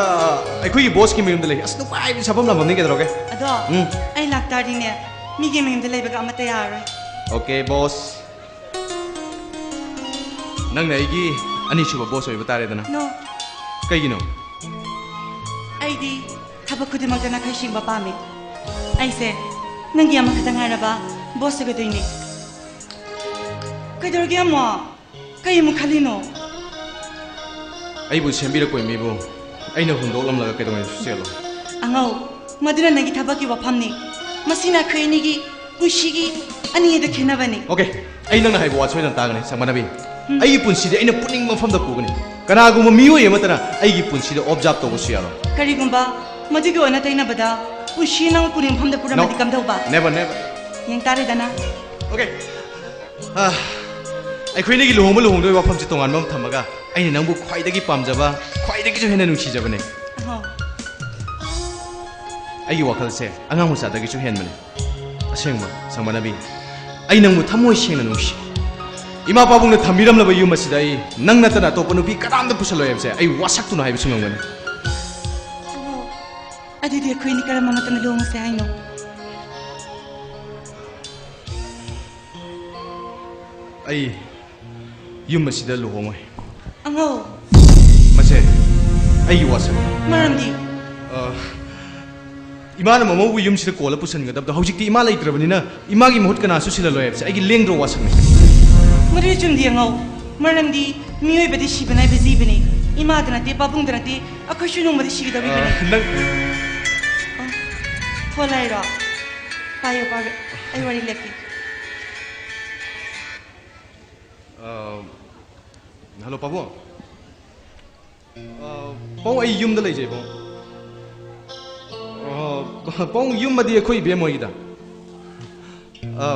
ꯑꯩꯈꯣꯏꯒꯤ ꯕꯣꯁꯀꯤ ꯃꯌꯨꯝꯗ ꯂꯩ꯫ ꯑꯁ, ꯅꯨꯡꯉꯥꯏꯕꯤ ꯁꯥꯐꯝ ꯂꯥꯡꯐꯝꯅꯤ ꯀꯩꯗꯧꯔꯒꯦ? ꯑꯗꯣ, ꯎꯝ꯫ ꯑꯩ ꯂꯥꯛꯇꯥꯔꯗꯤꯅꯦ, ꯃꯤꯒꯤ ꯃꯌꯨꯝꯗ ꯂꯩꯕꯒ ꯑꯃꯠꯇ ꯌꯥꯔꯔꯣꯏ꯫ ꯑꯣꯀꯦ, ꯕꯣꯁ꯫ ꯅꯪꯅ ꯑꯩꯒꯤ ꯑꯅꯤꯁꯨꯕ ꯕꯣꯁ ꯑꯣꯏꯕ ꯇꯥꯔꯦꯗꯅ꯫ ꯅꯣ꯫ ꯀꯩꯒꯤꯅꯣ? ꯑꯩꯗꯤ ꯊꯕꯛ ꯈꯨꯗꯤꯡꯃꯛꯇ ꯅꯥꯈꯩ ꯁꯤꯡꯕ ꯄꯥꯝꯃꯤ꯫ ꯑꯩꯁꯦ ꯅꯪꯒꯤ ꯑꯃꯈꯛꯇ ꯉꯥꯏꯔꯕ ꯕꯣꯁ ꯑꯣꯏꯒꯗꯣꯏꯅꯤ꯫ ꯀꯩꯗꯧꯔꯒꯦ ꯑꯃꯨꯛ? ꯀꯩ ꯑꯃꯨꯛ ꯈꯜꯂꯤꯅꯣ? ꯑꯩꯕꯨ ꯁꯦꯝꯕꯤꯔꯛꯄ ꯃꯤꯕꯨ ꯑꯩꯅ ꯍꯨꯟꯗꯣꯛꯂꯝꯂꯒ ꯀꯩꯗꯧꯉꯩꯗꯁꯨ ꯆꯦꯜꯂꯣꯏ꯫ ꯑꯉꯧ, ꯃꯗꯨꯅ ꯅꯪꯒꯤ ꯊꯕꯛꯀꯤ ꯋꯥꯐꯝꯅꯤ꯫ ꯃꯁꯤꯅ ꯑꯩꯈꯣꯏ ꯑꯅꯤꯒꯤ ꯄꯨꯟꯁꯤꯒꯤ ꯑꯅꯤ ꯑꯗꯨ ꯈꯦꯠꯅꯕꯅꯤ꯫ ꯑꯣꯀꯦ, ꯑꯩ ꯅꯪꯅ ꯍꯥꯏꯕ ꯋꯥ ꯁꯣꯏꯗꯅ ꯇꯥꯒꯅꯤ, ꯁꯛꯃꯥꯟꯅꯕꯤ꯫ ꯎꯝ꯫ ꯑꯩꯒꯤ ꯄꯨꯟꯁꯤꯗꯤ ꯑꯩꯅ ꯄꯨꯅꯤꯡꯕ ꯃꯐꯝꯗ ꯄꯨꯒꯅꯤ꯫ ꯀꯅꯥꯒꯨꯝꯕ ꯃꯤꯑꯣꯏ ꯑꯃꯠꯇꯅ ꯑꯩꯒꯤ ꯄꯨꯟꯁꯤꯗ ꯑꯣꯕꯖꯥꯔꯕ ꯇꯧꯕꯁꯨ ꯌꯥꯔꯣꯏ꯫ ꯀꯔꯤꯒꯨꯝꯕ ꯃꯗꯨꯒꯤ ꯑꯣꯟꯅ ꯇꯩꯅꯕꯗ ꯄꯨꯟꯁꯤ ꯅꯪ ꯄꯨꯅꯤꯡꯕ ꯃꯐꯝꯗ ꯄꯨꯔꯝꯃꯗꯤ No. ꯀꯝꯗꯧꯕ? Never, never. ꯌꯦꯡ ꯇꯥꯔꯦꯗꯅ꯫ ꯑꯣꯀꯦ꯫ ꯑꯥ, ꯑꯩꯈꯣꯏꯅꯤꯒꯤ ꯂꯨꯍꯣꯡꯕ ꯂꯨꯍꯣꯡꯗꯕꯒꯤ ꯋꯥꯐꯝꯁꯤ ꯇꯣꯉꯥꯟꯕ ꯑꯃ ꯊꯝꯃꯒ, ꯑꯩꯅ ꯅꯪꯕꯨ ꯈ꯭ꯋꯥꯏꯗꯒꯤ ꯄꯥꯝꯖꯕ, ꯈ꯭ꯋꯥꯏꯗꯒꯤꯁꯨ ꯍꯦꯟꯅ ꯅꯨꯡꯁꯤꯖꯕꯅꯦ꯫ ꯑꯍꯣ꯫ ꯑꯩꯒꯤ ꯋꯥꯈꯜꯁꯦ ꯑꯉꯥꯡ ꯃꯆꯥꯗꯒꯤꯁꯨ ꯍꯦꯟꯕꯅꯦ꯫ ꯑꯁꯦꯡꯕ, ꯁꯪꯕꯥꯅꯕꯤ, ꯑꯩ ꯅꯪꯕꯨ ꯊꯃꯣꯏ ꯁꯦꯡꯅ ꯅꯨꯡꯁꯤ꯫ ꯏꯃꯥ ꯄꯥꯕꯨꯡꯅ ꯊꯝꯕꯤꯔꯝꯂꯕ ꯌꯨꯝ ꯑꯁꯤꯗ ꯑꯩ ꯅꯪ ꯅꯠꯇꯅ ꯑꯇꯣꯞꯄ ꯅꯨꯄꯤ ꯀꯅꯥꯝꯇ ꯄꯨꯁꯜꯂꯣꯏ ꯍꯥꯏꯕꯁꯦ ꯑꯩ ꯋꯥꯁꯛꯇꯨꯅ ꯍꯥꯏꯕꯁꯨ ꯉꯝꯒꯅꯤ꯫ ꯑꯣ, ꯑꯗꯨꯗꯤ ꯑꯩꯈꯣꯏꯅꯤ ꯀꯔꯝꯕ ꯃꯇꯝꯗ ꯂꯨꯍꯣꯡꯉꯁꯦ ꯍꯥꯏꯅꯣ? ꯑꯩ ꯌꯨꯝ ꯑꯁꯤꯗ ꯂꯨꯍꯣꯡꯉꯣꯏ꯫ ꯑꯉꯧ꯫ ꯃꯁꯦ ꯑꯩꯒꯤ ꯋꯥꯁꯛꯅꯤ꯫ ꯃꯔꯝꯗꯤ? ꯑ, ꯏꯃꯥꯅ ꯃꯃꯧꯕꯨ ꯌꯨꯝꯁꯤꯗ ꯀꯣꯜꯂ ꯄꯨꯁꯤꯟꯒꯗꯕꯗꯣ ꯍꯧꯖꯤꯛꯇꯤ ꯏꯃꯥ ꯂꯩꯇ꯭ꯔꯕꯅꯤꯅ ꯏꯃꯥꯒꯤ ꯃꯍꯨꯠ ꯀꯅꯥꯁꯨ ꯁꯤꯜꯂꯂꯣꯏ ꯍꯥꯏꯕꯁꯦ ꯑꯩꯒꯤ ꯂꯦꯡꯗ꯭ꯔꯣ ꯋꯥꯁꯛꯅꯤ꯫ ꯃꯗꯨ ꯆꯨꯝꯗꯤ ꯑꯉꯧ꯫ ꯃꯔꯝꯗꯤ ꯃꯤꯑꯣꯏꯕꯗꯤ ꯁꯤꯕ ꯅꯥꯏꯕ ꯖꯤꯕꯅꯤ꯫ ꯏꯃꯥꯗ ꯅꯠꯇꯦ, ꯄꯥꯕꯨꯡꯗ ꯅꯠꯇꯦ, ꯑꯩꯈꯣꯏꯁꯨ ꯅꯣꯡꯃꯗꯤ ꯁꯤꯒꯗꯧꯔꯤꯕꯅꯤ꯫ ꯑ, ꯅꯪ ꯑ, ꯐꯣꯟ ꯂꯥꯛꯏꯔꯣ? ꯄꯥꯏꯌꯨ, ꯄꯥꯏꯌꯨ꯫ ꯑꯩ ꯋꯥꯔꯤ ꯂꯦꯞꯀꯦ꯫ ꯑ, ꯍꯜꯂꯣ, ꯄꯥꯕꯨꯡ꯫ ꯑ, ꯄꯥꯕꯨꯡ, ꯑꯩ ꯌꯨꯝꯗ ꯂꯩꯖꯩ, ꯄꯥꯕꯨꯡ꯫ ꯑ, ꯄꯥꯕꯨꯡ, ꯌꯨꯝ ꯑꯗꯤ ꯑꯩꯈꯣꯏ ꯏꯕꯦꯝ ꯍꯣꯏꯒꯤꯗ꯫ ꯑ,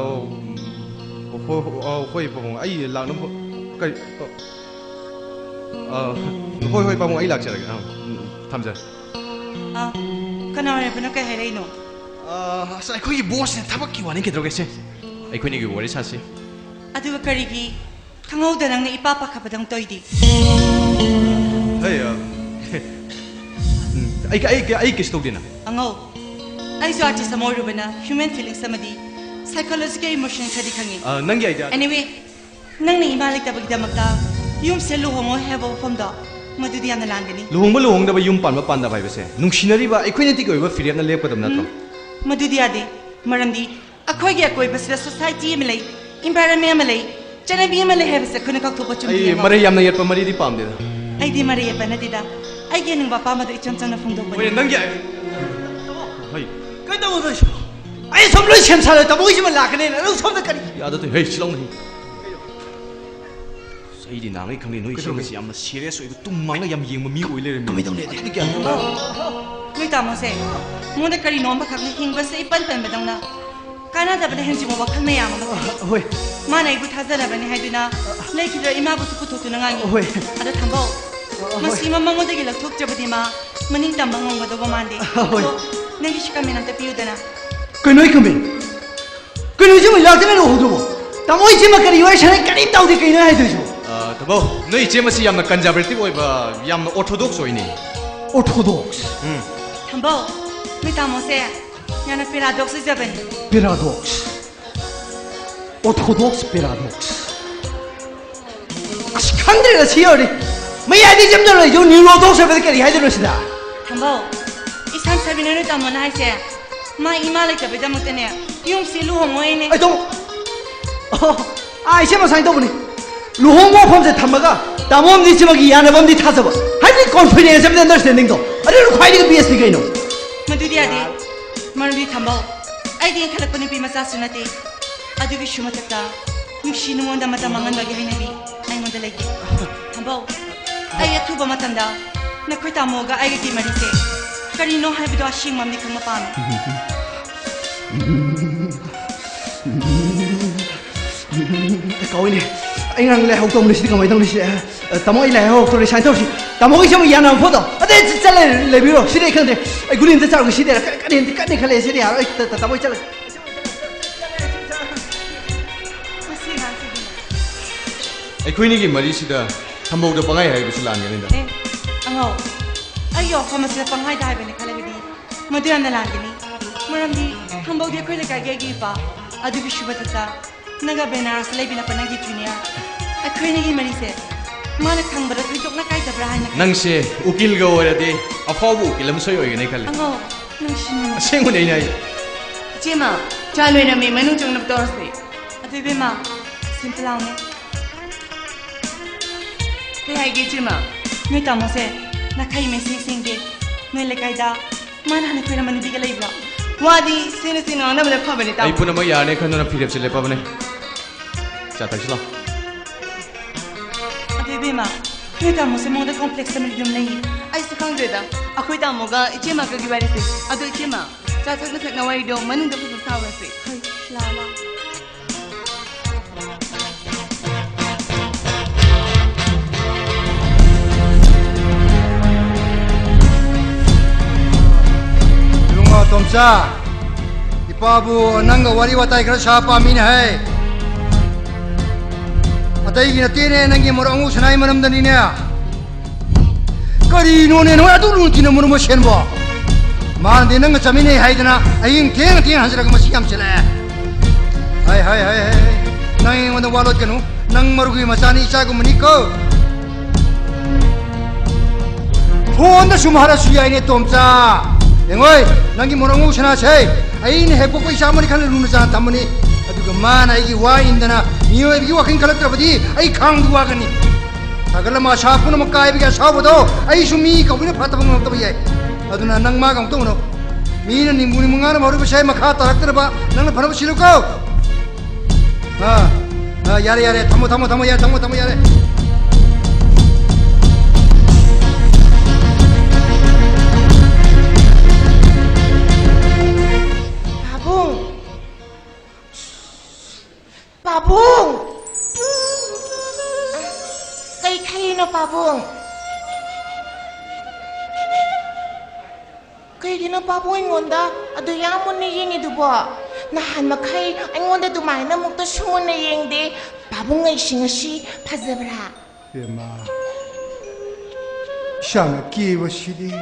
ꯍꯣꯏ, ꯍꯣꯏ, ꯑ, ꯍꯣꯏ, ꯄꯥꯕꯨꯡ, ꯑꯩ ꯂꯥꯛꯅꯕ ꯍꯣ-, ꯀꯔꯤ, ꯑ, ꯑ, ꯍꯣꯏ, ꯍꯣꯏ, ꯄꯥꯕꯨꯡ, ꯑꯩ ꯂꯥꯛꯆꯔꯒꯦ꯫ ꯑ, ꯎꯝ, ꯊꯝꯖꯔꯦ꯫ ꯑ, ꯀꯅꯥ ꯑꯣꯏꯔꯕꯅꯣ? ꯀꯩ ꯍꯥꯏꯔꯛꯏꯅꯣ? ꯑ, ꯑꯁ, ꯑꯩꯈꯣꯏꯒꯤ ꯕꯣꯁꯅꯦ, ꯊꯕꯛꯀꯤ ꯋꯥꯅꯤ, ꯀꯩꯗꯧꯔꯒꯦ ꯁꯦ? ꯑꯩꯈꯣꯏꯅꯤꯒꯤ ꯋꯥꯔꯤ ꯁꯥꯁꯤ꯫ ꯑꯗꯨꯒ ꯀꯔꯤꯒꯤ ꯈꯪꯍꯧꯗ ꯅꯪꯅ ꯏꯄꯥ ꯄꯥꯈꯠꯄꯗꯧ ꯇꯧꯏꯗꯤ? ꯍꯩ, ꯑ, ꯎꯝ, ꯑꯩ, ꯑꯩ, ꯑꯩ ꯀꯩꯁꯨ ꯇꯧꯗꯦꯅ꯫ ꯑꯉꯧ, ꯑꯩꯁꯨ ꯑꯥꯔꯇꯤꯁ ꯑꯃ ꯑꯣꯏꯔꯨꯕꯅ ꯍ꯭ꯌꯨꯃꯦꯟ ꯐꯤꯂꯤꯡꯁ ꯑꯃꯗꯤ ꯁꯥꯏꯀꯣꯂꯣꯖꯤꯀꯦꯜ ꯏꯃꯣꯁꯟ ꯈꯔꯗꯤ ꯈꯪꯉꯤ꯫ ꯑ, ꯅꯪꯒꯤ ꯑꯥꯏꯗꯤꯌꯥ꯫ ꯑꯦꯅꯤꯋꯦ, ꯅꯪꯅ ꯏꯃꯥ ꯂꯩꯇꯕꯒꯤꯗꯃꯛꯇ ꯌꯨꯝꯁꯦ ꯂꯨꯍꯣꯡꯉꯣꯏ ꯍꯥꯏꯕ ꯋꯥꯐꯝꯗꯣ, ꯃꯗꯨꯗꯤ ꯌꯥꯝꯅ ꯂꯥꯟꯒꯅꯤ꯫ ꯂꯨꯍꯣꯡꯕ ꯂꯨꯍꯣꯡꯗꯕ, ꯌꯨꯝ ꯄꯥꯟꯕ ꯄꯥꯟꯗꯕ ꯍꯥꯏꯕꯁꯦ ꯅꯨꯡꯁꯤꯅꯔꯤꯕ ꯑꯩꯈꯣꯏꯅꯇꯤꯛ ꯑꯣꯏꯕ ꯐꯤꯔꯦꯞꯅ ꯂꯦꯞꯀꯗꯕ ꯅꯠꯇ꯭ꯔꯣ? ꯎꯝ, ꯃꯗꯨꯗꯤ ꯌꯥꯗꯦ꯫ ꯃꯔꯝꯗꯤ ꯑꯩꯈꯣꯏꯒꯤ ꯑꯀꯣꯏꯕꯁꯤꯗ ꯁꯣꯁꯥꯏꯇꯤ ꯑꯃ ꯂꯩ, ꯏꯟꯚꯥꯏꯔꯟꯃꯦꯟ ꯑꯃ ꯂꯩ, ꯆꯠꯅꯕꯤ ꯑꯃ ꯂꯩ ꯍꯥꯏꯕꯁꯦ ꯑꯩꯈꯣꯏꯅ ꯀꯥꯎꯊꯣꯛꯄ ꯆꯨꯝꯗꯦ꯫ ꯑꯩ ꯃꯔꯩ ꯌꯥꯝꯅ ꯌꯦꯠꯄ ꯃꯔꯤꯗꯤ ꯄꯥꯝꯗꯦꯗ꯫ ꯑꯩꯗꯤ ꯃꯔꯩ ꯌꯦꯠꯄ ꯅꯠꯇꯦꯗ, ꯑꯩꯒꯤ ꯑꯅꯤꯡꯕ ꯑꯄꯥꯝꯕꯗꯣ ꯏꯆꯝ ꯆꯝꯅ ꯐꯣꯡꯗꯣꯛꯄꯅꯤ꯫ ꯍꯣꯏ, ꯅꯪꯒꯤ ꯑꯥꯏ-, ꯍꯣꯏ꯫ ꯀꯩꯗꯧꯕꯅꯣ ꯁꯤꯕꯣ? ꯑꯩ ꯁꯣꯝ ꯂꯣꯏ ꯁꯦꯝ ꯁꯥꯔꯦ, ꯇꯥꯃꯣꯒꯤꯁꯤꯃ ꯂꯥꯛꯀꯅꯦꯅ, ꯅꯪ ꯁꯣꯝꯗ ꯀꯔꯤ? ꯌꯥꯗꯗꯤ, ꯍꯩ, ꯁꯤꯂꯥꯎꯅ ꯍꯤ꯫ ꯑꯩꯗꯤ ꯅꯍꯥꯟꯈꯩ ꯈꯪꯗꯦ, ꯅꯣꯏ ꯀꯩꯗꯧꯔꯒꯦ? ꯏꯁꯩꯒꯁꯦ ꯌꯥꯝꯅ ꯁꯤꯔꯤꯌꯁ ꯑꯣꯏꯕ, ꯇꯨꯝ ꯃꯪꯒ ꯌꯥꯝ ꯌꯦꯡꯕ ꯃꯤ ꯑꯣꯏ ꯂꯩꯔꯝꯃꯤ꯫ ꯀꯃꯥꯏ ꯇꯧꯅꯤ? ꯑꯗꯨꯗꯤ ꯒ꯭ꯌꯥꯟ ꯇꯥꯗꯦ꯫ ꯅꯣꯏ ꯇꯥꯃꯣꯁꯦ ꯃꯉꯣꯟꯗ ꯀꯔꯤꯅꯣ ꯑꯃꯈꯛꯅ ꯍꯤꯡꯕꯁꯦ ꯏꯄꯟ ꯄꯟꯕꯗꯧꯅ ꯀꯥꯟꯅꯗꯕꯗ ꯍꯦꯟꯖꯤꯟꯕ ꯋꯥꯈꯜ ꯃꯌꯥꯝ ꯑꯃ꯫ ꯍꯣꯏ꯫ ꯃꯥꯅ ꯑꯩꯕꯨ ꯊꯥꯖꯅꯕꯅꯤ ꯍꯥꯏꯗꯨꯅ ꯂꯩꯈꯤꯗ꯭ꯔ ꯏꯃꯥꯕꯨꯁꯨ ꯄꯨꯊꯣꯛꯇꯨꯅ ꯉꯥꯡꯉꯤ꯫ ꯍꯣꯏ꯫ ꯑꯗꯣ ꯊꯝꯕꯧ, ꯍꯣꯏ꯫ ꯃꯁꯤꯃ ꯃꯉꯣꯟꯗꯒꯤ ꯂꯧꯊꯣꯛꯇ꯭ꯔꯕꯗꯤ ꯃꯥ ꯃꯅꯤꯡ ꯇꯝꯕ ꯉꯝꯒꯗꯧꯕ ꯃꯥꯟꯗꯦ꯫ ꯍꯣꯏ꯫ ꯑꯗꯣ ꯅꯪꯒꯤ ꯁꯤ ꯀꯃꯦꯟ ꯑꯝꯇ ꯄꯤꯌꯨꯗꯅ꯫ ꯀꯩꯅꯣ ꯑꯩ ꯀꯃꯦꯟ? ꯀꯩꯅꯣ ꯏꯆꯦꯃ ꯂꯥꯛꯇꯅ ꯂꯨꯍꯣꯡꯗ꯭ꯔꯕꯣ? ꯇꯥꯃꯣ ꯏꯆꯦꯃ ꯀꯔꯤ ꯋꯥꯔꯤ ꯁꯥꯟꯅꯩ ꯀꯔꯤꯝ ꯇꯧꯗꯦ ꯀꯩꯅꯣ ꯍꯥꯏꯗꯣꯏꯁꯤꯕꯣ? ꯑ, ꯊꯝꯕꯧ, ꯅꯣꯏ ꯏꯆꯦ ꯃꯁꯤ ꯌꯥꯝꯅ conservative ꯑꯣꯏꯕ, ꯌꯥꯝꯅ orthodox ꯑꯣꯏꯅꯦ꯫ Orthodox? ꯎꯝ꯫ ꯊꯝꯕꯧ, ꯅꯣꯏ ꯇꯥꯃꯣꯁꯦ ꯌꯥꯝꯅ paradox ꯑꯣꯏꯖꯕꯅꯤ꯫ Paradox? Orthodox paradox? ꯑꯁ, ꯈꯪꯗ꯭ꯔꯦꯗ ꯁꯤ ꯌꯧꯔꯗꯤ꯫ ꯃꯌꯥꯏꯗ ꯏꯆꯝ ꯆꯝꯅ ꯂꯩꯖꯧ neurodox ꯍꯥꯏꯕꯗ ꯀꯔꯤ ꯍꯥꯏꯗꯣꯏꯅꯣ ꯁꯤꯗ? ꯊꯝꯕꯧ, ꯏꯁꯥꯟ ꯁꯥꯕꯤꯅ ꯅꯣꯏ ꯇꯥꯃꯣꯅ ꯍꯥꯏꯁꯦ ꯃꯥ ꯏꯃꯥ ꯂꯩꯇꯕꯩꯗꯃꯛꯇꯅꯦ ꯌꯨꯝꯁꯤ ꯂꯨꯍꯣꯡꯉꯣꯏꯅꯦ꯫ ꯑꯩ ꯇꯧ-, ꯑꯣ, ꯑꯥ, ꯏꯆꯦ ꯃꯁꯥꯏꯅ ꯇꯧꯕꯅꯤ꯫ ꯂꯨꯍꯣꯡꯕ ꯋꯥꯐꯝꯁꯦ ꯊꯝꯃꯒ ꯇꯥꯃꯣ ꯑꯃꯗꯤ ꯏꯆꯦꯃꯒꯤ ꯌꯥꯅꯕ ꯑꯃꯗꯤ ꯊꯥꯖꯕ, ꯍꯥꯏꯕꯗꯤ confidence ꯑꯃꯗꯤ understandingꯗꯣ, ꯑꯗꯨꯅ ꯈ꯭ꯋꯥꯏꯗꯒꯤ bestꯅꯤ ꯀꯩꯅꯣ꯫ ꯃꯗꯨꯗꯤ ꯌꯥꯗꯦ꯫ ꯃꯔꯝꯗꯤ ꯊꯝꯕꯧ, ꯑꯩꯗꯤ ꯏꯟꯈꯠꯂꯛꯄ ꯅꯨꯄꯤ ꯃꯆꯥꯁꯨ ꯅꯠꯇꯦ꯫ ꯑꯗꯨꯒꯤꯁꯨ ꯃꯊꯛꯇ ꯅꯨꯡꯁꯤ ꯅꯨꯡꯉꯣꯟꯗ ꯃꯇꯝ ꯃꯥꯡꯍꯟꯕꯒꯤ ꯍꯩꯅꯕꯤ ꯑꯩꯉꯣꯟꯗ ꯂꯩꯇꯦ꯫ ꯊꯝꯕꯧ, ꯑꯩ ꯑꯊꯨꯕ ꯃꯇꯝꯗ ꯅꯈꯣꯏ ꯇꯥꯃꯣꯒ ꯑꯩꯒꯒꯤ ꯃꯔꯤꯁꯦ ꯀꯔꯤꯅꯣ ꯍꯥꯏꯕꯗꯣ ꯑꯁꯦꯡꯕ ꯑꯃꯗꯤ ꯈꯪꯕ ꯄꯥꯝꯃꯤ꯫ ꯀꯧꯏꯅꯦ꯫ ꯑꯩ ꯉꯔꯥꯡ ꯂꯥꯏꯍꯧ ꯇꯧꯕꯅꯤ, ꯁꯤꯗꯤ ꯀꯃꯥꯏꯅ ꯇꯧꯅꯤ ꯁꯤꯗꯤ? ꯑ, ꯇꯥꯃꯣ, ꯑꯩ ꯂꯥꯏꯍꯧ ꯇꯧꯔꯦ, ꯁꯨꯃꯥꯏꯅ ꯇꯧꯔꯁꯤ꯫ ꯇꯥꯃꯣꯒꯤꯁꯦ ꯑꯃꯨꯛ ꯌꯥꯅꯕ ꯐꯣꯇꯣ꯫ ꯑꯗꯩ ꯆꯠꯂꯦ, ꯂꯩꯕꯤꯔꯣ꯫ ꯁꯤꯗꯤ ꯑꯩ ꯈꯪꯗꯦ꯫ ꯑꯩ ꯒꯨꯂꯤ ꯑꯝꯇ ꯆꯥꯔꯨꯒꯦ, ꯁꯤꯗꯤ ꯀꯟꯅ, ꯀꯟꯅ, ꯀꯟꯅ ꯈꯜꯂꯛꯑꯦ, ꯁꯤꯗꯤ ꯌꯥꯔꯣꯏ꯫ ꯑꯩ ꯇ-, ꯇ-, ꯇꯥꯃꯣ, ꯑꯩ ꯆꯠꯂꯒꯦ꯫ ꯃꯁꯤ ꯑꯉꯥꯡꯁꯤꯗꯤ꯫ ꯑꯩꯈꯣꯏꯅꯤꯒꯤ ꯃꯔꯤꯁꯤꯗ ꯊꯝꯕꯧꯗ ꯄꯪꯍꯥꯏ ꯍꯥꯏꯕꯁꯤ ꯂꯥꯟꯒꯅꯤꯗ꯫ ꯑꯦ, ꯑꯉꯧ, ꯑꯩꯒꯤ ꯋꯥꯐꯝ ꯑꯁꯤꯗ ꯄꯪꯍꯥꯏꯗ ꯍꯥꯏꯕꯅꯤ ꯈꯜꯂꯒꯗꯤ ꯃꯗꯨ ꯌꯥꯝꯅ ꯂꯥꯟꯒꯅꯤ꯫ ꯃꯔꯝꯗꯤ ꯊꯝꯕꯧꯗꯤ ꯑꯩꯈꯣꯏ ꯂꯩꯀꯥꯏꯒꯤ ꯑꯩꯒꯤ ꯏꯄꯥ, ꯑꯗꯨꯒꯤꯁꯨ ꯃꯊꯛꯇ ꯅꯪꯒ ꯕꯦꯅꯥꯔꯁꯇ ꯂꯩꯃꯤꯟꯅꯕ ꯅꯪꯒꯤ junior, ꯑꯩꯈꯣꯏ ꯑꯅꯤꯒꯤ ꯃꯔꯤꯁꯦ ꯃꯥꯅ ꯈꯪꯕꯗ ꯊꯣꯏꯗꯣꯛꯅ ꯀꯥꯏꯗꯕ꯭ꯔꯥ ꯍꯥꯏꯅ ꯈꯜꯂꯤ꯫ ꯅꯪꯁꯦ ꯎꯀꯤꯜꯒ ꯑꯣꯏꯔꯗꯤ ꯑꯐꯥꯎꯕ ꯎꯀꯤꯜ ꯑꯃ ꯁꯣꯏ ꯑꯣꯏꯒꯅꯤ ꯈꯜꯂꯤ꯫ ꯑꯉꯧ, ꯅꯨꯡꯁꯤꯅ꯫ ꯑꯁꯦꯡꯕꯅꯦ ꯑꯩꯅ ꯍꯥꯏꯁꯦ꯫ ꯏꯆꯦꯃ, ꯆꯥ ꯂꯣꯏꯔꯝꯃꯦ, ꯃꯅꯨꯡ ꯆꯪꯅꯕ ꯇꯧꯔꯁꯦ꯫ ꯑꯗꯨ ꯏꯕꯦꯝꯃ, ꯁꯤꯝꯇ ꯂꯥꯎꯅꯦ꯫ ꯀꯩ ꯍꯥꯏꯒꯦ ꯏꯆꯦꯃ? ꯅꯣꯏ ꯇꯥꯃꯣꯁꯦ ꯅꯥꯈꯩ ꯃꯩꯁꯦꯡ ꯁꯦꯡꯗꯦ꯫ ꯅꯣꯏ ꯂꯩꯀꯥꯏꯗ ꯃꯥꯅ ꯍꯥꯟꯅ ꯈꯣꯏꯔꯝꯕ ꯅꯨꯄꯤꯒ ꯂꯩꯕ꯭ꯔꯣ? ꯋꯥꯗꯤ ꯁꯦꯡꯅ ꯁꯦꯡꯅ ꯉꯥꯡꯅꯕꯅ ꯐꯕꯅꯦ, ꯇꯥꯃꯣ꯫ ꯑꯩ ꯄꯨꯝꯅꯃꯛ ꯌꯥꯔꯅꯤ ꯈꯟꯗꯨꯅ ꯐꯤꯔꯦꯞꯁꯦ ꯂꯦꯞꯄꯕꯅꯦ꯫ ꯆꯥ ꯊꯛꯁꯤ ꯂꯥꯎ꯫ ꯑꯗꯨ ꯏꯕꯦꯝꯃ, ꯅꯣꯏ ꯇꯥꯃꯣꯁꯦ ꯃꯉꯣꯟꯗ complex ꯑꯃꯗꯤ ꯑꯗꯨꯝ ꯂꯩꯌꯦ꯫ ꯑꯩꯁꯨ ꯈꯪꯗ꯭ꯔꯦꯗ, ꯑꯩꯈꯣꯏ ꯇꯥꯃꯣꯒ ꯏꯆꯦꯃꯒꯒꯤ ꯋꯥꯔꯤꯁꯦ꯫ ꯑꯗꯣ ꯏꯆꯦꯃ, ꯆꯥ ꯊꯛꯅ ꯊꯛꯅ ꯋꯥꯔꯤꯗꯣ ꯃꯅꯨꯡꯗ ꯐꯖꯅ ꯁꯥꯎꯔꯁꯦ꯫ ꯍꯣꯏ, ꯂꯥꯛꯑꯣ, ꯂꯥꯛꯑꯣ꯫ ꯆꯥ, ꯏꯄꯥꯕꯨ ꯅꯪꯒ ꯋꯥꯔꯤ ꯋꯥꯇꯥꯏ ꯈꯔ ꯁꯥ ꯄꯥꯝꯃꯤꯅꯦ ꯍꯥꯏ꯫ ꯑꯇꯩꯒꯤ ꯅꯠꯇꯦꯅꯦ, ꯅꯪꯒꯤ ꯃꯔꯨꯞ ꯑꯉꯧ ꯁꯅꯥꯏ ꯃꯔꯝꯗꯅꯤꯅꯦ꯫ ꯀꯔꯤꯅꯣꯅꯦ ꯅꯣꯏ ꯑꯗꯨ ꯂꯨꯅ ꯇꯤꯟꯅ ꯃꯔꯨꯞ ꯃꯁꯦꯟꯕꯣ? ꯃꯥꯅꯗꯤ ꯅꯪꯒ ꯆꯠꯃꯤꯟꯅꯩ ꯍꯥꯏꯗꯅ ꯑꯍꯤꯡ ꯊꯦꯡꯅ ꯊꯦꯡꯅ ꯍꯟꯖꯤꯜꯂꯒ ꯃꯁꯤ ꯌꯥꯝ ꯆꯤꯜꯂꯛꯑꯦ꯫ ꯍꯥꯏ, ꯍꯥꯏ, ꯍꯥꯏ, ꯍꯥꯏ, ꯍꯥꯏ꯫ ꯅꯪ ꯑꯩꯉꯣꯟꯗ ꯋꯥ ꯂꯣꯠꯀꯅꯨ꯫ ꯅꯪ ꯃꯔꯨꯒꯤ ꯃꯆꯥꯅꯤ, ꯏꯆꯥꯒꯨꯝꯕꯅꯤꯀꯣ꯫ ꯐꯣꯟꯗ ꯁꯨꯝ ꯍꯥꯏꯔꯁꯨ ꯌꯥꯏꯅꯦ, ꯇꯣꯝꯆꯥ꯫ ꯌꯦꯡꯉꯣꯏ, ꯅꯪꯒꯤ ꯃꯣꯔꯣꯛ ꯉꯧ ꯁꯅꯥꯁꯦ ꯑꯩꯅ ꯍꯦꯛ ꯄꯣꯛꯄ ꯏꯆꯥ ꯑꯃꯅꯤ ꯈꯜꯂ ꯂꯨꯅ ꯆꯥꯟꯅ ꯊꯝꯕꯅꯤ꯫ ꯑꯗꯨꯒ ꯃꯥꯅ ꯑꯩꯒꯤ ꯋꯥ ꯏꯟꯗꯅ ꯃꯤꯑꯣꯏꯕꯒꯤ ꯋꯥꯈꯜ ꯈꯜꯂꯛꯇ꯭ꯔꯕꯗꯤ ꯑꯩ ꯈꯥꯡꯕ ꯋꯥꯒꯅꯤ꯫ ꯁꯥꯒꯠꯂꯝꯕ ꯑꯁꯥ ꯄꯨꯝꯅꯃꯛ ꯀꯥꯏꯕꯒꯤ ꯑꯁꯥꯎꯕꯗꯣ ꯑꯩꯁꯨ ꯃꯤ ꯀꯧꯕꯅ ꯐꯠꯇꯕ ꯉꯝꯂꯛꯇꯕ ꯌꯥꯏ꯫ ꯑꯗꯨꯅ ꯅꯪ ꯃꯥꯒ ꯑꯃꯨꯛ ꯇꯧꯅꯨ꯫ ꯃꯤꯅ ꯅꯤꯝꯕꯨ ꯅꯤꯝꯕꯨ ꯉꯥꯅ ꯃꯔꯨꯕ ꯁꯥꯏ ꯃꯈꯥ ꯇꯥꯔꯛꯇꯅꯕ ꯅꯪꯅ ꯐꯅꯕ ꯁꯤꯜꯂꯨꯀꯣ꯫ ꯑꯥ, ꯑꯥ, ꯌꯥꯔꯦ, ꯌꯥꯔꯦ, ꯊꯝꯃꯣ, ꯊꯝꯃꯣ, ꯊꯝꯃꯣ, ꯌꯥꯔꯦ, ꯊꯝꯃꯣ, ꯊꯝꯃꯣ, ꯌꯥꯔꯦ꯫ ꯄꯥꯕꯨꯡ! ꯄꯥꯕꯨꯡ! ꯀꯩ ꯈꯜꯂꯤꯅꯣ, ꯄꯥꯕꯨꯡ? ꯀꯩꯒꯤꯅꯣ ꯄꯥꯕꯨꯡ ꯑꯩꯉꯣꯟꯗ ꯑꯗꯨ ꯌꯥꯝ ꯃꯨꯟꯅ ꯌꯦꯡꯉꯤꯗꯨꯕꯣ? ꯅꯍꯥꯟ ꯃꯈꯩ ꯑꯩꯉꯣꯟꯗ ꯑꯗꯨꯃꯥꯏꯅ ꯑꯃꯨꯛꯇꯁꯨ ꯃꯨꯟꯅ ꯌꯦꯡꯗꯦ꯫ ꯄꯥꯕꯨꯡ ꯑꯩꯁꯤ ꯉꯁꯤ ꯐꯖꯕ꯭ꯔꯥ? ꯏꯕꯦꯝꯃ, ꯏꯁꯥꯅ ꯀꯦꯕꯁꯤꯗꯤ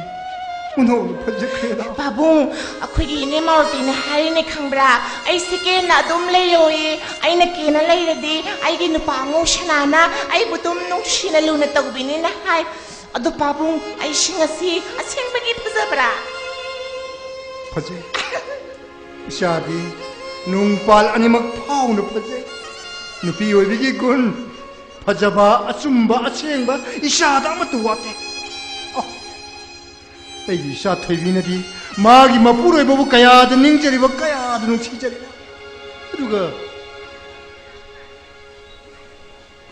ꯃꯨꯟꯍꯧꯅ ꯐꯖꯈ꯭ꯔꯦꯗ꯫ ꯄꯥꯕꯨꯡ, ꯑꯩꯈꯣꯏꯒꯤ ꯏꯅꯦ ꯃꯥꯔꯇꯤꯅ ꯍꯥꯏꯔꯤꯅꯦ ꯈꯪꯕ꯭ꯔꯥ? ꯑꯩꯁꯦ ꯀꯦꯅ ꯑꯗꯨꯝ ꯂꯩꯌꯣꯌꯦ꯫ ꯑꯩꯅ ꯀꯦꯅ ꯂꯩꯔꯗꯤ ꯑꯩꯒꯤ ꯅꯨꯄꯥ ꯑꯉꯧ ꯁꯅꯥꯅ ꯑꯩꯕꯨ ꯑꯗꯨꯝ ꯅꯨꯡꯁꯤꯅ ꯂꯨꯅ ꯇꯧꯕꯤꯅꯤꯅ ꯍꯥꯏ꯫ ꯑꯗꯣ ꯄꯥꯕꯨꯡ, ꯑꯩꯁꯤ ꯉꯁꯤ ꯑꯁꯦꯡꯕꯒꯤ ꯐꯖꯕ꯭ꯔꯥ? ꯐꯖꯩ꯫ ꯏꯆꯥꯗꯤ ꯅꯨꯡꯄꯥꯜ ꯑꯅꯤꯃꯛ ꯐꯥꯎꯅ ꯐꯖꯩ꯫ ꯅꯨꯄꯤ ꯑꯣꯏꯕꯒꯤ ꯒꯨꯟ, ꯐꯖꯕ, ꯑꯆꯨꯝꯕ, ꯑꯁꯦꯡꯕ ꯏꯆꯥꯗ ꯑꯃꯠꯇ ꯋꯥꯠꯇꯦ꯫ ꯑꯣ, ꯑꯩꯒꯤ ꯏꯆꯥ ꯊꯣꯏꯕꯤꯅꯗꯤ ꯃꯥꯒꯤ ꯃꯄꯨꯔꯣꯏꯕꯕꯨ ꯀꯌꯥꯗ ꯅꯤꯡꯖꯔꯤꯕ, ꯀꯌꯥꯗ ꯅꯨꯡꯁꯤꯖꯔꯤꯕ꯫ ꯑꯗꯨꯒ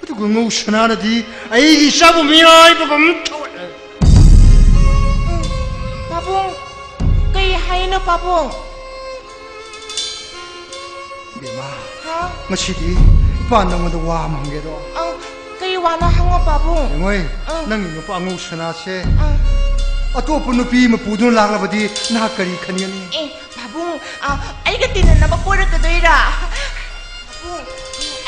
ꯑꯗꯨꯒ ꯉꯧꯁꯅꯥꯅꯗꯤ ꯑꯩꯒꯤ ꯏꯆꯥꯕꯨ ꯃꯤꯔꯥꯏꯕꯒꯨꯝ ꯊꯧꯑꯣꯏ꯫ ꯄꯥꯕꯨꯡ, ꯀꯩ ꯍꯥꯏꯅꯣ ꯄꯥꯕꯨꯡ? ꯕꯦꯝꯃ, ꯍꯥ? ꯉꯁꯤꯗꯤ ꯏꯄꯥ ꯅꯪꯉꯣꯟꯗ ꯋꯥ ꯑꯃ ꯍꯪꯒꯦꯗꯣ꯫ ꯑꯪ, ꯀꯩ ꯋꯥꯅꯣ ꯍꯪꯉꯣ ꯄꯥꯕꯨꯡ꯫ ꯌꯦꯡꯉꯣꯏ, ꯑꯪ꯫ ꯅꯪꯒꯤ ꯅꯨꯄꯥ ꯉꯧꯁꯅꯥꯁꯦ ꯑꯪ꯫ ꯑꯇꯣꯞꯄ ꯅꯨꯄꯤ ꯑꯃ ꯄꯨꯗꯨꯅ ꯂꯥꯛꯂꯕꯗꯤ ꯅꯍꯥꯛ ꯀꯔꯤ ꯈꯟꯒꯅꯤ? ꯑꯦ, ꯄꯥꯕꯨꯡ, ꯑ, ꯑꯩꯒ ꯇꯤꯟꯅꯅꯕ ꯀꯣꯏꯔꯛꯀꯗꯣꯏꯔꯥ? ꯄꯥꯕꯨꯡ, ꯎꯝ,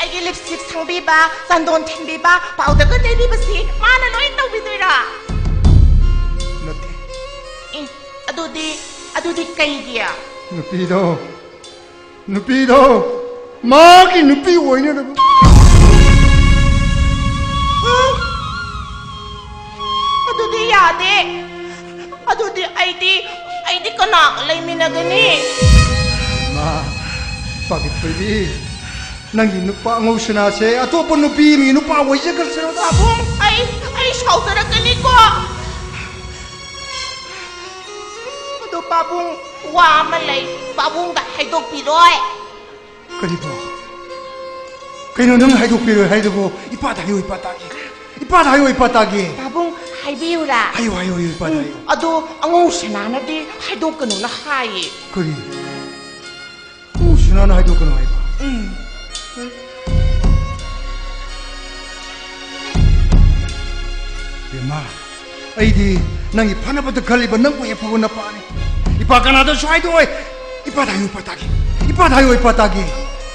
ꯑꯩꯒꯤ ꯂꯤꯞꯁꯇꯤꯛ ꯁꯪꯕꯤꯕ, ꯆꯟꯗꯣꯟ ꯊꯤꯟꯕꯤꯕ, ꯄꯥꯎꯗꯔꯒ ꯇꯩꯕꯤꯕꯁꯤ ꯃꯥꯅ ꯂꯣꯏ ꯇꯧꯕꯤꯗꯣꯏꯔꯥ? ꯅꯠꯇꯦ꯫ ꯑꯦ, ꯑꯗꯨꯗꯤ, ꯑꯗꯨꯗꯤ ꯀꯩꯒꯤ? ꯅꯨꯄꯤꯗꯣ, ꯅꯨꯄꯤꯗꯣ ꯃꯥꯒꯤ ꯅꯨꯄꯤ ꯑꯣꯏꯅꯅꯕ꯫ ꯎꯝ, ꯑꯗꯨꯗꯤ ꯌꯥꯗꯦ꯫ ꯑꯗꯨꯗꯤ ꯑꯩꯗꯤ, ꯑꯩꯗꯤ ꯀꯅꯥꯒ ꯂꯩꯃꯤꯟꯅꯒꯅꯤ? ꯃꯥ, ꯄꯥꯕꯤ ꯊꯣꯏꯕꯤ, ꯅꯪꯒꯤ ꯅꯨꯄꯥ ꯑꯉꯧ ꯁꯅꯥꯁꯦ ꯑꯇꯣꯞꯄ ꯅꯨꯄꯤ ꯑꯃꯒꯤ ꯅꯨꯄꯥ ꯑꯣꯏꯖꯈ꯭ꯔꯁꯅꯨ꯫ ꯄꯥꯕꯨꯡ, ꯑꯩ, ꯑꯩ ꯁꯥꯎꯖꯔꯛꯀꯅꯤꯀꯣ꯫ ꯑꯗꯣ ꯄꯥꯕꯨꯡ, ꯋꯥ ꯑꯃ ꯂꯩ, ꯄꯥꯕꯨꯡꯗ ꯍꯥꯏꯗꯣꯛꯄꯤꯔꯣꯏ꯫ ꯀꯔꯤꯕꯣ? ꯀꯩꯅꯣ ꯅꯪ ꯍꯥꯏꯗꯣꯛꯄꯤꯔꯣꯏ ꯍꯥꯏꯗꯨꯕꯨ? ꯏꯄꯥꯗ ꯍꯥꯏꯌꯨ, ꯏꯄꯥ ꯇꯥꯒꯦ꯫ ꯏꯄꯥꯗ ꯍꯥꯏꯌꯨ, ꯏꯄꯥ ꯇꯥꯒꯦ꯫ ꯄꯥꯕꯨꯡ, ꯍꯥꯏꯕꯤꯌꯨꯔꯥ? ꯍꯥꯏꯌꯨ, ꯍꯥꯏꯌꯨ, ꯍꯥꯏꯌꯨ, ꯏꯄꯥꯗ ꯎꯝ, ꯍꯥꯏꯌꯨ꯫ ꯑꯗꯣ ꯑꯉꯧ ꯁꯅꯥꯅꯗꯤ ꯍꯥꯏꯗꯣꯛꯀꯅꯨꯅ ꯍꯥꯏꯌꯦ꯫ ꯀꯔꯤ? ꯑꯉꯧ ꯁꯅꯥꯅ ꯍꯥꯏꯗꯣꯛꯀꯅꯨ ꯍꯥꯏꯕ? ꯎꯝ꯫ ꯕꯦꯝꯃ, ꯑꯩꯗꯤ ꯅꯪꯒꯤ ꯐꯅꯕꯗ ꯈꯜꯂꯤꯕ ꯅꯪꯕꯨ ꯍꯦꯛ ꯐꯕ ꯅꯄꯥꯅꯤ꯫ ꯏꯄꯥ ꯀꯅꯥꯗꯁꯨ ꯍꯥꯏꯗꯣꯛꯑꯣꯏ꯫ ꯏꯄꯥꯗ ꯍꯥꯏꯌꯨ, ꯏꯄꯥ ꯇꯥꯒꯦ꯫ ꯏꯄꯥꯗ ꯍꯥꯏꯌꯨ, ꯏꯄꯥ ꯇꯥꯒꯦ꯫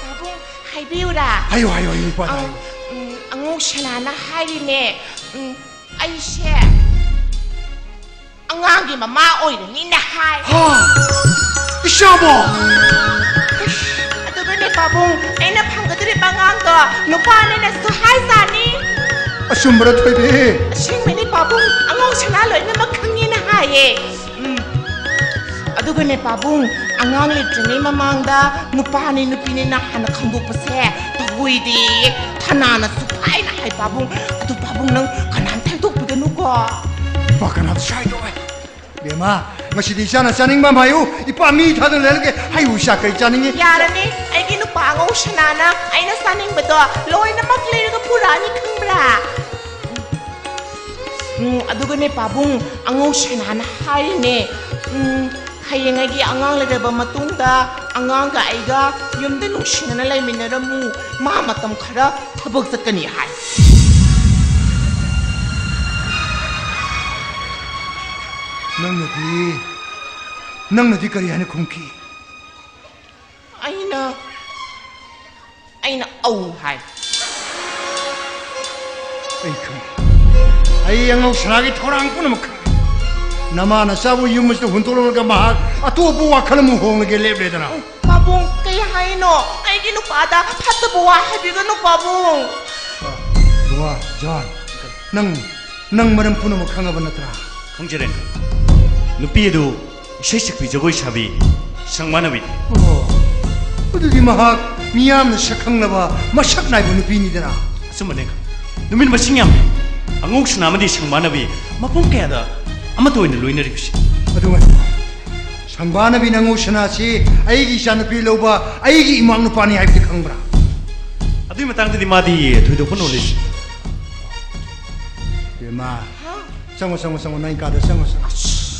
ꯄꯥꯕꯨꯡ, ꯍꯥꯏꯕꯤꯌꯨꯔꯥ? ꯍꯥꯏꯌꯨ, ꯍꯥꯏꯌꯨ, ꯍꯥꯏꯌꯨ, ꯏꯄꯥꯗ ꯑꯪ-, ꯍꯥꯏꯌꯨ꯫ ꯎꯝ, ꯑꯉꯧ ꯁꯅꯥꯅ ꯍꯥꯏꯔꯤꯅꯦ, ꯎꯝ, ꯑꯩꯁꯦ ꯑꯉꯥꯡꯒꯤ ꯃꯃꯥ ꯑꯣꯏꯔꯅꯤꯅ ꯍꯥꯏ꯫ ꯍꯥ? ꯏꯆꯥꯕꯣ? ꯑꯗꯨꯒꯅꯦ ꯄꯥꯕꯨꯡ, ꯑꯩꯅ ꯐꯪꯒꯗꯧꯔꯤꯕ ꯑꯉꯥꯡꯗꯣ ꯅꯨꯄꯥꯅꯦꯅꯁꯨ ꯍꯥꯏꯖꯥꯅꯤ꯫ ꯑꯆꯨꯝꯕꯔ ꯊꯣꯏꯕꯤ? ꯑꯁꯦꯡꯕꯅꯤ ꯄꯥꯕꯨꯡ, ꯑꯉꯧ ꯁꯅꯥ ꯂꯣꯏꯅꯃꯛ ꯈꯪꯉꯦꯅ ꯍꯥꯏꯌꯦ꯫ ꯎꯝ꯫ ꯑꯗꯨꯒꯅꯦ ꯄꯥꯕꯨꯡ, ꯑꯉꯥꯡ ꯂꯩꯇ꯭ꯔꯤꯉꯩ ꯃꯃꯥꯡꯗ ꯅꯨꯄꯥꯅꯤ ꯅꯨꯄꯤꯅꯤꯅ ꯍꯥꯟꯅ ꯈꯪꯗꯣꯛꯄꯁꯦ ꯇꯧꯍꯣꯏꯗꯦ꯫ ꯊꯅꯥꯅꯁꯨ ꯐꯥꯏꯅ ꯍꯥꯏ ꯄꯥꯕꯨꯡ꯫ ꯑꯗꯨ ꯄꯥꯕꯨꯡ, ꯅꯪ ꯀꯅꯥꯝꯇ ꯍꯥꯏꯗꯣꯛꯄꯤꯒꯅꯨꯀꯣ꯫ ꯏꯄꯥ ꯀꯅꯥꯗꯁꯨ ꯍꯥꯏꯗꯣꯛꯑꯣꯏ꯫ ꯕꯦꯝꯃ, ꯉꯁꯤꯗꯤ ꯏꯆꯥꯅ ꯆꯥꯅꯤꯡꯕ ꯑꯃ ꯍꯥꯏꯌꯨ꯫ ꯏꯄꯥ ꯃꯤ ꯊꯥꯗꯅ ꯂꯩꯔꯒꯦ꯫ ꯍꯥꯏꯌꯨ, ꯏꯆꯥ ꯀꯔꯤ ꯆꯥꯅꯤꯡꯉꯤ? ꯌꯥꯔꯅꯤ, ꯑꯩꯒꯤ ꯅꯨꯄꯥ ꯑꯉꯧ ꯁꯅꯥꯅ ꯑꯩꯅ ꯆꯥꯅꯤꯡꯕꯗꯣ ꯂꯣꯏꯅꯃꯛ ꯂꯩꯔꯒ ꯄꯨꯔꯛꯑꯅꯤ, ꯈꯪꯕ꯭ꯔꯥ? ꯎꯝ, ꯑꯗꯨꯒꯅꯦ ꯄꯥꯕꯨꯡ, ꯑꯉꯧ ꯁꯅꯥꯅ ꯍꯥꯏꯔꯤꯅꯦ, ꯎꯝ, ꯍꯌꯦꯡ ꯑꯩꯒꯤ ꯑꯉꯥꯡ ꯂꯩꯔꯕ ꯃꯇꯨꯡꯗ ꯑꯉꯥꯡꯒ ꯑꯩꯒ ꯌꯨꯝꯗ ꯅꯨꯡꯁꯤꯅꯅ ꯂꯩꯃꯤꯟꯅꯔꯝꯃꯨ, ꯃꯥ ꯃꯇꯝ ꯈꯔ ꯊꯕꯛ ꯆꯠꯀꯅꯤ ꯍꯥꯏ꯫ ꯅꯪꯅꯗꯤ, ꯅꯪꯅꯗꯤ ꯀꯔꯤ ꯍꯥꯏꯅ ꯈꯨꯝꯈꯤ? ꯑꯩꯅ, ꯑꯩꯅ ꯑꯧ ꯍꯥꯏ꯫ ꯑꯩ ꯈꯪꯉꯤ꯫ ꯑꯩ ꯑꯉꯧ ꯁꯅꯥꯒꯤ ꯊꯧꯔꯥꯡ ꯄꯨꯝꯅꯃꯛ ꯈꯪꯉꯤ꯫ ꯅꯃꯥ ꯅꯆꯥꯕꯨ ꯌꯨꯝ ꯑꯁꯤꯗ ꯍꯨꯟꯗꯣꯛꯂꯝꯂꯒ ꯃꯍꯥꯛ ꯑꯇꯣꯞꯄ ꯋꯥꯈꯜ ꯑꯃ ꯍꯣꯡꯂꯒꯦ ꯂꯦꯞꯂꯦꯗꯅ꯫ ꯄꯥꯕꯨꯡ, ꯀꯩ ꯍꯥꯏꯅꯣ? ꯑꯩꯒꯤ ꯅꯨꯄꯥꯗ ꯐꯠꯇꯕ ꯋꯥ ꯍꯥꯏꯕꯤꯒꯅꯨ, ꯄꯥꯕꯨꯡ꯫ ꯏꯕꯨꯡꯉꯣ, ꯖꯣꯟ, ꯅꯪ, ꯅꯪ ꯃꯔꯝ ꯄꯨꯝꯅꯃꯛ ꯈꯪꯉꯕ ꯅꯠꯇ꯭ꯔꯥ? ꯈꯪꯖꯔꯦ, uncle꯫ ꯅꯨꯄꯤ ꯑꯗꯨ ꯏꯁꯩ ꯁꯛꯄꯤ, ꯖꯒꯣꯏ ꯁꯥꯕꯤ ꯁꯪꯕꯥꯅꯕꯤꯅꯤ꯫ ꯑꯣ, ꯑꯗꯨꯗꯤ ꯃꯍꯥꯛ ꯃꯤꯌꯥꯝꯅ ꯁꯛ ꯈꯪꯅꯕ ꯃꯁꯛ ꯅꯥꯏꯕ ꯅꯨꯄꯤꯅꯤꯗꯅ꯫ ꯑꯆꯨꯝꯕꯅꯦ, uncle꯫ ꯅꯨꯃꯤꯠ ꯃꯁꯤꯡ ꯌꯥꯝꯂꯦ ꯑꯉꯧ ꯁꯅꯥ ꯑꯃꯗꯤ ꯁꯪꯕꯥꯅꯕꯤ ꯃꯐꯝ ꯀꯌꯥꯗ ꯑꯃꯠꯇ ꯑꯣꯏꯅ ꯂꯣꯏꯅꯔꯤꯕꯁꯤ꯫ ꯑꯗꯨ ꯉꯥꯏꯈꯣ꯫ ꯁꯪꯕꯥꯅꯕꯤ ꯅꯉꯧ ꯁꯅꯥꯁꯤ ꯑꯩꯒꯤ ꯏꯆꯥꯅꯨꯄꯤ ꯂꯧꯕ ꯑꯩꯒꯤ ꯏꯃꯥ ꯅꯨꯄꯥꯅꯤ ꯍꯥꯏꯕꯗꯤ ꯈꯪꯕ꯭ꯔꯥ? ꯑꯗꯨꯒꯤ ꯃꯇꯥꯡꯗꯗꯤ ꯃꯥꯗꯤ ꯊꯣꯏꯗꯣꯛꯄ knowledge꯫ ꯕꯦꯝꯃ, ꯍꯥ? ꯆꯪꯉꯣ, ꯆꯪꯉꯣ, ꯆꯪꯉꯣ, ꯅꯪ ꯀꯥꯗ ꯆꯪꯉꯣ, ꯆꯪꯉꯣ꯫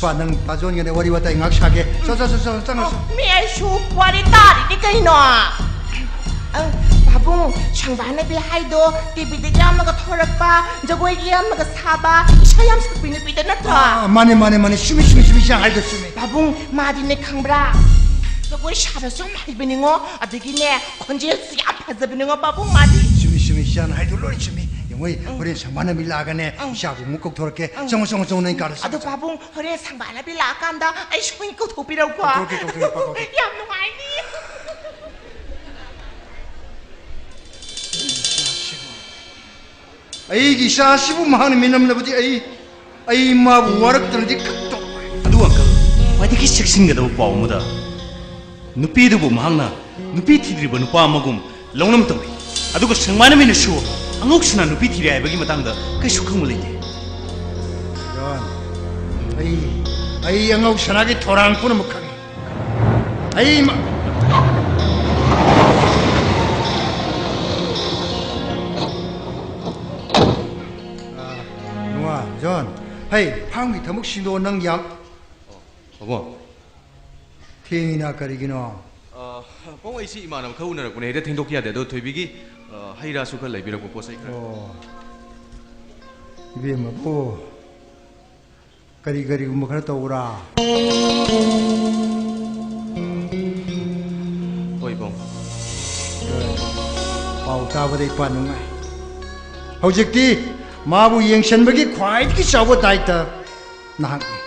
ꯄꯥ, ꯅꯪ ꯄꯥꯖꯣꯟꯒꯅꯦ ꯋꯥꯔꯤ ꯋꯥꯇꯥꯏ ꯉꯥꯏꯍꯥꯛ ꯁꯥꯒꯦ꯫ ꯆꯣ, ꯆꯣ, ꯆꯣ, ꯆꯣ, ꯆꯪꯉꯣ, ꯆꯣ꯫ ꯑ, ꯃꯤ ꯑꯩꯁꯨ ꯋꯥꯔꯤ ꯇꯥꯔꯤꯅꯤ ꯀꯩꯅꯣ꯫ ꯑ, ꯄꯥꯕꯨꯡ, ꯁꯪꯕꯥꯅꯕꯤ ꯍꯥꯏꯗꯣ ꯇꯤꯚꯤꯗꯒꯤ ꯌꯥꯝꯅꯒ ꯊꯣꯔꯛꯄ, ꯖꯒꯣꯏꯒꯤ ꯌꯥꯝꯅꯒ ꯁꯥꯕ, ꯏꯁꯩ ꯌꯥꯝ ꯁꯛꯄꯤ ꯅꯨꯄꯤꯗꯣ ꯅꯠꯇ꯭ꯔꯣ? ꯑꯥ, ꯃꯥꯅꯦ, ꯃꯥꯅꯦ, ꯃꯥꯅꯦ, ꯆꯨꯝꯃꯤ, ꯆꯨꯝꯃꯤ, ꯆꯨꯝꯃꯤ, ꯏꯆꯥ ꯍꯥꯏꯗꯣ ꯆꯨꯝꯃꯤ꯫ ꯄꯥꯕꯨꯡ, ꯃꯥꯗꯤꯅꯦ ꯈꯪꯕ꯭ꯔꯥ? ꯖꯒꯣꯏ ꯁꯥꯕꯁꯨ ꯌꯥꯝ ꯍꯩꯕꯅꯤꯉꯣ, ꯑꯗꯒꯤꯅꯦ, ꯈꯣꯟꯖꯦꯜꯁꯨ ꯌꯥꯝ ꯐꯖꯕꯅꯤꯉꯣ, ꯄꯥꯕꯨꯡ, ꯃꯥꯗꯤ꯫ ꯆꯨꯝꯃꯤ, ꯆꯨꯝꯃꯤ, ꯏꯆꯥꯅ ꯍꯥꯏꯗꯣ ꯂꯣꯏ ꯆꯨꯝꯃꯤ꯫ ꯌꯦꯡꯉꯣ, ꯑꯩ ꯎꯝ꯫ ꯍꯣꯔꯦꯟ ꯁꯪꯕꯥꯅꯕꯤ ꯂꯥꯛꯑꯒꯅꯦ, ꯎꯝ꯫ ꯏꯆꯥꯕꯨ ꯑꯃꯨꯛ ꯀꯧꯊꯣꯔꯛꯀꯦ꯫ ꯎꯝ꯫ ꯆꯪꯉꯣ, ꯆꯪꯉꯣ, ꯆꯪꯉꯣ, ꯅꯪ ꯀꯥꯗ ꯑꯗꯣ ꯆꯪꯉꯣ, ꯆꯪꯉꯣ꯫ ꯄꯥꯕꯨꯡ, ꯍꯣꯔꯦꯟ ꯁꯪꯕꯥꯅꯕꯤ ꯂꯥꯛꯑꯀꯥꯟꯗ ꯑꯩ ꯁꯣꯏꯅ ꯀꯧꯊꯣꯛꯄꯤꯔꯛꯎꯀꯣ꯫ ꯀꯧꯊꯣꯛꯀꯦ, ꯀꯧꯊꯣꯛꯀꯦ, ꯄꯥ, ꯀꯧꯊꯣꯛꯀꯦ꯫ ꯌꯥꯝ ꯅꯨꯡꯉꯥꯏꯅꯤ꯫ ꯑꯩꯒꯤ ꯏꯆꯥꯁꯤꯕꯨ ꯃꯍꯥꯛꯅ ꯃꯤꯅꯝꯂꯕꯗꯤ ꯑꯩ, ꯑꯩ ꯃꯥꯕꯨ ꯋꯥꯔꯛꯇꯅꯗꯤ ꯀꯞꯇꯧꯔꯣꯏ꯫ ꯑꯗꯨ uncle, ꯈ꯭ꯋꯥꯏꯗꯒꯤ ꯆꯦꯛꯁꯤꯟꯒꯗꯕ ꯄꯥꯎ ꯑꯃꯗ, ꯅꯨꯄꯤꯗꯨꯕꯨ ꯃꯍꯥꯛꯅ ꯅꯨꯄꯤ ꯊꯤꯗ꯭ꯔꯤꯕ ꯅꯨꯄꯥ ꯑꯃꯒꯨꯝ ꯂꯧꯅꯝ ꯇꯧꯏ꯫ ꯑꯗꯨꯒ ꯁꯪꯕꯥꯅꯕꯤꯅꯁꯨ ꯑꯉꯧꯁꯅꯥ ꯅꯨꯄꯤ ꯊꯤꯔꯦ ꯍꯥꯏꯕꯒꯤ ꯃꯇꯥꯡꯗ ꯀꯩꯁꯨ ꯈꯪꯕ ꯂꯩꯇꯦ꯫ ꯖꯣꯟ, ꯑꯩ, ꯑꯩ ꯑꯉꯧꯁꯅꯥꯒꯤ ꯊꯧꯔꯥꯡ ꯄꯨꯝꯅꯃꯛ ꯈꯪꯏ꯫ ꯑꯩ ꯃ-, ꯑꯥ, ꯏꯕꯨꯡꯉꯣ, ꯖꯣꯟ, ꯍꯩ, ꯐꯥꯝꯒꯤ ꯊꯕꯛꯁꯤꯡꯗꯣ ꯅꯪ ꯌꯥꯝ ꯄꯥꯕꯨꯡ꯫ ꯊꯦꯡꯉꯤꯅ ꯀꯔꯤꯒꯤꯅꯣ? ꯑ, ꯄꯥꯕꯨꯡ, ꯑꯩꯁꯤ ꯏꯃꯥꯟꯅꯕ ꯈꯔ ꯎꯅꯔꯛꯄꯅꯦ, ꯍꯦꯛꯇ ꯊꯦꯡꯗꯣꯛꯈꯤ ꯌꯥꯗꯦ꯫ ꯑꯗꯣ ꯊꯣꯏꯕꯤꯒꯤ, ꯑ, ꯍꯩ ꯔꯥꯁꯨ ꯈꯔ ꯂꯩꯕꯤꯔꯛꯄ, ꯄꯣꯠ ꯆꯩ ꯈꯔ꯫ ꯑꯣ, ꯏꯕꯦꯝꯃꯕꯨ, ꯀꯔꯤ ꯀꯔꯤꯒꯨꯝꯕ ꯈꯔ ꯇꯧꯕ꯭ꯔꯥ? ꯍꯣꯏ, ꯏꯕꯨꯡ꯫ ꯄꯥꯎ ꯇꯥꯕꯗ ꯏꯄꯥ ꯅꯨꯡꯉꯥꯏ꯫ ꯍꯧꯖꯤꯛꯇꯤ ꯃꯥꯕꯨ ꯌꯦꯡꯁꯤꯟꯕꯒꯤ ꯈ꯭ꯋꯥꯏꯗꯒꯤ ꯆꯥꯎꯕ ꯗꯥꯏꯇ ꯅꯍꯥꯛꯅꯤ꯫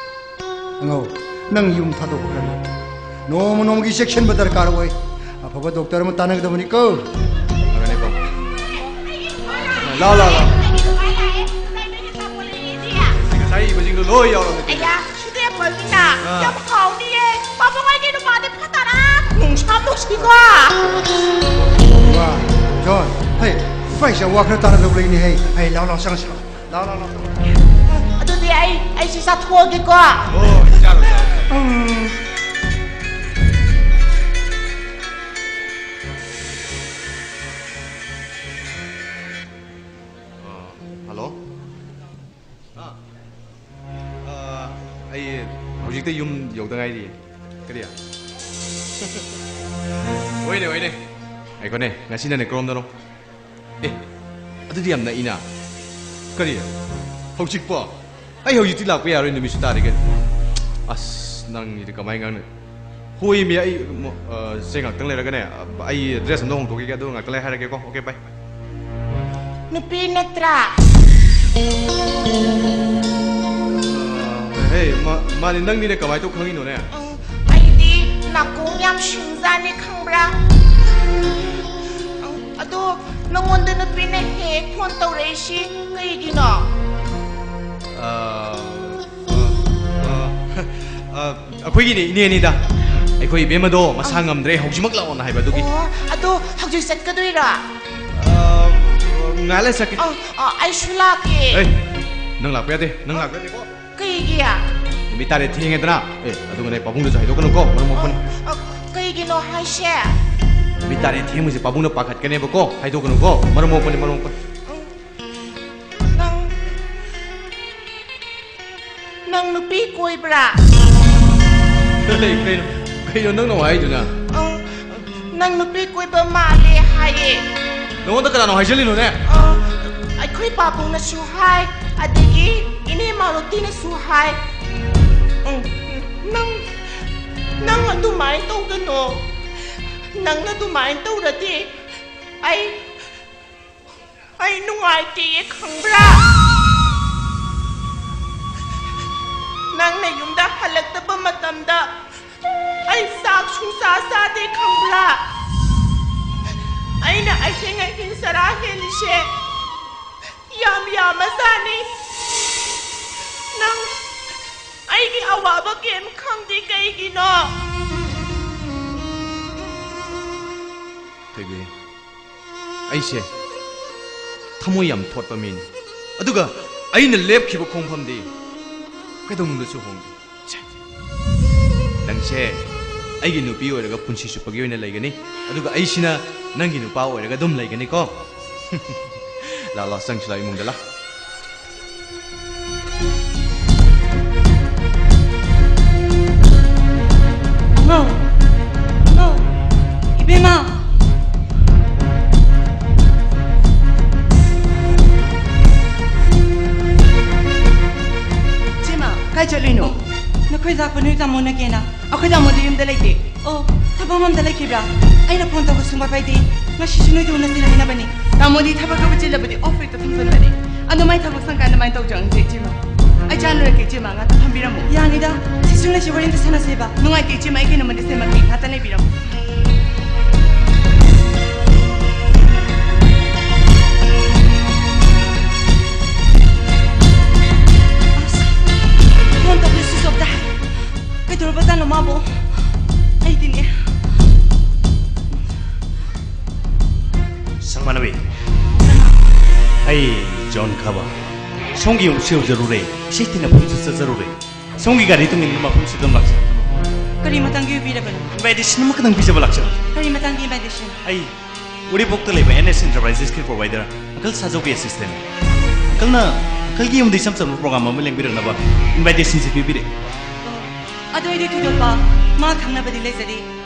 ꯑꯉꯧ, ꯅꯪ ꯌꯨꯝ ꯊꯥꯗꯣꯛꯈ꯭ꯔꯅꯤ꯫ ꯅꯣꯡꯃ ꯅꯣꯡꯃꯒꯤ ꯆꯦꯛꯁꯤꯟꯕ ꯗꯔꯀꯥꯔ ꯑꯣꯏ꯫ ꯑꯐꯕ ꯗꯣꯛꯇꯔ ꯑꯃ ꯇꯥꯟꯅꯒꯗꯕꯅꯤꯀꯣ꯫ ꯐꯒꯅꯤ, ꯏꯕꯨꯡ꯫ ꯂꯥꯎ, ꯂꯥꯎ, ꯂꯥꯎ꯫ ꯉꯁꯥꯏ ꯏꯕꯁꯤꯡꯗꯣ ꯂꯣꯏ ꯌꯥꯎꯔꯝꯃꯦ꯫ ꯑꯌꯥ, ꯁꯤꯗꯤ ꯑꯦꯄꯜꯅꯤꯅ꯫ ꯑꯥ꯫ ꯌꯥꯝ ꯍꯥꯎꯅꯤꯌꯦ꯫ ꯄꯥꯕꯨꯡ, ꯑꯩꯒꯤ ꯅꯨꯄꯥꯗꯤ ꯐꯠꯇꯔꯥ? ꯅꯨꯡꯁꯥ ꯅꯨꯡꯁꯤꯀꯣ꯫ ꯋꯥ, ꯖꯣꯟ, ꯍꯦ, ꯏꯕꯥꯏꯁꯦ ꯋꯥ ꯈꯔ ꯇꯥꯟꯅꯗꯧꯕ ꯂꯩꯅꯦ, ꯍꯦ꯫ ꯍꯦ, ꯂꯥꯎ, ꯂꯥꯎ, ꯆꯪꯉꯁꯤ, ꯂꯥꯎ꯫ ꯂꯥꯎ, ꯂꯥꯎ, ꯂꯥꯎ, ꯂꯥꯎ꯫ ꯑꯗꯨꯗꯤ ꯑꯩ, ꯑꯩ ꯁꯤ ꯆꯥꯊꯣꯛꯑꯒꯦꯀꯣ꯫ ꯑꯣ, ꯆꯥꯔꯣ, ꯆꯥꯔꯣ, ꯆꯥꯔꯣ꯫ ꯎꯝ꯫ ꯑ, ꯍꯜꯂꯣ? ꯑ, ꯑ, ꯑꯩ ꯍꯧꯖꯤꯛꯇ ꯌꯨꯝ ꯌꯧꯗ ꯉꯥꯏꯔꯤꯌꯦ꯫ ꯀꯔꯤ? ꯍꯣꯏꯅꯦ, ꯍꯣꯏꯅꯦ꯫ ꯉꯥꯏꯈꯣꯅꯦ, ꯉꯁꯤꯅꯅꯦ ꯀꯔꯣꯝꯗꯅꯣ? ꯑꯦ, ꯑꯗꯨꯗꯤ ꯌꯥꯝ ꯅꯛꯏꯅ꯫ ꯀꯔꯤ? ꯍꯧꯖꯤꯛꯄꯣ? ꯑꯩ ꯍꯧꯖꯤꯛꯇꯤ ꯂꯥꯛꯄ ꯌꯥꯔꯣꯏ, ꯅꯨꯃꯤꯠꯁꯨ ꯇꯥꯔꯦ ꯀꯩꯅꯣ꯫ ꯑꯁ, ꯅꯪꯒꯤꯗꯤ ꯀꯃꯥꯏꯅ ꯉꯥꯡꯅ-, ꯍꯣꯏ, ꯃꯤ, ꯑꯩ, ꯃ-, ꯑ, ꯁꯦ ꯉꯥꯛꯇꯪ ꯂꯩꯔꯒꯅꯦ, ꯑ, ꯑꯩ ꯗ꯭ꯔꯦꯁ ꯑꯝꯇ ꯍꯣꯡꯗꯣꯛꯈꯤꯒꯦ, ꯑꯗꯨꯒ ꯉꯥꯛꯇꯪ ꯂꯩꯔ ꯍꯥꯏꯔꯛꯀꯦꯀꯣ꯫ ꯑꯣꯀꯦ, ꯕꯥꯏ꯫ ꯅꯨꯄꯤ ꯅꯠꯇ꯭ꯔꯥ? ꯑ, ꯍꯦ, ꯃꯥ-, ꯃꯥꯅꯦ, ꯅꯪꯗꯤꯅꯦ ꯀꯃꯥꯏꯅ ꯇꯧ ꯈꯪꯉꯤꯅꯣꯅꯦ? ꯎꯝ, ꯑꯩꯗꯤ ꯅꯥꯀꯣꯡ ꯌꯥꯝ ꯁꯤꯡꯖꯥꯅꯤ ꯈꯪꯕ꯭ꯔꯥ? ꯎꯝ, ꯑꯗꯣ ꯅꯪꯉꯣꯟꯗ ꯅꯨꯄꯤꯅ ꯍꯦꯛ ꯐꯣꯟ ꯇꯧꯔꯛꯏꯁꯤ ꯀꯩꯒꯤꯅꯣ? ꯑ, ꯑ, ꯑ, ꯑ, ꯑꯩꯈꯣꯏꯒꯤꯅꯦ, ꯏꯅꯦꯅꯤꯗ꯫ ꯑꯩꯈꯣꯏ ꯏꯕꯦꯝꯃꯗꯣ ꯃꯁꯥ ꯉꯝꯗ꯭ꯔꯦ, ꯍꯧꯖꯤꯛꯃꯛ ꯂꯥꯛꯑꯣꯅ ꯍꯥꯏꯕ ꯑꯗꯨꯒꯤ꯫ ꯑꯣ, ꯑꯗꯣ ꯍꯧꯖꯤꯛ ꯆꯠꯀꯗꯣꯏꯔꯣ? ꯑ, ꯉꯥꯏꯍꯥꯛ ꯂꯩ ꯆꯠꯀꯦ꯫ ꯑ, ꯑ, ꯑꯩꯁꯨ ꯂꯥꯛꯀꯦ꯫ ꯑꯦ, ꯅꯪ ꯂꯥꯛꯄ ꯌꯥꯗꯦ, ꯅꯪ ꯂꯥꯛꯄ ꯌꯥꯗꯦꯀꯣ꯫ ꯀꯩꯒꯤ? ꯅꯨꯃꯤꯠ ꯇꯥꯔꯦ, ꯊꯦꯡꯉꯦꯗꯅ꯫ ꯑꯦ, ꯑꯗꯨꯒꯅꯦ, ꯄꯥꯕꯨꯡꯗꯁꯨ ꯍꯥꯏꯗꯣꯛꯀꯅꯨꯀꯣ, ꯃꯔꯝ ꯃꯣꯛꯄꯅꯤ꯫ ꯑ, ꯑ, ꯀꯩꯒꯤꯅꯣ ꯍꯥꯏꯁꯦ? ꯅꯨꯃꯤꯠ ꯇꯥꯔꯦ ꯊꯦꯡꯕꯁꯦ ꯄꯥꯕꯨꯡꯅ ꯄꯥꯈꯠꯀꯅꯦꯕꯀꯣ, ꯍꯥꯏꯗꯣꯛꯀꯅꯨꯀꯣ, ꯃꯔꯝ ꯃꯣꯛꯄꯅꯤ, ꯃꯔꯝ ꯃꯣꯛꯄꯅꯤ꯫ ꯎꯝ, ꯅꯪ, ꯅꯪ ꯅꯨꯄꯤ ꯀꯣꯏꯕ꯭ꯔꯥ? ꯀꯩ-, ꯀꯩꯅꯣ, ꯀꯩꯅꯣ ꯅꯪꯅ ꯍꯥꯏꯗꯨꯅ? ꯑ, ꯅꯪ ꯅꯨꯄꯤ ꯀꯣꯏꯕ ꯃꯥꯜꯂꯦ ꯍꯥꯏꯌꯦ꯫ ꯅꯉꯣꯟꯗ ꯀꯅꯥꯅꯣ ꯍꯥꯏꯖꯜꯂꯤꯅꯣꯅꯦ? ꯑ, ꯑ, ꯑꯩꯈꯣꯏ ꯄꯥꯕꯨꯡꯅꯁꯨ ꯍꯥꯏ, ꯑꯗꯒꯤ ꯏꯅꯦ ꯃꯥꯂꯣꯇꯤꯅꯁꯨ ꯍꯥꯏ, "ꯎꯝ, ꯅꯪ, ꯅꯪ ꯑꯗꯨꯃꯥꯏꯅ ꯇꯧꯒꯅꯣ, ꯅꯪꯅ ꯑꯗꯨꯃꯥꯏꯅ ꯇꯧꯔꯗꯤ ꯑꯩ, ꯑꯩ ꯅꯨꯡꯉꯥꯏꯇꯦꯌꯦ, ꯈꯪꯕ꯭ꯔꯥ? ꯅꯪꯅ ꯌꯨꯝꯗ ꯍꯜꯂꯛꯇꯕ ꯃꯇꯝꯗ ꯑꯩ ꯆꯥꯛ ꯁꯨꯡꯆꯥ ꯆꯥꯗꯦ, ꯈꯪꯕ꯭ꯔꯥ? ꯑꯩꯅ ꯑꯍꯤꯡ ꯑꯍꯤꯡ ꯆꯔꯥ ꯍꯦꯜꯂꯤꯁꯦ ꯌꯥꯝ ꯌꯥꯝꯃꯖꯥꯠꯅꯤ꯫ ꯅꯪ ꯑꯩꯒꯤ ꯑꯋꯥꯕ ꯀꯩꯝ ꯈꯪꯗꯦ ꯀꯩꯒꯤꯅꯣ?" ꯊꯣꯏꯕꯤ, ꯑꯩꯁꯦ ꯊꯃꯣꯏ ꯌꯥꯝ ꯊꯣꯠꯄ ꯃꯤꯅꯤ, ꯑꯗꯨꯒ ꯑꯩꯅ ꯂꯦꯞꯈꯤꯕ ꯈꯣꯡꯐꯝꯗꯤ ꯀꯩꯗꯧꯅꯨꯡꯗꯁꯨ ꯍꯣꯡꯗꯦ꯫ ꯅꯪꯁꯦ ꯑꯩꯒꯤ ꯅꯨꯄꯤ ꯑꯣꯏꯔꯒ ꯄꯨꯟꯁꯤ ꯆꯨꯞꯄꯒꯤ ꯑꯣꯏꯅ ꯂꯩꯒꯅꯤ, ꯑꯗꯨꯒ ꯑꯩꯁꯤꯅ ꯅꯪꯒꯤ ꯅꯨꯄꯥ ꯑꯣꯏꯔꯒ ꯑꯗꯨꯝ ꯂꯩꯒꯅꯤꯀꯣ꯫ ꯂꯥꯛꯑꯣ, ꯂꯥꯛꯑꯣ, ꯆꯪꯁꯤ ꯂꯥꯛꯑꯣ, ꯏꯃꯨꯡꯗ ꯂꯥꯛꯑꯣ꯫ ꯃꯧ! ꯃꯧ! ꯏꯕꯦꯝꯃ! ꯏꯆꯦꯃ, ꯀꯥꯏ ꯆꯠꯂꯨꯏꯅꯣ? ꯅꯈꯣꯏ ꯂꯥꯛꯄ ꯅꯣꯏ ꯇꯥꯃꯣꯅ ꯀꯦꯅ꯫ ꯑꯩꯈꯣꯏ ꯇꯥꯃꯣꯗꯤ ꯌꯨꯝꯗ ꯂꯩꯇꯦ꯫ ꯑꯣ, ꯊꯕꯛ ꯑꯃꯗ ꯂꯩꯈꯤꯕ꯭ꯔꯥ? ꯑꯩꯅ ꯐꯣꯟ ꯇꯧꯕ ꯁꯨꯡꯄꯥꯏ ꯄꯥꯏꯗꯦ꯫ ꯉꯁꯤꯁꯨ ꯅꯣꯏꯗ ꯎꯅꯁꯦꯅ ꯍꯥꯏꯅꯕꯅꯤ꯫ ꯇꯥꯃꯣꯗꯤ ꯊꯕꯛ ꯈꯔ ꯆꯤꯜꯂꯕꯗꯤ ꯑꯣꯐ ꯍꯦꯛꯇ ꯊꯝꯖꯤꯟꯕꯅꯤ꯫ ꯑꯗꯣ ꯃꯥꯏ ꯊꯕꯛ ꯁꯪꯀꯥꯟꯗ ꯃꯥꯏ ꯇꯧꯖꯔꯛꯁꯦ ꯏꯆꯦꯃ꯫ ꯑꯩ ꯆꯥ ꯂꯣꯏꯔꯛꯀꯦ ꯏꯆꯦꯃ, ꯉꯥꯛꯇ ꯐꯝꯕꯤꯔꯝꯃꯣ꯫ ꯌꯥꯅꯤꯗ, ꯁꯤꯁꯨ ꯂꯩꯁꯤ ꯋꯥꯔꯤ ꯑꯝꯇ ꯁꯥꯟꯅꯁꯦꯕ꯫ ꯅꯨꯡꯉꯥꯏꯇꯦ ꯏꯆꯦꯃ, ꯑꯩ ꯀꯩꯅꯣꯝꯃꯗꯤ ꯁꯦꯝꯃꯛꯀꯦ, ꯉꯥꯛꯇ ꯂꯩꯕꯤꯔꯝꯃꯣ꯫ ꯑꯁ, ꯐꯣꯟ ꯇꯧꯕꯗ ꯁ꯭ꯋꯤꯆ ꯑꯣꯐ ꯇꯥꯏ꯫ ꯀꯩꯗꯧꯔꯕꯖꯥꯠꯅꯣ ꯃꯥꯕꯣ? ꯑꯩꯗꯤꯅꯦ꯫ ꯁꯪꯃꯥꯟꯅꯕꯤ, ꯑꯩ ꯖꯣꯟ ꯈꯕ꯫ ꯁꯣꯝꯒꯤ ꯌꯨꯝꯁꯨ ꯌꯧꯖꯔꯨꯔꯦ, ꯏꯁꯩ ꯇꯤꯟꯅꯐꯝꯁꯨ ꯆꯠꯆꯔꯨꯔꯦ꯫ ꯁꯣꯝꯒꯤ ꯒꯥꯔꯤ ꯇꯣꯡꯉꯤꯟꯕ ꯃꯐꯝꯁꯤꯗ ꯑꯗꯨꯝ ꯂꯥꯛꯆꯔꯦ꯫ ꯀꯔꯤ ꯃꯇꯥꯡꯒꯤ ꯑꯣꯏꯕꯤꯔꯕꯅꯣ? ꯏꯟꯚꯥꯏꯇꯦꯁꯟ ꯑꯃꯈꯛꯇꯪ ꯄꯤꯖꯕ ꯂꯥꯛꯆꯕꯅꯤ꯫ ꯀꯔꯤ ꯃꯇꯥꯡꯒꯤ ꯏꯟꯚꯥꯏꯇꯦꯁꯟ? ꯑꯩ ꯎꯔꯤꯄꯣꯛꯇ ꯂꯩꯕ ꯑꯦꯟ ꯑꯦꯁ ꯏꯟꯇꯔꯄ꯭ꯔꯥꯏꯖꯦꯁꯀꯤ ꯄ꯭ꯔꯣꯚꯥꯏꯗꯔ ꯑꯪꯀꯜ ꯁꯥꯖꯧꯒꯤ ꯑꯦꯁꯤꯁꯇꯦꯟ꯫ ꯑꯪꯀꯜꯅ ꯑꯪꯀꯜꯒꯤ ꯌꯨꯝꯗ ꯏꯆꯝ ꯆꯝꯕ ꯄ꯭ꯔꯣꯒ꯭ꯔꯥꯝ ꯑꯃ ꯂꯦꯡꯕꯤꯔꯛꯅꯕ ꯏꯟꯚꯥꯏꯇꯦꯁꯟꯁꯤ ꯄꯤꯕꯤꯔꯦ꯫ ꯑꯣ, ꯑꯗꯨ ꯑꯩꯗꯤ ꯊꯣꯏꯗꯣꯛꯄ ꯃꯥ ꯈꯪꯅꯕꯗꯤ ꯂꯩꯖꯗꯦ꯫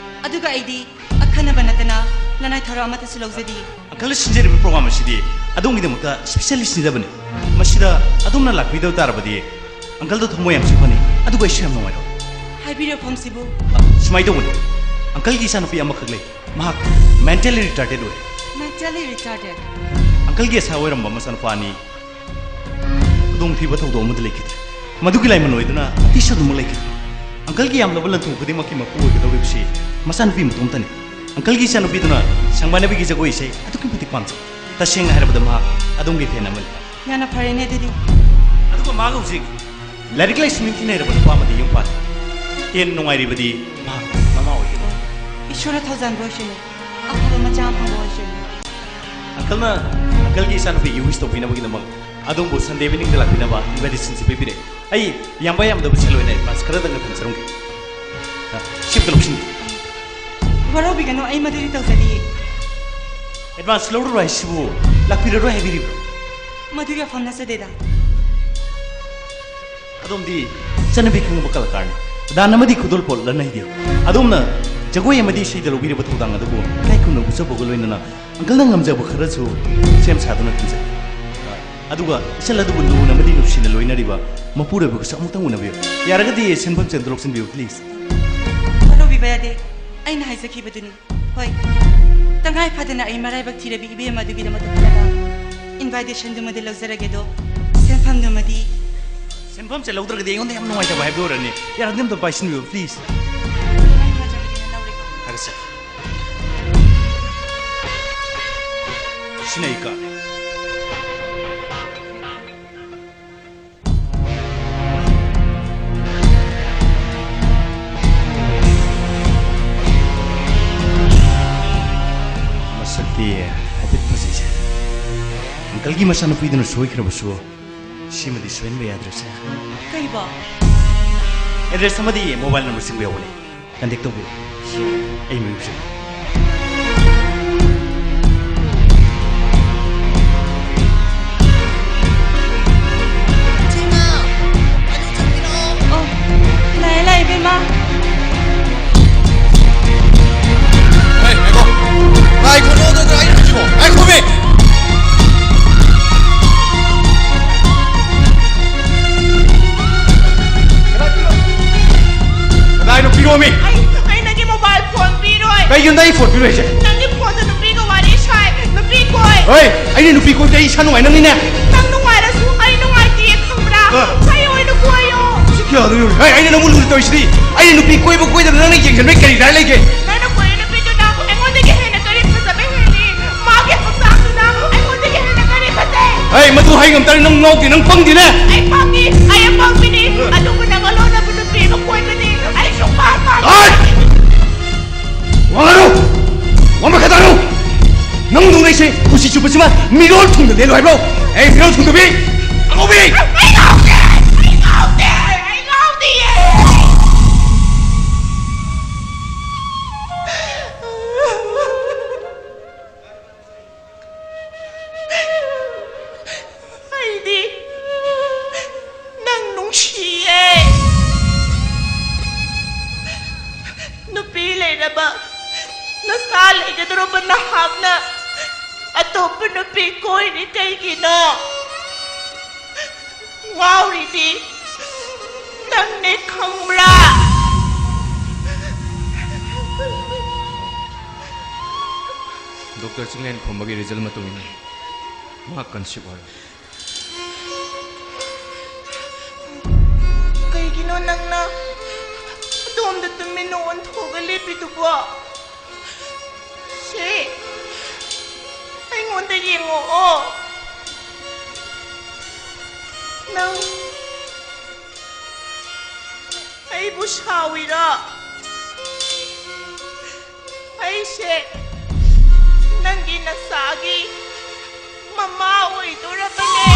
ꯑꯗꯨꯒ ꯑꯩꯗꯤ ꯑꯈꯟꯅꯕ ꯅꯠꯇꯅ ꯂꯅꯥꯏ ꯊꯧꯔꯝ ꯑꯃꯠꯇꯁꯨ ꯂꯧꯖꯗꯦ꯫ ꯑꯪꯀꯜꯅ ꯁꯤꯟꯖꯔꯤꯕ ꯄ꯭ꯔꯣꯒ꯭ꯔꯥꯝ ꯑꯁꯤꯗꯤ ꯑꯗꯣꯝꯒꯤꯗꯃꯛꯇ specialist ꯅꯤꯖꯕꯅꯤ꯫ ꯃꯁꯤꯗ ꯑꯗꯣꯝꯅ ꯂꯥꯛꯄꯤꯗꯕ ꯇꯥꯔꯕꯗꯤ uncle ꯗꯣ ꯊꯃꯣꯏ ꯌꯥꯝ ꯁꯣꯛꯀꯅꯤ, ꯑꯗꯨꯒ ꯑꯩꯁꯨ ꯌꯥꯝ ꯅꯨꯡꯉꯥꯏꯔꯣꯏ꯫ ꯍꯥꯏꯕꯤꯔꯤꯕ ꯐꯝꯁꯤꯕꯨ? ꯑ, ꯁꯨꯃꯥꯏꯅ ꯇꯧꯕꯅꯤ, uncle ꯒꯤ ꯏꯆꯥꯅꯨꯄꯤ ꯑꯃꯈꯛ ꯂꯩ꯫ ꯃꯍꯥꯛ mentally retarded ꯑꯣꯏ꯫ Mentally retarded? Uncle ꯒꯤ ꯑꯁꯥ ꯑꯣꯏꯔꯝꯕ ꯃꯆꯥꯅꯨꯄꯥ ꯑꯅꯤ ꯈꯨꯗꯣꯡꯊꯤꯕ ꯊꯧꯗꯣꯛ ꯑꯃꯗ ꯂꯩꯈꯤꯗ꯭ꯔꯦ꯫ ꯃꯗꯨꯒꯤ ꯂꯥꯏꯃꯟ ꯑꯣꯏꯗꯨꯅ ꯑꯇꯤꯁꯨ ꯑꯗꯨꯃꯛ ꯂꯩꯈꯤꯗ꯭ꯔꯦ꯫ Uncle ꯒꯤ ꯌꯥꯝꯂꯕ ꯂꯟ-ꯊꯨꯝ ꯈꯨꯗꯤꯡꯃꯛꯀꯤ ꯃꯄꯨ ꯑꯣꯏꯒꯗꯧꯔꯤꯕꯁꯤ ꯃꯆꯥꯅꯨꯄꯤ ꯃꯇꯣꯝꯇꯅꯤ꯫ Uncle ꯒꯤ ꯏꯆꯥꯅꯨꯄꯤꯗꯨꯅ ꯁꯪꯕꯥꯏꯅꯕꯤꯒꯤ ꯖꯒꯣꯏ ꯏꯁꯩ ꯑꯗꯨꯛꯀꯤ ꯃꯇꯤꯛ ꯄꯥꯝꯖꯩ꯫ ꯇꯁꯦꯡꯅ ꯍꯥꯏꯔꯕꯗ, ꯃꯍꯥꯛ ꯑꯗꯣꯝꯒꯤ fan ꯑꯃꯅꯤ꯫ ꯌꯥꯝꯅ ꯐꯔꯦꯅꯦ ꯑꯗꯨꯗꯤ꯫ ꯑꯗꯨꯒ ꯃꯍꯥꯛ ꯍꯧꯖꯤꯛ ꯂꯥꯏꯔꯤꯛ ꯂꯥꯏꯁꯨ ꯅꯤꯡꯊꯤ ꯍꯩꯔꯕ ꯅꯨꯄꯥ ꯑꯃꯗ ꯌꯨꯝ ꯄꯥꯜꯂꯤ꯫ ꯍꯦꯟꯅ ꯅꯨꯡꯉꯥꯏꯔꯤꯕꯗꯤ ꯃꯍꯥꯛ ꯃꯃꯥ ꯑꯣꯏꯒꯅꯤ꯫ ꯏꯁꯣꯔꯅ ꯊꯧꯖꯥꯟꯕ ꯑꯣꯏꯁꯅꯨ꯫ ꯑꯐꯕ ꯃꯆꯥ ꯑꯃ ꯐꯪꯕ ꯑꯣꯏꯁꯅꯨ꯫ Uncle ꯅ uncle ꯒꯤ ꯏꯆꯥꯅꯨꯄꯤꯒꯤ wish ꯇꯧꯕꯤꯅꯕꯒꯤꯗꯃꯛ ꯑꯗꯣꯝꯕꯨ Sunday evening ꯗ ꯂꯥꯛꯄꯤꯅꯕ invitation ꯁꯤ ꯄꯤꯕꯤꯔꯦ꯫ ꯑꯩ ꯌꯥꯝꯕ ꯌꯥꯝꯗꯕ ꯁꯦꯜ ꯑꯣꯏꯅ advance ꯈꯔꯗꯪꯒ ꯊꯝꯖꯔꯝꯒꯦ꯫ ꯑ, ꯁꯤ ꯑꯝꯇ ꯂꯧꯁꯤꯟꯕꯤꯌꯨ꯫ ꯋꯥꯔꯧꯕꯤꯒꯅꯨ, ꯑꯩ ꯃꯗꯨꯗꯤ ꯇꯧꯖꯗꯤꯌꯦ꯫ Advance ꯂꯧꯔꯔꯣꯏ ꯍꯥꯏꯁꯤꯕꯨ ꯂꯥꯛꯄꯤꯔꯔꯣꯏ ꯍꯥꯏꯕꯤꯔꯤꯕ꯭ꯔꯣ? ꯃꯗꯨ ꯌꯥꯐꯝ ꯅꯠꯆꯗꯦꯗ꯫ ꯑꯗꯣꯝꯗꯤ ꯆꯠꯅꯕꯤ ꯈꯪꯕ ꯀꯂꯥꯀꯥꯔꯅꯤ꯫ ꯗꯥꯟ ꯑꯃꯗꯤ ꯈꯨꯗꯣꯜꯄꯣꯠ ꯂꯟꯅ ꯍꯩꯗꯦ꯫ ꯑꯗꯣꯝꯅ ꯖꯒꯣꯏ ꯑꯃꯗꯤ ꯏꯁꯩꯗ ꯂꯧꯕꯤꯔꯤꯕ ꯊꯧꯗꯥꯡ ꯑꯗꯨꯕꯨ ꯏꯀꯥꯏ ꯈꯨꯝꯅꯕ ꯎꯠꯆꯕꯒ ꯂꯣꯏꯅꯅ uncle ꯅ ꯉꯝꯖꯕ ꯈꯔꯁꯨ ꯁꯦꯝ ꯁꯥꯗꯨꯅ ꯊꯝꯖꯩ꯫ ꯑꯗꯨꯒ ꯏꯆꯜ ꯑꯗꯨꯕꯨ ꯂꯨꯅ ꯑꯃꯗꯤ ꯅꯨꯡꯁꯤꯅ ꯂꯣꯏꯅꯔꯤꯕ ꯃꯄꯨꯔꯣꯏꯕꯒꯁꯨ ꯑꯃꯨꯛꯇꯪ ꯎꯅꯕꯤꯌꯨ꯫ ꯌꯥꯔꯒꯗꯤ ꯁꯦꯟꯐꯝꯁꯦ ꯑꯝꯇ ꯂꯧꯁꯤꯟꯕꯤꯌꯨ, please꯫ ꯋꯥꯔꯧꯕꯤꯕ ꯌꯥꯗꯦ, ꯑꯩꯅ ꯍꯥꯏꯖꯈꯤꯕꯗꯨꯅꯤ꯫ ꯍꯣꯏ, ꯇꯉꯥꯏ ꯐꯗꯅ ꯑꯩ ꯃꯔꯥꯏꯕꯛ ꯊꯤꯔꯕꯤ ꯏꯕꯦꯝꯃ ꯑꯗꯨꯒꯤꯗꯃꯛꯇ ꯈꯜꯂꯒ invitation ꯗꯨꯃꯗꯤ ꯂꯧꯖꯔꯒꯦ ꯑꯗꯣ, ꯁꯦꯟꯐꯝꯗꯨꯃꯗꯤ? ꯁꯦꯟꯐꯝꯁꯦ ꯂꯧꯗ꯭ꯔꯒꯗꯤ ꯑꯩꯉꯣꯟꯗ ꯌꯥꯝ ꯅꯨꯡꯉꯥꯏꯇꯕ ꯍꯥꯏꯕꯗꯨ ꯑꯣꯏꯔꯅꯤ꯫ ꯌꯥꯔꯒꯗꯤ ꯑꯝꯇ ꯄꯥꯏꯁꯤꯟꯕꯤꯌꯨ, please꯫ ꯇꯉꯥꯏ ꯐꯗ꯭ꯔꯕꯗꯤ ꯂꯧꯔꯒꯦ꯫ ꯐꯔꯦꯁꯦ꯫ ꯁꯤꯅ ꯑꯩ card ꯅꯤ꯫ ꯃꯁꯛꯇꯤ ꯍꯥꯏꯐꯦꯠ ꯐꯖꯩꯁꯦ꯫ Uncle ꯒꯤ ꯃꯆꯥꯅꯨꯄꯤꯗꯨꯅ ꯁꯣꯏꯈ꯭ꯔꯕꯁꯨ ꯁꯤꯃꯗꯤ ꯁꯣꯏꯍꯟꯕ ꯌꯥꯗ꯭ꯔꯦꯁꯦ꯫ ꯀꯩꯕꯣ? Address ꯑꯃꯗꯤ mobile number ꯁꯤꯡꯕ ꯌꯥꯎꯕꯅꯦ꯫ Contact ꯇꯧꯕꯤꯌꯨ꯫ ꯑꯩ ꯃꯌꯨꯝꯁꯦ꯫ ꯑꯣ, ꯂꯥꯛꯑꯦ, ꯂꯥꯛꯑꯦ, ꯏꯕꯦꯝꯃ꯫ ꯍꯦ, ꯉꯥꯏꯈꯣ꯫ ꯉꯥꯏꯈꯣ, ꯅꯉꯣꯟꯗ ꯑꯩꯅ ꯍꯥꯏꯁꯤꯕꯣ꯫ ꯉꯥꯏꯈꯣꯃꯤ! ꯐꯣꯟ ꯄꯤꯔꯛꯏꯁꯦ? ꯅꯪꯒꯤ ꯐꯣꯟꯗ ꯅꯨꯄꯤꯒ ꯋꯥꯔꯤ ꯁꯥꯏ, ꯅꯨꯄꯤ ꯀꯣꯏ꯫ ꯍꯣꯏ, ꯑꯩꯅ ꯅꯨꯄꯤ ꯀꯣꯏꯕꯗꯤ ꯑꯩ ꯏꯁꯥ ꯅꯨꯡꯉꯥꯏꯅꯕꯅꯤꯅꯦ꯫ ꯅꯪ ꯅꯨꯡꯉꯥꯏꯔꯁꯨ ꯑꯩ ꯅꯨꯡꯉꯥꯏꯇꯦ ꯈꯪꯕ꯭ꯔꯥ? ꯑ꯫ ꯑꯩ ꯑꯣꯏꯅ ꯀꯣꯏꯌꯣ꯫ ꯁꯤ ꯀꯌꯥꯗ ꯌꯧꯔꯦ? ꯍꯣꯏ, ꯑꯩꯅ ꯅꯪꯕꯨ ꯂꯨꯅ ꯇꯧꯔꯤꯁꯤꯗꯤ꯫ ꯑꯩꯅ ꯅꯨꯄꯤ ꯀꯣꯏꯕ ꯀꯣꯏꯗꯕ ꯅꯪꯅ ꯌꯦꯡꯁꯤꯟꯕꯩ ꯀꯔꯤ ꯔꯥꯏ ꯂꯩꯒꯦ? ꯅꯪꯅ ꯀꯣꯏꯕ ꯅꯨꯄꯤꯗꯨꯅ ꯑꯩꯉꯣꯟꯗꯒꯤ ꯍꯦꯟꯅ ꯀꯔꯤ ꯐꯖꯕ ꯍꯦꯜꯂꯤ? ꯃꯥꯒꯤ ꯍꯛꯆꯥꯡꯗꯨꯅ ꯑꯩꯉꯣꯟꯗꯒꯤ ꯍꯦꯟꯅ ꯀꯔꯤ ꯐꯖꯩ? ꯍꯩ, ꯃꯗꯨ ꯍꯥꯏ ꯉꯝꯇꯥꯔꯦ, ꯅꯪ ꯉꯥꯎꯗꯦ, ꯅꯪ ꯄꯪꯗꯦꯅꯦ꯫ ꯑꯩ ꯄꯪꯉꯤ, ꯑꯩ ꯑꯄꯪꯕꯤꯅꯤ꯫ ꯑꯗꯨꯕꯨ ꯅꯪꯒ ꯂꯣꯟꯅꯕ ꯅꯨꯄꯤ ꯑꯃ ꯀꯣꯏꯕꯗꯤ ꯑꯩ ꯁꯨꯡꯄꯥꯝ ꯄꯥꯝꯗꯦ꯫ ꯍꯩ! ꯋꯥ ꯉꯥꯡꯅꯨ! ꯋꯥ ꯃꯈꯥ ꯇꯥꯔꯨ! ꯅꯪ ꯅꯣꯡꯂꯩꯁꯦ ꯄꯨꯟꯁꯤ ꯆꯨꯞꯄꯁꯤꯃ ꯃꯤꯔꯣꯜ ꯊꯨꯡꯅ ꯂꯦꯜꯂꯨ ꯍꯥꯏꯕ꯭ꯔꯣ? ꯑꯩ ꯃꯤꯔꯣꯜ ꯊꯨꯡꯗꯕꯤ! ꯑꯉꯥꯎꯕꯤ! ꯑꯩ ꯉꯥꯎꯗꯦ! ꯑꯩ ꯉꯥꯎꯗꯦ! ꯑꯩ ꯉꯥꯎꯗꯤꯌꯦ! ꯑꯩꯗꯤ ꯅꯪ ꯅꯨꯡꯁꯤꯌꯦ꯫ ꯅꯨꯄꯤ ꯂꯩꯔꯕ ꯅꯆꯥ ꯂꯩꯒꯗꯧꯔꯕ ꯅꯍꯥꯛꯅ ꯑꯇꯣꯞꯄ ꯅꯨꯄꯤ ꯀꯣꯏꯔꯤ ꯀꯩꯒꯤꯅꯣ? ꯉꯥꯎꯔꯤꯗꯤ ꯅꯪꯅꯦ ꯈꯪꯕ꯭ꯔꯥ? ꯗꯣꯛꯇꯔ ꯆꯤꯡꯂꯦꯟ ꯈꯣꯝꯕꯒꯤ ꯔꯤꯖꯜ ꯃꯇꯨꯡ ꯏꯟꯅ ꯃꯍꯥꯛ ꯀꯟꯁꯤꯞ ꯑꯣꯏꯔꯦ꯫ ꯀꯩꯒꯤꯅꯣ ꯅꯪꯅ ꯑꯗꯣꯝꯗ ꯇꯨꯃꯤꯟꯅ ꯑꯣꯟꯊꯣꯛꯑꯒ ꯂꯦꯞꯄꯤꯗꯨꯕꯣ? ꯁꯦ, ꯑꯩꯉꯣꯟꯗ ꯌꯦꯡꯉꯛꯑꯣ꯫ ꯅꯪ ꯑꯩꯕꯨ ꯁꯥꯎꯏꯔꯣ? ꯑꯩꯁꯦ ꯅꯪꯒꯤ ꯅꯆꯥꯒꯤ ꯃꯃꯥ ꯑꯣꯏꯗꯣꯔꯕꯅꯦ꯫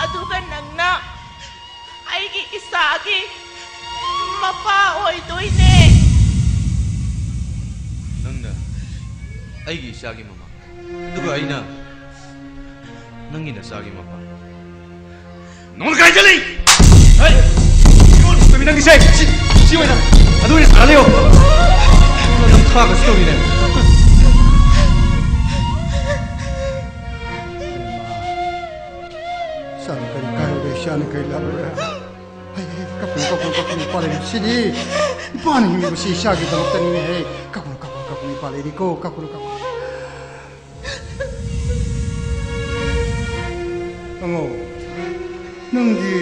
ꯑꯗꯨꯒ ꯅꯪꯅ ꯑꯩꯒꯤ ꯏꯆꯥꯒꯤ ꯃꯄꯥ ꯑꯣꯏꯗꯣꯏꯅꯦ꯫ ꯅꯪꯅ ꯑꯩꯒꯤ ꯏꯆꯥꯒꯤ ꯃꯃꯥ, ꯑꯗꯨꯒ ꯑꯩꯅ ꯅꯪꯒꯤ ꯅꯆꯥꯒꯤ ꯃꯄꯥ꯫ ꯅꯉꯣꯟꯗ ꯀꯥꯏ ꯆꯠꯂꯤ? ꯍꯩ! ꯏꯉꯣꯟꯗ ꯇꯨꯃꯤ ꯅꯪꯒꯤꯁꯦ! ꯁꯤ, ꯁꯤ ꯑꯣꯏꯅ! ꯑꯗꯨ ꯑꯣꯏꯅ ꯁꯥꯔ ꯂꯩꯌꯣ! ꯅꯪ ꯊꯥꯒꯁꯨ ꯇꯧꯔꯤꯅꯦ꯫ ꯏꯆꯥꯅ ꯀꯔꯤ ꯀꯥꯏꯔꯨꯔꯦ? ꯏꯆꯥꯅ ꯀꯔꯤ ꯂꯥꯜꯂꯨꯔꯦ? ꯍꯩ, ꯍꯩ, ꯀꯞꯀꯅꯨ, ꯀꯞꯀꯅꯨ, ꯀꯞꯀꯅꯨ, ꯄꯥꯜꯂꯛꯏꯕꯁꯤꯗꯤ꯫ ꯏꯄꯥꯅ ꯍꯤꯡꯂꯤꯕꯁꯤ ꯏꯆꯥꯒꯤꯗꯃꯛꯇꯅꯤꯅꯦꯍꯦ꯫ ꯀꯞꯀꯅꯨ, ꯀꯞꯀꯅꯨ, ꯀꯞꯀꯅꯨ, ꯏꯄꯥ ꯂꯩꯔꯤꯀꯣ, ꯀꯞꯀꯅꯨ, ꯀꯞꯀꯅꯨ꯫ ꯑꯉꯧ, ꯅꯪꯒꯤ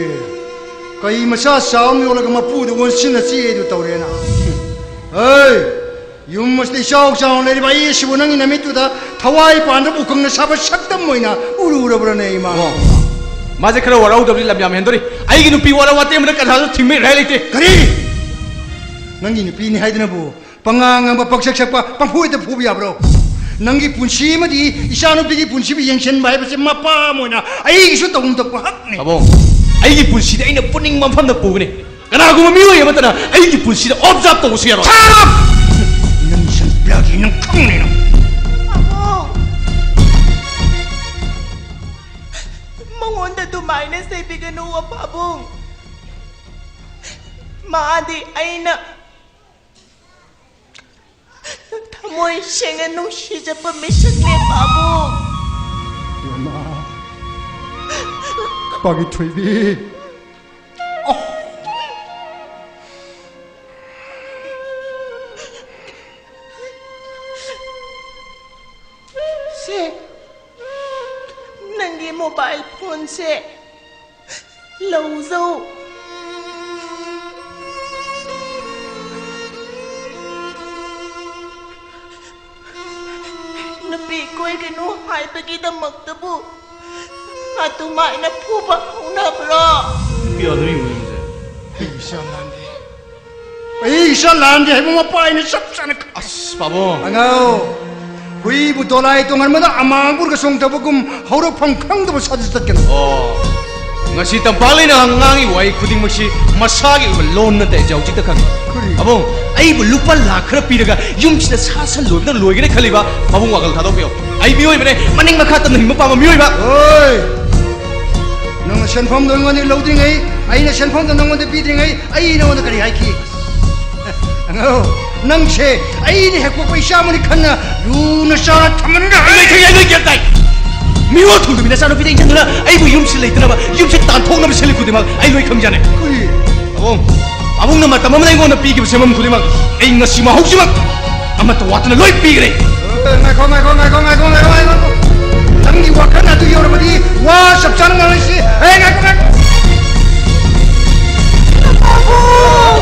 ꯀꯩ ꯃꯆꯥ ꯆꯥꯎ ꯑꯃ ꯌꯣꯜꯂꯒ ꯃꯄꯨꯗ ꯑꯣꯟꯁꯤꯟꯅ ꯆꯦꯗꯨ ꯇꯧꯔꯦꯅ꯫ ꯍꯩ! ꯌꯨꯝ ꯑꯁꯤꯗ ꯏꯆꯥꯎ ꯆꯥꯎꯅ ꯂꯩꯔꯤꯕ ꯑꯩ ꯑꯁꯤꯕꯨ ꯅꯪꯒꯤ ꯅꯃꯤꯠꯇꯨꯗ ꯊꯋꯥꯏ ꯄꯥꯟꯗ꯭ꯔꯕ ꯎꯈꯪꯅ ꯁꯥꯕ ꯁꯛꯇꯝ ꯑꯣꯏꯅ ꯎꯔꯨꯔꯕ꯭ꯔꯅꯦ, ꯏꯃꯥ? ꯑꯣ꯫ ꯃꯥꯁꯦ ꯈꯔ ꯋꯥꯔꯧꯗꯕꯗꯤ ꯂꯝ ꯌꯥꯝ ꯍꯦꯟꯗꯣꯔꯤ꯫ ꯑꯩꯒꯤ ꯅꯨꯄꯤ ꯋꯥꯔꯧ ꯋꯥꯇꯦꯝꯕꯗ ꯀꯅꯥꯁꯨ ꯊꯤꯡꯕ ꯌꯥꯏ ꯂꯩꯇꯦ꯫ ꯀꯔꯤ? ꯅꯪꯒꯤ ꯅꯨꯄꯤꯅꯤ ꯍꯥꯏꯗꯅꯕꯨ ꯄꯉꯥꯡ ꯉꯥꯡꯕ, ꯄꯪꯁꯛ ꯁꯛꯄ, ꯄꯪꯐꯨꯗ ꯐꯨꯕ ꯌꯥꯕ꯭ꯔꯣ? ꯅꯪꯒꯤ ꯄꯨꯟꯁꯤ ꯑꯃꯗꯤ ꯏꯆꯥꯅꯨꯄꯤꯒꯤ ꯄꯨꯟꯁꯤꯕꯨ ꯌꯦꯡꯁꯤꯟꯕ ꯍꯥꯏꯕꯁꯤ ꯃꯄꯥ ꯑꯃ ꯑꯣꯏꯅ ꯑꯩꯒꯤꯁꯨ ꯇꯧꯐꯝ ꯊꯣꯛꯄ ꯍꯛꯅꯤ꯫ ꯄꯥꯕꯨꯡ, ꯑꯩꯒꯤ ꯄꯨꯟꯁꯤꯗꯤ ꯑꯩꯅ ꯄꯨꯅꯤꯡꯕ ꯃꯐꯝꯗ ꯄꯨꯒꯅꯤ꯫ ꯀꯅꯥꯒꯨꯝꯕ ꯃꯤꯑꯣꯏ ꯑꯃꯠꯇꯅ ꯑꯩꯒꯤ ꯄꯨꯟꯁꯤꯗ ꯑꯣꯞꯖꯥꯞ ꯇꯧꯕꯁꯨ ꯌꯥꯔꯣꯏ꯫ Shut up! ꯅꯪ ꯁꯟꯄꯤꯌꯥꯒꯤ ꯅꯪ ꯈꯪꯅꯤ ꯅꯪ꯫ ꯄꯥꯕꯨꯡ! ꯃꯉꯣꯟꯗ ꯑꯗꯨꯃꯥꯏꯅ ꯆꯩꯕꯤꯒꯅꯨ, ꯄꯥꯕꯨꯡ꯫ ꯃꯥꯗꯤ ꯑꯩꯅ ꯊꯃꯣꯏ ꯁꯦꯡꯅ ꯅꯨꯡꯁꯤꯖꯕ ꯃꯤꯁꯛꯅꯦ, ꯄꯥꯕꯨꯡ꯫ ꯏꯃꯥ, ꯄꯥꯒꯤ ꯊꯣꯏꯕꯤ꯫ ꯑꯣ꯫ ꯁꯦ, ꯅꯪꯒꯤ ꯃꯣꯕꯥꯏꯜ ꯐꯣꯟꯁꯦ ꯂꯧꯖꯧ꯫ ꯅꯨꯄꯤ ꯀꯣꯏꯒꯅꯨ ꯍꯥꯏꯕꯒꯤꯗꯃꯛꯇꯕꯨ ꯑꯗꯨꯃꯥꯏꯅ ꯐꯨꯕ ꯍꯧꯅꯕ꯭ꯔꯣ? ꯀꯌꯥꯗꯅꯣ ꯌꯦꯡꯉꯨꯅꯦ꯫ ꯑꯩ ꯏꯆꯥ ꯂꯥꯟꯗꯦ꯫ ꯑꯩ ꯏꯆꯥ ꯂꯥꯟꯗꯦ ꯍꯥꯏꯕ ꯃꯄꯥ ꯑꯩꯅ ꯆꯞ ꯆꯥꯅ ꯈꯪ-, ꯑꯁ, ꯄꯥꯕꯨꯡ꯫ ꯑꯉꯥꯡ, ꯍꯨꯏꯕꯨ ꯗꯣꯂꯥꯏ ꯇꯣꯡꯍꯟꯕꯗ ꯑꯃꯥꯡꯕꯨꯔꯒ ꯆꯣꯡꯊꯕꯒꯨꯝ ꯍꯧꯔꯛꯐꯝ ꯈꯪꯗꯕ ꯁꯥꯖꯠ ꯆꯠꯀꯅꯨ꯫ ꯑꯣ, ꯉꯁꯤ ꯇꯝꯄꯥꯛ ꯂꯩꯅ ꯉꯥꯡꯉꯤ ꯋꯥꯍꯩ ꯈꯨꯗꯤꯡꯃꯛꯁꯤ ꯃꯁꯥꯒꯤ ꯑꯣꯏꯕ ꯂꯣꯟ ꯅꯠꯇꯦ, ꯑꯩꯁꯦ ꯍꯧꯖꯤꯛꯇ ꯈꯪꯉꯤ꯫ ꯀꯔꯤ? ꯄꯥꯕꯨꯡ, ꯑꯩꯕꯨ ꯂꯨꯄꯥ ꯂꯥꯛ ꯈꯔ ꯄꯤꯔꯒ ꯌꯨꯝꯁꯤꯗ ꯁꯥ ꯁꯟ ꯂꯣꯏꯕꯗ ꯂꯣꯏꯒꯅꯤ ꯈꯜꯂꯤꯕ? ꯄꯥꯕꯨꯡ, ꯋꯥꯈꯜ ꯊꯥꯗꯣꯛꯄꯤꯌꯣ꯫ ꯑꯩ ꯃꯤꯑꯣꯏꯕꯅꯦ, ꯃꯅꯤꯡ ꯃꯈꯥ ꯇꯝꯅ ꯍꯤꯡꯕ ꯄꯥꯝꯕ ꯃꯤꯑꯣꯏꯕ꯫ ꯑꯣꯏ! ꯅꯪꯅ ꯁꯦꯟꯐꯝꯗꯣ ꯑꯩꯉꯣꯟꯗ ꯂꯧꯗ꯭ꯔꯤꯉꯩ, ꯑꯩꯅ ꯁꯦꯟꯐꯝꯗꯣ ꯅꯪꯉꯣꯟꯗ ꯄꯤꯗ꯭ꯔꯤꯉꯩ, ꯑꯩ ꯅꯉꯣꯟꯗ ꯀꯔꯤ ꯍꯥꯏꯈꯤ? ꯑꯉꯥꯡ, ꯅꯪꯁꯦ ꯑꯩꯅ ꯍꯦꯛ ꯄꯣꯛꯄ ꯏꯆꯥ ꯑꯃꯅꯤ ꯈꯟꯅ ꯂꯨꯅ ꯆꯥꯅ ꯊꯝꯃꯟꯒꯦ꯫ ꯑꯩ ꯂꯣꯏ ꯈꯪꯉꯦ, ꯑꯩ ꯂꯣꯏ ꯒ꯭ꯌꯥꯟ ꯇꯥꯏ꯫ ꯃꯤꯔꯣꯜ ꯊꯨꯡꯗꯕꯤ ꯅꯆꯥꯅꯨꯄꯤꯗ ꯏꯟꯖꯟꯗꯨꯅ ꯑꯩꯕꯨ ꯌꯨꯝꯁꯤꯗ ꯂꯩꯇꯅꯕ, ꯌꯨꯝꯁꯤꯗ ꯇꯥꯟꯊꯣꯛꯅꯕ ꯁꯤꯜꯂꯤ ꯈꯨꯗꯤꯡꯃꯛ ꯑꯩ ꯂꯣꯏ ꯈꯪꯖꯅꯦ꯫ ꯀꯔꯤ? ꯄꯥꯕꯨꯡ, ꯄꯥꯕꯨꯡꯅ ꯃꯇꯝ ꯑꯃꯗ ꯑꯩꯉꯣꯟꯗ ꯄꯤꯈꯤꯕ ꯁꯦꯟꯐꯝ ꯈꯨꯗꯤꯡꯃꯛ ꯑꯩ ꯉꯁꯤꯃꯛ ꯍꯧꯖꯤꯛꯃꯛ ꯑꯃꯠꯇ ꯋꯥꯠꯇꯅ ꯂꯣꯏ ꯄꯤꯒꯅꯤ꯫ ꯉꯥꯏꯈꯣ, ꯉꯥꯏꯈꯣ, ꯉꯥꯏꯈꯣ, ꯉꯥꯏꯈꯣ, ꯉꯥꯏꯈꯣ, ꯉꯥꯏꯈꯣ꯫ ꯅꯪꯒꯤ ꯋꯥꯈꯜ ꯑꯗꯨ ꯌꯧꯔꯕꯗꯤ ꯋꯥ ꯆꯞ ꯆꯥꯅ ꯉꯥꯡꯅꯁꯤ꯫ ꯑꯦ, ꯉꯥꯏꯈꯣ, ꯉꯥꯏꯈꯣ꯫ ꯄꯥꯕꯨꯡ!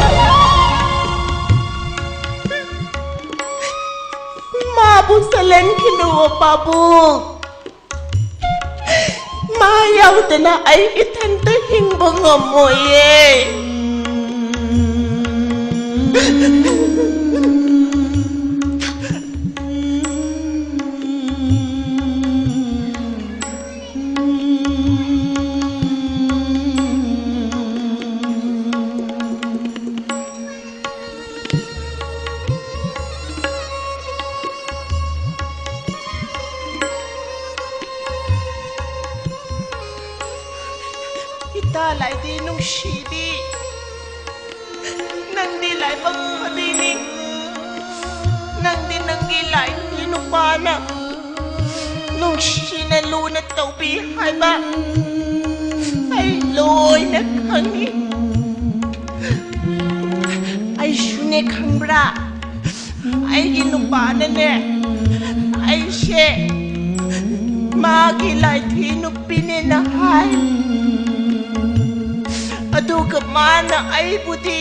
ꯃꯥꯕꯨ ꯆꯠꯍꯟꯈꯤꯅꯨ, ꯄꯥꯕꯨꯡ꯫ ꯃꯥ ꯌꯥꯎꯗꯅ ꯑꯩ ꯏꯊꯟꯇ ꯍꯤꯡꯕ ꯉꯝꯃꯣꯏꯌꯦ꯫ ꯏꯇꯥ ꯂꯥꯏꯗꯤ ꯅꯨꯡꯁꯤꯕꯤ, ꯅꯪꯗꯤ ꯂꯥꯏꯕꯛ ꯐꯕꯤꯅꯤ꯫ ꯅꯪꯗꯤ ꯅꯪꯒꯤ ꯂꯥꯏꯗꯤ ꯅꯨꯄꯥꯅ ꯅꯨꯡꯁꯤꯅ ꯂꯨꯅ ꯇꯧꯕꯤ ꯍꯥꯏꯕ ꯑꯩ ꯂꯣꯏꯅ ꯈꯪꯉꯤ꯫ ꯑꯩꯁꯨꯅꯦ, ꯈꯪꯕ꯭ꯔꯥ? ꯑꯩꯒꯤ ꯅꯨꯄꯥꯅꯅꯦ, ꯑꯩꯁꯦ ꯃꯥꯒꯤ ꯂꯥꯏꯊꯤ ꯅꯨꯄꯤꯅꯦꯅ ꯍꯥꯏ꯫ ꯑꯗꯨꯒ ꯃꯥꯅ ꯑꯩꯕꯨꯗꯤ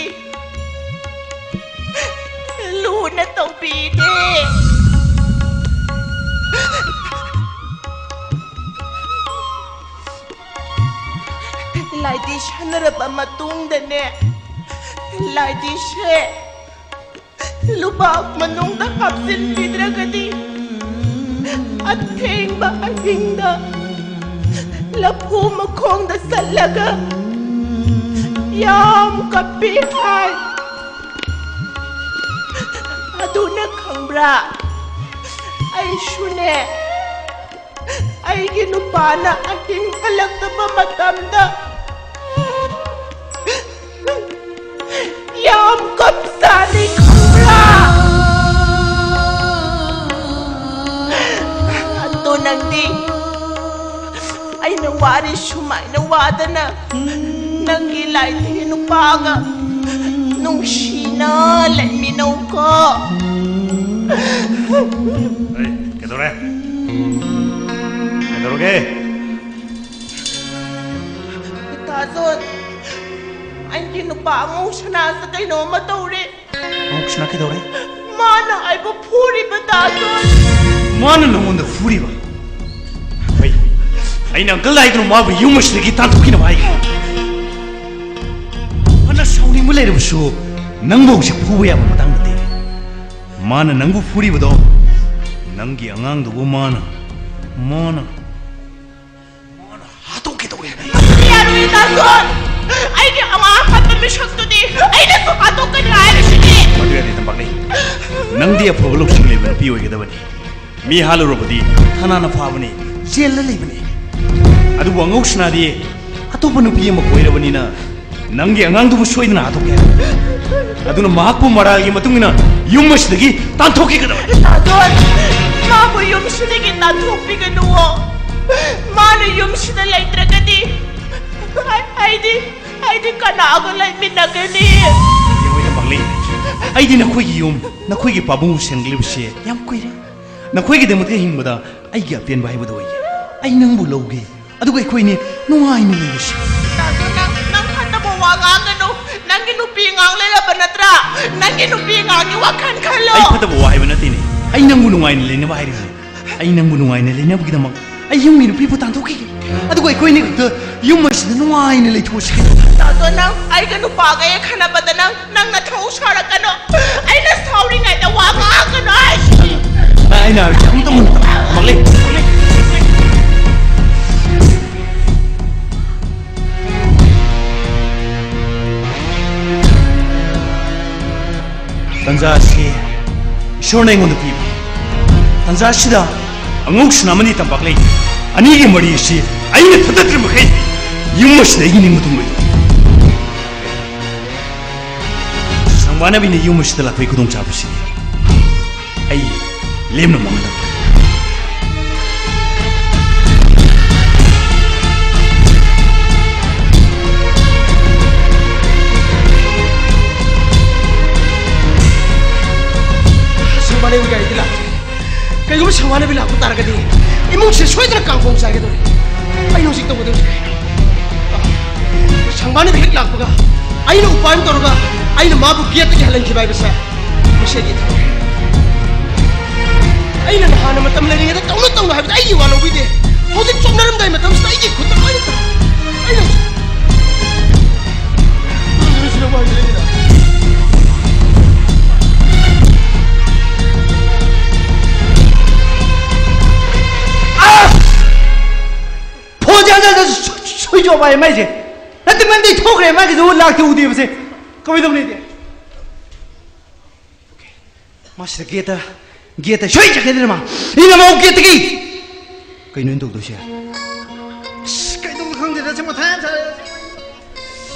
ꯂꯨꯅ ꯇꯧꯕꯤꯗꯦ꯫ ꯂꯥꯏꯗꯤ ꯁꯥꯟꯅꯔꯕ ꯃꯇꯨꯡꯗꯅꯦ, ꯂꯥꯏꯗꯤꯁꯦ ꯂꯨꯕꯥꯛ ꯃꯅꯨꯡꯗ ꯍꯥꯞꯆꯤꯟꯕꯤꯗ꯭ꯔꯒꯗꯤ, ꯑꯊꯦꯡꯕ ꯑꯍꯤꯡꯗ ꯂꯐꯨ ꯃꯈꯣꯡꯗ ꯆꯠꯂꯒ ꯌꯥꯝ ꯀꯞꯄꯤ ꯍꯥꯏ꯫ ꯑꯗꯨꯅ ꯈꯪꯕ꯭ꯔꯥ, ꯑꯩꯁꯨꯅꯦ, ꯑꯩꯒꯤ ꯅꯨꯄꯥꯅ ꯑꯍꯤꯡ ꯍꯜꯂꯛꯇꯕ ꯃꯇꯝꯗ ꯌꯥꯝ ꯀꯞꯆꯥꯅꯤ, ꯈꯪꯕ꯭ꯔꯥ? ꯑꯗꯣ ꯅꯪꯗꯤ ꯑꯩꯅ ꯋꯥꯔꯤ ꯁꯨꯃꯥꯏꯅ ꯋꯥꯗꯅ ꯅꯪꯒꯤ ꯂꯥꯏꯗꯤ ꯅꯨꯄꯥꯒ ꯅꯨꯡꯁꯤꯅ ꯂꯩꯃꯤꯟꯅꯧꯀꯣ꯫ ꯑꯩ ꯀꯩꯗꯧꯔꯦ? ꯀꯩꯗꯧꯔꯒꯦ? ꯇꯥꯖꯣꯟ, ꯑꯩꯒꯤ ꯅꯨꯄꯥ ꯑꯉꯧꯁꯅꯥꯁꯦ ꯀꯩꯅꯣꯝꯃ ꯇꯧꯔꯦ꯫ ꯑꯉꯧꯁꯅꯥ ꯀꯩꯗꯧꯔꯦ? ꯃꯥꯅ ꯑꯩꯕꯨ ꯐꯨꯔꯤꯕ, ꯇꯥꯖꯣꯟ꯫ ꯃꯥꯅ ꯅꯉꯣꯟꯗ ꯐꯨꯔꯤꯕ? ꯍꯣꯏ, ꯑꯩꯅ ꯑꯪꯀꯜꯗ ꯍꯥꯏꯗꯨꯅ ꯃꯥꯕꯨ ꯌꯨꯝ ꯑꯁꯤꯗꯒꯤ ꯇꯥꯟꯊꯣꯛꯈꯤꯅꯕ ꯍꯥꯏꯈꯤ꯫ ꯐꯅ ꯁꯥꯎꯅꯤꯡꯕ ꯂꯩꯔꯕꯁꯨ ꯅꯪꯕꯨ ꯍꯧꯖꯤꯛ ꯐꯨꯕ ꯌꯥꯕ ꯃꯇꯥꯡ ꯅꯠꯇꯦ꯫ ꯃꯥꯅ ꯅꯪꯕꯨ ꯐꯨꯔꯤꯕꯗꯣ ꯅꯪꯒꯤ ꯑꯉꯥꯡꯗꯨꯕꯨ ꯃꯥꯅ, ꯃꯥꯅ, ꯃꯥꯅ ꯍꯥꯠꯇꯣꯛꯀꯦ ꯇꯧꯔꯤ ꯍꯥꯏꯕꯅꯤ꯫ ꯌꯥꯔꯣꯏ, ꯇꯥꯖꯣꯟ꯫ ꯑꯩꯒꯤ ꯑꯉꯥꯡ ꯍꯥꯠꯄ ꯃꯤꯁꯛꯇꯨꯗꯤ ꯑꯩꯅꯁꯨ ꯍꯥꯠꯇꯣꯛꯀꯅꯤ ꯍꯥꯏꯔꯤꯁꯤꯗꯤ꯫ ꯃꯗꯨ ꯌꯥꯗꯦ, ꯇꯝꯄꯥꯛꯂꯩ꯫ ꯅꯪꯗꯤ ꯑꯐꯕ ꯂꯧꯁꯤꯡ ꯂꯩꯕ ꯅꯨꯄꯤ ꯑꯣꯏꯒꯗꯕꯅꯤ꯫ ꯃꯤ ꯍꯥꯠꯂꯨꯔꯕꯗꯤ ꯊꯅꯥꯅ ꯐꯥꯕꯅꯤ, ꯖꯦꯜꯗ ꯂꯩꯕꯅꯤ꯫ ꯑꯗꯨꯕꯨ ꯑꯉꯧꯁꯅꯥꯗꯤ ꯑꯇꯣꯞꯄ ꯅꯨꯄꯤ ꯑꯃ ꯀꯣꯏꯔꯕꯅꯤꯅ ꯅꯪꯒꯤ ꯑꯉꯥꯡꯗꯨꯕꯨ ꯁꯣꯏꯗꯅ ꯍꯥꯠꯇꯣꯛꯀꯦ ꯍꯥꯏ꯫ ꯑꯗꯨꯅ ꯃꯍꯥꯛꯄꯨ ꯃꯔꯥꯜꯒꯤ ꯃꯇꯨꯡ ꯏꯟꯅ ꯌꯨꯝ ꯑꯁꯤꯗꯒꯤ ꯇꯥꯟꯊꯣꯛꯈꯤꯒꯗꯕꯅꯤ꯫ ꯇꯥꯖꯣꯟ, ꯃꯥꯕꯨ ꯌꯨꯝꯁꯤꯗꯒꯤ ꯇꯥꯟꯊꯣꯛꯄꯤꯒꯅꯨꯋꯣ꯫ ꯃꯥꯅ ꯌꯨꯝꯁꯤꯗ ꯂꯩꯇ꯭ꯔꯒꯗꯤ ꯑꯩ-, ꯑꯩꯗꯤ, ꯑꯩꯗꯤ ꯀꯅꯥꯒ ꯂꯩꯃꯤꯟꯅꯒꯅꯤ? ꯌꯦꯡꯉꯣ, ꯏꯅꯝ ꯄꯥꯡꯂꯩ, ꯑꯩꯗꯤ ꯅꯈꯣꯏꯒꯤ ꯌꯨꯝ, ꯅꯈꯣꯏꯒꯤ ꯄꯥꯕꯨꯡꯕꯨ ꯁꯦꯟꯅꯒꯂꯤꯕꯁꯦ ꯌꯥꯝ ꯀꯨꯏꯔꯦ꯫ ꯅꯈꯣꯏꯒꯤꯗꯃꯛꯇ ꯍꯤꯡꯕꯗ ꯑꯩꯒꯤ ꯑꯄꯦꯟꯕ ꯍꯥꯏꯕꯗꯨ ꯑꯣꯏꯒꯦ꯫ ꯑꯩ ꯅꯪꯕꯨ ꯂꯧꯒꯦ, ꯑꯗꯨꯒ ꯑꯩꯈꯣꯏꯅꯤ ꯅꯨꯡꯉꯥꯏꯅ ꯂꯩꯔꯁꯤ꯫ ꯇꯥꯖꯣꯟ, ꯅꯪ, ꯅꯪ ꯐꯠꯇꯕ ꯋꯥ ꯉꯥꯡꯒꯅꯨ꯫ ꯅꯪꯒꯤ ꯅꯨꯄꯤ ꯑꯉꯥꯡ ꯂꯩꯔꯕ ꯅꯠꯇ꯭ꯔꯥ? ꯅꯪꯒꯤ ꯅꯨꯄꯤ ꯑꯉꯥꯡꯒꯤ ꯋꯥꯈꯜ ꯈꯜꯂꯣ꯫ ꯑꯩ ꯐꯠꯇꯕ ꯋꯥ ꯍꯥꯏꯕ ꯅꯠꯇꯦꯅꯦ, ꯑꯩ ꯅꯪꯕꯨ ꯅꯨꯡꯉꯥꯏꯅ ꯂꯩꯅꯕ ꯍꯥꯏꯔꯤꯕꯅꯦ꯫ ꯑꯩ ꯅꯪꯕꯨ ꯅꯨꯡꯉꯥꯏꯅ ꯂꯩꯅꯕꯒꯤꯗꯃꯛ ꯑꯩ ꯌꯨꯝꯒꯤ ꯅꯨꯄꯤꯕꯨ ꯇꯥꯟꯊꯣꯛꯈꯤꯒꯦ, ꯑꯗꯨꯒ ꯑꯩꯈꯣꯏꯅꯤ ꯈꯛꯇ ꯌꯨꯝ ꯑꯁꯤꯗ ꯅꯨꯡꯉꯥꯏꯅ ꯂꯩꯊꯣꯛꯑꯁꯤ ꯀꯩꯅꯣ꯫ ꯇꯥꯖꯣꯟ, ꯅꯪ ꯑꯩꯒ ꯅꯨꯄꯥꯒ ꯍꯦꯛ ꯈꯟꯅꯕꯗ ꯅꯪ, ꯅꯪ ꯅꯊꯧ ꯁꯥꯔꯛꯀꯅꯨ꯫ ꯑꯩꯅ ꯁꯥꯎꯔꯤꯉꯩꯗ ꯋꯥ ꯉꯥꯡꯒꯅꯨ ꯍꯥꯏꯁꯤꯗꯤ꯫ ꯑꯩꯅ ꯍꯥꯏꯕꯁꯦ ꯑꯃꯨꯛꯇ ꯃꯨꯟꯅ ꯇꯥꯎ꯫ ꯃꯪꯂꯩ꯫ ꯇꯟꯖꯥ ꯑꯁꯤ ꯏꯁꯣꯔꯅ ꯑꯩꯉꯣꯟꯗ ꯄꯤꯕ꯫ ꯇꯟꯖꯥ ꯑꯁꯤꯗ ꯑꯉꯧꯁꯅꯥ ꯑꯃꯗꯤ ꯇꯝꯄꯥꯛꯂꯩ ꯑꯅꯤꯒꯤ ꯃꯔꯤ ꯑꯁꯤ ꯑꯩꯅ ꯊꯠꯇꯠꯇ꯭ꯔꯤ ꯃꯈꯩ ꯌꯨꯝ ꯑꯁꯤꯗ ꯑꯩꯒꯤ ꯅꯤꯡꯕ ꯊꯨꯡꯂꯣꯏꯗꯧꯔꯤ꯫ ꯁꯪꯕꯥꯅꯕꯤꯅ ꯌꯨꯝ ꯑꯁꯤꯗ ꯂꯥꯛꯄꯒꯤ ꯈꯨꯗꯣꯡꯆꯥꯕꯁꯤ ꯑꯩ ꯂꯦꯝꯅ ꯃꯥꯡꯍꯜꯂꯔꯣꯏ꯫ ꯁꯪꯕꯥꯅꯕꯤ ꯂꯥꯛꯄ ꯇꯥꯔꯒꯗꯤ ꯏꯃꯨꯡꯁꯦ ꯁꯣꯏꯗꯅ ꯀꯥꯡꯈꯣꯡ ꯆꯥꯏꯒꯗꯧꯔꯤ꯫ ꯑꯩꯅ ꯍꯧꯖꯤꯛ ꯇꯧꯒꯗꯧꯔꯤꯁꯦ ꯀꯩꯅꯣ? ꯁꯪꯕꯥꯅꯕꯤ ꯍꯦꯛ ꯂꯥꯛꯄꯒ ꯑꯩꯅ ꯎꯄꯥꯏ ꯑꯃ ꯇꯧꯔꯒ ꯑꯩꯅ ꯃꯥꯕꯨ ꯒꯦꯠꯇꯒꯤ ꯍꯜꯍꯟꯈꯤꯕ ꯍꯥꯏꯕꯁꯦ ꯃꯁꯤꯗꯤ ꯊꯣꯛꯑꯦ꯫ ꯑꯩꯅ ꯅꯍꯥꯟꯅ ꯃꯇꯝ ꯂꯩꯔꯤꯉꯩꯗ ꯇꯧꯅ ꯇꯧꯅ ꯍꯥꯏꯕꯗ ꯑꯩꯒꯤ ꯋꯥ ꯂꯧꯕꯤꯗꯦ꯫ ꯍꯧꯖꯤꯛ ꯆꯣꯛꯅꯔꯝꯗꯥꯏ ꯃꯇꯝꯁꯤꯗ ꯑꯩꯒꯤ ꯈꯨꯠꯇ ꯂꯣꯏꯅ ꯇꯥꯔꯦ꯫ ꯑꯩꯅ ꯍꯧꯖꯤꯛ ꯑꯁ! ꯐꯣꯟꯁꯦ ꯍꯟꯖꯟ ꯍꯟꯖꯟ ꯁꯨ-, ꯁꯨ-, ꯁꯨꯏꯆ ꯑꯣꯐ ꯍꯥꯏ ꯃꯥꯏꯁꯦ꯫ ꯅꯠꯇꯦ, ꯃꯟꯗꯤ ꯊꯣꯛꯈ꯭ꯔꯦ, ꯃꯥꯒꯤꯁꯨ ꯂꯥꯛꯇꯦ, ꯎꯗꯦꯕꯁꯦ꯫ ꯀꯃꯥꯏꯅ ꯇꯧꯅꯤꯗꯤ? ꯃꯥꯁꯤꯗ ꯒꯦꯠꯇ, ꯒꯦꯠꯇ ꯁꯣꯏ ꯆꯠꯈꯤꯗꯅ ꯃꯥ꯫ ꯏꯅꯃꯧ ꯒꯦꯠꯇꯒꯤ! ꯀꯩꯅꯣ ꯑꯩꯅ ꯇꯧꯗꯣꯏꯁꯦ? ꯑꯁ, ꯀꯩꯅꯣ ꯈꯪꯗꯦꯗ, ꯁꯤ ꯃꯊꯥ ꯌꯥꯝ ꯁꯥꯏ꯫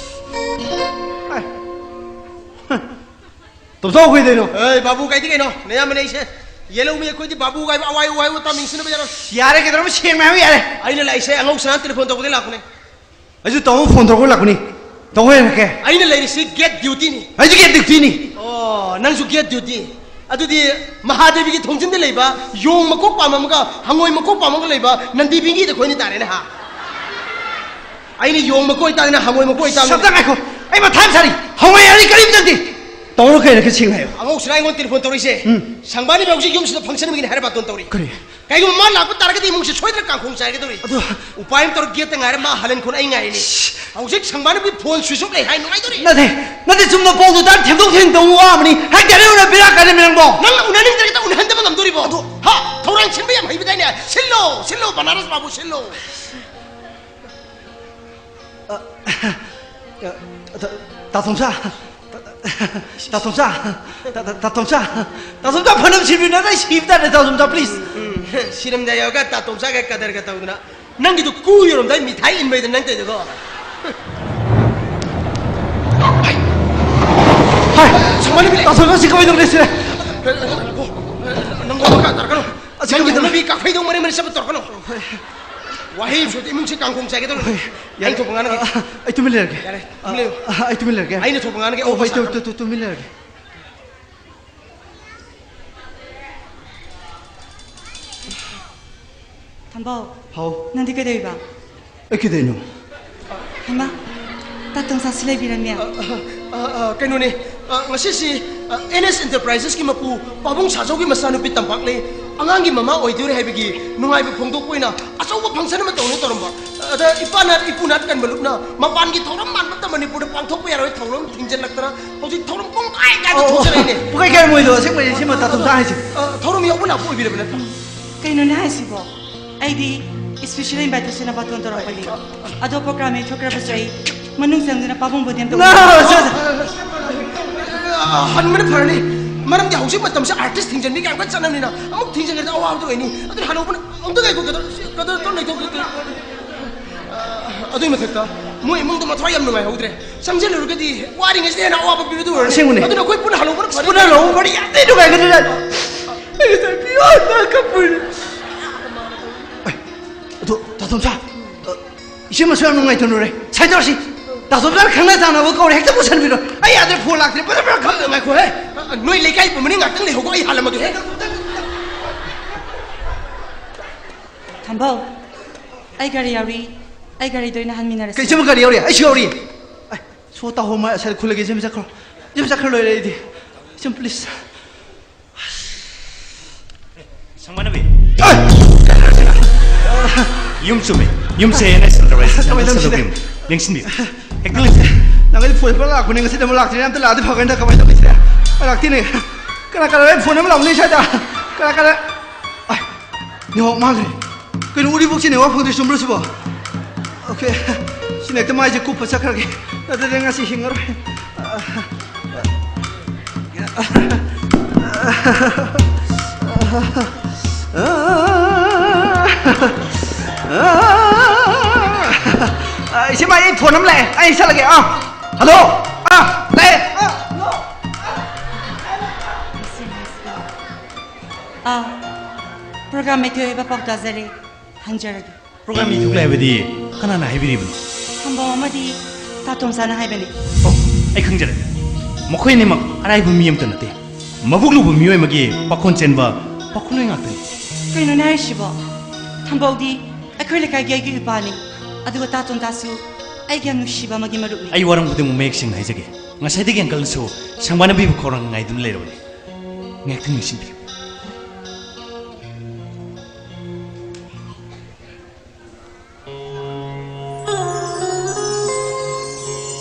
ꯑꯥꯏ꯫ ꯇꯣꯝꯆꯥꯎ ꯀꯩꯗꯩꯅꯣ? ꯑꯦ, ꯕꯥꯕꯨ ꯀꯥꯏꯗꯤ ꯀꯩꯅꯣ? ꯅꯌꯥꯝꯕꯅꯦ ꯑꯩꯁꯦ꯫ ꯌꯦꯜꯍꯧꯃꯤ ꯑꯩꯈꯣꯏꯗꯤ ꯕꯥꯕꯨ ꯀꯥꯏꯕ ꯑꯋꯥꯏ ꯋꯥꯏ ꯋꯥ ꯇꯥꯃꯤꯡꯁꯤꯅꯕ ꯌꯥꯔꯣꯏ꯫ ꯌꯥꯔꯦ, ꯀꯩꯗꯧꯔꯕ ꯁꯦꯡꯅ ꯍꯥꯏꯌꯨ ꯌꯥꯔꯦ꯫ ꯑꯩꯅ ꯂꯥꯛꯏꯁꯦ ꯑꯉꯧ ꯁꯅꯥ ꯇꯦꯂꯤꯐꯣꯟ ꯇꯧꯕꯗꯩ ꯂꯥꯛꯄꯅꯦ꯫ ꯑꯩꯁꯨ ꯇꯥꯃꯣ ꯐꯣꯟ ꯇꯧꯔꯛꯄ ꯂꯥꯛꯄꯅꯤ꯫ ꯇꯧꯕ ꯌꯥꯔꯛꯀꯦ꯫ ꯑꯩꯅ ꯂꯩꯔꯤꯁꯤ ꯒꯦꯠ ꯗ꯭ꯌꯨꯇꯤꯅꯤ꯫ ꯑꯩꯁꯨ ꯒꯦꯠ ꯗ꯭ꯌꯨꯇꯤꯅꯤ꯫ ꯑꯣ, ꯅꯪꯁꯨ ꯒꯦꯠ ꯗ꯭ꯌꯨꯇꯤ꯫ ꯑꯗꯨꯗꯤ ꯃꯍꯥꯗꯦꯕꯤꯒꯤ ꯊꯣꯡꯖꯤꯟꯗ ꯂꯩꯕ ꯌꯣꯡ ꯃꯀꯣꯛ ꯄꯥꯝ ꯑꯃꯒ ꯍꯪꯉꯣꯏ ꯃꯀꯣꯛ ꯄꯥꯝ ꯑꯃꯒ ꯂꯩꯕ ꯅꯟꯗꯤ ꯕꯤꯡꯒꯤꯗ ꯑꯩꯈꯣꯏꯅꯤ ꯇꯥꯔꯦꯅꯦ ꯍꯥ? ꯑꯩꯅ ꯌꯣꯡ ꯃꯀꯣꯛ ꯑꯣꯏꯇꯥꯗꯅ ꯍꯪꯉꯣꯏ ꯃꯀꯣꯛ ꯑꯣꯏꯇꯥꯗꯅ꯫ ꯁꯞꯇ ꯉꯥꯏꯈꯣ꯫ ꯑꯩ ꯃꯊꯥ ꯌꯥꯝ ꯁꯥꯔꯤ꯫ ꯍꯪꯉꯣꯏ ꯍꯥꯏꯔꯗꯤ ꯀꯔꯤꯝ ꯆꯪꯗꯦ꯫ ꯇꯧꯔꯣ ꯀꯩꯅꯣ ꯈꯔ ꯁꯦꯡꯅ ꯍꯥꯏꯌꯣ꯫ ꯑꯉꯧꯁꯤꯅ ꯑꯩꯉꯣꯟꯗ ꯇꯦꯂꯤꯐꯣꯟ ꯇꯧꯔꯛꯏꯁꯦ꯫ ꯎꯝ꯫ ꯁꯪꯕꯥꯅꯕꯤ ꯍꯧꯖꯤꯛ ꯌꯨꯝꯁꯤꯗ ꯐꯪꯁꯟ ꯑꯃꯒꯤꯅꯤ ꯍꯥꯏꯔ ꯕꯥꯇꯣꯟ ꯇꯧꯔꯤ꯫ ꯀꯔꯤ? ꯀꯩꯒꯨꯝꯕ ꯃꯥ ꯂꯥꯛꯄ ꯇꯥꯔꯒꯗꯤ ꯏꯃꯨꯡꯁꯦ ꯁꯣꯏꯗꯅ ꯀꯥꯡꯈꯣꯡ ꯆꯥꯏꯒꯗꯧꯔꯤ꯫ ꯑꯗꯣ ꯎꯄꯥꯏ ꯑꯃ ꯇꯧꯔ ꯒꯦꯠꯇ ꯉꯥꯏꯔꯦ, ꯃꯥ ꯍꯜꯍꯟꯈꯣꯅ ꯑꯩ ꯉꯥꯏꯔꯤꯅꯤ꯫ ꯁꯤ꯫ ꯍꯧꯖꯤꯛ ꯁꯪꯕꯥꯅꯕꯤ ꯐꯣꯟ ꯁ꯭ꯋꯤꯆ ꯑꯣꯐ ꯂꯩ ꯍꯥꯏ, ꯅꯨꯡꯉꯥꯏꯗꯧꯔꯤ꯫ ꯅꯠꯇꯦ, ꯅꯠꯇꯦ, ꯆꯨꯝꯅ ꯄꯥꯎꯗꯨ ꯇꯥꯔ ꯊꯦꯝꯗꯣꯛ ꯊꯦꯝꯖꯤꯟ ꯇꯧꯕ ꯋꯥꯕꯅꯤ꯫ ꯍꯦꯛ ꯗꯥꯏꯔꯦꯛ ꯑꯣꯏꯅ ꯕꯦꯔꯥ ꯀꯥꯔꯦ ꯅꯪꯕꯣ꯫ ꯅꯪꯅ ꯎꯅꯅꯤꯡꯗ꯭ꯔꯒ ꯍꯦꯛꯇ ꯎꯅꯍꯟꯗꯕ ꯉꯝꯗꯣꯔꯤꯕꯣ? ꯑꯗꯣ ꯍꯥ? ꯊꯧꯔꯥꯡ ꯁꯤꯟꯕ ꯌꯥꯝ ꯍꯩꯕꯗꯥꯏꯅꯦ? ꯁꯤꯜꯂꯣ, ꯁꯤꯜꯂꯣ, ꯕꯅꯥꯔꯁ ꯕꯥꯕꯨ ꯁꯤꯜꯂꯣ꯫ ꯑ, ꯑ, ꯇꯥ-, ꯇꯥ-, ꯇꯥꯇꯣꯝꯆꯥ, ꯇꯥ-, ꯇꯥꯇꯣꯝꯆꯥ, ꯇꯥ-, ꯇꯥ-, ꯇꯥꯇꯣꯝꯆꯥ, ꯇꯥꯇꯣꯝꯆꯥ, ꯐꯅꯕ ꯁꯤꯕꯤꯌꯨ, ꯅꯪ ꯑꯩ ꯁꯤꯕ ꯇꯥꯔꯦ, ꯇꯥꯇꯣꯝꯆꯥ, please꯫ ꯎꯝ, ꯁꯤꯔꯝꯗꯥꯏ ꯌꯧꯔꯒ ꯇꯥꯇꯣꯝꯆꯥꯒ ꯀꯗꯔꯒ ꯇꯧꯗꯅ, ꯅꯪꯒꯤꯗꯨ ꯀꯨ ꯌꯧꯔꯝꯗꯥꯏ ꯃꯤꯊꯥꯏ ꯏꯟꯕꯩꯗ ꯅꯪ ꯇꯧꯔꯤꯗꯨꯀꯣ꯫ ꯍꯥꯏ, ꯁꯨꯃꯥꯏꯅ ꯇꯥꯇꯣꯝꯆꯥ, ꯁꯤ ꯀꯃꯥꯏꯅ ꯇꯧꯔꯦ, ꯁꯤꯗꯤ? ꯅꯪ ꯋꯥ ꯃꯈꯥ ꯇꯥꯔꯛꯀꯅꯨ꯫ ꯑꯁꯤ ꯅꯪꯒꯤ ꯀꯃꯥꯏꯅ ꯇꯧꯔꯦ? ꯍꯧꯅꯕꯤ ꯀꯥꯐꯩꯗꯧ ꯃꯔꯤ ꯃꯔꯤ ꯆꯠꯄ ꯇꯧꯔꯛꯀꯅꯨ꯫ ꯋꯥꯍꯩ ꯑꯃ ꯁꯣꯏꯗ ꯏꯃꯨꯡꯁꯦ ꯀꯥꯡꯈꯣꯡ ꯆꯥꯏꯒꯗꯧꯔꯤꯅꯤ꯫ ꯍꯣꯏ, ꯌꯥꯔꯦ꯫ ꯑꯩꯅ ꯊꯣꯛꯄ ꯉꯥꯡꯅꯒꯦ꯫ ꯑ, ꯑ, ꯑꯩ ꯇꯨꯃꯤꯟ ꯂꯩꯔꯒꯦ꯫ ꯌꯥꯔꯦ, ꯇꯨꯃꯤꯟ ꯂꯩꯌꯨ꯫ ꯑ, ꯑ, ꯑꯩ ꯇꯨꯃꯤꯟ ꯂꯩꯔꯒꯦ꯫ ꯑꯩꯅ ꯊꯣꯛꯄ ꯉꯥꯡꯅꯒꯦ꯫ ꯑꯣ, ꯑꯣꯐ ꯍꯣꯏ, ꯇꯨ-, ꯁꯥꯒꯅꯨ꯫ ꯇꯨ-, ꯇꯨ-, ꯇꯨꯃꯤꯟ ꯂꯩꯔꯒꯦ꯫ ꯊꯝꯕꯧ, ꯍꯥꯎ꯫ ꯅꯪꯗꯤ ꯀꯩꯗꯧꯔꯤꯕ? ꯑꯩ ꯀꯩꯗꯧꯔꯤꯅꯣ? ꯍꯩꯃꯥ, ꯇꯥ ꯇꯣꯝꯆꯥꯁꯨ ꯂꯩꯕꯤꯔꯝꯃꯦ꯫ ꯑ, ꯑ, ꯑ, ꯑ, ꯀꯩꯅꯣꯅꯦ, ꯑ, ꯉꯁꯤꯁꯤ, ꯑ, ꯑꯦꯟ ꯑꯦꯁ ꯑꯦꯟꯇꯔꯄ꯭ꯔꯥꯏꯖꯦꯁꯀꯤ ꯃꯄꯨ ꯄꯥꯕꯨꯡ ꯁꯥꯖꯧꯒꯤ ꯃꯆꯥꯅꯨꯄꯤ ꯇꯝꯄꯥꯛꯂꯩ ꯑꯉꯥꯡꯒꯤ ꯃꯃꯥ ꯑꯣꯏꯗꯣꯔꯦ ꯍꯥꯏꯕꯒꯤ ꯅꯨꯡꯉꯥꯏꯕ ꯐꯣꯡꯗꯣꯛꯄ ꯑꯣꯏꯅ ꯑꯆꯧꯕ ꯐꯪꯁꯟ ꯑꯃ ꯇꯧꯅꯤ ꯇꯧꯔꯝꯕ꯫ ꯑꯗ ꯏꯄꯥ ꯅꯥꯠ, ꯏꯄꯨ ꯅꯥꯠ ꯀꯟꯕ ꯂꯨꯞꯅ ꯃꯄꯥꯟꯒꯤ ꯊꯧꯔꯝ ꯃꯥꯟꯕ ꯑꯝꯇ ꯃꯅꯤꯄꯨꯔꯗ ꯄꯥꯡꯊꯣꯛꯄ ꯌꯥꯔꯣꯏ ꯊꯧꯔꯝ ꯊꯤꯡꯖꯤꯜꯂꯛꯇꯅ ꯍꯧꯖꯤꯛ ꯊꯧꯔꯝ ꯄꯨꯡꯀꯥꯏ ꯀꯥꯏꯗ ꯑꯣ, ꯑꯣ, ꯊꯣꯛꯆꯔꯛꯏꯅꯦ꯫ ꯄꯨꯡꯀꯥꯏ ꯀꯥꯏ ꯃꯣꯏꯗꯣ ꯑꯁꯦꯡꯕꯩ ꯁꯤꯃ ꯇꯥ ꯇꯣꯝꯆꯥ ꯍꯥꯏꯁꯦ꯫ ꯑ, ꯊꯧꯔꯝ ꯌꯥꯎꯕ ꯂꯥꯛꯄ ꯑꯣꯏꯕꯤꯔꯕ ꯅꯠꯇ꯭ꯔꯣ? ꯀꯩꯅꯣꯅꯦ ꯍꯥꯏꯁꯤꯕꯣ? ꯑꯩꯗꯤ special invitation ꯑꯃ ꯕꯥꯇꯣꯟ ꯇꯧꯔꯛꯄꯅꯤ꯫ ꯑꯗꯣ program ꯌꯩꯊꯣꯛꯈ꯭ꯔꯕꯁꯨ ꯑꯩ ꯃꯅꯨꯡ ꯆꯪꯗꯨꯅ ꯄꯥꯕꯨꯡꯕꯨꯗꯤ ꯑꯝꯇ ꯅꯣ, ꯎꯅꯤꯡꯉꯤ꯫ ꯁꯣ-, ꯁꯣ-, ꯑ, ꯍꯟꯕꯅ ꯐꯔꯅꯤ꯫ ꯃꯔꯝꯗꯤ ꯍꯧꯖꯤꯛ ꯃꯇꯝꯁꯦ artist ꯊꯤꯡꯖꯤꯟꯕꯤ ꯀꯌꯥꯝ ꯀꯟꯅ ꯆꯠꯅꯕꯅꯤꯅ ꯑꯃꯨꯛ ꯊꯤꯡꯖꯤꯟꯈ꯭ꯔꯗꯤ ꯑꯋꯥꯕꯗꯣ ꯑꯣꯏꯅꯤ꯫ ꯑꯗꯨꯅ ꯍꯜꯍꯧꯕꯅ ꯑꯝꯇ ꯉꯥꯏꯈꯣ, ꯀꯗꯔ, ꯀꯗꯔ ꯇꯧ ꯂꯩꯊꯣꯛ-, ꯑ, ꯑꯗꯨꯒꯤ ꯃꯊꯛꯇ ꯃꯣꯏ ꯏꯃꯨꯡꯗꯣ ꯃꯊ꯭ꯋꯥꯏ ꯌꯥꯝ ꯅꯨꯡꯉꯥꯏꯍꯧꯗ꯭ꯔꯦ꯫ ꯆꯪꯁꯤꯜꯂꯨꯔꯒꯗꯤ ꯋꯥꯔꯤꯉꯩꯁꯤꯗ ꯍꯦꯟꯅ ꯑꯋꯥꯕ ꯄꯤꯕꯗꯨ ꯑꯣꯏꯔꯅꯤ꯫ ꯑꯁꯦꯡꯕꯅꯦ꯫ ꯑꯗꯨꯅ ꯑꯩꯈꯣꯏ ꯄꯨꯟꯅ ꯍꯜꯍꯧꯕꯅ ꯐꯔꯅꯤ꯫ ꯄꯨꯟꯅ ꯍꯜꯍꯧꯕ ꯐꯔꯅꯤ꯫ ꯌꯥꯝ ꯊꯤ ꯅꯨꯡꯉꯥꯏꯒꯗ꯭ꯔꯥ? ꯑꯩ ꯉꯁꯥꯏ ꯄꯤꯌꯣꯟꯗ ꯀꯞꯄꯨꯔꯦ꯫ ꯑꯗꯣ, ꯇꯥ ꯇꯣꯝꯆꯥ, ꯑ, ꯏꯆꯦ ꯃꯁꯨ ꯌꯥꯝ ꯅꯨꯡꯉꯥꯏꯇꯅꯨꯔꯦ꯫ ꯁꯥꯏ ꯇꯧꯔꯁꯤ, ꯇꯥ ꯇꯣꯝꯆꯥꯅ ꯈꯪꯅ ꯆꯥꯟꯅꯕ ꯀꯧꯔꯦ, ꯍꯦꯛꯇ ꯄꯨꯁꯟꯕꯤꯔꯣ꯫ ꯑꯩ ꯌꯥꯗ꯭ꯔꯦ, ꯐꯣꯟ ꯂꯥꯛꯇ꯭ꯔꯦ, ꯐꯖ ꯐꯖ ꯈꯪꯗ ꯉꯥꯏꯈꯣꯍꯦ꯫ ꯑ, ꯅꯣꯏ ꯂꯩꯀꯥꯏ ꯄꯨꯝꯕꯅꯤ ꯉꯥꯛꯇꯪ ꯂꯩꯍꯧꯀꯣ, ꯑꯩ ꯍꯥꯜꯂꯝꯃꯒꯦꯍꯦ꯫ ꯊꯝꯕꯧ, ꯑꯩ ꯒꯥꯔꯤ ꯌꯥꯎꯔꯤ, ꯑꯩ ꯒꯥꯔꯤꯗ ꯑꯣꯏꯅ ꯍꯟꯃꯤꯟꯅꯔꯁꯤ꯫ ꯀꯩ, ꯏꯆꯦꯃ ꯒꯥꯔꯤ ꯌꯥꯎꯔꯤ? ꯑꯩꯁꯨ ꯌꯥꯎꯔꯤ꯫ ꯑꯩ, ꯁꯣ ꯇꯥꯍꯧ ꯃꯥ, ꯁꯥꯏ ꯈꯨꯜꯂꯒꯦ, ꯏꯆꯦꯃ ꯆꯠꯈ꯭ꯔꯣ꯫ ꯏꯆꯦꯃ ꯆꯠꯈ꯭ꯔ ꯂꯣꯏꯔꯦ ꯑꯩꯗꯤ꯫ ꯏꯆꯦꯃ, please꯫ ꯁꯪꯕꯥꯅꯕꯤ꯫ ꯑꯦ! ꯌꯨꯝ ꯆꯨꯝꯃꯤ꯫ ꯌꯨꯝꯁꯦ ꯑꯦꯟ ꯑꯦꯁ ꯑꯦꯟꯇꯔꯄ꯭ꯔꯥꯏꯖꯦꯁ ꯀꯃꯥꯏꯅ ꯇꯧꯁꯤꯗ? ꯌꯦꯡꯁꯤꯟꯕꯤꯌꯨ꯫ ꯌꯦꯡꯁꯤꯟꯕꯤꯌꯨ꯫ ꯍꯦꯛꯇ ꯂꯦꯡꯁꯤꯟꯕꯤꯌꯨ꯫ ꯅꯪꯒꯤꯗꯤ ꯐꯣꯟ ꯄꯨꯔꯥ ꯂꯥꯛꯄꯅꯦ, ꯉꯁꯤꯗꯤ ꯑꯃꯨꯛ ꯂꯥꯛꯇ꯭ꯔꯤꯅꯦ, ꯑꯝꯇ ꯂꯥꯛꯑꯗꯤ ꯐꯒꯅꯤꯗ, ꯀꯃꯥꯏꯅ ꯇꯧꯅꯤ ꯁꯤꯗꯤ? ꯂꯥꯛꯇꯦꯅꯦ꯫ ꯀꯅꯥ ꯀꯅꯥ ꯐꯣꯟ ꯑꯃ ꯂꯥꯎꯅꯩ ꯁ꯭ꯋꯥꯏꯗ? ꯀꯅꯥ ꯀꯅꯥ? ꯑꯥꯏ, ꯅꯦꯠꯋꯥꯛ ꯃꯥꯡꯈ꯭ꯔꯦ꯫ ꯀꯩꯅꯣ, ꯎꯔꯤꯄꯣꯛꯁꯤ ꯅꯦꯠꯋꯥꯛ ꯐꯪꯗ꯭ꯔꯤ, ꯆꯨꯝꯕ꯭ꯔꯣ ꯁꯤꯕꯣ? ꯑꯣꯀꯦ, ꯁꯤꯅ ꯍꯦꯛꯇ ꯃꯥꯏꯁꯦ ꯀꯨꯞꯄ ꯆꯠꯈ꯭ꯔꯒꯦ, ꯅꯠꯇ꯭ꯔꯗꯤ ꯉꯁꯤ ꯍꯤꯡꯉꯔꯣꯏ꯫ ꯑ, ꯏꯆꯦ ꯃꯥ, ꯑꯩ ꯐꯣꯟ ꯑꯃ ꯂꯥꯛꯑꯦ, ꯑꯩ ꯆꯠꯂꯒꯦ꯫ ꯑꯥ, ꯍꯜꯂꯣ꯫ ꯑꯥ, ꯂꯥꯛꯑꯦ꯫ ꯑꯥ, ꯍꯜꯂꯣ꯫ ꯑꯥ, program ꯌꯩꯊꯣꯛꯑꯦ ꯍꯥꯏꯕ ꯄꯥꯎ ꯇꯥꯖꯔꯦ꯫ ꯍꯟꯖꯔꯒꯦ꯫ Program ꯌꯩꯊꯣꯛꯂꯦ ꯍꯥꯏꯕꯗꯤ ꯀꯅꯥꯅ ꯍꯥꯏꯕꯤꯔꯤꯕꯅꯣ? ꯊꯝꯕꯧ ꯑꯃꯗꯤ ꯇꯥ ꯇꯣꯝꯆꯥꯅ ꯍꯥꯏꯕꯅꯤ꯫ ꯑꯣ, ꯑꯩ ꯈꯪꯖꯔꯦ꯫ ꯃꯈꯣꯏ ꯑꯅꯤꯃꯛ ꯑꯔꯥꯏꯕ ꯃꯤ ꯑꯃꯠꯇ ꯅꯠꯇꯦ꯫ ꯃꯕꯨꯛ ꯂꯨꯕ ꯃꯤꯑꯣꯏ ꯑꯃꯒꯤ ꯄꯥꯈꯣꯟ ꯆꯦꯟꯕ ꯄꯥꯈꯣꯟꯂꯣꯏ ꯉꯥꯛꯇꯅꯤ꯫ ꯀꯩꯅꯣꯅꯦ ꯍꯥꯏꯔꯤꯁꯤꯕꯣ? ꯈꯝꯕꯧꯗꯤ ꯑꯩꯈꯣꯏ ꯂꯩꯀꯥꯏꯒꯤ ꯑꯩꯒꯤ ꯏꯄꯥꯅꯤ, ꯑꯗꯨꯒ ꯇꯥ ꯇꯣꯟꯇꯥꯁꯨ ꯑꯩꯒꯤ ꯌꯥꯝ ꯅꯨꯡꯁꯤꯕ ꯑꯃꯒꯤ ꯃꯔꯨꯞꯅꯤ꯫ ꯑꯩ ꯋꯥꯔꯧꯕꯗꯤ ꯑꯃꯨꯛ ꯃꯌꯦꯛ ꯁꯦꯡꯅ ꯍꯥꯏꯖꯒꯦ꯫ ꯉꯁꯥꯏꯗꯒꯤ ꯑꯪꯀꯜꯅꯁꯨ ꯁꯪꯕꯥꯅꯕꯤꯕꯨ ꯈꯧꯔꯥꯡꯅ ꯉꯥꯏꯗꯨꯅ ꯂꯩꯔꯕꯅꯤ꯫ ꯉꯥꯏꯍꯥꯛꯇꯪ ꯅꯤꯡꯁꯤꯡꯕꯤꯌꯨ꯫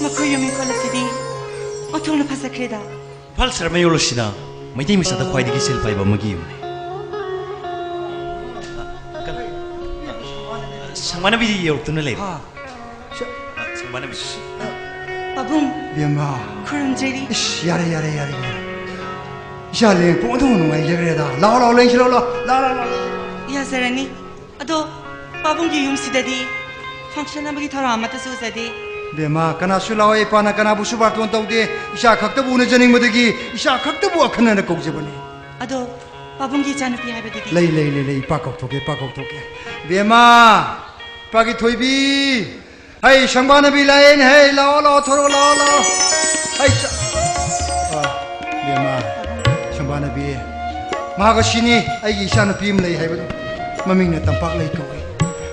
ꯃꯈꯣꯏ ꯌꯨꯝ ꯏꯪꯈꯣꯜ ꯑꯁꯤꯗꯤ ꯑꯣꯟꯊꯣꯛꯅ ꯐꯖꯈ꯭ꯔꯦꯗ꯫ ꯏꯝꯐꯥꯜ ꯁꯍꯔ ꯃꯌꯣꯜ ꯑꯁꯤꯗ ꯃꯩꯇꯩ ꯃꯆꯥꯗ ꯈ꯭ꯋꯥꯏꯗꯒꯤ ꯁꯦꯜ ꯄꯥꯏꯕ ꯑꯃꯒꯤ ꯌꯨꯝꯅꯤ꯫ ꯁꯪꯕꯥꯅꯕꯤꯗꯤ ꯌꯧꯔꯛꯇꯨꯅ ꯂꯩꯔꯦ꯫ ꯍꯥ꯫ ꯁ- ꯁꯪꯕꯥꯅꯕꯤ꯫ ꯄꯥꯕꯨꯡ, ꯕꯦꯝꯃ꯫ ꯈꯨꯔꯨꯝꯖꯔꯤ꯫ ꯏꯁ, ꯌꯥꯔꯦ, ꯌꯥꯔꯦ, ꯌꯥꯔꯦ, ꯌꯥꯔꯦ꯫ ꯏꯆꯥ ꯂꯦꯡ ꯄꯣꯛ ꯑꯗꯨ ꯅꯨꯡꯉꯥꯏꯖꯈ꯭ꯔꯦꯗ꯫ ꯂꯥꯛꯑꯣ, ꯂꯥꯛꯑꯣ, ꯂꯦꯡꯁꯤꯜꯂꯛꯑꯣ, ꯂꯥꯛꯑꯣ, ꯂꯥꯛꯑꯣ, ꯂꯥꯛꯑꯣ꯫ ꯌꯥꯖꯔꯅꯤ꯫ ꯑꯗꯣ ꯄꯥꯕꯨꯡꯒꯤ ꯌꯨꯝꯁꯤꯗꯗꯤ function ꯑꯃꯒꯤ ꯊꯧꯔꯝ ꯑꯃꯠꯇꯁꯨ ꯎꯖꯗꯦ꯫ ꯕꯦꯝꯃ, ꯀꯅꯥꯁꯨ ꯂꯥꯛꯑꯣꯏ꯫ ꯏꯄꯥꯅ ꯀꯅꯥꯕꯨꯁꯨ ꯕꯥꯔꯇꯣꯟ ꯇꯧꯗꯦ꯫ ꯏꯆꯥ ꯈꯛꯇꯕꯨ ꯎꯅꯖꯅꯤꯡꯕꯗꯒꯤ ꯏꯆꯥ ꯈꯛꯇꯕꯨ ꯑꯈꯟꯅꯅ ꯀꯧꯖꯕꯅꯤ꯫ ꯑꯗꯣ ꯄꯥꯕꯨꯡꯒꯤ ꯏꯆꯥꯅꯨꯄꯤ ꯍꯥꯏꯕꯗꯨꯗꯤ? ꯂꯩ, ꯂꯩ, ꯂꯩ, ꯂꯩ꯫ ꯏꯄꯥ ꯀꯧꯊꯣꯛꯀꯦ, ꯏꯄꯥ ꯀꯧꯊꯣꯛꯀꯦ꯫ ꯕꯦꯝꯃ, ꯏꯄꯥꯒꯤ ꯊꯣꯏꯕꯤ꯫ ꯍꯩ, ꯁꯪꯕꯥꯅꯕꯤ ꯂꯥꯛꯑꯦꯅꯦ꯫ ꯍꯩ, ꯂꯥꯛꯑꯣ, ꯂꯥꯛꯑꯣ, ꯊꯣꯔꯛꯑꯣ, ꯂꯥꯛꯑꯣ, ꯂꯥꯛꯑꯣ꯫ ꯍꯩ, ꯆ-, ꯑ, ꯕꯦꯝꯃ, ꯁꯪꯕꯥꯅꯕꯤ꯫ ꯃꯍꯥꯛ ꯑꯁꯤꯅꯤ ꯑꯩꯒꯤ ꯏꯆꯥꯅꯨꯄꯤ ꯑꯃ ꯂꯩ ꯍꯥꯏꯕꯗꯣ꯫ ꯃꯃꯤꯡꯅ ꯇꯝꯄꯥꯛꯂꯩ ꯀꯧꯏ꯫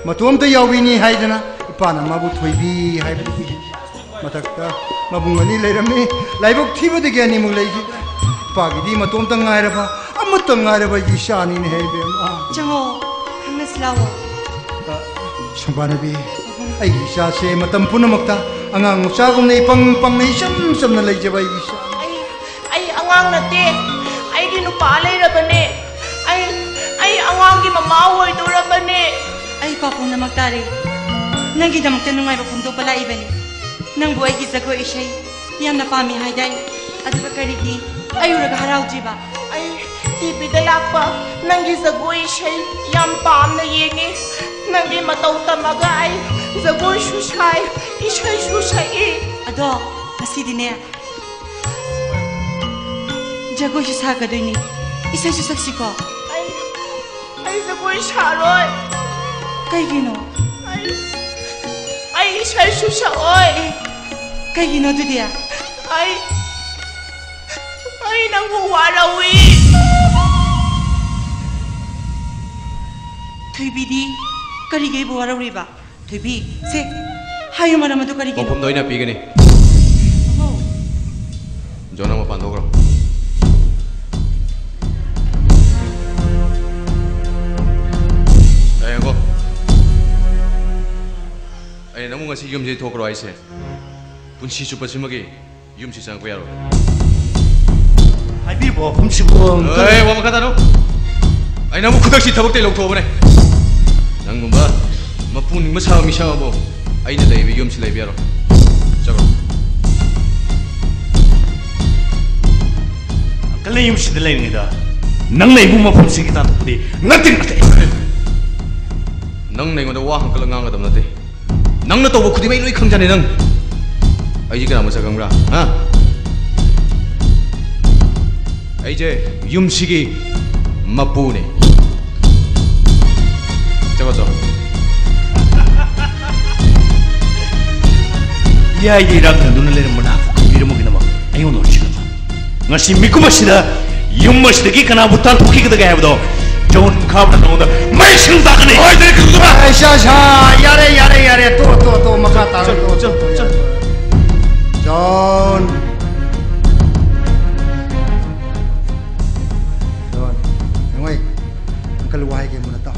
ꯃꯇꯣꯝꯇ ꯌꯥꯎꯕꯤꯅꯤ ꯍꯥꯏꯗꯅ ꯏꯄꯥꯅ ꯃꯥꯕꯨ ꯊꯣꯏꯕꯤ ꯍꯥꯏꯕꯗꯒꯤ ꯃꯊꯛꯇ ꯃꯕꯨꯡ ꯑꯅꯤ ꯂꯩꯔꯝꯃꯤ꯫ ꯂꯥꯏꯕꯛ ꯊꯤꯕꯗꯒꯤ ꯑꯅꯤꯃꯛ ꯂꯩꯈꯤꯗ꯭ꯔꯦ꯫ ꯏꯄꯥꯒꯤꯗꯤ ꯃꯇꯣꯝꯇ ꯉꯥꯏꯔꯕ, ꯑꯃꯠꯇ ꯉꯥꯏꯔꯕ ꯑꯩꯒꯤ ꯏꯆꯥꯅꯤꯅꯦ ꯍꯦ ꯏꯕꯦꯝꯃ꯫ ꯆꯪꯉꯣ, ꯍꯪꯅꯁꯤ ꯂꯥꯛꯑꯣ꯫ ꯑ, ꯁꯪꯕꯥꯅꯕꯤ, ꯑꯩꯒꯤ ꯏꯆꯥꯁꯦ ꯃꯇꯝ ꯄꯨꯝꯅꯃꯛꯇ ꯑꯉꯥꯡ ꯃꯆꯥꯒꯨꯝꯅ ꯏꯄꯪ ꯄꯪꯅ ꯏꯆꯝ ꯆꯝꯅ ꯂꯩꯖꯕ ꯑꯩꯒꯤ ꯏꯆꯥ꯫ ꯑꯩ, ꯑꯩ ꯑꯉꯥꯡ ꯅꯠꯇꯦ꯫ ꯑꯩꯒꯤ ꯅꯨꯄꯥ ꯂꯩꯔꯕꯅꯦ꯫ ꯑꯩ, ꯑꯩ ꯑꯉꯥꯡꯒꯤ ꯃꯃꯥ ꯑꯣꯏꯗꯧꯔꯕꯅꯦ꯫ ꯑꯩ ꯄꯥꯎ ꯄꯨꯝꯅꯃꯛ ꯇꯥꯔꯦ꯫ ꯅꯪꯒꯤꯗꯃꯛꯇ ꯅꯨꯡꯉꯥꯏꯕ ꯐꯣꯡꯗꯣꯛꯄ ꯂꯥꯛꯏꯕꯅꯤ꯫ ꯅꯪꯕꯨ ꯑꯩꯒꯤ ꯖꯒꯣꯏ ꯏꯁꯩ ꯌꯥꯝꯅ ꯄꯥꯝꯃꯤ ꯍꯥꯏꯗꯥꯏ? ꯑꯗꯨꯒ ꯀꯔꯤꯒꯤ ꯑꯩ ꯎꯔꯒ ꯍꯔꯥꯎꯗ꯭ꯔꯤꯕ? ꯑꯩ ꯇꯤꯚꯤꯗ ꯂꯥꯛꯄ ꯅꯪꯒꯤ ꯖꯒꯣꯏ ꯏꯁꯩ ꯌꯥꯝ ꯄꯥꯝꯅ ꯌꯦꯡꯉꯤ꯫ ꯅꯪꯒꯤ ꯃꯇꯧ ꯇꯝꯃꯒ ꯑꯩ ꯖꯒꯣꯏꯁꯨ ꯁꯥꯏ, ꯏꯁꯩꯁꯨ ꯁꯛꯏ꯫ ꯑꯗꯣ ꯉꯁꯤꯗꯤꯅꯦ, ꯖꯒꯣꯏꯁꯨ ꯁꯥꯒꯗꯣꯏꯅꯤ, ꯏꯁꯩꯁꯨ ꯁꯛꯁꯤꯀꯣ꯫ ꯑꯩ, ꯑꯩ ꯖꯒꯣꯏ ꯁꯥꯔꯣꯏ꯫ ꯀꯩꯒꯤꯅꯣ? ꯑꯩ, ꯑꯩ ꯏꯁꯩꯁꯨ ꯁꯛꯑꯣꯏ꯫ ꯑꯦ, ꯀꯩꯒꯤꯅꯣ ꯑꯗꯨꯗꯤ? ꯑꯩ, ꯑꯩ ꯅꯪꯕꯨ ꯋꯥꯔꯧꯏ꯫ ꯊꯣꯏꯕꯤꯗꯤ ꯀꯔꯤꯒꯤ ꯑꯩꯕꯨ ꯋꯥꯔꯧꯔꯤꯕ? ꯊꯣꯏꯕꯤ, ꯁꯦ, ꯍꯥꯏꯌꯨ, ꯃꯔꯝ ꯑꯗꯨ ꯀꯔꯤꯒꯤꯅꯣ? ꯄꯥꯎꯈꯨꯝꯗꯣ ꯑꯩꯅ ꯄꯤꯒꯅꯤ꯫ ꯑꯣ꯫ ꯖꯣꯟ, ꯅꯪ ꯃꯄꯥꯟ ꯊꯣꯛꯈ꯭ꯔꯣ꯫ ꯉꯥꯏꯈꯣ꯫ ꯑꯩꯅ ꯅꯪꯕꯨ ꯉꯁꯤ ꯌꯨꯝꯁꯤꯗꯒꯤ ꯊꯣꯛꯈ꯭ꯔꯣ ꯍꯥꯏꯁꯦ꯫ ꯄꯨꯟꯁꯤ ꯆꯨꯞꯄꯁꯤꯃꯒꯤ ꯌꯨꯝꯁꯤ ꯆꯪꯉꯛꯄ ꯌꯥꯔꯣꯏ꯫ ꯍꯥꯏꯕꯤꯔꯤꯕ ꯋꯥꯐꯝꯁꯤꯕꯨ ꯑꯝꯇ ꯑꯦ, ꯋꯥ ꯃꯈꯥ ꯇꯥꯅꯨ꯫ ꯑꯩ ꯅꯪꯕꯨ ꯈꯨꯗꯛꯁꯤ ꯊꯕꯛꯇꯒꯤ ꯂꯧꯊꯣꯛꯑꯕꯅꯦ꯫ ꯅꯪꯒꯨꯝꯕ ꯃꯄꯨ ꯅꯤꯡꯕ ꯁꯥꯕ ꯃꯤꯁꯛ ꯑꯃꯕꯨ ꯑꯩꯅ ꯂꯩꯕ ꯌꯨꯝꯁꯤ ꯂꯩꯕ ꯌꯥꯔꯣꯏ꯫ ꯆꯠꯈ꯭ꯔꯣ꯫ ꯑꯪꯀꯜꯅ ꯌꯨꯝꯁꯤꯗ ꯂꯩꯔꯤꯉꯩꯗ ꯅꯪꯅ ꯑꯩꯕꯨ ꯃꯐꯝꯁꯤꯒꯤ ꯇꯥꯟꯊꯣꯛꯄꯗꯤ ꯅꯠꯇꯦ, ꯅꯠꯇꯦ꯫ ꯅꯪꯅ ꯑꯩꯉꯣꯟꯗ ꯋꯥ ꯍꯪꯀꯠꯂ ꯉꯥꯡꯒꯗꯕ ꯅꯠꯇꯦ꯫ ꯅꯪꯅ ꯇꯧꯕ ꯈꯨꯗꯤꯡꯃꯛ ꯑꯩ ꯂꯣꯏ ꯈꯪꯖꯅꯤ ꯅꯪ꯫ ꯑꯩꯁꯦ ꯀꯅꯥ ꯃꯁꯛ ꯈꯪꯕ꯭ꯔꯥ? ꯍꯥ? ꯑꯩꯁꯦ ꯌꯨꯝꯁꯤꯒꯤ ꯃꯄꯨꯅꯦ꯫ ꯆꯠꯂꯣ, ꯆꯠꯂꯣ꯫ ꯏꯌꯥꯏꯗ ꯏꯔꯥꯛꯅꯗꯨꯅ ꯂꯩꯔꯝꯕ ꯅꯍꯥꯛꯄꯨ ꯈꯪꯕꯤꯔꯝꯕꯒꯤꯗꯃꯛ ꯑꯩꯉꯣꯟꯗ ꯍꯣꯠꯅꯖꯒꯅꯨ꯫ ꯉꯁꯤ ꯃꯤꯀꯨꯞ ꯑꯁꯤꯗ ꯌꯨꯝ ꯑꯁꯤꯗꯒꯤ ꯀꯅꯥꯕꯨ ꯇꯥꯟꯊꯣꯛꯈꯤꯒꯗꯒꯦ ꯍꯥꯏꯕꯗꯣ ꯖꯣꯟ ꯈꯥꯕꯅ ꯅꯉꯣꯟꯗ ꯃꯩ ꯁꯤꯡ ꯇꯥꯛꯀꯅꯤ꯫ ꯍꯣꯏ, ꯅꯣꯏ ꯈꯪꯗꯕ꯫ ꯑꯩ ꯁꯥ, ꯁꯥ, ꯌꯥꯔꯦ, ꯌꯥꯔꯦ, ꯌꯥꯔꯦ꯫ ꯇꯣ, ꯇꯣ, ꯇꯣ, ꯃꯈꯥ ꯇꯥꯔꯣ, ꯆꯠꯂꯣ, ꯇꯣ, ꯆꯠꯂꯣ, ꯇꯣ, ꯆꯠꯂꯣ꯫ ꯇꯣ꯫ ꯖꯣꯟ꯫ ꯖꯣꯟ, ꯌꯦꯡꯉꯣꯏ꯫ ꯑꯪꯀꯜ ꯋꯥ ꯍꯥꯏꯒꯦ ꯃꯨꯟꯅ ꯇꯥꯎ꯫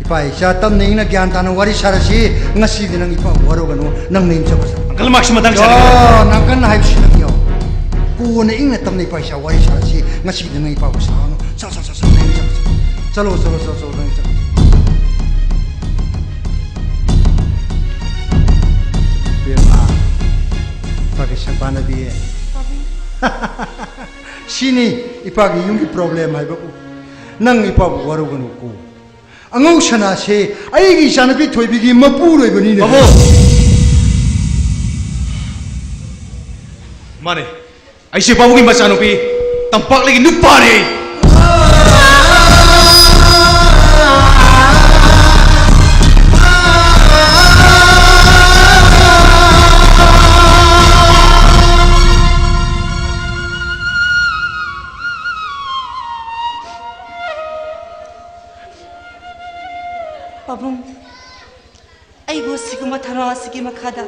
ꯏꯄꯥ ꯏꯆꯥ ꯇꯞꯅ ꯏꯪꯅ ꯒ꯭ꯌꯥꯟ ꯇꯥꯅ ꯋꯥꯔꯤ ꯁꯥꯔꯁꯤ꯫ ꯉꯁꯤꯗꯤ ꯅꯪ ꯏꯄꯥꯕꯨ ꯋꯥꯔꯧꯒꯅꯨ꯫ ꯅꯪ ꯅꯌꯨꯝ ꯆꯠꯈ꯭ꯔꯣ꯫ ꯑꯪꯀꯜ, ꯃꯍꯥꯛꯁꯤ ꯃꯇꯥꯡ ꯆꯥꯗꯦ꯫ ꯖꯣꯟ, ꯑꯪꯀꯜꯅ ꯍꯥꯏꯕꯁꯤ ꯅꯪ ꯌꯥꯎ꯫ ꯀꯣꯟꯅ ꯏꯪꯅ ꯇꯞꯅ ꯏꯄꯥ ꯏꯆꯥ ꯋꯥꯔꯤ ꯁꯥꯔꯁꯤ꯫ ꯉꯁꯤꯗꯤ ꯅꯪ ꯏꯄꯥꯕꯨ ꯁꯥꯎꯍꯟꯅꯨ꯫ ꯆꯠ, ꯆꯠ, ꯆꯠ, ꯆꯠ, ꯅꯪ ꯆꯠ, ꯆꯠ꯫ ꯆꯠꯂꯣ, ꯆꯠꯂꯣ, ꯆꯠꯂꯣ, ꯆꯠꯂꯣ, ꯅꯪ ꯆꯠ꯫ ꯏꯕꯦꯝꯃ, ꯏꯄꯥꯒꯤ ꯁꯪꯄꯥꯅꯕꯤ꯫ ꯁꯤꯅꯤ ꯏꯄꯥꯒꯤ ꯌꯨꯝꯒꯤ problem ꯍꯥꯏꯕꯕꯨ꯫ ꯅꯪ ꯏꯄꯥꯕꯨ ꯋꯥꯔꯧꯒꯅꯨꯀꯣ꯫ ꯑꯉꯧ ꯁꯅꯥꯁꯦ ꯑꯩꯒꯤ ꯏꯆꯥꯅꯨꯄꯤ ꯊꯣꯏꯕꯤꯒꯤ ꯃꯄꯨꯔꯣꯏꯕꯅꯤꯅꯦ꯫ ꯄꯥꯕꯨꯡ! ꯃꯥꯅꯦ, ꯑꯩꯁꯦ ꯄꯥꯕꯨꯡꯒꯤ ꯃꯆꯥꯅꯨꯄꯤ, ꯇꯝꯄꯥꯛꯂꯩꯒꯤ ꯅꯨꯄꯥꯅꯦ꯫ ꯄꯥꯕꯨꯡ, ꯑꯩꯕꯨ ꯑꯁꯤꯒꯨꯝꯕ ꯊꯧꯔꯥꯡ ꯑꯁꯤꯒꯤ ꯃꯈꯥꯗ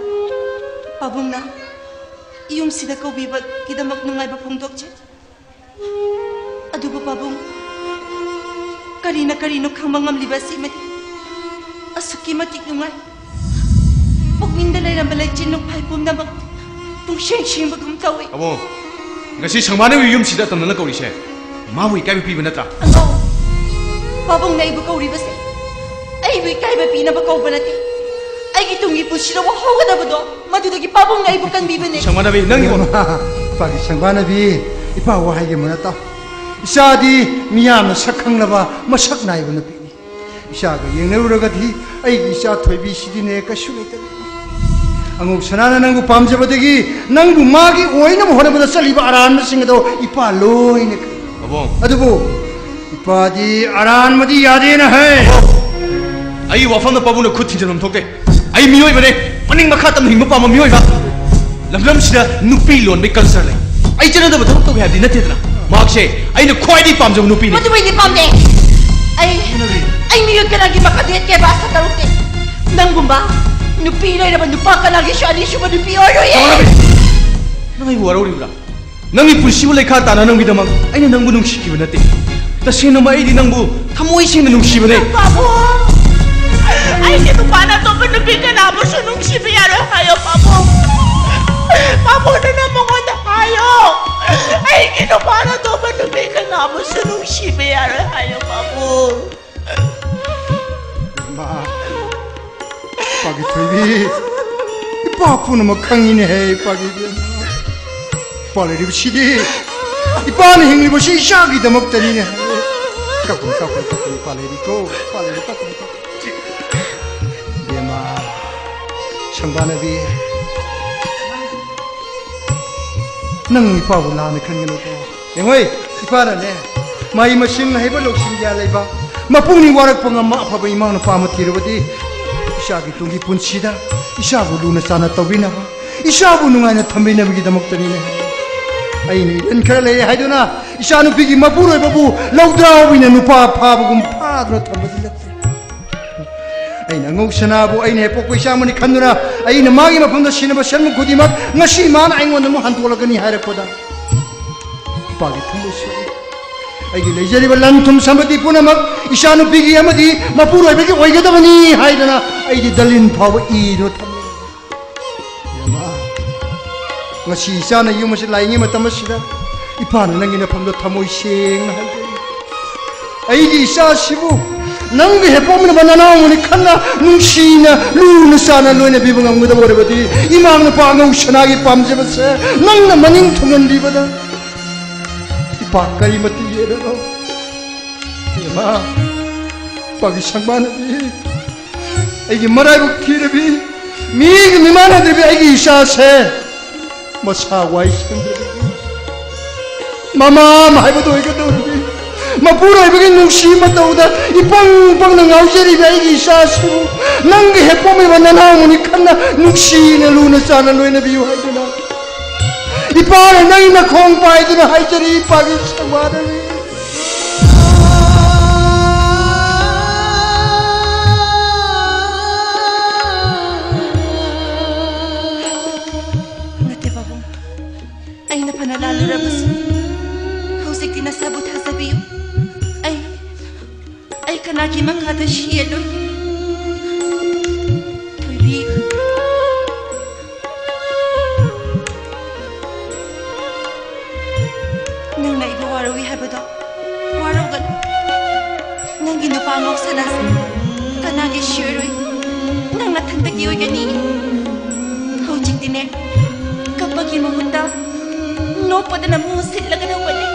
ꯄꯥꯕꯨꯡꯅ ꯌꯨꯝꯁꯤꯗ ꯀꯧꯕꯤꯕꯒꯤꯗꯃꯛ ꯅꯨꯡꯉꯥꯏꯕ ꯐꯣꯡꯗꯣꯛꯆꯩ꯫ ꯑꯗꯨꯕꯨ ꯄꯥꯕꯨꯡ, ꯀꯔꯤꯅ ꯀꯔꯤꯅꯣ ꯈꯪꯕ ꯉꯝꯂꯤꯕ ꯑꯁꯤꯃꯗꯤ ꯑꯁꯨꯛꯀꯤ ꯃꯇꯤꯛ ꯅꯨꯡꯉꯥꯏ꯫ ꯄꯨꯛꯅꯤꯡꯗ ꯂꯩꯔꯝꯕ ꯂꯩꯆꯤꯟ ꯅꯣꯡꯐꯥꯏ ꯄꯨꯝꯅꯃꯛ ꯄꯨꯡꯁꯦꯡ ꯁꯦꯡꯕꯒꯨꯝ ꯇꯧꯏ꯫ ꯑꯕꯣ, ꯉꯁꯤ ꯁꯪꯕꯥꯅꯕꯤ ꯌꯨꯝꯁꯤꯗ ꯑꯇꯝꯅꯅ ꯀꯧꯔꯤꯁꯦ ꯃꯥꯕꯨ ꯏꯀꯥꯏꯕ ꯄꯤꯕ ꯅꯠꯇ꯭ꯔꯥ? ꯑꯉꯧ, ꯄꯥꯕꯨꯡꯅ ꯑꯩꯕꯨ ꯀꯧꯔꯤꯕꯁꯦ ꯑꯩꯕꯨ ꯏꯀꯥꯏꯕ ꯄꯤꯅꯕ ꯀꯧꯕ ꯅꯠꯇꯦ꯫ ꯑꯩꯒꯤ ꯇꯨꯡꯒꯤ ꯄꯨꯟꯁꯤꯗ ꯋꯥꯍꯧꯒꯗꯕꯗꯣ ꯃꯗꯨꯗꯒꯤ ꯄꯥꯕꯨꯡꯅ ꯑꯩꯕꯨ ꯀꯟꯕꯤꯕꯅꯦ꯫ ꯁꯪꯕꯥꯅꯕꯤ, ꯅꯪꯒꯤ ꯋꯥ- ꯏꯄꯥꯒꯤ ꯁꯪꯕꯥꯅꯕꯤ, ꯏꯄꯥ ꯋꯥ ꯍꯥꯏꯒꯦ ꯃꯨꯟꯅ ꯇꯥꯎ꯫ ꯏꯆꯥꯗꯤ ꯃꯤꯌꯥꯝꯅ ꯁꯛ ꯈꯪꯂꯕ ꯃꯁꯛ ꯅꯥꯏꯕ ꯅꯨꯄꯤꯅꯤ꯫ ꯏꯆꯥꯒ ꯌꯦꯡꯅꯔꯨꯔꯒꯗꯤ ꯑꯩꯒꯤ ꯏꯆꯥ ꯊꯣꯏꯕꯤꯁꯤꯗꯤꯅꯦ ꯀꯩꯁꯨ ꯂꯩꯇꯕ꯫ ꯑꯉꯧ ꯁꯅꯥꯅ ꯅꯪꯕꯨ ꯄꯥꯝꯖꯕꯗꯒꯤ ꯅꯪꯕꯨ ꯃꯥꯒꯤ ꯑꯣꯏꯅꯕ ꯍꯣꯠꯅꯕꯗ ꯆꯠꯂꯤꯕ ꯑꯔꯥꯟꯕꯁꯤꯡ ꯑꯗꯣ ꯏꯄꯥ ꯂꯣꯏꯅ ꯈꯪꯏ꯫ ꯑꯕꯣ꯫ ꯑꯗꯨꯕꯨ ꯏꯄꯥꯗꯤ ꯑꯔꯥꯟꯕꯗꯤ ꯌꯥꯗꯦꯅ ꯍꯥꯏ꯫ ꯑꯩ ꯋꯥꯐꯝꯗ ꯄꯥꯕꯨꯡꯅ ꯈꯨꯠ ꯊꯤꯡꯖꯤꯟꯐꯝ ꯊꯣꯛꯇꯦ꯫ ꯑꯩ ꯃꯤꯑꯣꯏꯕꯅꯦ, ꯃꯅꯤꯡ ꯃꯈꯥ ꯇꯝꯅ ꯍꯤꯡꯕ ꯄꯥꯝꯕ ꯃꯤꯑꯣꯏꯕ꯫ ꯂꯝꯗꯝꯁꯤꯗ ꯅꯨꯄꯤ ꯂꯣꯟꯕꯒꯤ culture ꯂꯩ꯫ ꯑꯩ ꯆꯠꯅꯗꯕ ꯊꯕꯛ ꯇꯧꯒꯦ ꯍꯥꯏꯕꯗꯤ ꯅꯠꯇꯦꯗꯅ꯫ ꯃꯍꯥꯛꯁꯦ ꯑꯩꯅ ꯈ꯭ꯋꯥꯏꯗꯒꯤ ꯄꯥꯝꯖꯕ ꯅꯨꯄꯤꯅꯤ꯫ ꯃꯗꯨꯃꯩꯗꯤ ꯄꯥꯝꯗꯦ꯫ ꯑꯩ, ꯑꯩ ꯃꯤꯑꯣꯏ ꯀꯅꯥꯒꯤ ꯃꯈꯥꯗ ꯌꯦꯠꯀꯦꯕ ꯑꯁꯥ ꯇꯧꯔꯛꯇꯦ꯫ ꯅꯪꯒꯨꯝꯕ ꯅꯨꯄꯤ ꯂꯩꯔꯕ ꯅꯨꯄꯥ ꯀꯅꯥꯒꯤꯁꯨ ꯑꯅꯤꯁꯨꯕ ꯅꯨꯄꯤ ꯑꯣꯏꯔꯣꯏꯌꯦ꯫ ꯅꯪ ꯑꯩꯕꯨ ꯋꯥꯔꯧꯔꯤꯕ꯭ꯔꯥ? ꯅꯪꯒꯤ ꯄꯨꯟꯁꯤꯕꯨ ꯂꯩꯈꯥ ꯇꯥꯅꯅꯕꯒꯤꯗꯃꯛ ꯑꯩꯅ ꯅꯪꯕꯨ ꯅꯨꯡꯁꯤꯈꯤꯕ ꯅꯠꯇꯦ꯫ ꯇꯁꯦꯡꯅꯃꯛ ꯑꯩꯗꯤ ꯅꯪꯕꯨ ꯊꯃꯣꯏ ꯁꯦꯡꯅ ꯅꯨꯡꯁꯤꯕꯅꯦ꯫ ꯄꯥꯕꯨꯡ! ꯑꯩꯒꯤ ꯅꯨꯄꯥꯅ ꯑꯇꯣꯞꯄ ꯅꯨꯄꯤ ꯀꯅꯥꯕꯨꯁꯨ ꯅꯨꯡꯁꯤꯕ ꯌꯥꯔꯣꯏ ꯍꯥꯏꯌꯣ, ꯄꯥꯕꯨꯡ꯫ ꯄꯥꯕꯨꯡꯗꯨꯅ ꯃꯉꯣꯟꯗ ꯍꯥꯏꯌꯣ꯫ ꯑꯩꯒꯤ ꯅꯨꯄꯥꯅ ꯑꯇꯣꯞꯄ ꯅꯨꯄꯤ ꯀꯅꯥꯕꯨꯁꯨ ꯅꯨꯡꯁꯤꯕ ꯌꯥꯔꯣꯏ ꯍꯥꯏꯌꯣ, ꯄꯥꯕꯨꯡ꯫ ꯏꯃꯥ, ꯏꯄꯥꯒꯤ ꯊꯣꯏꯕꯤ, ꯏꯄꯥ ꯄꯨꯝꯅꯃꯛ ꯈꯪꯉꯤꯅꯦꯍꯦ, ꯏꯄꯥꯒꯤ ꯏꯕꯦꯝꯃ꯫ ꯏꯄꯥ ꯂꯩꯔꯤꯕꯁꯤꯗꯤ, ꯏꯄꯥꯅ ꯍꯤꯡꯂꯤꯕꯁꯤ ꯏꯆꯥꯒꯤꯗꯃꯛꯇꯅꯤꯅꯦ꯫ ꯀꯞꯀꯅꯨ, ꯀꯞꯀꯅꯨ, ꯀꯞꯀꯅꯨ, ꯏꯄꯥ ꯂꯩꯔꯤꯀꯣ, ꯏꯄꯥ ꯂꯩꯔꯤ, ꯀꯞꯀꯅꯨ, ꯀꯞꯀꯅꯨ꯫ ꯏꯕꯦꯝꯃ, ꯁꯪꯕꯥꯅꯕꯤ, ꯅꯪ ꯏꯄꯥꯕꯨ ꯂꯥꯟꯅ ꯈꯟꯒꯅꯨꯀꯣ꯫ ꯌꯦꯡꯉꯣꯏ, ꯏꯄꯥꯅꯅꯦ, ꯃꯍꯩ ꯃꯁꯤꯡ ꯍꯩꯕ, ꯂꯧꯁꯤꯡ ꯒ꯭ꯌꯥꯟ ꯂꯩꯕ, ꯃꯄꯨꯛꯅꯤꯡ ꯋꯥꯔꯛꯄ ꯉꯝꯕ ꯑꯐꯕ ꯏꯃꯥ ꯅꯨꯄꯥ ꯑꯃ ꯊꯤꯔꯕꯗꯤ, ꯏꯆꯥꯒꯤ ꯇꯨꯡꯒꯤ ꯄꯨꯟꯁꯤꯗ ꯏꯆꯥꯕꯨ ꯂꯨꯅ ꯆꯥꯟꯅ ꯇꯧꯕꯤꯅꯕ, ꯏꯆꯥꯕꯨ ꯅꯨꯡꯉꯥꯏꯅ ꯊꯝꯕꯤꯅꯕꯒꯤꯗꯃꯛꯇꯅꯤꯅꯦ꯫ ꯑꯩꯅ ꯏꯔꯟ ꯈꯔ ꯂꯩꯔꯦ ꯍꯥꯏꯗꯨꯅ ꯏꯆꯥꯅꯨꯄꯤꯒꯤ ꯃꯄꯨꯔꯣꯏꯕꯕꯨ ꯂꯧꯗ꯭ꯔꯥꯎꯕꯤꯅ ꯅꯨꯄꯥ ꯐꯥꯕꯒꯨꯝ ꯐꯥꯗꯨꯅ ꯊꯝꯕꯗꯤ ꯅꯠꯇꯦ꯫ ꯑꯩꯅ ꯑꯉꯧ ꯁꯅꯥꯕꯨ ꯑꯩꯅ ꯍꯦꯛ ꯄꯣꯛꯄ ꯏꯆꯥ ꯑꯃꯅꯤ ꯈꯟꯗꯨꯅ ꯑꯩꯅ ꯃꯥꯒꯤ ꯃꯐꯝꯗ ꯁꯤꯟꯅꯕ ꯁꯦꯟꯃꯨꯛ ꯈꯨꯗꯤꯡꯃꯛ ꯉꯁꯤ ꯃꯥꯅ ꯑꯩꯉꯣꯟꯗ ꯑꯃꯨꯛ ꯍꯟꯗꯣꯛꯂꯒꯅꯤ ꯍꯥꯏꯔꯛꯄꯗ ꯏꯄꯥꯒꯤ ꯊꯃꯣꯏ ꯁꯣꯛꯏ꯫ ꯑꯩꯒꯤ ꯂꯩꯖꯔꯤꯕ ꯂꯟ ꯊꯨꯝ ꯁꯝꯄꯇꯤ ꯄꯨꯝꯅꯃꯛ ꯏꯆꯥꯅꯨꯄꯤꯒꯤ ꯑꯃꯗꯤ ꯃꯄꯨꯔꯣꯏꯕꯒꯤ ꯑꯣꯏꯒꯗꯕꯅꯤ ꯍꯥꯏꯗꯅ ꯑꯩꯗꯤ ꯗꯂꯤꯟ ꯐꯥꯎꯕ ꯏꯗꯨꯅ ꯊꯝꯃꯤ꯫ ꯏꯕꯦꯝꯃ, ꯉꯁꯤ ꯏꯆꯥꯅ ꯌꯨꯝ ꯑꯁꯤ ꯂꯥꯛꯏꯉꯩ ꯃꯇꯝ ꯑꯁꯤꯗ ꯏꯄꯥꯅ ꯅꯪꯒꯤ ꯅꯐꯝꯗ ꯊꯃꯣꯏ ꯁꯦꯡꯅ ꯍꯥꯏꯖꯔꯤ꯫ ꯑꯩꯒꯤ ꯏꯆꯥꯁꯤꯕꯨ ꯅꯪꯒ ꯍꯦꯛ ꯄꯣꯛꯃꯤꯟꯅꯕ ꯅꯅꯥꯎꯃꯅꯤ ꯈꯟꯅ ꯅꯨꯡꯁꯤꯅ ꯂꯨꯅ ꯆꯥꯅ ꯂꯣꯏꯅꯕꯤꯕ ꯉꯝꯒꯗꯕ ꯑꯣꯏꯔꯕꯗꯤ ꯏꯃꯥ ꯅꯨꯄꯥ ꯑꯉꯧ ꯁꯅꯥꯒꯤ ꯄꯥꯝꯖꯕꯁꯦ ꯅꯪꯅ ꯃꯅꯤꯡ ꯊꯨꯡꯍꯟꯕꯤꯕꯗ ꯏꯄꯥ ꯀꯔꯤ ꯃꯇꯤꯛ ꯍꯦꯜꯂꯅꯣ? ꯏꯃꯥ, ꯏꯄꯥꯒꯤ ꯁꯪꯕꯥꯅꯕꯤ, ꯑꯩꯒꯤ ꯃꯔꯥꯏꯕꯛ ꯊꯤꯔꯕꯤ, ꯃꯤꯒ ꯃꯤꯃꯥꯟꯅꯗ꯭ꯔꯕꯤ ꯑꯩꯒꯤ ꯏꯆꯥꯁꯦ ꯃꯁꯥ ꯋꯥꯏ ꯁꯪꯗ꯭ꯔꯕꯤ, ꯃꯃꯥ ꯑꯃ ꯍꯥꯏꯕꯗꯣ ꯑꯣꯏꯒꯗꯧꯔꯕꯤ, ꯃꯄꯨꯔꯣꯏꯕꯒꯤ ꯅꯨꯡꯁꯤ ꯃꯇꯧꯗ ꯏꯄꯪ ꯄꯪꯅ ꯉꯥꯎꯖꯔꯤꯕ ꯑꯩꯒꯤ ꯏꯆꯥꯁꯤꯕꯨ ꯅꯪꯒꯤ ꯍꯦꯛ ꯄꯣꯛꯃꯤꯕ ꯅꯅꯥꯎꯃꯅꯤ ꯈꯟꯅ ꯅꯨꯡꯁꯤꯅ ꯂꯨꯅ ꯆꯥꯅ ꯂꯣꯏꯅꯕꯤꯌꯨ ꯍꯥꯏꯗꯨꯅ ꯏꯄꯥꯅ ꯅꯪ ꯅꯈꯣꯡ ꯄꯥꯏꯗꯨꯅ ꯍꯥꯏꯖꯔꯤ, ꯏꯄꯥꯒꯤ ꯁꯪꯕꯥꯅꯕꯤ꯫ ꯅꯠꯇꯦ ꯄꯥꯕꯨꯡ, ꯑꯩꯅ ꯐꯅ ꯂꯥꯜꯂꯨꯔꯕꯁꯨ ꯍꯧꯖꯤꯛꯇꯤ ꯅꯁꯥꯕꯨ ꯊꯥꯖꯕꯤꯌꯨ꯫ ꯑꯩ ꯑꯩ ꯀꯅꯥꯒꯤ ꯃꯈꯥꯗ ꯁꯤꯔꯣꯏ꯫ ꯊꯣꯏꯕꯤ, ꯅꯪꯅ ꯑꯩꯕꯨ ꯋꯥꯔꯧꯏ ꯍꯥꯏꯕꯗꯣ ꯋꯥꯔꯧꯒꯅꯨ꯫ ꯅꯪꯒꯤ ꯅꯨꯄꯥ ꯉꯥꯎꯁꯅꯥꯁꯦ ꯀꯅꯥꯒꯤ ꯁꯤꯔꯣꯏ? ꯅꯪ ꯅꯊꯟꯇꯒꯤ ꯑꯣꯏꯒꯅꯤ꯫ ꯍꯧꯖꯤꯛꯇꯤꯅꯦ, ꯀꯞꯄꯒꯤ ꯃꯍꯨꯠꯇ ꯅꯣꯛꯄꯗꯅ ꯃꯍꯨꯠ ꯁꯤꯜꯂꯒꯗꯧꯕꯅꯤ꯫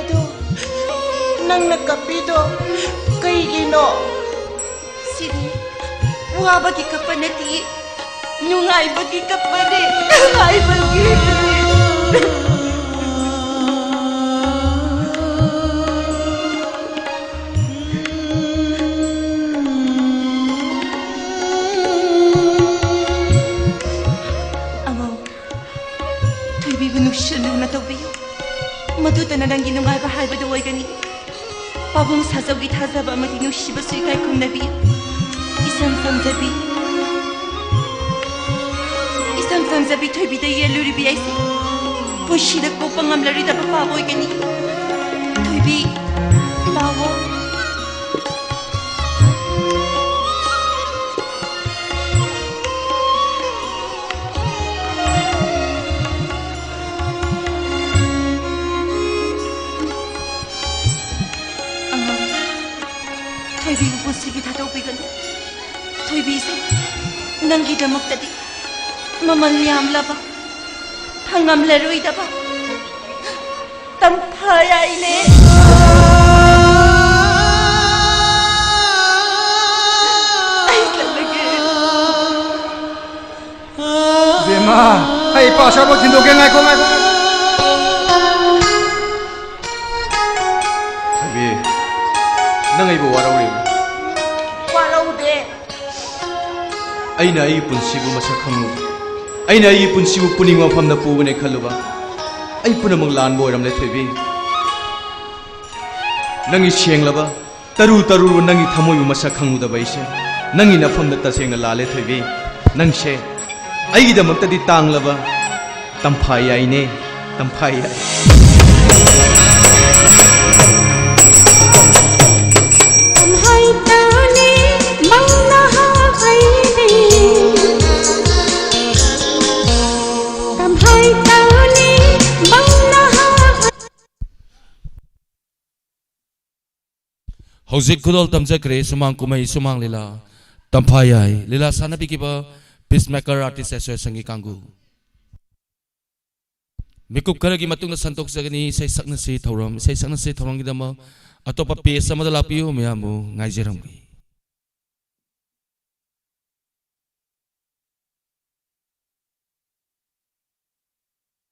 ꯑꯗꯣ ꯅꯪꯅ ꯀꯞꯄꯤꯗꯣ ꯀꯩꯒꯤꯅꯣ? ꯁꯤꯗꯤ ꯋꯥꯕꯒꯤ ꯀꯞꯄ ꯅꯠꯇꯦ, ꯅꯨꯡꯉꯥꯏꯕꯒꯤ ꯀꯞꯄꯅꯦ, ꯅꯨꯡꯉꯥꯏꯕꯒꯤ꯫ ꯑꯉꯧ, ꯊꯣꯏꯕꯤꯕꯨ ꯅꯨꯡꯁꯤꯅ ꯂꯨꯅ ꯇꯧꯕꯤꯌꯨ꯫ ꯃꯗꯨꯇꯅ ꯅꯪꯒꯤ ꯅꯨꯡꯉꯥꯏꯕ ꯍꯥꯏꯕꯗꯨ ꯑꯣꯏꯒꯅꯤ꯫ ꯄꯥꯕꯨꯡ ꯁꯥꯖꯧꯒꯤ ꯊꯥꯖꯕ ꯑꯃꯗꯤ ꯅꯨꯡꯁꯤꯕꯁꯨ ꯏꯀꯥꯏ ꯈꯨꯝꯅꯕꯤ꯫ ꯏꯁꯝ ꯁꯝꯖꯕꯤ, ꯏꯁꯝ ꯁꯝꯖꯕꯤ ꯊꯣꯏꯕꯤꯗ ꯌꯦꯜꯂꯨꯔꯤꯕꯤ ꯑꯩꯁꯦ ꯄꯨꯟꯁꯤꯗ ꯀꯣꯛꯄ ꯉꯝꯂꯔꯣꯏꯗꯕ ꯄꯥꯕ ꯑꯣꯏꯒꯅꯤ꯫ ꯊꯣꯏꯕꯤ, ꯂꯥꯛꯑꯣ꯫ ꯑꯉꯥꯡ, ꯊꯣꯏꯕꯤꯕꯨ ꯄꯨꯟꯁꯤꯒꯤ ꯊꯥꯗꯣꯛꯄꯤꯒꯅꯨ꯫ ꯊꯣꯏꯕꯤꯁꯦ ꯅꯪꯒꯤꯗꯃꯛꯇꯗꯤ ꯃꯃꯜ ꯌꯥꯝꯂꯕ, ꯐꯪꯉꯝꯂꯔꯣꯏꯗꯕ ꯇꯝꯐꯥ ꯌꯥꯏꯅꯦ꯫ ꯑꯩ ꯆꯠꯂꯒꯦ꯫ ꯕꯦꯝꯃ, ꯑꯩ ꯄꯥꯁꯋꯥꯔꯗ ꯊꯤꯟꯗꯣꯛꯀꯦ, ꯉꯥꯏꯈꯣ, ꯉꯥꯏꯈꯣ꯫ ꯊꯣꯏꯕꯤ, ꯅꯪ ꯑꯩꯕꯨ ꯋꯥꯔꯧꯔꯤꯕ꯭ꯔꯥ? ꯋꯥꯔꯧꯗꯦ꯫ ꯑꯩꯅ ꯑꯩꯒꯤ ꯄꯨꯟꯁꯤꯕꯨ ꯃꯁꯛ ꯈꯪꯉꯨ, ꯑꯩꯅ ꯑꯩꯒꯤ ꯄꯨꯟꯁꯤꯕꯨ ꯄꯨꯛꯅꯤꯡ ꯋꯥꯐꯝꯗ ꯄꯨꯕꯅꯦ ꯈꯜꯂꯨꯕ, ꯑꯩ ꯄꯨꯝꯅꯃꯛ ꯂꯥꯟꯕ ꯑꯣꯏꯔꯝꯂꯦ ꯊꯣꯏꯕꯤ꯫ ꯅꯪꯒꯤ ꯁꯦꯡꯂꯕ ꯇꯔꯨ ꯇꯔꯨ ꯅꯪꯒꯤ ꯊꯃꯣꯏꯕꯨ ꯃꯁꯛ ꯈꯪꯉꯨꯗꯕ ꯑꯩꯁꯦ ꯅꯪꯒꯤ ꯅꯐꯝꯗ ꯇꯁꯦꯡꯅ ꯂꯥꯜꯂꯦ ꯊꯣꯏꯕꯤ꯫ ꯅꯪꯁꯦ ꯑꯩꯒꯤꯗꯃꯛꯇꯗꯤ ꯇꯥꯡꯂꯕ ꯇꯝꯐꯥ ꯌꯥꯏꯅꯦ, ꯇꯝꯐꯥ ꯌꯥꯏ꯫ ꯀꯝꯍꯥꯏ ꯇꯧꯅꯤ ꯃꯧ ꯅꯍꯥ ꯑꯩꯗꯤ? ꯀꯝꯍꯥꯏ ꯇꯧꯅꯤ ꯃꯧ ꯅꯍꯥ? ꯍꯧꯖꯤꯛ ꯈꯨꯗꯣꯜ ꯇꯝꯖꯈ꯭ꯔꯦ ꯁꯨꯃꯥꯡ ꯀꯨꯝꯍꯩ, ꯁꯨꯃꯥꯡ ꯂꯤꯂꯥ ꯇꯝꯐꯥ ꯌꯥꯏ꯫ ꯂꯤꯂꯥ ꯁꯥꯟꯅꯕꯤꯈꯤꯕ Peacemaker Artist Associationꯒꯤ ꯀꯥꯡꯕꯨ꯫ ꯃꯤꯀꯨꯞ ꯈꯔꯒꯤ ꯃꯇꯨꯡꯗ ꯁꯟꯗꯣꯛꯆꯒꯅꯤ ꯏꯁꯩ ꯁꯛꯅꯁꯤ ꯊꯧꯔꯝ꯫ ꯏꯁꯩ ꯁꯛꯅꯁꯤ ꯊꯧꯔꯝꯒꯤꯗꯃꯛ ꯑꯇꯣꯞꯄ page ꯑꯃꯗ ꯂꯥꯛꯄꯤꯌꯨ, ꯃꯌꯥꯝꯕꯨ ꯉꯥꯏꯖꯔꯝꯒꯦ꯫